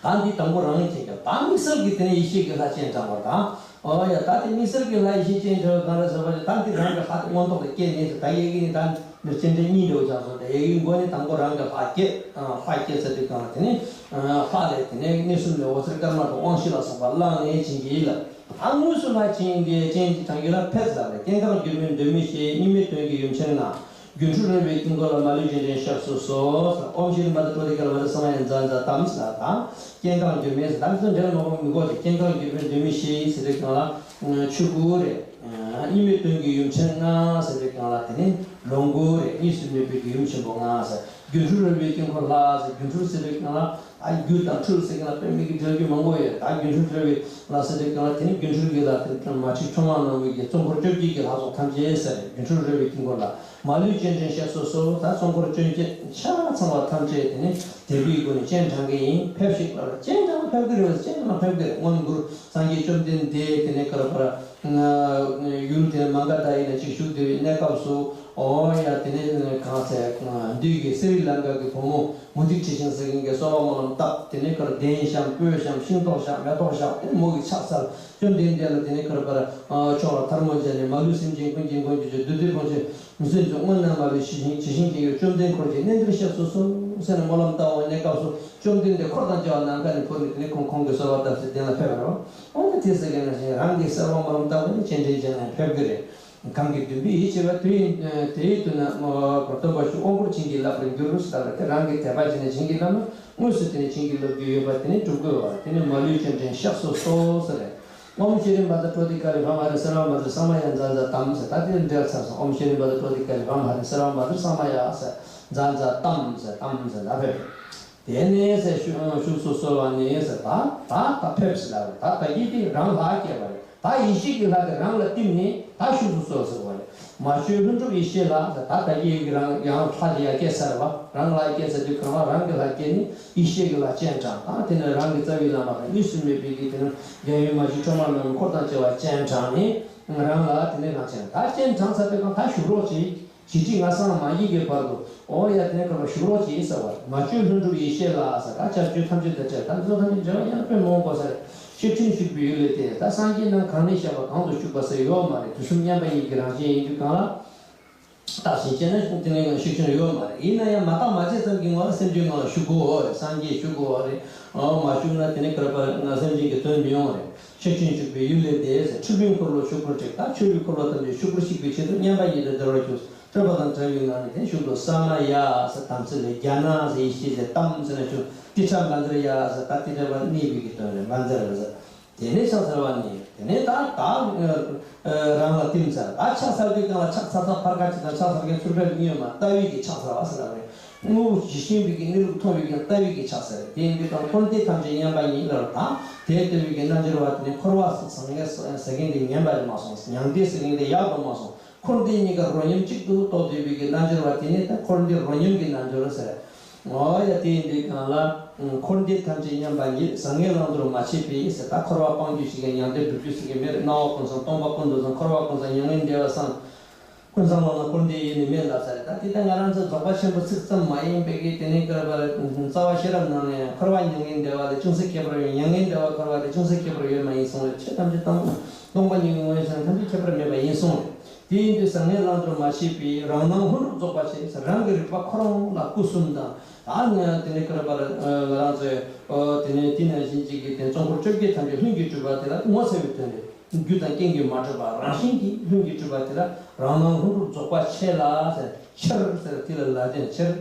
ད་འདི་དང་པོ་རང་བྱེད་ཀྱང་། ད་དམིགས་བསལ་གྱི་དེ་ནས་ཡེ་ཤེས་ཀྱི་ལྷ་སྤྱན་དྲངས་པ་དང་། ཨོ་ཡ། ད་དེ་དམིགས་བསལ་གྱི་ལྷ་ཡེ་ཤེས་སྤྱན་དྲངས་པ་གང་རེད་ཟེར་བ་ཅིག་ད་འདི་རང་གི་ལྷ་དེ་མངོན་རྟོགས་ལ་སྐྱེས་ནས་ཟེར། ད་ཡ་གི་ནི་ད་འདི་སྤྱན་འདྲེན་གཉིས་འདྲ་བོ་ཆགས་སོང་། ད་ཡ་གི་མགོ་ནས་དང་པོ་རང་གི་ལྷ་སྐྱེས། ལྷ་སྐྱེས་ཚར་དུས་གང་ལ་དེ་ནས་ལྷ་ལས་དེ་ནས་གནས་གསུམ་ལས་འོད་ཟེར་དཀར་དམར་དང་དབང་བཞི་ལ་སོགས་པ་བླངས་ནས་བྱིན་གྱིས་བརླབས། ད་དངོས་སུ་ལྷ་བྱིན་གྱིས་སྤྱན་གྱིས་དྲངས་རྒྱུ་ལ་ཕེབས་ལ་རེ། སྐྱེ་འགག་འགྱུར་མེད་གདོད་མའི་གཤིས། གཉུག་མའི་དོན་གྱི་ཡུམ་ཆེན་ལྔ། སྒྱུ་འཕྲུལ་རོལ་པའི་དཀྱིལ་འཁོར་ལ་མ་ལུས་རྗེས་དྲན་སྐྱབས་སུ་གསོལ། ཨོཾ་ཤྲཱི་མ་ཛཿཀྲོ་ཏི་ཀ་ལི་མ་ཛཿཀྲོ་ས་མ་ཡ་ཛ་ཛ་དམ་ཟེར་ལ་དང་། སྐྱེ་འགག་འགྱུར་མེད་ཟེར། དམ་ཚིག་འདྲ་མང་པོ་མི་དགོས་ཏེ། སྐྱེ་འགག་འགྱུར་མེད་གདོད་མའི་གཤིས་ཟེར་དུས་གང་ལ་ཆོས་སྐུ་རེད། གཉིས་མེད་དོན་གྱི་ཡུམ་ཆེན་ལྔ་ཟེར་བའི་སྒང་ལ་དེ་ནི་ལོངས་སྐུ་རེད། གཉིས་སུ་མེད་པའི་གི་ཡུམ་ཆེན་པོ་ལྔ་ཟེར། སྒྱུ་འཕྲུལ་རོལ་པའི་དཀྱིལ་འཁོར་ལྷ་ཟེར། སྒྱུ་འཕྲུལ་ཟེར་བའི་སྒང་ལ་ཨ་སྒྱུ་དང་འཕྲུལ་ཟེར་སྒང་ལ་དཔེ་མི་སྲིད་འགྲེལ་རྒྱུ་མང་པོ་ཡོད། ད་སྒྱུ་འཕྲུལ་རོལ་པའི་ལྷ་ཟེར་བའི་སྒང་ལ་དེ་ནི་སྒྱུ་འཕྲུལ་གྱི་ལྷ། དེ་ནི་མ་ཕྱི་ཁྲོམ་ནང་བའི་གི་ཙོང་ཁར་བཅོ་བརྒྱད་ཀྱི་ལྷ་ཚོགས་ཐམས་ཅད་ཟེར། སྒྱུ་འཕྲུལ་རོལ་པའི་དཀྱིལ་འཁོར་ལྷ། མ་ལུས་སྤྱན་འདྲེན་གཤེགས་སུ་གསོལ། ད་ཙོང་ཁར་བཅོ་བརྒྱད་ཆ་ཚང་བ་ཐམས་ཅད་དེ་ནི་དད་པའི་སྒོ་ནས་སྤྱན་དྲངས་ཀྱི་ཡིན། ཕེབས་ཤིག་ལབ་ར། སྤྱན་དྲངས་ན་ཕེབས་ཀྱི་རེད། སྤྱན་དྲངས་ན་ཕེབས་ཀྱི་རེད། སྔོན་གུ་རུ་སངས་རྒྱས་བཅོམ་ལྡན་འདས་དེ་ནས་ག་རེ་ལབ་ར། ཡུལ་དེ་མ་ག་དྷ་ཡིན་ན་ཅིག་བཞུགས་བསྡད་པའི་གནས་སྐབས་སུ། འོ་ཡ། དེ་ནས་གང་ཟེར། འདི་གི་སི་རི་ལང་ཀ་གི་བུ་མོ་མུ་ཏིག་དྲི་ཞིང་ཟེར་མཁན་གྱི་སོལ་བ་སྨོན་ལམ་བཏབ། དེ་ནས་ག་རེ་གདན་བཤམས། སྤོས་བཤམས། ཤིང་ཏོག་བཞག་མེ་ཏོག་བཞག་དེ་མོ་གི་ཕྱག་འཚལ། བཅོམ་ལྡན་འདས་ལ་དེ་ནས་ག་རེ་ལབ་ར། ཕྱོགས་ལ་ཐལ་མོ་སྦྱར་ནས། མ་ལུས་སེམས་ཅན་ཀུན་གྱི་མགོན་གྱུར་ཅིང་། བདུད་སྡེ་དཔུང་ཆེན་མི་བསད་མཆོག། དངོས་རྣམས་མ་ལུས་ཞི་ཞིང་ཞི་ཞིང་དགྱེས། བཅོམ་ལྡན་འཁོར་བཅས་གནས་འདིར་གཤེགས་སུ་གསོལ་ཟེར་ནས་སྨོན་ལམ་བཏབ་པའི་གནས་སྐབས་སུ། བཅོམ་ལྡན་འདས་འཁོར་དང་བཅས་པ་ནམ་མཁའ་ནས་འཕུར་ནས་དེ་ནས་ཁོང་ཁོང་གི་གསོལ་བ་བཏབ་སའི་གདན་ལ་ཕེབས་པ་རེད། འོ་ན་དེ་ཟེར་མཁན་ནང་བཞིན་རང་གི་གསོལ་བ་སྨོན་ལམ་བཏབ་པ་ནི་སྤྱན་འདྲེན་བྱས་ནས་ཕེབས་ཀྱི་རེད། གང་གིས་འདུན་པའི་ཡིད་ཆེས་པ། དེ་ཡི་དེ་ཡི་དུས་ན་སྟོན་པ་བཞུགས། དབང་བསྐུར་བྱིན་གྱིས་བརླབ་པར་འགྱུར་ཟེར་ལབ་པ་དེ། རང་གིས་དད་པ་བྱས་ནས་བྱིན་གྱིས་བརླབས་ན་དངོས་སུ་དེ་ནས་བྱིན་གྱིས་རློབ་རྒྱུ་ཡོད་པ་དེ་ནི་སྒྲུབ་དགོས་པ་དེ་ནི་མ་ལུས་སྤྱན་འདྲེན་གཤེགས་སུ་གསོལ་ཟེར་རེད། ཨོཾ་ཤྲཱི་པ་ཛ་ཀྲོ་ཏི་ཀ་ལི་བྷཾ་ཧ་རི་སརྦ་མནྟྲ་ས་མ་ཡ་ཛཛ་ཏཾ་ཟེར། ད་དེ་འགྲེལ་ཚར་སོང་། ཨོཾ་ཤྲཱི་པ་ཛ་ཀྲོ་ཏི་ཀ་ལི་བྷཾ་ཧ་རི་སརྦ་མནྟྲ་ས་མ་ཡ་ཟེར། ཛཛ་ཏཾ་ཟེར། ཏཾ་ཟེར་ད་ཕེབས། དེ་ནས་ཟེར་བཞུགས་བཞུགས་སུ་གསོལ་བ་ནས་ཟེར། ད་ད་ད་ཕེབས་ཟེར་ལབ་རེད། ད་ད་གིན་དེ་རང་ལྷ་བསྐྱེད་པ་རེད། ད་ཡེ་ཤེས་ཀྱི་ལྷ་དེ་རང་ལ་བསྟིམ་ནས་ད་བཞུགས་སུ་གསོལ་ཟེར་བ་རེད། མ་བཅོས་ལྷུན་གྲུབ་ཡེ་ཤེས་ལྷ་ཟེར། ད་ད་གིན་ཡི་གེ་རང་ཡང་ལྷ་དེ་ཡར་བསྐྱེད་ཚར་བ། རང་ལྷ་བསྐྱེད་ཚར་དུས་གང་ལ་རང་གི་ལྷ་བསྐྱེད་ནས་ཡེ་ཤེས་ཀྱི་ལྷ་སྤྱན་དྲངས། ད་དེ་ནས་རང་གི་རྩ་བའི་བླ་མ་དང་གཉིས་སུ་མེད་པའི་གི་དེ་ནས་རྒྱལ་བའི་མ་བཅོས་ཁྲོས་མ་ནང་གི་འཁོར་དང་བཅས་པ་སྤྱན་དྲངས་ནས་རང་ལ་དེ་ནས་རང་སྤྱན། ད་སྤྱན་དྲངས་ཚར་དུས་གང་ད་བཞུགས་རོགས་གྱིས། བྱི་ཁྲི་ང་སང་མ་ཡི་གི་བར་དུ། འོ་ཡ། དེ་ནས་ག་རེ་བཞུགས་རོགས་གྱིས་ཟེར་བ། མ་བཅོས་ལྷུན་གྲུབ་ཡེ་ཤེས་ལྷ་ཟེར། ད་ཅ་བཅོས་ཐམས་ཅད་དང་བཅས། ད་འདི་ཚོ་ཐམས་ཅད་འགྲེལ་བ་ཡང་དཔེ་མང་པོ་ཟེར། ཤེར་ཕྱིན་བཞུགས་པའི་ཡུལ་ལས་ཏེ། ད་སངས་རྒྱས་རྣམས་གང་ནས་བཤད་པ་གང་དུ་བཞུགས་པ་ཟེར་ཡོད་མ་རེད། དུས་གསུམ་མཉམ་པ་ཉིད་ཀྱི་རང་བཞིན་ཡིན་དུས་གང་ལ། བརྟགས་ཤིང་དཔྱད་ན་དེ་ནས་ཤེར་ཕྱིན་ཡོད་མ་རེད། ཡིན་ན་ཡང་མ་བརྟགས་མ་དཔྱད་ཙམ་གྱི་ངང་ལ་སེམས་ཅན་ངང་ལ་བཞུགས་དགོས་རེད། སངས་རྒྱས་བཞུགས་དགོས་རེད། འོ་མ་བཞུགས་ན་དེ་ནས་ག་རེ་ལབ་ར། སེམས་ཅན་གྱི་དོན་མི་ཡོང་རེད། ཤེར་ཕྱིན་བཞུགས་པའི་ཡུལ་ལས་ཏེ་ཟེར། ཆོས་པའི་འཁོར་ལོ་ཆོས་སྐུར་བསྒྲིགས། ད་ཆོས་པའི་འཁོར་ལོ་ཐམས་ཅད་ཆོས་སྐུར་གཤེགས་པའི་ཆེད་དུ་མཉམ་པ་ཉིད་དུ་བདེ་བར་གྱུར། སྤྲོས་པ་དང་བྲལ་བའི་ངང་ནས་དེ་བཞུགས་སུ་གསོལ། ས་མ་ཡ་ཟེར། དམ་ཚིག་ལས་རྒྱ་ན་ཟེར། ཡེ་ཤེས་ཟེར། ཏཾ་ཟེར་ན་ཆུ། ཏི་ཤ་བཛྲ་ཡ་ཟེར། ད་ཏི་ཤ་བ་གནས་པའི་གི་དོན་རེད། བཛྲ་ཟེར། དེ་ནས་ཕྱག་འཚལ་བ་ནི། དེ་ནས་ད་ད་རང་ལ་བསྟིམ་ཚར། ད་ཕྱག་འཚལ་དུས་སྒང་ལ་ཕྱག་འཚལ་སྟངས་ཕར་ཁ་ཅིག་དང་ཕྱག་འཚལ་མཁན་ཚུར་ཕེབས་གཉིས་ཡོད་མ། ལྟ་བའི་གི་ཕྱག་འཚལ་བ་ཟེར་ལབ་རེད། དངོས་པོ་ཇི་བཞིན་པའི་གི་གནས་ལུགས་མཐོང་བའི་གི་ལྟ་བའི་གི་ཕྱག་འཚལ་རེད། དེ་ཡིན་དུས་སྒང་འཁོར་འདས་ཐམས་ཅད་མཉམ་པ་ཉིད་ལ། ད་དེ་ལྟ་བུའི་གི་རྣལ་འབྱོར་བ་དེ་ནི་འཁོར་བ་ཟེར་མཁན་ཟེར་མཁན་དེ་ངན་པ་རེད་མ་སོང་། མྱང་འདས་ཟེར་མཁན་དེ་ཡག་པོ་མ་སོང་། འཁོར་འདས་གཉིས་ཀ་རོ་མཉམ་གཅིག་ཏུ་རྟོགས་བསྡད་པའི་གི་རྣལ་འབྱོར་བ་དེ་ནི་ད་འཁོར་འདས་རོ་མཉམ་གྱི་རྣལ་འབྱོར་ཟེར། འོ་ཡ། དེ་ཡིན་དུས་སྒང་ལ། འཁོར་འདས་ཐམས་ཅད་མཉམ་པ་ཉིད། བཟང་ངན་བླང་དོར་མ་བྱས་པའི་ཟེར། ད་འཁོར་བ་སྤང་རྒྱུ་ཞིག་གི། མྱང་འདས་སྒྲུབ་རྒྱུ་ཞིག་གི་མེད་རེད། སྣང་བ་ཀུན་བཟང་སྟོང་པ་ཀུན་ཏུ་བཟང་། འཁོར་བ་ཀུན་བཟང་མྱ་ངན་འདས་པ་བཟང་། ཀུན་བཟང་བླངས་ན་འཁོར་འདས་ཡེ་ནས་མེད་ལབ་ས་རེད། ད་དེ་ལྟར་ང་རང་ཚོ་རྫོགས་པ་ཆེན་པོ་ཚིག་ཙམ་མ་ཡིན་པའི་གི་དེ་ནས་བཀར་བར་རྩ་བ་ཤེས་རབ་ནང་ནས་འཁོར་བ་མྱ་ངན་འདས་པ་ལས་ཅུང་ཟད་ཁྱད་པར་ཡོད། མྱ་ངན་འདས་པ་འཁོར་བ་ལས་ཅུང་ཟད་ཁྱད་པར་ཡོད་མ་ཡིན་གསུངས་རེད། ཆོས་ཐམས་ཅད་སྟོང་སྟོང་པ་ཉིད་ཀྱི་ངོ་བོ་ཡིན་ཙང་ཐམས་ཅད་ཁྱད་པར་མེད་པ་ཡིན་གསུངས་རེད། དེ་ཡིན་དུས་བཟང་ངན་བླང་དོར་མ་བྱས་པའི་རང་སྣང་ལྷུན་གྲུབ་རྫོགས་པ་ཆེ་ཟེར། རང་གི་རིག་པ་ཁོ་རང་ལ་སྐུ་གསུམ་དང་། ད་ནི་དེ་ནས་བཀར་བར་ང་རང་ཚོས་དེ་ནས་དེ་ནང་བཞིན་གཅིག་གི་དེ་ཙོང་ཁུར་བཅོ་བརྒྱད་ཐམས་ཅད་ལྷུན་གྱིས་གྲུབ་པ་དེ་ལ་ངོ་མཚར་བའི་དོན་རེད། རྒྱུ་དང་རྐྱེན་གྱིས་མ་གྲུབ་པ་རང་བཞིན་གྱིས་ལྷུན་གྱིས་གྲུབ་པ་དེ་ལ་རང་སྣང་ལྷུན་གྲུབ་རྫོགས་པ་ཆེ་ལ་ཟེར། ཆེར་ཟེར་དེ་ལ་ལ་ལྡན་ཆེར།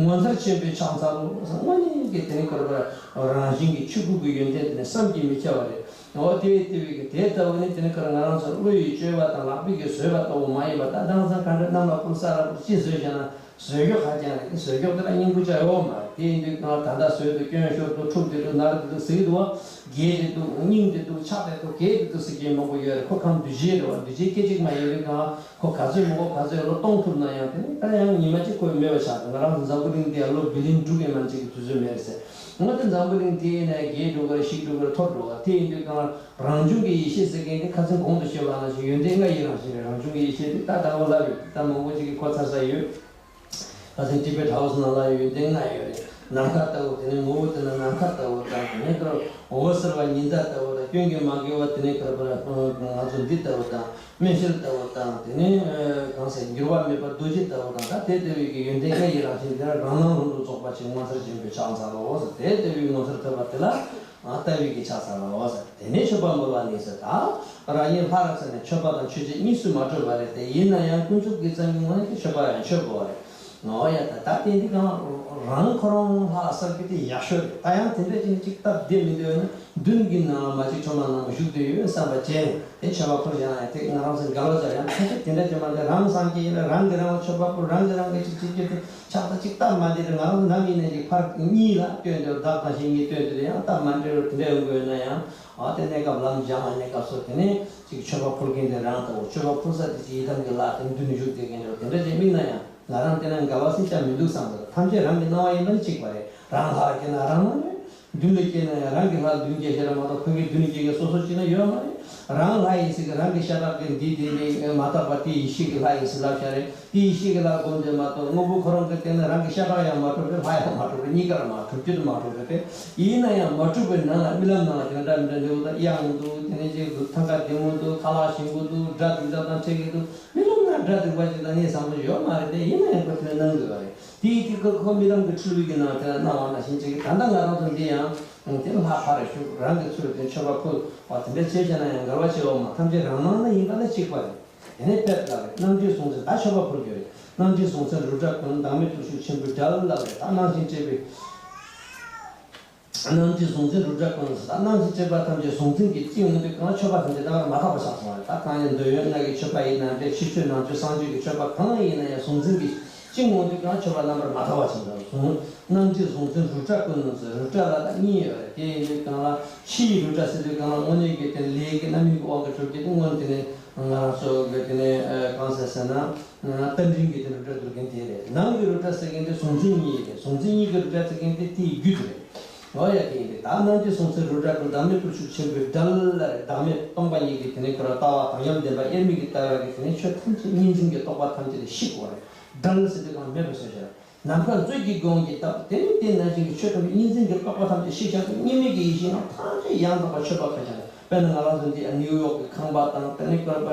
ངོ་མཚར་ཆེན་པོའི་ཕྱག་འཚལ་ལོ་ཟེར། དངོས་གནས་ཀྱི་དེ་ནི་བཀར་བར་རང་བཞིན་གྱིས་ཆོས་སྐུ་གི་ཡོན་ཏན་དེ་ནི་བསམ་གྱིས་མི་ཁྱབ་པ་རེད། འོ་དེ་ལྟ་བུའི་གི་དེ་ལྟ་བུ་ནི་དེ་ནི་བཀར་ང་རང་ཚོ་བློ་ཡིས་བཅོས་པ་དང་ལག་པས་ཀྱིས་བཟོས་པ་ལྟ་བུ་མ་ཡིན་པ། ད་དེང་སང་ག་འདྲ་གནམ་ལ་ཕུལ་ས་ལ་ཕུལ་ཅི་བཟོས་བཞག་ན། བཟོས་རྒྱུ་ཧ་ཅང་རེད། བཟོས་རྒྱུ་དེ་ལ་སྙིང་པོ་ཅི་ཡོད་མ་རེད། དེ་ཡིན་དུས་ང་ད་ལྟ་བཟོས་འདུག་སྐྱོན་ཤོར་འདུག་འཁྲུགས་བསྡད་འདུག་ནར་བསྡད་འདུག་ཟེར་གྱི་འདུག་བ། རྒས་བསྡད་འདུག་སྙིང་བསྡད་འདུག་ཆག་བསྡད་འདུག་རྒས་བསྡད་འདུག་ཟེར་མཁན་མང་པོ་ཡོད་རེད། ཁོ་གང་འདུས་བྱས་རེད་བ། འདུས་བྱས་སྐད་ཅིག་མ་ཡིན་དུས་གང་ཁོ་ག་ཚོད་མང་པོ་ག་ཚོད་ལོ་སྟོང་ཐུབ་ན་ཡང་དེ་ནི་ད་ཡང་ཉི་མ་གཅིག་ཁོ་མེད་པ་ཆགས་འདུག་ང་རང་ཚོ་འཛམ་བུ་གླིང་འདི་ཡང་ལོ་བི་ལིན་དྲུག་ཡས་མ་གཅིག་གི་དུས་ཚོད་མེད་རེད་ཟེར། ང་ཚོ་འཛམ་བུ་གླིང་འདི་ཡིན་ན་རྒས་འགྲོ་གི་རེད། ཤི་འགྲོ་གི་རེད། འཐོར་འགྲོ་གི་རེད། དེ་ཡིན་དུས་གང་རང་བྱུང་གི་ཡེ་ཤེས་ཟེར་མཁན་དེ་ཁ་སང་གོང་དུ་བཤད་པ་ནང་བཞིན་ཡོན་ཏན་ལྔ་ཡི་རང་བཞིན་རེད། རང་བྱུང་གི་ཡེ་ཤེས་དེ་ད་ད་གོ་ལབ་ཡོད། ད་མང་པོ་ཅིག་གིས་གོ་ཚར་ས་ཡོད། ད་ཐེངས་ཊི་བེཊ་ཧའུ་སི་ནང་ལ་ཡོན་ཏན་ལྔ་ཡོད་རེད། ནམ་མཁའ་ལྟ་བུ། དེ་ནས་ངོ་བོ་དེ་ནི་ནམ་མཁའ་ལྟ་བུ་དང་། དེ་ནས་འོད་གསལ་བ་ཉི་ཟླ་ལྟ་བུ་དང་། སྐྱོན་གྱིས་མ་གོས་པ་དེ་ནས་ག་རེ་ལབ་ར། ང་ཚོ་འདི་ལྟ་བུ་དང་། སྨན་ཤེལ་ལྟ་བུ་དང་། དེ་ནས་གང་ཟེར་འགྱུར་བ་མེད་པ་རྡོ་རྗེ་ལྟ་བུ་དང་། ད་དེ་ལྟ་བུའི་གི་ཡོན་ཏན་ལྔ་ཡི་རང་བཞིན་དེ་ལ་རང་སྣང་ལྷུན་གྲུབ་རྫོགས་པ་ཆེ། ངོ་མཚར་ཆེན་པོའི་ཕྱག་འཚལ་ལོ་ཟེར། དེ་ལྟ་བུའི་ངོ་མཚར་ཐོབ་པ་དེ་ལ་ལྟ་བའི་གི་ཕྱག་འཚལ་ལོ་ཟེར། དེ་ནས་མཆོད་པ་འབུལ་བ་ནི་ཟེར། ད་རང་ཉིད་ལྷ་རབ་ཟེར་ནས་མཆོད་པ་དང་མཆོད་བྱེད་གཉིས་སུ་མ་གྲུབ་པ་རེད་དེ། ཡིན་ན་ཡང་དཀོན་མཆོག་གི་རྩ་བའི་ངོས་ནས་མཆོད་པ་ཡང་མཆོད་དགོས་པ་རེད། ཨོ་ཡ། ད་ད་དེ་འདི་གང་རང་ཁོ་རང་ལྷག་བསམ་གྱི་དེ་ཡག་ཤོས་རེད། ད་ཡང་དེ་འདྲ་ཅིག་ཅིག་སྟབས་བདེ་མི་འདོད་ན་མདུན་གྱི་ནང་ལ་མ་གཅིག་ཁྲོ་མ་ནང་བཞུགས་བསྡད་ཡོད་བསམ་པ་བྱས་ནས་དེ་མཆོད་པ་ཕུལ་བཞག་ན་ཡང་དེ་ང་རང་ཚོའི་འགལ་བ་ཚོ་ཡང་ཐམས་ཅད་དེ་འདྲ་ཅིག་མ་རེད། རང་སངས་རྒྱས་ཡིན་ན་རང་གིས་རང་ལ་མཆོད་པ་ཕུལ། རང་གིས་རང་གི་ཅིག་ཅིག་ཅིག་དེ་ཕྱག་རྩ་ཅིག་སྟབས་མ་བདེ་རེད། ང་རང་ཚོ་ནམ་ཡིན་ནའི་ཅིག་ཕར་གཉིས་ལ་སྟོན་དེ་བདག་དང་གཞན་གཉིས་སྟོན་དེ་ལ་ཡང་སྟབས་མ་འགྲིག་རུ་དེ་འདྲ་ཡོང་གི་ཡོད་ན་ཡང་། ཨ་དེ་གནས་སྐབས་ལམ་སྦྱང་བ་གནས་སྐབས་སུ་དེ་ནས་ཅིག་མཆོད་པ་ཕུལ་མཁན་དེ་རང་ལྟ་བུ། མཆོད་པ་ཕུལ་ས་དེ་ཅིག་ཡི་དམ་གྱི་ལྷ་དེ་མདུན་བཞུགས་བསྡད་མཁན་འདྲ་བོ་དེ་འདྲ་ཅིག་དམིགས་ན་ཡང་། ང་རང་དེ་ན་འགལ་བ་སེམས་ཅན་མི་འདུག་བསམ་འདུག་ཐམས་ཅད་རང་གི་སྣང་བ་ཡིན་པ་ནི་གཅིག་པ་རེད། རང་ལྷར་སྐྱེས་ན་རང་སྣང་རེད། མདུན་ལ་སྐྱེས་ན་ཡང་རང་གི་ལྷ་མདུན་སྐྱེས་ཤེས་ར་མ་གཏོགས་ཕ་གི་མདུན་སྐྱེས་མཁན་སོ་སོ་གཅིག་ན་ཡོད་མ་རེད། རང་ལྷ་ཡིན་ཟེར་གི་རང་གི་ཤ་ཁྲག་གི་འདི་དེ་ནི་མ་དག་པ་དེ་ཡེ་ཤེས་ཀྱི་ལྷ་ཡིན་ཟེར་ལབ་བཞག་རེད། དེ་ཡེ་ཤེས་ཀྱི་ལྷ་སྒོམ་དེ་མ་གཏོགས་དངོས་པོ་ཁོ་རང་གི་སྟེང་ན་རང་གི་ཤ་ཁྲག་ཡང་མ་གྲུབ་པས། ལྷ་ཡང་མ་གྲུབ་པས། གཉིས་ཀ་ལ་མ་གྲུབ་རྒྱུ་དེ་མ་གྲུབ་པས། ཡིན་ན་ཡང་མ་གྲུབ་པའི་ནང་ལ་རྨི་ལམ་ནང་ལ་དེ་འདྲ་འདྲ་མི་འདྲ་འདུག་ད་གཡང་འདུག་དེ་ནས་ཅིག་ཐང་ཀ་ལྡེ་མོ་འདུག་ཁ་ལག་ཞིམ་པོ་འདུག་སྒྲ་སྡུག་ཅག་དང་འཕྲད་ཀྱི་འདུག་རྨི་ལམ་ན་སྒྲ་སྡུག་པ་ཅིག་དང་གཉིད་བཟང་པོ་ཡོད་མ་རེད་དེ། ཡིན་ན་ཡང་ཁོ་དེ་འདྲ་སྣང་དགོས་པ་རེད། དེ་ཡི་དེ་ཁོ་ཁོ་རྨི་ལམ་གྱི་འཁྲུལ་བའི་གི་ནང་དེ་ལ་སྣང་བ་ནང་བཞིན་ཅིག་ད་ལྟ་ང་རང་ཚོ་འདི་ཡང་དེ་ལྷག་པར་ཞུ་རང་གི་ཚུལ་དེ་མཆོད་པ་ཕུལ་བ་དེ་འདྲ་བྱས་བྱས་ན་ཡང་འགལ་བ་བྱེད་འོག་མ། ཐམས་ཅད་རང་སྣང་ན་ཡིན་པ་ལ་གཅིག་པ་རེད། དེ་ནས་དཔེར་ལབ་རེད། རྣམ་འདྲེན་གཟུང་འཛིན། ད་མཆོད་པ་ཕུལ་རྒྱུ་རེད། རྣམ་འདྲེན་གཟུང་འཛིན་རུ་དྲ་ཀུན། བདག་མེད་བརྟུལ་ཞུགས་ཆེན་པོའི་གྲལ་ལབ་རེད། ད་སྣང་ཞིང་བཅས་པའི། རྣམ་འདྲེན་གཟུང་འཛིན་རུ་དྲ་ཀུན། ད་སྣང་ཞིང་བཅས་པ་ཐམས་ཅད་གཟུང་འཛིན་གྱིས་སྤྱི་ཡོངས་དུ་གང་མཆོད་པ་ཐམས་ཅད་རྣམ་པར་མ་དག་པ་ཆགས་སོང་བ་རེད། ད་གང་ཡིན་འདོད་ཡོན་ལྔ་གི་མཆོད་པ་ཡིན་ན་འདྲ། ཕྱི་མཆོད་ནང་མཆོད་གསང་མཆོད་ཀྱི་མཆོད་པ་གང་ཡིན་ན་ཡང་གཟུང་འཛིན་གྱིས་སྤྱི་ཡོངས་དུ་གང་མཆོད་པ་རྣམ་པར་མ་དག་པ་ཆགས་སོང་། རྣམ་འདྲེན་གཟུང་འཛིན་རུ་དྲ་ཀུན་ཟེར། རུ་དྲ་ལ་ད་གཉིས་ཡོད་རེད། དེ་ཡིན་དུས་གང་ལ་ཕྱི་ཡི་རུ་དྲ་ཟེར་དུས་གང་ལ་དངོས་གནས་ཀྱི་དེ་ལས་ཀྱི་རྣམ་སྨིན་གྱི་དབང་གིས་གྲུབ་ཀྱི་དེ་སྔོན་དེ་ནས་ང་རང་ཚོ་གི་དེ་ནས་གང་ཟེར་ཟེར་ན། རྟ་མགྲིན་གྱི་དེ་རུ་དྲ་བསྡུར་མཁན་དེ་རེད། ནང་གི་རུ་དྲ་ཟེར་མཁན་དེ་གཟུང་འཛིན་གཉིས་རེད། གཟུང་འཛིན་གཉིས་ཀྱི་རུ་དྲ་ཟེར་མཁན་དེ་དེའི་རྒྱུད་དེ་རེད། འོ་ཡ། དེ་ཡིན་དེ་ད་རྣམ་འདྲེན་གཟུང་འཛིན་རུ་དྲ་ཀུན། བདག་མེད་བརྟུལ་ཞུགས་ཆེན་པོའི་གྲལ་ལ་རེད། བདག་མེད་སྟོང་པ་ཉིད་ཀྱི་དེ་ནས་ཁོ་ར་ལྟ་བ་དང་ཡང་ལྡན་པ་དབྱེར་མེད་ཀྱི་ལྟ་བ་གི་དེ་ནས་ཆོས་ཐམས་ཅད་གཉིས་འཛིན་གྱི་རྟོག་པ་ཐམས་ཅད་ལ་ཞིག་དགོས་རེད། གྲལ་ཟེར་དུས་གང་མེད་པ་བཟོས་བཞག་ནམ་མཁའ་མཛོད་ཀྱི་སྒོ་འགྱེད་ལྟ་བུ། དེ་ནི་དེ་ནང་བཞིན་གྱི་ཆོས་ཐམས་ཅད་གཉིས་འཛིན་གྱི་རྟོག་པ་ཐམས་ཅད་ཞིག་བཞག་སྟེ་གཉིས་མེད་ཀྱི་ཡེ་ཤེས་ངང་ཐམས་ཅད་ཡང་དག་པར་མཆོད་པ་ཕུལ་བཞག་དཔེར་ན་ང་རང་ཚོ་འདི་ནིའུ་ཡོག་གི་ཁང་པ་དང་དེ་ནས་བསྐལ་པ་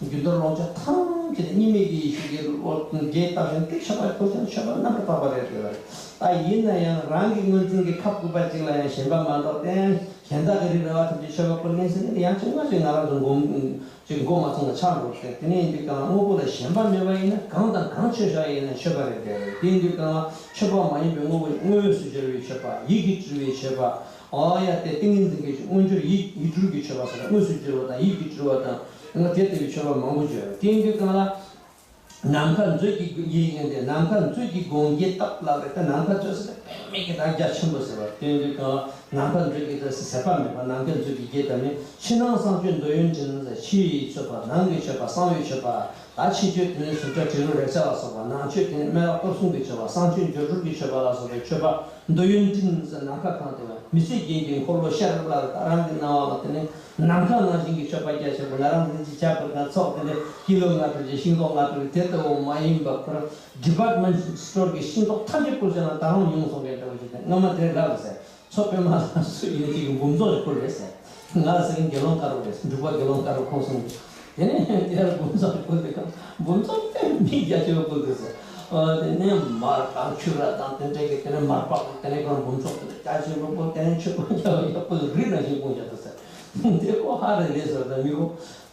རྒྱུ་འབྲས་ལོངས་སྤྱོད་ཐམས་ཅད་གཉིས་མེད་ཀྱི་ཡེ་ཤེས་ཀྱི་འོད་འགྱེད་ལྟ་བཞིན་ཏིག་ཤ་པ་ཕུལ་ཀྱང་མཆོད་པ་རྣམ་པར་དག་པ་རེད་ཟེར་བ་རེད། ད་ཡིན་ན་ཡང་རང་གི་ངོས་འཛིན་གྱི་ཁབ་སྐུད་པ་གཅིག་ལ་ཡང་ཞེན་པ་མ་འདོགས་ཏེ། ཡང་གཞན་དག་གི་རིགས་རེ་བ་ཐམས་ཅད་མཆོད་པ་ཕུལ་མཁན་ཟེར་ནས་ཡང་ཆུང་མ་ཞིག་ང་རང་ཚོ་འགོམ། ཅིག་མགོ་མ་ཚོས་ན་ཆགས་འགྲོ་ཟེར། དེ་ནས་ཡིན་དུས་གང་དངོས་པོ་ལ་ཞེན་པ་མེད་པ་ཡིན་ན་གང་དང་གང་མཆོད་བཞག་ཡིན་ན་མཆོད་པ་རེད་དེ། དེ་ཡིན་དུས་གང་ལ་མཆོད་པ་མ་ཡིན་པའི་དངོས་པོ་དངོས་སུ་གྱུར་པའི་མཆོད་པ། ཡིད་ཀྱིས་སྤྲུལ་བའི་མཆོད་པ། ཨོ་ཡ། དེ་ཏིང་ངེ་འཛིན་གྱི་མངོན་གྱུར་ཡིད་ཡིད་སྤྲུལ་གྱི་མཆོད་པ་ཟེར། དངོས་སུ་གྱུར་པ་དང་ཡིད་ཀྱིས་སྤྲུལ་བ་དང་དེ་ལྟ་བུའི་མཆོད་པ་མང་པོ་བརྗོད། དེ་ཡིན་དུས་གང་ལ། ནམ་མཁའ་མཛོད་ཀྱི་སྒོ་འགྱེད་ཡིན་ཏེ། ནམ་མཁའ་མཛོད་ཀྱི་སྒོ་འགྱེད་ལྟ་བུ་ལ་རེད། ད་ནམ་མཁའ་མཛོད་ཟེར་ན་དཔེ་མེད་ཀྱི་ད་རྒྱ་ཆེན་པོ་ཟེར་བ། དེ་འདྲའི་གང་ལ་ནམ་མཁའ་མཛོད་ཀྱི་ཟེར་ཟད་པ་མེད་པ། ནམ་མཁའ་མཛོད་ཀྱི་སྒོ་འགྱེད་ལྟ་བུ་ནི་ཕྱི་ནང་གསང་མཆོད་འདོད་ཡོན་འདྲེན་ཟེར། ཕྱི་ཡི་མཆོད་པ། ནང་གི་མཆོད་པ། གསང་བའི་མཆོད་པ། ད་ཕྱི་མཆོད་དེ་ནི་གཟུགས་སྒྲ་དྲི་རོ་རེག་བྱ་ལ་སོགས་པ། ནང་མཆོད་དེ་ནི་སྨན་བླ་གཏོར་གསུམ་གྱི་མཆོད་པ། གསང་མཆོད་སྦྱོར་སྒྲོལ་གྱི་མཆོད་པ་ལ་སོགས་པའི་མཆོད་པ་འདོད་ཡོན་འདྲེན་ཟེར། ནམ་མཁའ་གང་དེ་བ་མི་ཚེ་རྒྱན་གྱི་འཁོར་ལོ་ཤར་ལ་རེད། ད་རང་གི་སྣང་བ་ལ་དེ་ནི། ནམ་མཁའ་ནང་བཞིན་གྱི་མཆོད་པ་རྒྱ་ཆེན་པོ། ང་རང་ཚོ་འདི་ཅིག་བྱ་དགོས་ན་ཚོགས་དེ་འདྲ་ཀི་ལོ་ལྔ་བཅུ་ཅིག་ཤིང་ཏོག་ལྔ་བཅུ་དེ་ལྟ་བུ་མ་ཡིན་པ། ཁོ་རང་ཌི་པཱར་ཊི་མེན་ཊི་སི་ཊོར་གྱི་ཤིང་ཏོག་ཐམས་ཅད་བསྐུར་བྱས་ན་ད་རུང་ཉུང་སོང་མཁན་འདྲ་བོ་ཞིག་དང་། སྔོན་མ་དེ་ལབ་ཟེར། མཚོ་པདྨ་ལ་སུ་ཡིན་ཅིག་འབུམ་ཚོགས་ཤིག་བསྐུར་རེད་ཟེར། ང་ལ་ཟེར་མཁན་དགེ་སློང་དཀར་པོ་རེད། འབྲུག་པ་དགེ་སློང་དཀར་པོ་ཁོང་གསུམ་རེད། དེ་ནས་དེ་ལ་འབུམ་ཚོགས་ཤིག་བསྐུར་དུས་སྒང་འབུམ་ཚོགས་དཔེ་མི་རྒྱ་ཆེ་བ་བསྐུར་འདུག་ཟེར། ཨ་དེ་ནས་མར་དང་ཕྱུར་ར་དང་དེ་འདྲ་གི་དེ་ནས་མར་པགས་དེ་ནས་ཁོ་རང་འབུམ་ཚོགས་དེ་ནས་རྒྱ་ཆེན་པོ་བསྐུར། དེ་ནས་མཆོད་པ་རྒྱ་ཡག་པོ་རི་ནང་བཞིན་བསྐུར་བཞག་འདུག་ཟེར། དེ་ཁོ་ཧ་རེ་ལས་ཟེར་ད་མི་ཁོ་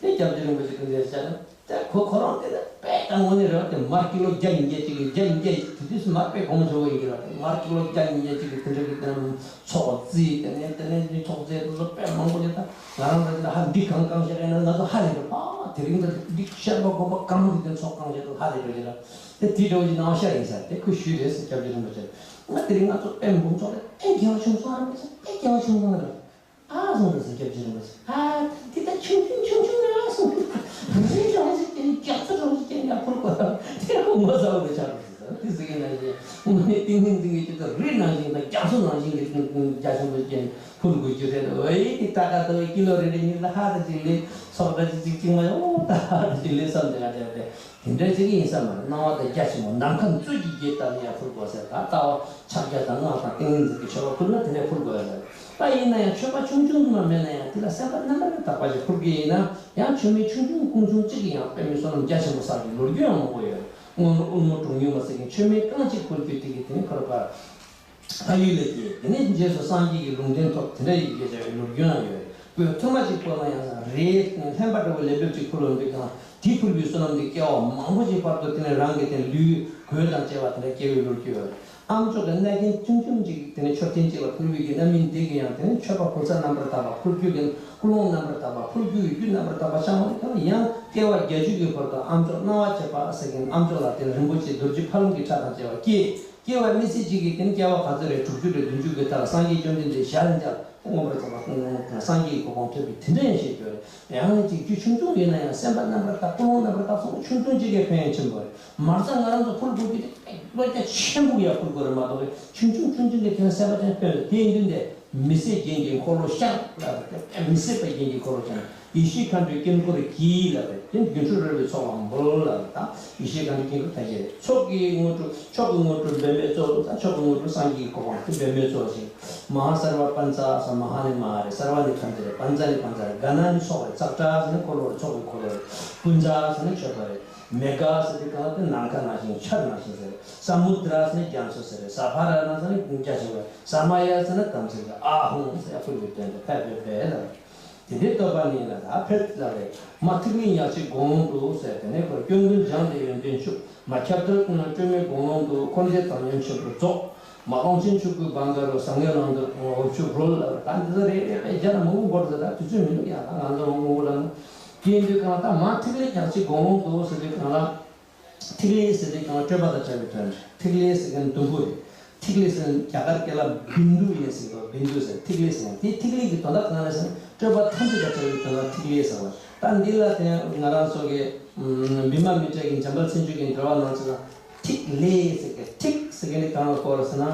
དེ་སྐྱབས་རྗེ་རིན་པོ་ཆེ་སྐུ་མདུན་བཤད་ན། དེ་ཁོ་ཁོ་རང་དེ་ནས་དཔེ་དང་དངོས་གནས་རེད་བ། དེ་མར་ཀི་ལོ་བརྒྱ་ཉིས་བརྒྱ་ཅིག་གི་བརྒྱ་ཉིས་བརྒྱ་དེ་དུས་སུ་མར་དཔེ་གོང་ཆེ་བོ་ཡིན་གྱི་རེད་བ། དེ་མར་ཀི་ལོ་བརྒྱ་ཉིས་བརྒྱ་ཅིག་གི་དེ་འདྲ་གི་དེ་ནས་ཚོགས་རྫིས་དེ་ནས་དེ་ནས་ནི་ཚོགས་རྫིས་དེ་ཚོ་དཔེ་མང་པོ་ཡོད། ད་ང་རང་ཚོ་དེ་འདྲ་ཧ་འདི་གང་གང་བཤད་ཡིན་ན་ང་ཚོ་ཧ་ལས་རེད་བ། དེ་རིང་ད་འདི་བཤད་པ་དགོས་པ་གང་གི་དེ་ཚོགས་གང་བཤད་དུ་ཧ་ལས་རེད་ལ། དེ་དེ་འདྲ་བོ་ཞིག་སྣང་བ་ཤར་ཡིན་ཟེར། དེ་ཁོས་ཞུས་རེད་ཟེར། སྐྱབས་རྗེ་རིན་པོ་ཆེ་ང་དེ་རིང་ང་ཚོ་དཔེ་འབུམ་ཚོགས་རེད། དཔེ་དགེ་བ་བྱུང་སོང་རེད་ཟེར། དཔེ་དགེ་བ་བྱུང་སོང་རེད། ཨ་གསུངས་ཏེ་ཟེར། སྐྱབས་རྗེ་རིན་པོ་ཆེ། ཨ་འདི་ད་ཆུང་ཆུང་ཆུང་ཆུང་རེད་གསུངས་ཏེ། རི་རང་ཞིག་ཅན་རྒྱ་མཚོ་རང་ཞིག་ཅན་ཡར་འཕུར་དགོས། དེ་རང་ངོ་ཚ་བོ་རེད་ཆགས་འགྲོ་ཟེར། དེ་ཟེར་གྱི་ནང་བཞིན་དངོས་གནས་ཏིང་ངེ་འཛིན་གྱི་ཆེད་དུ་རི་ནང་བཞིན་དང་རྒྱ་མཚོ་ནང་བཞིན་གྱི་རྒྱ་ཆེན་པོ་ཅན་འཕུར་དགོས་རྒྱུ་རེད། འོ་ཡེ་དེ་ད་ག་ད་བའི་ཀི་ལོ་རེ་རེ་གཉིས་ལ་ཧ་ད་ཅིག་ལས་ཚོགས་ད་ཅིག་ཅིག་ཅིག་མ་ཡོང་ད་ཧ་ད་ཅིག་ལས་བསམ་དེ་ག་དེ་དེ། དེ་འདྲ་ཅིག་ཡིན་ས་མ་རེད། སྣང་བ་དང་རྒྱ་ཆེན་པོ་ནམ་མཁའ་མཛོད་ཀྱི་སྒོ་ལྟ་བུ་ཡར་འཕུར་དགོས་ཟེར། ད་ལྟ་བ་ཕྱག་རྒྱ་དང་སྔགས་དང་ཏིང་ངེ་འཛིན་གྱི་མཆོད་པ་ཕུལ་ན་དེ་ནས་འཕུར་དགོས་ཟེར། ད་ཡིན་ན་ཡང་མཆོད་པ་ཆུང་ཆུང་ཙམ་མ་མེད་ན་ཡང་དེ་ལ་སེམས་པ་རྣམ་པར་དག་པ་ཞིག་འཕུར་གྱི་ཡིན་ན་ཡང་མཆོད་མེ་ཆུང་ཆུང་ཀུང་ཆུང་གཅིག་གིས་ཡང་དཔེ་མི་སྲིད་ལམ་རྒྱ་ཆེན་པོ་བསགས་ཀྱི་ལོ་རྒྱུས་ཡང་མང་པོ་ཡོད། སྔོན་ལ་དབུལ་མོ་གྲངས་ཉུང་མ་ཟེར་མཁན་མཆོད་མེ་རྐང་གཅིག་ཕུལ་དུས་དེ་གི་དེ་ནས་ཁོ་ར་པར། ལྷ་ཡུལ་ལ་སྐྱེས། དེ་ནས་རྗེས་སུ་སངས་རྒྱས་ཀྱི་ལུང་བསྟན་ཐོབ། དེ་འདྲ་ཡི་གེ་བྱ་བའི་ལོ་རྒྱུས་ཡང་ཡོད། གོས་ཐུར་མ་གཅིག་ཕུལ་ན་ཡང་རས་ལྷན་པ་འདྲ་བོ་ལེབ་ལེབ་ཅིག་ཕུལ་ཡོང་དུས་ཀྱང་དེ་ཕུལ་བའི་བསོད་ནམས་དེ་སྐྱེ་བ་མང་པོ་ཞིག་བར་དུ་དེ་ནས་རང་གི་དེ་ལུས་གོས་དང་བཅས་པ་དེ་འདྲ་སྐྱེ་བའི་ལོ་རྒྱུས་ཡོད་རེད། ཨ་མཆོག་གི་རྣ་རྒྱན་ཆུང་ཆུང་ཅིག་དེ་ནས་མཆོད་རྟེན་གཅིག་ལ་ཕུལ་བའི་གི་རྣམ་སྨིན་དེ་གི་ཡང་དེ་ནས་མཆོད་པ་ཕུལ་ས་རྣམ་པར་དག་པ་ཕུལ་རྒྱུ་གི་ཀུན་སློང་རྣམ་པར་དག་པ་ཕུལ་རྒྱུ་ཡི་རྒྱུ་རྣམ་པར་དག་པ་ཤར་འོང་དུས་ཀྱང་ཡང་སྐྱེ་བ་བརྒྱད་ཅུ་གི་བར་དུ་ཨ་མཆོག་སྣང་བ་བྱེད་པ་ཟེར་གི་ཨ་མཆོག་ལ་དེ་ནས་རིན་པོ་ཆེ་རྡོ་རྗེ་ཕ་རོལ་གྱི་ཕྲ་དང་བཅས་པ་སྐྱེས། སྐྱེ་བ་མི་ཚེ་གཅིག་གི་དེ་ནས་སྐྱེ་བ་ག་ཚོད་རེད། དྲུག་ཅུ་རེད། བདུན་ཅུ་གི་མཐར་སངས་རྒྱས་བཅོམ་ལྡན་འདས་ཞལ་མཇལ་མངོན་པར་རྫོགས་པ་སངས་རྒྱས་ཀྱི་གོ་འཕང་ཐོབ་པའི་དེ་འདྲ་ཡང་བཤད་རྒྱུ་རེད། ཡང་ཅིག་རྒྱུ་ཆུང་ཆུང་ཡིན་ན་ཡང་སེམས་པ་རྣམ་པར་དག་ཀུན་སློང་རྣམ་པར་དག་སོང་ཆུང་ཆུང་ཅིག་གིས་ཕན་ཡོན་ཆེན་པོ་རེད། མ་རྩ་ང་རང་ཚོ་ཕུལ་དགོས་རྒྱུ་དེ་བློ་རྒྱ་ཆེན་པོ་ཡ་ཕུལ་དགོས་རེད་མ་གཏོགས་ཆུང་ཆུང་ཆུང་ཆུང་གིས་ཕན་སེམས་པ་ཅན་ཕན་རེད། དེ་ཡིན་དུས་འདི་མི་ཟད་རྒྱན་གྱི་འཁོར་ལོ་ཤར་ལབ་རེད། མི་ཟད་པའི་རྒྱན་གྱི་འཁོར་ལོ་ཤར། ཡེ་ཤེས་མཁའ་འགྲོའི་དཀྱིལ་འཁོར་གྱིས་ལབ་རེད། དེ་སྒྱུ་འཕྲུལ་རོལ་པའི་ཚོགས་ལ་འབུལ་ལབ་རེད། ད་ཡེ་ཤེས་མཁའ་འགྲོའི་དཀྱིལ་འཁོར་ད་ཅི་རེད། མཆོག་གི་དངོས་གྲུབ། མཆོག་གི་དངོས་གྲུབ་པདྨའི་གཙོ་བོ། ད་མཆོག་གི་དངོས་གྲུབ་སངས་རྒྱས་ཀྱི་གོ་འཕང་དེ་པདྨའི་གཙོ་བོ་ཞིག་མ་ཧཱ་སརྦ་པཉྩ་ས། མ་ཧཱ་ནི་མ་ཧཱ་རེད། སརྦ་ནི་ག་ཚོད་རེད། པཉྩ་ནི་པཉྩ་རེད། ག་ན་ནི་ཚོགས་རེད། ཙཀྲ་ཟེར་ནི་འཁོར་ལོ་རེད། ཚོགས་ཀྱི་འཁོར་ལོ་རེད། པུཉྩ་ཟེར་ནི་མཆོད་པ་རེད། མེ་གྷ་ཟེར་དུས་གང་ལ་དེ་ནམ་མཁའ་ནང་བཞིན་ཆར་ནང་བཞིན་ཟེར། ས་མུ་དྲ་ཟེར་ནི་རྒྱ་མཚོ་ཟེར། ས་བྷ་ར་ན་ཟེར་ནི་རྒྱ་ཆེན་པོ། ས་མ་ཡ་ཟེར་ནི་དམ་ཚིག་གི། ཨ་ཧོང་ཟེར་ཡ་ཕུལ་བའི་དོན་དུ་ཕེབས་ཕེབས་ཕེབས་ལ། དེ་འདྲའི་བསྟོད་པ་ནི་ལ་ད་ཕེབས་ལ་རེད། མ་ཐིག་ལེ་ཉག་གཅིག་དགོངས་ཀློང་དུ་ཟེར་དེ་ནས་ཁོ་སྐྱོན་ཀུན་སྦྱངས་ཏེ་ཡོན་ཏན་ཕྱུག་མ་ཁྱབ་བརྡལ་སྤྲོས་མེད་དགོངས་ཀློང་དུ། འཁོར་འདས་དག་མཉམ་ཆེན་པོར་རྫོགས། མ་ཀློང་ཆེན་ཆོས་སྐུའི་བང་ག་རུ། ཟང་ངེ་ལོངས་སྟེ་འོབས་ཆུ་རོལ་ལ། ད་འདི་ཚོ་རེ་རེ་རེ་རྒྱ་ལ་མང་པོ་འགོར་ཟེར། ད་དུས་ཚོད་མི་འདུག་ཡ། ད་ང་ཚོ་མང་པོ་ལ་ནི་དེ་ཡིན་དུས་གང་ལ་ད་མ་ཐིག་ལེ་ཉག་གཅིག་དགོངས་ཀློང་དུ་ཟེར་དུས་གང་ལ། ཐིག་ལེ་ཟེར་དུས་གང་ལ་སྤྲོས་པ་དང་བྲལ་བའི་དོན་རེད། ཐིག་ལེ་ཟེར་མཁན་དུམ་བུ་རེད། ཐིག་ལེ་ཟེར་མཁན་རྒྱ་གར་སྐད་ལ་བིན་དུ་ཡིན་ཟེར་གི་འདུག་བིན་དུ་ཟེར། ཐིག་ལེ་ཟེར་མཁན་དེ་ཐིག་ལེ་གི་དོན་དག་གང་རེད་ཟེར་ན་སྤྲོས་པ་ཐམས་ཅད་དང་བྲལ་བའི་དོན་ལ་ཐིག་ལེ་ཟེར་བ། ད་འདི་ལ་དེ་ང་རང་ཚོ་གི་བི་མ་མི་ཏྲ་གི་འཇམ་དཔལ་མཚན་བརྗོད་ཀྱི་འགྲེལ་བ་ནང་ཚོ་ན་ཐིག་ལེ་ཟེར་གི། ཐིག་ཟེར་མཁན་དེ་གང་ལ་གོ་རེད་ཟེར་ན།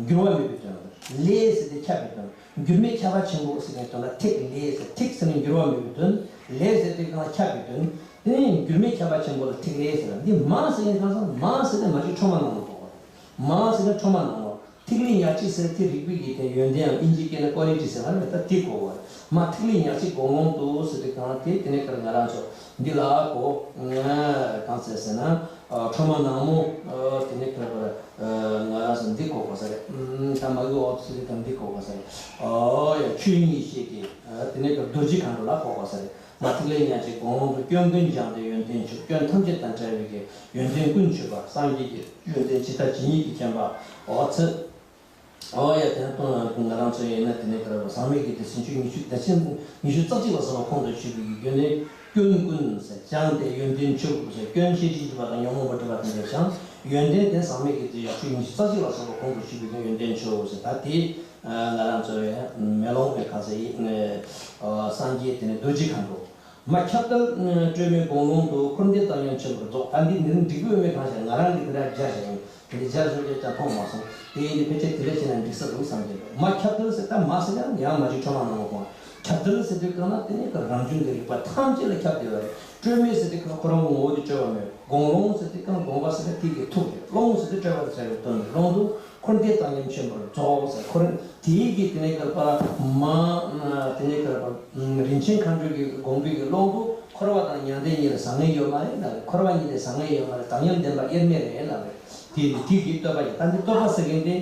འགྱུར་བ་མེད་པའི་དོན། ལེ་ཟེར་དེ་ཁྱབ་པའི་དོན། འགྱུར་མེད་ཁྱབ་པ་ཆེན་པོ་ཟེར་མཁན་དོན་ལ་ཐིག་ལེ་ཟེར། ཐིག་ཟེར་ནས་འགྱུར་བ་མེད་པའི་དོན། ལེ་ཟེར་དེ་གང་ཁྱབ་པའི་དོན། དེ་ནས་འགྱུར་མེད་ཁྱབ་པ་ཆེན་པོ་ལ་ཐིག་ལེ་ཟེར། འདི་མ་ཟེར་ནས་གང་ཟེར། མ་ཟེར་ནས་མ་གཅིག་ཁྲོས་མ་ནང་ལ་གོ་བ་རེད། མ་ཟེར་ནས་ཁྲོས་མ་ནང་ལ། ཐིག་ལེ་ཉག་གཅིག་ཟེར་དེ་རིག་པའི་གི་དེ་ཡོན་ཏན་ཡང་ཨིན་ཇིའི་སྐད་ནས་ཀོ་ལི་ཊི་ཟེར་བ་རེད། ད་དེ་གོ་བ་རེད། མ་ཐིག་ལེ་ཉག་གཅིག་དགོངས་ཀློང་དུ་ཟེར་དུས་གང་ལ་དེ་དེ་ནས་ཀར་ང་རང་ཚོ་འདི་ལ་གོ། གང་ཟེར་ཟེར་ན། ཁྲོས་མ་ནག་མོ། དེ་ནས་ཁྱོད་པར་ང་རང་ཚོ་འདི་གོ་དགོས་ས་རེད། ད་མ་གི་འོབས་ཟེར་དུས་གང་འདི་གོ་དགོས་ས་རེད། ཨོ་ཡ། ཆོས་ཉིད་བཤད་དེ། དེ་ནས་ཀྱང་རྡོ་རྗེ་མཁའ་འགྲོ་ལ་གོ་དགོས་ས་རེད། མ་ཐིག་ལེ་ཉག་གཅིག་དགོངས་ཀློང་དུ། སྐྱོན་ཀུན་སྦྱངས་ཏེ་ཡོན་ཏན་ཕྱུག་སྐྱོན་ཐམས་ཅད་དང་བྲལ་བའི་གི་ཡོན་ཏན་ཀུན་ཕྱུག་པ། སངས་རྒྱས་ཀྱི་ཡོན་ཏན་ཇི་ལྟ་ཇི་སྙེད་ཀྱིས་མཁྱེན་པ། འོ་ཚེ། ཨོ་ཡ། དེ་ནས་ང་རང་ཚོ་ཡིན་ན་དེ་ནས་ཀར་བ་ཟག་མེད་ཀྱི་དེ་ཚེ་ཆུ་ཉི་ཤུ་བདེ་ཆེན་ཉི་ཤུ་རྩ་གཅིག་ལ་སོགས་པ་ཁོང་དུ་ཆུད་པའི་གི་ཡོན་ཏན་ཀུན་ཀུན་ཟེར་སྦྱངས་ཏེ་ཡོན་ཏན་ཕྱུག་ཟེར། སྐྱོན་ཤེས་བྱའི་སྒྲིབ་པ་དང་ཉོན་མོངས་པའི་སྒྲིབ་པ་དེ་འདྲ་སྦྱངས། ཡོན་ཏན་དེ་ཟག་མེད་ཀྱི་དེ་ཡ་ཆུ་ཉི་ཤུ་རྩ་གཅིག་ལ་སོགས་པ་ཁོང་དུ་ཆུད་པའི་གི་ཡོན་ཏན་ཕྱུག་ཟེར། ད་དེ་ང་རང་ཚོ་ཡ་མེ་ལོང་གི་ག་ཚོད་ཡིན། སངས་རྒྱས་དེ་ནས་རྡོ་རྗེ་མཁའ་འགྲོ། མ་ཁྱབ་བརྡལ་སྤྲོས་མེད་དགོངས་ཀློང་དུ། འཁོར་འདས་དག་མཉམ་ཆེན་པོར་རྫོགས། ད་འདི་འདིར་འགྲིག་གི་ཡོད་མེད་གང་ཤེས། ང་རང་གིས་དེ་འདྲ་སྦྱར་བཞག་ཡིན། དེ་འདྲ་སྦྱར་བཞག་ཡོད་ཀྱང་མཐོང་མ་སོང་། དེ་ཡིན་དུས་ཕལ་ཆེར་དེ་འདྲ་བྱས་ན་འགྲིག་ས་འདུག་བསམ་གྱི་འདུག་མ་ཁྱབ་བརྡལ་ཟེར་ད་མ་ཟེར་ཡང་ཡང་མ་གཅིག་ཁྲོས་མ་ནང་ལ་གོ། ཁྱབ་བརྡལ་ཟེར་དུས་གང་ལ་དེ་ནི་རང་བྱུང་གི་རིག་པ་ཐམས་ཅད་ལ་ཁྱབ་བསྡད་པ་རེད། སྤྲོས་མེད་ཟེར་དུས་གང་ཁོ་རང་གི་ངོ་བོ་དེ་སྤྲོས་པ་མེད། དགོངས་ཀློང་ཟེར་དུས་གང་དགོངས་པ་ཟེར་ན་དེ་གི་ཐུགས་རེད། ཀློང་ཟེར་དུས་སྤྲོས་པ་དང་བྲལ་བའི་དོན་རེད། ཀློང་དུ། འཁོར་འདས་དག་མཉམ་ཆེན་པོར་རྫོགས་ཟེར། འཁོར་དེའི་གི་དེ་ནས་ཀར་པ་མ། དེ་ནས་ཀར་པ་རིན་ཆེན་མཁའ་འགྲོའི་གི་དགོངས་པའི་གི་ཀློང་དུ་འཁོར་བ་དང་མྱང་འདས་གཉིས་ལ་བཟང་ངན་ཡོད་མ་རེད་ལབ་རེད། འཁོར་བ་གཉིས་ལ་བཟང་ངན་ཡོད་མ་རེད། དག་མཉམ་བདེན་པ་དབྱེར་མེད་རེད་ལབ་རེད། དེ་ནི་དེ་གི་བསྟོད་པ་ཡིན། ད་འདི་བསྟོད་པ་ཟེར་མཁན་དེ་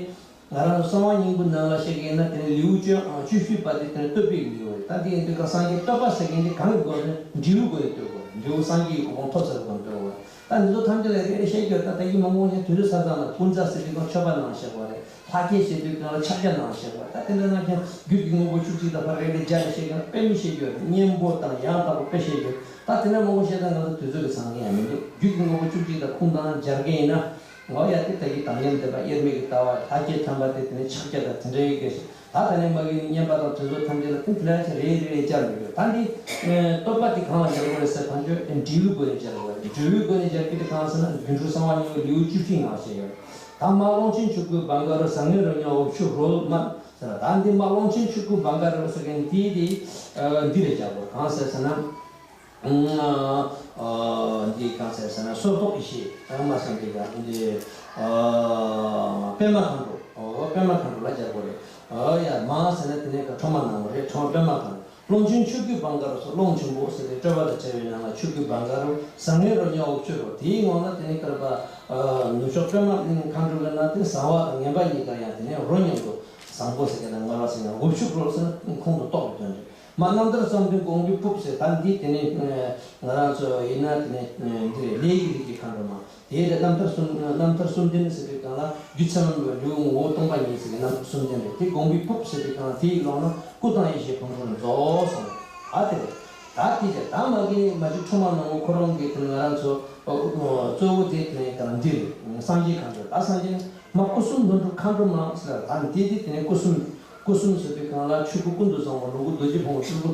ང་རང་ཚོ་གསང་བ་སྙིང་པོའི་ནང་ལ་བཤད་མཁན་ཡིན་ན་དེ་ནི་ལེའུ་བཅུ་བཅུ་བཞི་པ་དེ་དེ་ནི་བསྟོད་པའི་ལེའུ་རེད། ད་འདི་ཡིན་དུས་ཀ་སངས་རྒྱས་བསྟོད་པ་ཟེར་མཁན་དེ་གང་གི་སྒོ་ནས་འབྲས་བུའི་སྒོ་ནས་བསྟོད་དགོས་རེད། འབྲས་བུ་སངས་རྒྱས་ཀྱི་གོ་འཕང་ཐོབ་ཚར་བའི་སྒོ་ནས་བསྟོད་དགོས་རེད། ད་འདི་ཚོ་ཐམས་ཅད་ལ་རེ་རེ་བཤད་རྒྱུ་ད་ལྟ་གི་མང་པོ་ཞིག་དུས་ཚོད་ཚར་ཙང་ལ་པུཉྩ་ཟེར་དུས་ཀ་མཆོད་པ་ནང་བཤད་དགོས་རེད། ལྷ་བསྐྱེད་བྱེད་དུས་གང་ལ་ཕྱག་རྒྱ་ནང་བཤད་པ། ད་དེ་འདྲ་ན་ཀྱང་རྒྱུད་ཀྱི་དངོས་པོ་བཅུ་གཅིག་དང་ཕར་རེ་རེ་སྦྱར་ནས་བཤད་ཀྱང་དཔེ་མི་བཤད་རྒྱུ་རེད། སྙན་པོ་དང་ཡང་དག་པོ་དཔེ་བཤད་རྒྱུ། ད་དེ་འདྲ་མང་པོ་བཤད་ད་ང་ཚོ་དུས་ཚོད་ཀྱི་ཟང་ངེ་ཡང་མི་འདུག་རྒྱུད་ཀྱི་དངོས་པོ་བཅུ་གཅིག་དང་ཁུངས་དང་སྦྱར་མཁན་ཡིན་ན། འོ་ཡ། དེ་ལྟ་གི་དག་མཉམ་བདེན་པ་དབྱེར་མེད་ཀྱི་ལྟ་བ། ལྷ་བསྐྱེད་དམ་པ་དེ་དེ་ནས་ཕྱག་རྒྱ་དང་དེ་འདྲའི་གི་ཞིག་ད་དེ་ནས་མ་གི་བསྙེན་པ་དང་དེ་ཚོ་ཐམས་ཅད་ལ་དེ་འདྲ་ཞིག་རེ་རེ་རེ་སྦྱར་མི་དགོས། ད་འདི་བསྟོད་པ་དེ་གང་ལ་སྦྱར་དགོས་རེད་ཟེར་ཕན་ཆོད་དེ་འབྲས་བུའི་སྒོ་ནས་སྦྱར་དགོས་རེད། འབྲས་བུའི་སྒོ་ནས་སྦྱར་རྒྱུ་དེ་གང་ཟེར་ན་སྒྱུ་འཕྲུལ་གསང་བ་སྙིང་པོའི་ལེའུ་བཅུ་བཞི་ནང་བཤད་ཡོད། ད་མ་ཀློང་ཆེན་ཆོས་སྐུའི་བང་ག་རུ། ཟང་ངེ་རོ་མཉམ་འོབས་ཆུ་རོལ་མ། ཟེར་བ། ད་འདི་མ་ཀློང་ཆེན་ཆོས་སྐུའི་བང་ག་རུ་ཟེར་མཁན་འདི་དེ་འདི་ལ་སྦྱར་དགོས། གང་ཟེར་ཟེར་ན། འདི་གང་ཟེར་ཟེར་ན་སོར་རྟོག་ཡེ་ཤེས་མ་སོང་དེ་ག་འདི་པདྨ་མཁའ་འགྲོ། པདྨ་མཁའ་འགྲོ་ལ་སྦྱར་དགོས་རེད། ཡ། མ་ཟེར་ན་དེ་ནས་ཀ་ཁྲོས་མ་ནག་མོ་རེད། ཁྲོས་མ་པདྨ་མཁའ་འགྲོ། ཀློང་ཆེན་ཆོས་སྐུའི་བང་ག་རུ་སོགས། ཀློང་ཆེན་པོ་ཟེར་ཏེ་སྤྲོས་པ་དང་བྲལ་བའི་ནང་ལ་ཆོས་སྐུའི་བང་ག་རུ། ཟང་ངེ་རོ་མཉམ་འོབས་ཆུ་རོལ། དེའི་ངང་ལ་དེ་ནས་ཀར་པ་ནུབ་ཕྱོགས་པདྨ་མཁའ་འགྲོ་གི་ནང་དེ་ཟང་བ་དང་ངན་པ་གཉིས་ཀ་ཡང་དེ་ནས་རོ་མཉམ་དུ། བཟང་པོ་ཟེར་གྱི་ན་ངར་བ་ཟེར་གྱི་ན་འུབ་ཆུ་རོལ་ཟེར་ན་ཁོང་དུ་གཏོགས་པའི་དོན་རེད། མ་རྣམ་ཐར་བསམ་གཏན་དགོངས་པའི་ཕུབ་ཟེར་ད་འདི་དེ་ནས་ང་རང་ཚོ་ཡིན་ན་དེ་ནས་འདི་རེད། ལས་ཀྱི་རིགས་ཀྱི་མཁའ་འགྲོ་མ། དེའི་རེད། རྣམ་ཐར་གསུམ་རྣམ་ཐར་གསུམ་ལྡན་ཟེར་བའི་སྒང་ལ་རྒྱུ་མཚན་ལམ་ལ་འབྲས་བུ་ངོ་བོ་སྟོང་པ་ཉིད་ཟེར་གྱི་རྣམ་ཐར་གསུམ་ལྡན་རེད། དེ་དགོངས་པའི་ཕུབ་ཟེར་བའི་སྒང་ལ་དེའི་ཀློང་ན་སྐུ་དང་ཡེ་ཤེས་ཕུང་ཁྲོལ་རྫོགས་སོང་། ཨ་དེ་རེད། ད་དེ་རེད། ད་མ་གི་མ་གཅིག་ཁྲོས་མ་ནག་མོ་ཁོ་རང་གི་དེ་ང་རང་ཚོ་གཙོ་བོ་དེ་དེ་ནས་གང་འདི་རེད། སངས་རྒྱས་མཁའ་འགྲོ། ད་སངས་རྒྱས་མ་སྐུ་གསུམ་ལྷུན་གྲུབ་མཁའ་འགྲོ་མ་ཟེར་ད་འདི་དེ་དེ་ནས་སྐུ་གསུམ་སྐུ་གསུམ་ཟེར་བའི་སྒང་ལ་ཆོས་སྐུ་ཀུན་ཏུ་བཟང་པོ། ལོངས་སྐུ་རྡོ་རྗེ་ཕུང་པོ། སྤྲུལ་སྐུ་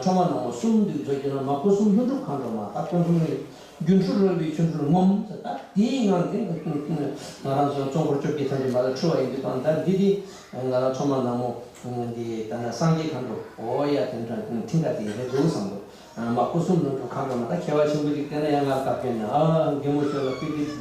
ཁྲོས་མ་ནག་མོ་གསུམ་འདི་རྫོགས་ཀྱི་ན་མ་སྐུ་གསུམ་ལྷུན་གྲུབ་མཁའ་འགྲོ་མ། ད་སྐུ་གསུམ་ནི་སྒྱུ་འཕྲུལ་རོལ་པའི་ཆོ་འཕྲུལ་ངོམ་ཟེར། ད་དེའི་ངང་དེ་ང་རང་ཚོ་གཙོ་འཁོར་བཅོ་བརྒྱད་ཐམས་ཅད་མ་ལ་འཁྲུལ་བ་ཡིན་དུས་དང་ད་འདི་དེ་ང་རང་ཁྲོས་མ་ནག་མོ་འདི་ད་ན་སངས་རྒྱས་མཁའ་འགྲོ། འོ་ཡ་དེ་འདྲ་མཐིང་ག་དེ་རེད་འདུག་བསམ་འདུག་མ་སྐུ་གསུམ་ལྷུན་གྲུབ་མཁའ་འགྲོ་མ། ད་མཁས་པ་ཆེན་པོ་ཅིག་བལྟས་ན་ཡང་ང་བཀའ་བཀྱོན་ནས་ཨ་རྒན་མོ་ཁྱོད་ལ་སྐུལ་འདེབས་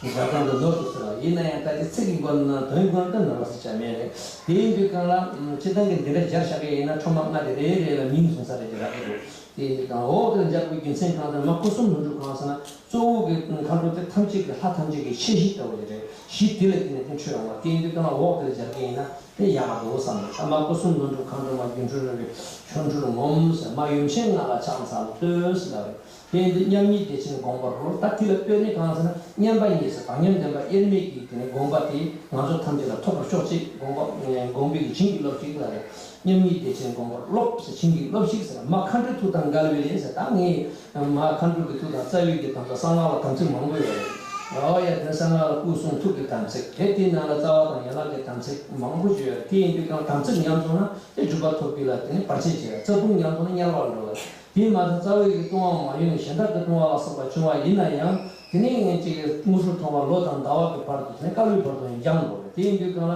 འཇལ་སྟངས་དེ་ནོར་འདུག་ཟེར་བ་ཡིན་ན་ཡང་ད་དེ་ཚིག་གི་མགོ་ན་དོན་གྱི་མགོ་ན་ད་ནོར་བ་ཟེར་བྱ་མེད་རེད། དེ་ཡིན་དུས་སྒང་ལ་སྤྱིར་བཏང་གི་འདི་འདྲ་སྦྱར་བཞག་གི་ཡིན་ན་ཁྲོས་མ་ལྔ་དེ་རེ་རེ་ལ་མིང་བཟུང་ས་རེ་རག་གི་འདུག་དེ་ཡིན་དུས་སྒང་འོག་ཏུ་སྦྱར་དགོས་རྒྱུ་མཚན་གང་ཟེར་ན་མ་སྐུ་གསུམ་ལྷུན་གྲུབ་གང་ཟེར་ན་གཙོ་བོ་གི་མཁའ་འགྲོ་དེ་ཐམས་ཅད་ཀྱི་ལྷ་ཐམས་ཅད་ཀྱི་ཁྱད་གཞི་ལྟ་བུ་དེ་རེད། གཞི་དེ་ལ་བརྟེན་ནས་དེ་འཕྲོས་ཡོང་བ། དེ་ཡིན་དུས་སྒང་ལ་འོག་ཏུ་སྦྱར་གི་ཡིན་ན། དེ་ཡག་འདུག་བསམ་ནས། ཨ་མ་སྐུ་གསུམ་ལྷུན་གྲུབ་མཁའ་འགྲོ་མ། སྒྱུ་འཕྲུལ་རོལ་པའི་ཆོ་འཕྲུལ་ངོམ་ཟེར། མ་ཡུམ་ཆེན་ལྔ་ལ་ཕྱག་འཚལ་བསྟོད་ཟེར་ལབ་རེད། དེ་ཡིན་དུས་མཉམ་ཉིད་བདེ་ཆེན་དགོངས་པ་རོལ། ད་དེ་ལ་ལྟོས་ནས་གང་ཟེར་ན་མཉམ་པ་ཉིད་ཟེར་དང་མཉམ་ལྡན་པ་དབྱེར་མེད་ཀྱི་དེ་ནས་དགོངས་པ་དེ་ང་ཚོ་ཐམས་ཅད་ལ་ཐོབ་པར་ཤོག་ཅིག་དགོངས་པ་དགོངས་པའི་བྱིན་གྱིས་རློབས་ཤིག་ལབ་རེད། མཉམ་ཉིད་བདེ་ཆེན་དགོངས་པ་རློབས་ཟེར། བྱིན་གྱིས་རློབས་ཤིག་ཟེར། མ་མཁའ་འགྲོའི་ཐུགས་དང་འགལ་བའི་ལས་ཟེར། ད་ངས་མ་མཁའ་འགྲོ་གི་ཐུགས་དང་རྩ་བའི་གི་དམ་བཅའ་གསང་སྔགས་ལ་དམ་ཚིག་མང་པོ་ཡོད་རེད། ཨོ་ཡ་དེ་གསང་སྔགས་ལ་སྐུ་གསུང་ཐུགས་ཀྱི་དམ་ཚིག་དེ་དེའི་ནང་ལ་རྩ་བ་དང་ཡན་ལག་གི་དམ་ཚིག་མང་པོ་ཅིག་ཡོད་རེད། དེ་ཡིན་དུས་ཀྱང་དམ་ཚིག་ཉམས་སོང་ན་དེ་འཇུག་པ་ཐོབ་རྒྱུ་ལ་དེ་ནི་བར་ཆད་བྱེད། རྩ་ལྟུང་ཉམས་སོང་ན་དམྱལ་བར་འགྲོ་བ་རེད། དེ་མ་ཟད་རྩ་བའི་གི་ལྟུང་བ་མ་ཡིན་ནས་གཞན་དག་གི་ལྟུང་བ་ལ་སོགས་པ་བྱུང་བ་ཡིན་ན་ཡང་དེ་ནི་ངན་ཅིག་གི་དངོས་གྲུབ་ཐོབ་པ་ལོ་དང་ཟླ་བ་གི་བར་དུ་དེ་ནི་བསྐལ་པའི་བར་དུ་ཡང་འགྱངས་འགྲོ་རེད། དེ་ཡིན་དུས་ཀྱང་ལ་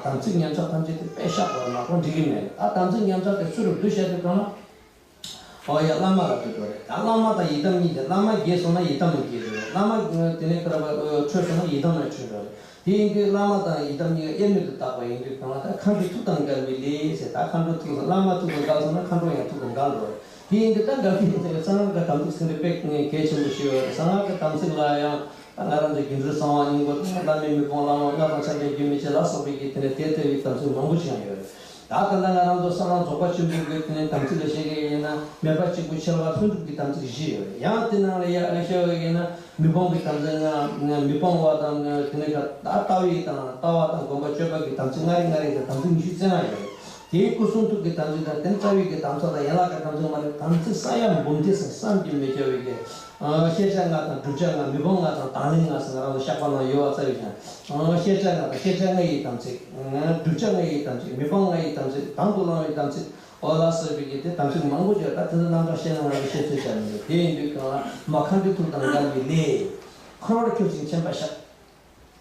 དམ་ཚིག་ཉམས་ཆག་ཐམས་ཅད་དེ་དཔེ་བཤགས་པར་མ་གཏོང་འགྲིག་གི་མེད། ད་དམ་ཚིག་ཉམས་ཆག་དེ་སུ་རུ་བསྡུ་བྱས་དུས་ཀྱང་ལ། ཨོ་ཡ་བླ་མ་ལ་ལྟོས་དགོས་རེད། ད་བླ་མ་དང་ཡི་དམ་གཉིས་ཀྱི་བླ་མ་རྒྱས་སོང་ན་ཡི་དམ་ལ་རྒྱས་དགོས་རེད། བླ་མ་དེ་ནས་ཀར་བ་འཕྲོད་སོང་ན་ཡི་དམ་ལ་འཕྲོད་འགྲོ་རེད། དེ་ཡིན་དུས་བླ་མ་དང་ཡི་དམ་གཉིས་ཀ་དབྱེར་མེད་དུ་བཏགས་པ་ཡིན་དུས་གང་ལ་ད་མཁའ་འགྲོའི་ཐུགས་དང་འགལ་བའི་ལས་ཟེར། ད་མཁའ་འགྲོ་ཐུགས་དང་བླ་མ་ཐུགས་དང་འགལ་སོང་ན་མཁའ་འགྲོ་ཡང་ཐུགས་དང་འགལ་འགྲོ་རེད། དེ་ཡིན་དུས་ད་འགལ་གྱི་ཡིན་ཟེར་གསང་སྔགས་ཀྱི་དམ་ཚིག་ཟེར་འདི་དཔེ་གལ་ཆེན་པོ་ཞིག་ཡོད་རེད། གསང་སྔགས་ཀྱི་དམ་ཚིག་ལ་ཡང་ད་ང་རང་ཚོ་སྒྱུ་འཕྲུལ་གསང་བ་སྙིང་པོ་བླ་མའི་མི་ཕམ་བླ་མ་ལྔ་དང་ཕྱག་རྒྱ་རྒྱུན་མི་ཆད་ལ་སོགས་པའི་གི་དེ་ནས་དེ་ལྟ་བུའི་དམ་ཚིག་མང་པོ་ཞིག་ཡང་ཡོད་རེད། ད་ད་ལྟ་ང་རང་ཚོ་གསང་སྔགས་རྫོགས་པ་ཆེན་པོའི་གི་དེ་ནས་དམ་ཚིག་ལ་བཤད་ཀྱི་ཡིན་ན་མེད་པ་གཅིག་པུ་ཕྱི་ལ་ལྷུན་གྲུབ་ཀྱི་དམ་ཚིག་བཞི་ཡོད་རེད། ཡང་དེ་ནང་ལ་ཡ་ཨ་བཤད་པ་ཡིན་ན་མི་ཕམ་གྱི་དམ་ཚིག་ལྔ། མི་ཕམ་པ་དང་དེ་ནས་ད་ལྟ་བའི་དང་ལྟ་བ་དང་སྒོམ་པ་སྤྱོད་པ་གི་དམ་ཚིག་ལྔ་རེ་ལྔ་རེ་དང་དམ་ཚིག་ཉི་ཤུ་རྩ་ལྔ་ཡོད་རེད། དེའི་སྐུ་གསུང་ཐུགས་ཀྱི་དམ་ཚིག་དང་དེ་ནས་རྩ་བའི་གི་དམ་ཚིག་དང་ཡན་ལག་གི་དམ་ཚིག་མ་རེད། དམ་ཚིག་ས་ཡ་འབུམ་སྡེ་ཟེར་བསམ་གྱིས་མི་ཁྱབ་པའི་གི་ཤེས་བྱ་ལྔ་དང་བསྒྲུབ་བྱ་ལྔ། མི་ཕམ་ལྔ་དང་དང་ལེན་ལྔ་ཟེར་ང་རང་ཚོ་བཤགས་པ་ནང་ཡོད་པ་རྩ་བའི་ཀྱང་། ཤེས་བྱ་ལྔ་དང་ཤེས་བྱ་ལྔ་ཡི་དམ་ཚིག་བསྒྲུབ་བྱ་ལྔ་ཡི་དམ་ཚིག་མི་ཕམ་ལྔ་ཡི་དམ་ཚིག་དང་དུ་བླང་བའི་དམ་ཚིག་འོ་ལ་སོགས་པའི་གི་དེ་དམ་ཚིག་མང་པོ་ཡོད། ད་དེ་ཚོ་རྣམ་གྲངས་བཤད་ན་ང་ཚོ་བཤད་ཚོད་བྱ་མི་འདུག་དེ་ཡིན་དུས་གང་ལ་མ་མཁའ་འགྲོའི་ཐུགས་དང་འགལ་བའི་ལས། འཁོར་བར་འཁྱམས་ཤིང་འཁྱམས་པ་བཤགས།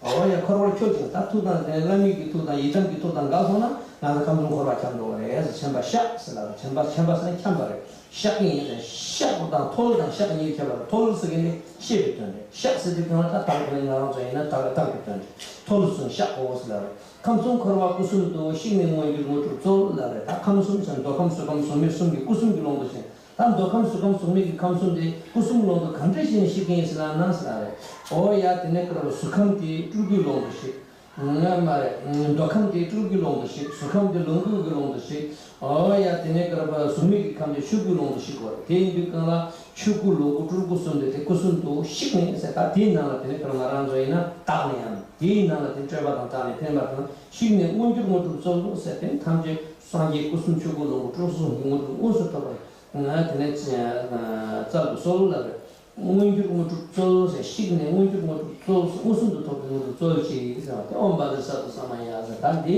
འོ་ཡ་འཁོར་བར་འཁྱམས་ཤིང་ད་ཐུགས་དང་ལྡན་བླ་མའི་གི་ཐུགས་དང་ཡི་དམ་གྱི་ཐུགས་དང་འགལ་སོང་ན་ང་ཚོ་ཁམས་གསུམ་འཁོར་བར་འཁྱམས་འགྲོ་བ་རེད་ཟེར། འཁྱམས་པ་བཤགས་ཟེར་ལ་འཁྱམས་པ་འཁྱམས་པ་ཟེར་ན་འཁྱམས་པ་རེད། བཤགས་ཀྱི་ཡིན་ཟེར། བཤགས་པ་དང་མཐོལ་དང་བཤགས་གཉིས་ཁྱད་པར། མཐོལ་ཟེར་གྱི་ནི་བཤེས་པའི་དོན་རེད། བཤགས་ཟེར་དུས་གང་ལ་ད་བདག་གི་ང་རང་ཚོ་ཡིན་ན་བདག་གི་བདག་གི་དོན་རེད། མཐོལ་ཟེར་བཤགས་གོ་ཟེར་ལ་རེད། ཁམས་གསུམ་འཁོར་བ་སྐུ་གསུམ་དུ། བཤིགས་ནས་མངོན་གྱུར་དངོས་གྲུབ་སྩོལ་ལ་རེད། ད་ཁམས་གསུམ་ཟེར་མདོ་ཁམས་གཟུགས་ཁམས་གཟུགས་མེད་གསུམ་གྱི་སྐུ་གསུམ་གྱི་ཀློང་དུ་ཞེན། ད་མདོ་ཁམས་གཟུགས་ཁམས་གཟུགས་མེད་ཀྱི་ཁམས་གསུམ་དེ་སྐུ་གསུམ་ཀློང་དུ་ག་འདྲ་ཞིག་ནས་བཤིག་གི་ཡིན་ཟེར་ན་ན་ཟེར་ལ་རེད། འོ་ཡ་དེ་ནས་ཀར་བ་གཟུགས་ཁམས་དེ་སྤྲུལ་སྐུའི་ཀློང་དུ་ཞེན། ང་མ་རེད། མདོ་ཁམས་དེ་སྤྲུལ་སྐུའི་ཀློང་དུ་ཞེན། གཟུགས་ཁམས་དེ་ལོངས་སྐུ་གི་ཀློང་དུ་ཞེན། འོ་ཡ་དེ་ནས་ཀར་བ་གཟུགས་མེད་ཀྱི་ཁམས་དེ་ཆོས་སྐུའི་ཀློང་དུ་ཞེན་དགོས་རེད། དེ་ཡིན་དུས་གང་ལ་ཆོས་སྐུ་ལོངས་སྐུ་སྤྲུལ་སྐུ་གསུམ་དེ་དེ་སྐུ་གསུམ་དུ་བཤིག་ནས་ཟེར། ད་དེའི་ནང་ལ་དེ་ནས་ཀར་ང་རང་ཚོ་ཡིན་ན་དག་ནས་ཡང་དེའི་ནང་ལ་དེ་སྤྲོས་པ་དང་དག་ནས་འཕེན་པ་དང་བཤིག་ནས་མངོན་གྱུར་དངོས་གྲུབ་སྩོལ་ཟེར། དེ་ཐམས་ཅད་སངས་རྒྱས་སྐུ་གསུམ་ཆོས་སྐུ་ལོངས་སྐུ་སྤྲུལ་སྐུ་གསུམ་གྱི་དངོས་གྲུབ་དངོས་སུ་ཐོབ་པར། དེ་ནས་སྩལ་དུ་གསོལ་ལ་རེད། མངོན་གྱུར་དངོས་གྲུབ་སྩོལ་ཟེར། བཤིག་ནས་མངོན་གྱུར་དངོས་གྲུབ་སྩོལ། མངོན་སུམ་དུ་ཐོབ་པའི་དངོས་གྲུབ་སྩོལ་ཅིག་ཟེར་བ་དེ་ཨོཾ་བཛྲ་སཏྭ་ས་མ་ཡ་ཟེར། ད་འདི་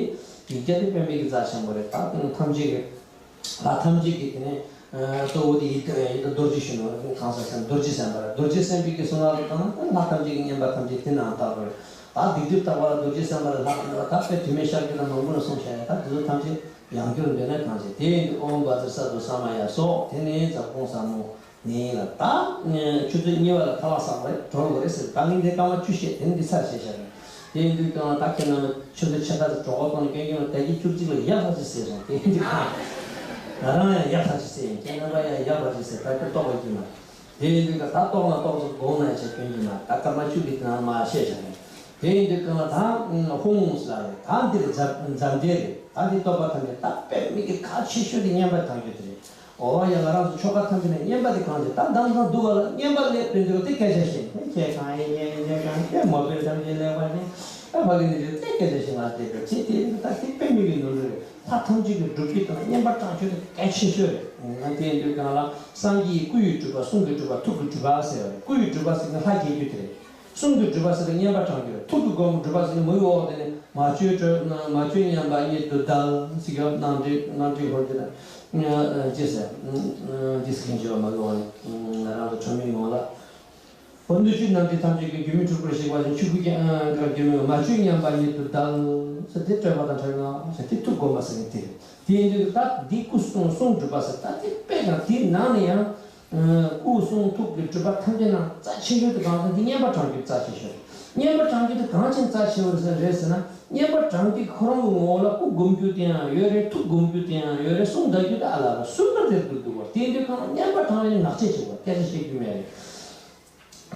ཡིག་བརྒྱ་དེ་དཔེ་མེད་ཀྱི་རྩ་ཆེན་པོ་རེད། ད་དེ་ཐམས་ཅད་ཀྱི་ལྷ་ཐམས་ཅད་ཀྱི་དེ་ནས་གཙོ་བོ་དེ་ཡི་དམ་ཡི་དམ་རྡོ་རྗེ་གཞོན་ནུ་གང་ཟག་ཆེན་རྡོ་རྗེ་སེམས་དཔའ་རེད། རྡོ་རྗེ་སེམས་དཔའི་གི་གསུང་ངག་ལ་བཏང་ན་ད་ལྷ་ཐམས་ཅད་ཀྱི་བསྙེན་པ་ཐམས་ཅད་དེ་ནང་བཏགས་པ་རེད། ད་སྡིག་སྒྲིབ་དག་པ་ལ་རྡོ་རྗེ་སེམས་དཔའ་ལ་ལྷག་པ་ནི་ད་དཔེ་དུ་མའི་ཤཱཀྱ་དང་མང་པོ་ལ་གསུངས་བཞག་ཡ། ད་དེ་ཚོ་ཐམས་ཅད་ཡང་བསྐྱར་འདོན་ན་གང་བྱེད། དེ་ཡིན་དུས་ཨོཾ་བཛྲ་སཏྭ་ས་མ་ཡ་སོགས་དེ་ནས་ཛབ་དགོངས་ཟབ་མོ་ནི་ལ་ད་ཆུ་ཚོད་གཉིས་པ་ལ་ཁ་ལག་ཟ་དགོས་རེད། གྲོལ་དགོས་རེད་ཟེར། ད་ངས་འདི་སྐར་མ་བཅུ་བཤད། དེ་ནས་འདི་ཚར་བཤད་བཞག་རེད། དེ་ཡིན་དུས་ཀྱང་ད་ཁྱེད་རྣམས་ཆུ་ཚོད་ཕྱེད་ཀ་ཙམ་གྲོགས་པོ་དང་སྐྱོན་གྱི་ལ་ད་གི་བཅུ་གཅིག་ལ་ཡག་ཐག་ཆོད་ཟེར་སོང་། དེ་ཡིན་དུས་ཀྱང་ང་རང་ཡང་ཡག་ཐག་ཆོད་ཟེར་ཡིན། ཁྱེད་རྣམ་པ་ཡང་ཡག་པ་ཆོད་ཟེར། ད་ཁྱེད་ལྟོགས་པ་ཡིན་ན། དེ་ཡིན་དུས་ཀྱང་ད་ལྟོགས་ན་ལྟོགས་ཚོ་དགོངས་ན་བྱས་སྐྱོན་གྱི་མ། ད་སྐར་མ་བཅུ་གི་དེ་ནང་མ་བཤད་བཞག་རེད། དེ་ཡིན་དུས་ཀྱང་ད་ཧཱུྃ་ཟེར་རེད། ད་འདི་ལ་ཛབ་ཛབ་འདྲེ་རེད། ད་དེ་རྟོགས་པ་ཐམས་ཅད་ད་དཔེ་མི་སྲིད་གལ་ཆེ་ཤོས་དེ་བསྙེན་པ་བགྲང་རྒྱུ་དེ་རེད། འོ་ཡ། ང་རང་ཚོ་ཆོ་ག་ཐམས་ཅད་ནས་བསྙེན་པ་དེ་གང་བྱེད། ད་མདང་ཚང་འདུག་ག་ལ་བསྙེན་པ་སླེབས་དུས་འདིར་དེ་སྐད་ཆ་བཤད། ཁྱེད་གང་ཡིན་ངས་ཡིན་ངས་གང་ཁྱེད་མ་བོས་ཐམས་ཅད་ལེགས་པ་ནི་ཨ་ཕ་གི་ནི་རེད། དེ་སྐད་ཆ་བཤད། ང་དེ་འདྲ་ཚེ་དེ་ད་དེ་དཔེ་མི་སྲིད་ནོར་འཁྲུལ་རེད། ལྷ་ཐམས་ཅད་ཀྱི་སྒྲུབ་བྱེད་དང་བསྙེན་པ་བགྲང་རྒྱུ་དེ་གལ་ཆེ་ཤོས་རེད། ང་དེ་ཡིན་དུས་གང་ལ་སངས་རྒྱས་སྐུ་ཡི་སྒྲུབ་པ། གསུང་གི་སྒྲུབ་པ། ཐུགས་ཀྱི་སྒྲུབ་པ་ཟེར་བ་རེད། སྐུ་ཡི་སྒྲུབ་པ་ཟེར་ན་ལྷ་བསྐྱེད་རྒྱུ་དེ་རེད། གསུང་གི་སྒྲུབ་པ་ཟེར་ན་བསྙེན་པ་བགྲང་རྒྱུ་རེད། ཐུགས་ཀྱི་སྒོམ་སྒྲུབ་པ་ཟེར་ན་མོའི་འོག་དེ་ནས་མ་བཅོས་སྤྲོས། མ་བཅོས་མཉམ་པ་ཉིད་དུ་བཟླ་ཟེར་གྱི་རྣམ་འགྲེལ། རྣམ་འགྲེལ་ཧོར་གྱི་ན་ཅི་ཟེར། ཅི་ཟེར་མཁན་ཅིག་ཡོད་མ་གི་འོག་ནས་ང་རང་ཚོ་ཁྲོ་མོའི་ངོ་ལ། འོ་ནུ་ཆུའི་རྣམ་འགྲེལ་ཐམས་ཅད་ཀྱི་རྒྱུད་སྨིན་འཁྲུལ་པར་གཞིག་པ་ཞིག་ཆོས་སྐུ་རྒྱ་སྐུ་རྒྱུད་སྨིན་མ་བཅོས་མཉམ་པ་ཉིད་དུ་བཟླ་ཟེར་དེ་སྤྲོས་པ་དང་བྲལ་ངང་ཟེར་དེ་ཐུགས་སྒོམ་པ་ཟེར་ནས་དེ་རེད། དེ་ཡིན་དུས་ད་འདི་སྐུ་གསུང་གསུང་སྒྲུབ་པ་ཟེར་ད་དེ་དཔེ་དང་དེའི་ནང་ནས་ཡང་། སྐུ་གསུང་ཐུགས་ཀྱི་སྒྲུབ་པ་ཐམས་ཅད་ནང་རྩ་ཆེ་ཤོས་དེ་གང་ཟེར་ན་དེ་བསྙེན་པ་བགྲང་རྒྱུ་རྩ་ཆེ་ཤོས་རེད། བསྙེན་པ་བགྲང་རྒྱུ་དེ་གང་ཕྱིར་རྩ་ཆེ་བ་རེད་ཟེར་ན། བསྙེན་པ་བགྲང་རྒྱུ་ཁོ་རང་གི་ངོ་བོ་ལ་སྐུ་སྒོམ་རྒྱུ་དེ་ཡང་ཡོད་རེད། ཐུགས་སྒོམ་རྒྱུ་དེ་ཡང་ཡོད་རེད། གསུང་བཟླ་རྒྱུ་དེ་ཨ་ལ་ལ་སུ་གར་དེར་འདུག་འདུག་བ། དེ་ཡིན་དུས་གང་ལ་བསྙེན་པ་བགྲང་བའི་ངག་བཅད་ཅིག་བ། སྐད་ཆ་བཤད་རྒྱུ་མེད་རེད།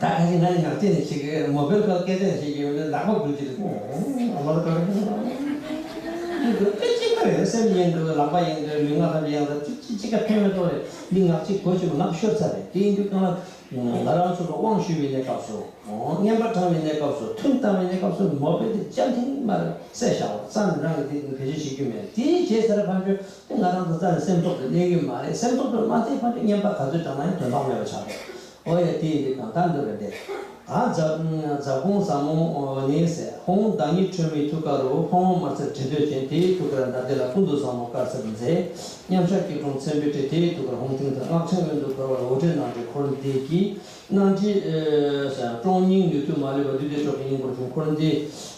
ད་ཁ་ཅིག་ང་ནི་ངག་བཅད་ནས་བཤད་ཀྱི་མོ་བེལ་ཁ་སྐད་ཆ་ནས་བཤད་ཀྱི་ཡོད་ན་ལག་པ་འགུལ་གྱི་རེད། ཨ་མ་ལ་ཀ་ཀ་ཀ་ཀ་ཀ་ཅིག་ད་རེད། སེམས་ཡེངས་འགྲོ་གི། ལག་པ་ཡེངས་འགྲོ་གི། ལུས་ངག་ཐམས་ཅད་ཡེངས་འགྲོ་གི། ཅིག་ཅིག་ཅིག་ག་ཕན་མེད་དོ་རེད། འདི་ངག་བཅད་གོ་ཆེན་པོ་ངག་ཤོར་ཚར་རེད། དེ་ཡིན་དུས་གང་ལ་ང་རང་ཚོ་གི་དབང་ཞུ་བའི་གནས་སྐབས་སུ། བསྙེན་པ་བགྲང་བའི་གནས་སྐབས་སུ། ཐུན་བཏང་བའི་གནས་སྐབས་སུ་མོ་བེལ་དེ་བཅའ་ཐིང་མར་བསད་བཞག་པ་རྩ་ནས་རང་གི་དེ་བེད་སྤྱོད་བྱེད་རྒྱུ་མེད། དེའི་རྗེས་ཚར་ཕན་ཆོད་དེ་ང་རང་ཚོ་རྩ་ནས་སེམས་ཐོག་ཏུ་གནས་ཀྱི་མ་རེད། སེམས་ཐོག་ཏུ་མ་གནས་ཕན་ཆོད་བསྙེན་པ་ག་ཚོད་བགྲངས་ན་ཡང་དོན་དག་མེད་པ་ཆགས་རེད། ཨོ་ཡ། དེ་ཡིན་དུས་གང་ལྟར་འདི་རེད་དེ། ད་ཛབ་ཀོང་ཟབ་མོ་ནི་ཟེར། ཧཱུྃ་བདག་ཉིད་ཁྲོས་མའི་ཐུགས་ཀ་རུ། ཕ་བོང་དམར་སེར་བྲི་དོད་ཅན། དེའི་ཐུགས་ཀར་མདའ་དེ་ལ་ཀུན་ཏུ་བཟང་མོ་དཀར་སེར་མཛེས། མཉམ་གཞག་སྐྱིལ་ཀྲུང་མཚན་དཔེ་བྲིས། དེའི་ཐུགས་ཀར་ཧཱུྃ་མཐིང་མཐར། སྔགས་ཕྲེང་གཡོན་དུ་འཁོར་བ་ལ། འོད་འཕྲོས་སྣང་མཐའི་འཁོར་འདས་ཀྱི། སྣང་མཐའི་ཨེ་ཀྲོང་སྙིང་ནུས་མཐུ་མ་ལུས་པ། བདུད་སྡེ་དྲུག་གི་སྙིང་པོར་བྱོན། འཁོར་འདས་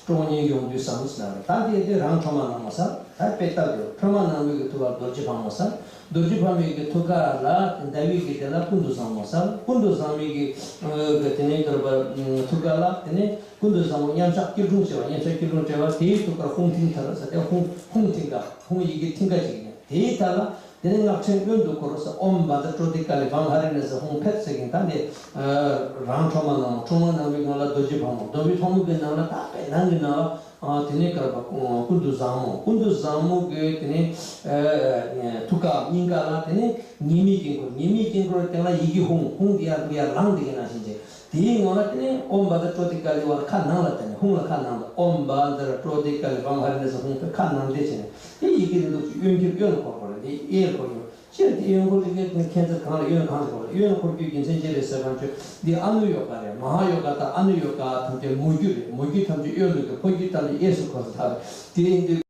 ཀྲོང་སྙིང་ཡོངས་འདུས་སམ་ཟེར། ད་དེ་དེ་རང་ཁྲོ་མ་ནང་མ་ཟ། ད་དཔེ་ལྟ་དགོས། ཁྲོ་མ་ནང་མའི་གི་ཐུགས་ཀར་རྡོ་རྗེ་ཕག་མོ་ཟེར། རྡོ་རྗེ་ཕག་མོའི་གི་ཐུགས་ཀ་ལ་ཟླ་བའི་གི་དེ་ལ་ཀུན་ཏུ་བཟང་མོ་ཟེར། ཀུན་ཏུ་བཟང་མོའི་གི་ཨ་གི་དེ་ནས་གི་རུ་པ་ཐུགས་ཀ་ལ་དེ་ནས་ཀུན་ཏུ་བཟང་མོ་མཉམ་གཞག་སྐྱིལ་ཀྲུང་བྱེད་པ། མཉམ་གཞག་སྐྱིལ་ཀྲུང་བྱེད་པ། དེའི་ཐུགས་ཀར་ཧཱུྃ་མཐིང་མཐར་ཟེར་ཏེ་ཧཱུྃ་ཧཱུྃ་མཐིང་ག་ཧཱུྃ་ཡི་གེ་མཐིང་ག་ཅིག་ཡིན། དེའི་མཐའ་ལ་དེ་ནས་སྔགས་ཕྲེང་གཡོན་དུ་བསྐོར་ཟེར། ཨོཾ་བཛྲ་ཀྲོ་ཏི་ཀ་ལི་བཾ་ཧ་རི་ནེ་ཟེར་ཧཱུྃ་ཕཊ་ཟེར་གིན། ད་འདི་རང་ཁྲོ་མ་ནང་མ། ཁྲོ་མ་ནང་མའི་ནང་ལ་རྡོ་རྗེ་ཕག་མོ། རྡོ་རྗེ་ཕག་མོ་གི་ནང་ལ་ད་དཔེ་ནང་གི་ནང་ལ། ཨ་དེ་ནས་གར་པ་ཀུན་ཏུ་བཟང་མོ། ཀུན་ཏུ་བཟང་མོ་གི་དེ་ནས་ཨ་ཐུགས་ཀ་སྙིང་ག་ལ་དེ་ནས་ཉི་མའི་དཀྱིལ་འཁོར། ཉི་མའི་དཀྱིལ་འཁོར་སྟེང་ལ་ཡི་གེ་ཧཱུྃ། ཧཱུྃ་འདི་ཡར་འདི་ཡར་ལངས་དེ་གི་ནང་བཞིན་བྱས། དེའི་ངང་ལ་དེ་ནས་ཨོཾ་བཛྲ་ཀྲོ་ཏི་ཀ་ལི་བ་ལ་ཁ་ནང་ལ་དེ་ནས་ཧཱུྃ་ལ་ཁ་ནང་དུ། ཨོཾ་བཛྲ་ཀྲོ་ཏི་ཀ་ལི་བཾ་ཧ་རི་ནེ་ཟེར་ཧཱུྃ་ཕཊ་ཁ་ནང་དེ་བྱས་ནས་དེ་ཡི་གེ་འདི་འདུག་ཅིག་གཡོན་འཁྱེར་གཡོན་ལ་འཁོར་དགོས་རེད། དེ་གཡས་ལ་འཁོར་གྱི། སྤྱིར་དེ་གཡོན་འཁོར་གྱི་ཁྱད་མཚར་གང་ལ་གཡོན་གང་ལ་འཁོར། གཡོན་འཁོར་རྒྱུའི་རྒྱུ་མཚན་ཅི་རེད་ཟེར་བ་ཅོ། འདི་ཨ་ནུ་ཡོ་ག་རེད། མ་ཧཱ་ཡོ་ག་དང་ཨ་ནུ་ཡོ་ག་ཐམས་ཅད་མོ་རྒྱུད་རེད། མོ་རྒྱུད་ཐམས་ཅད་གཡོན་ལ་གི། ཕོ་རྒྱུད་ཐམས་ཅད་གཡས་སུ་འཁོར་ཟེར་ཐལ་བ་དེ་ཡིན་དུས།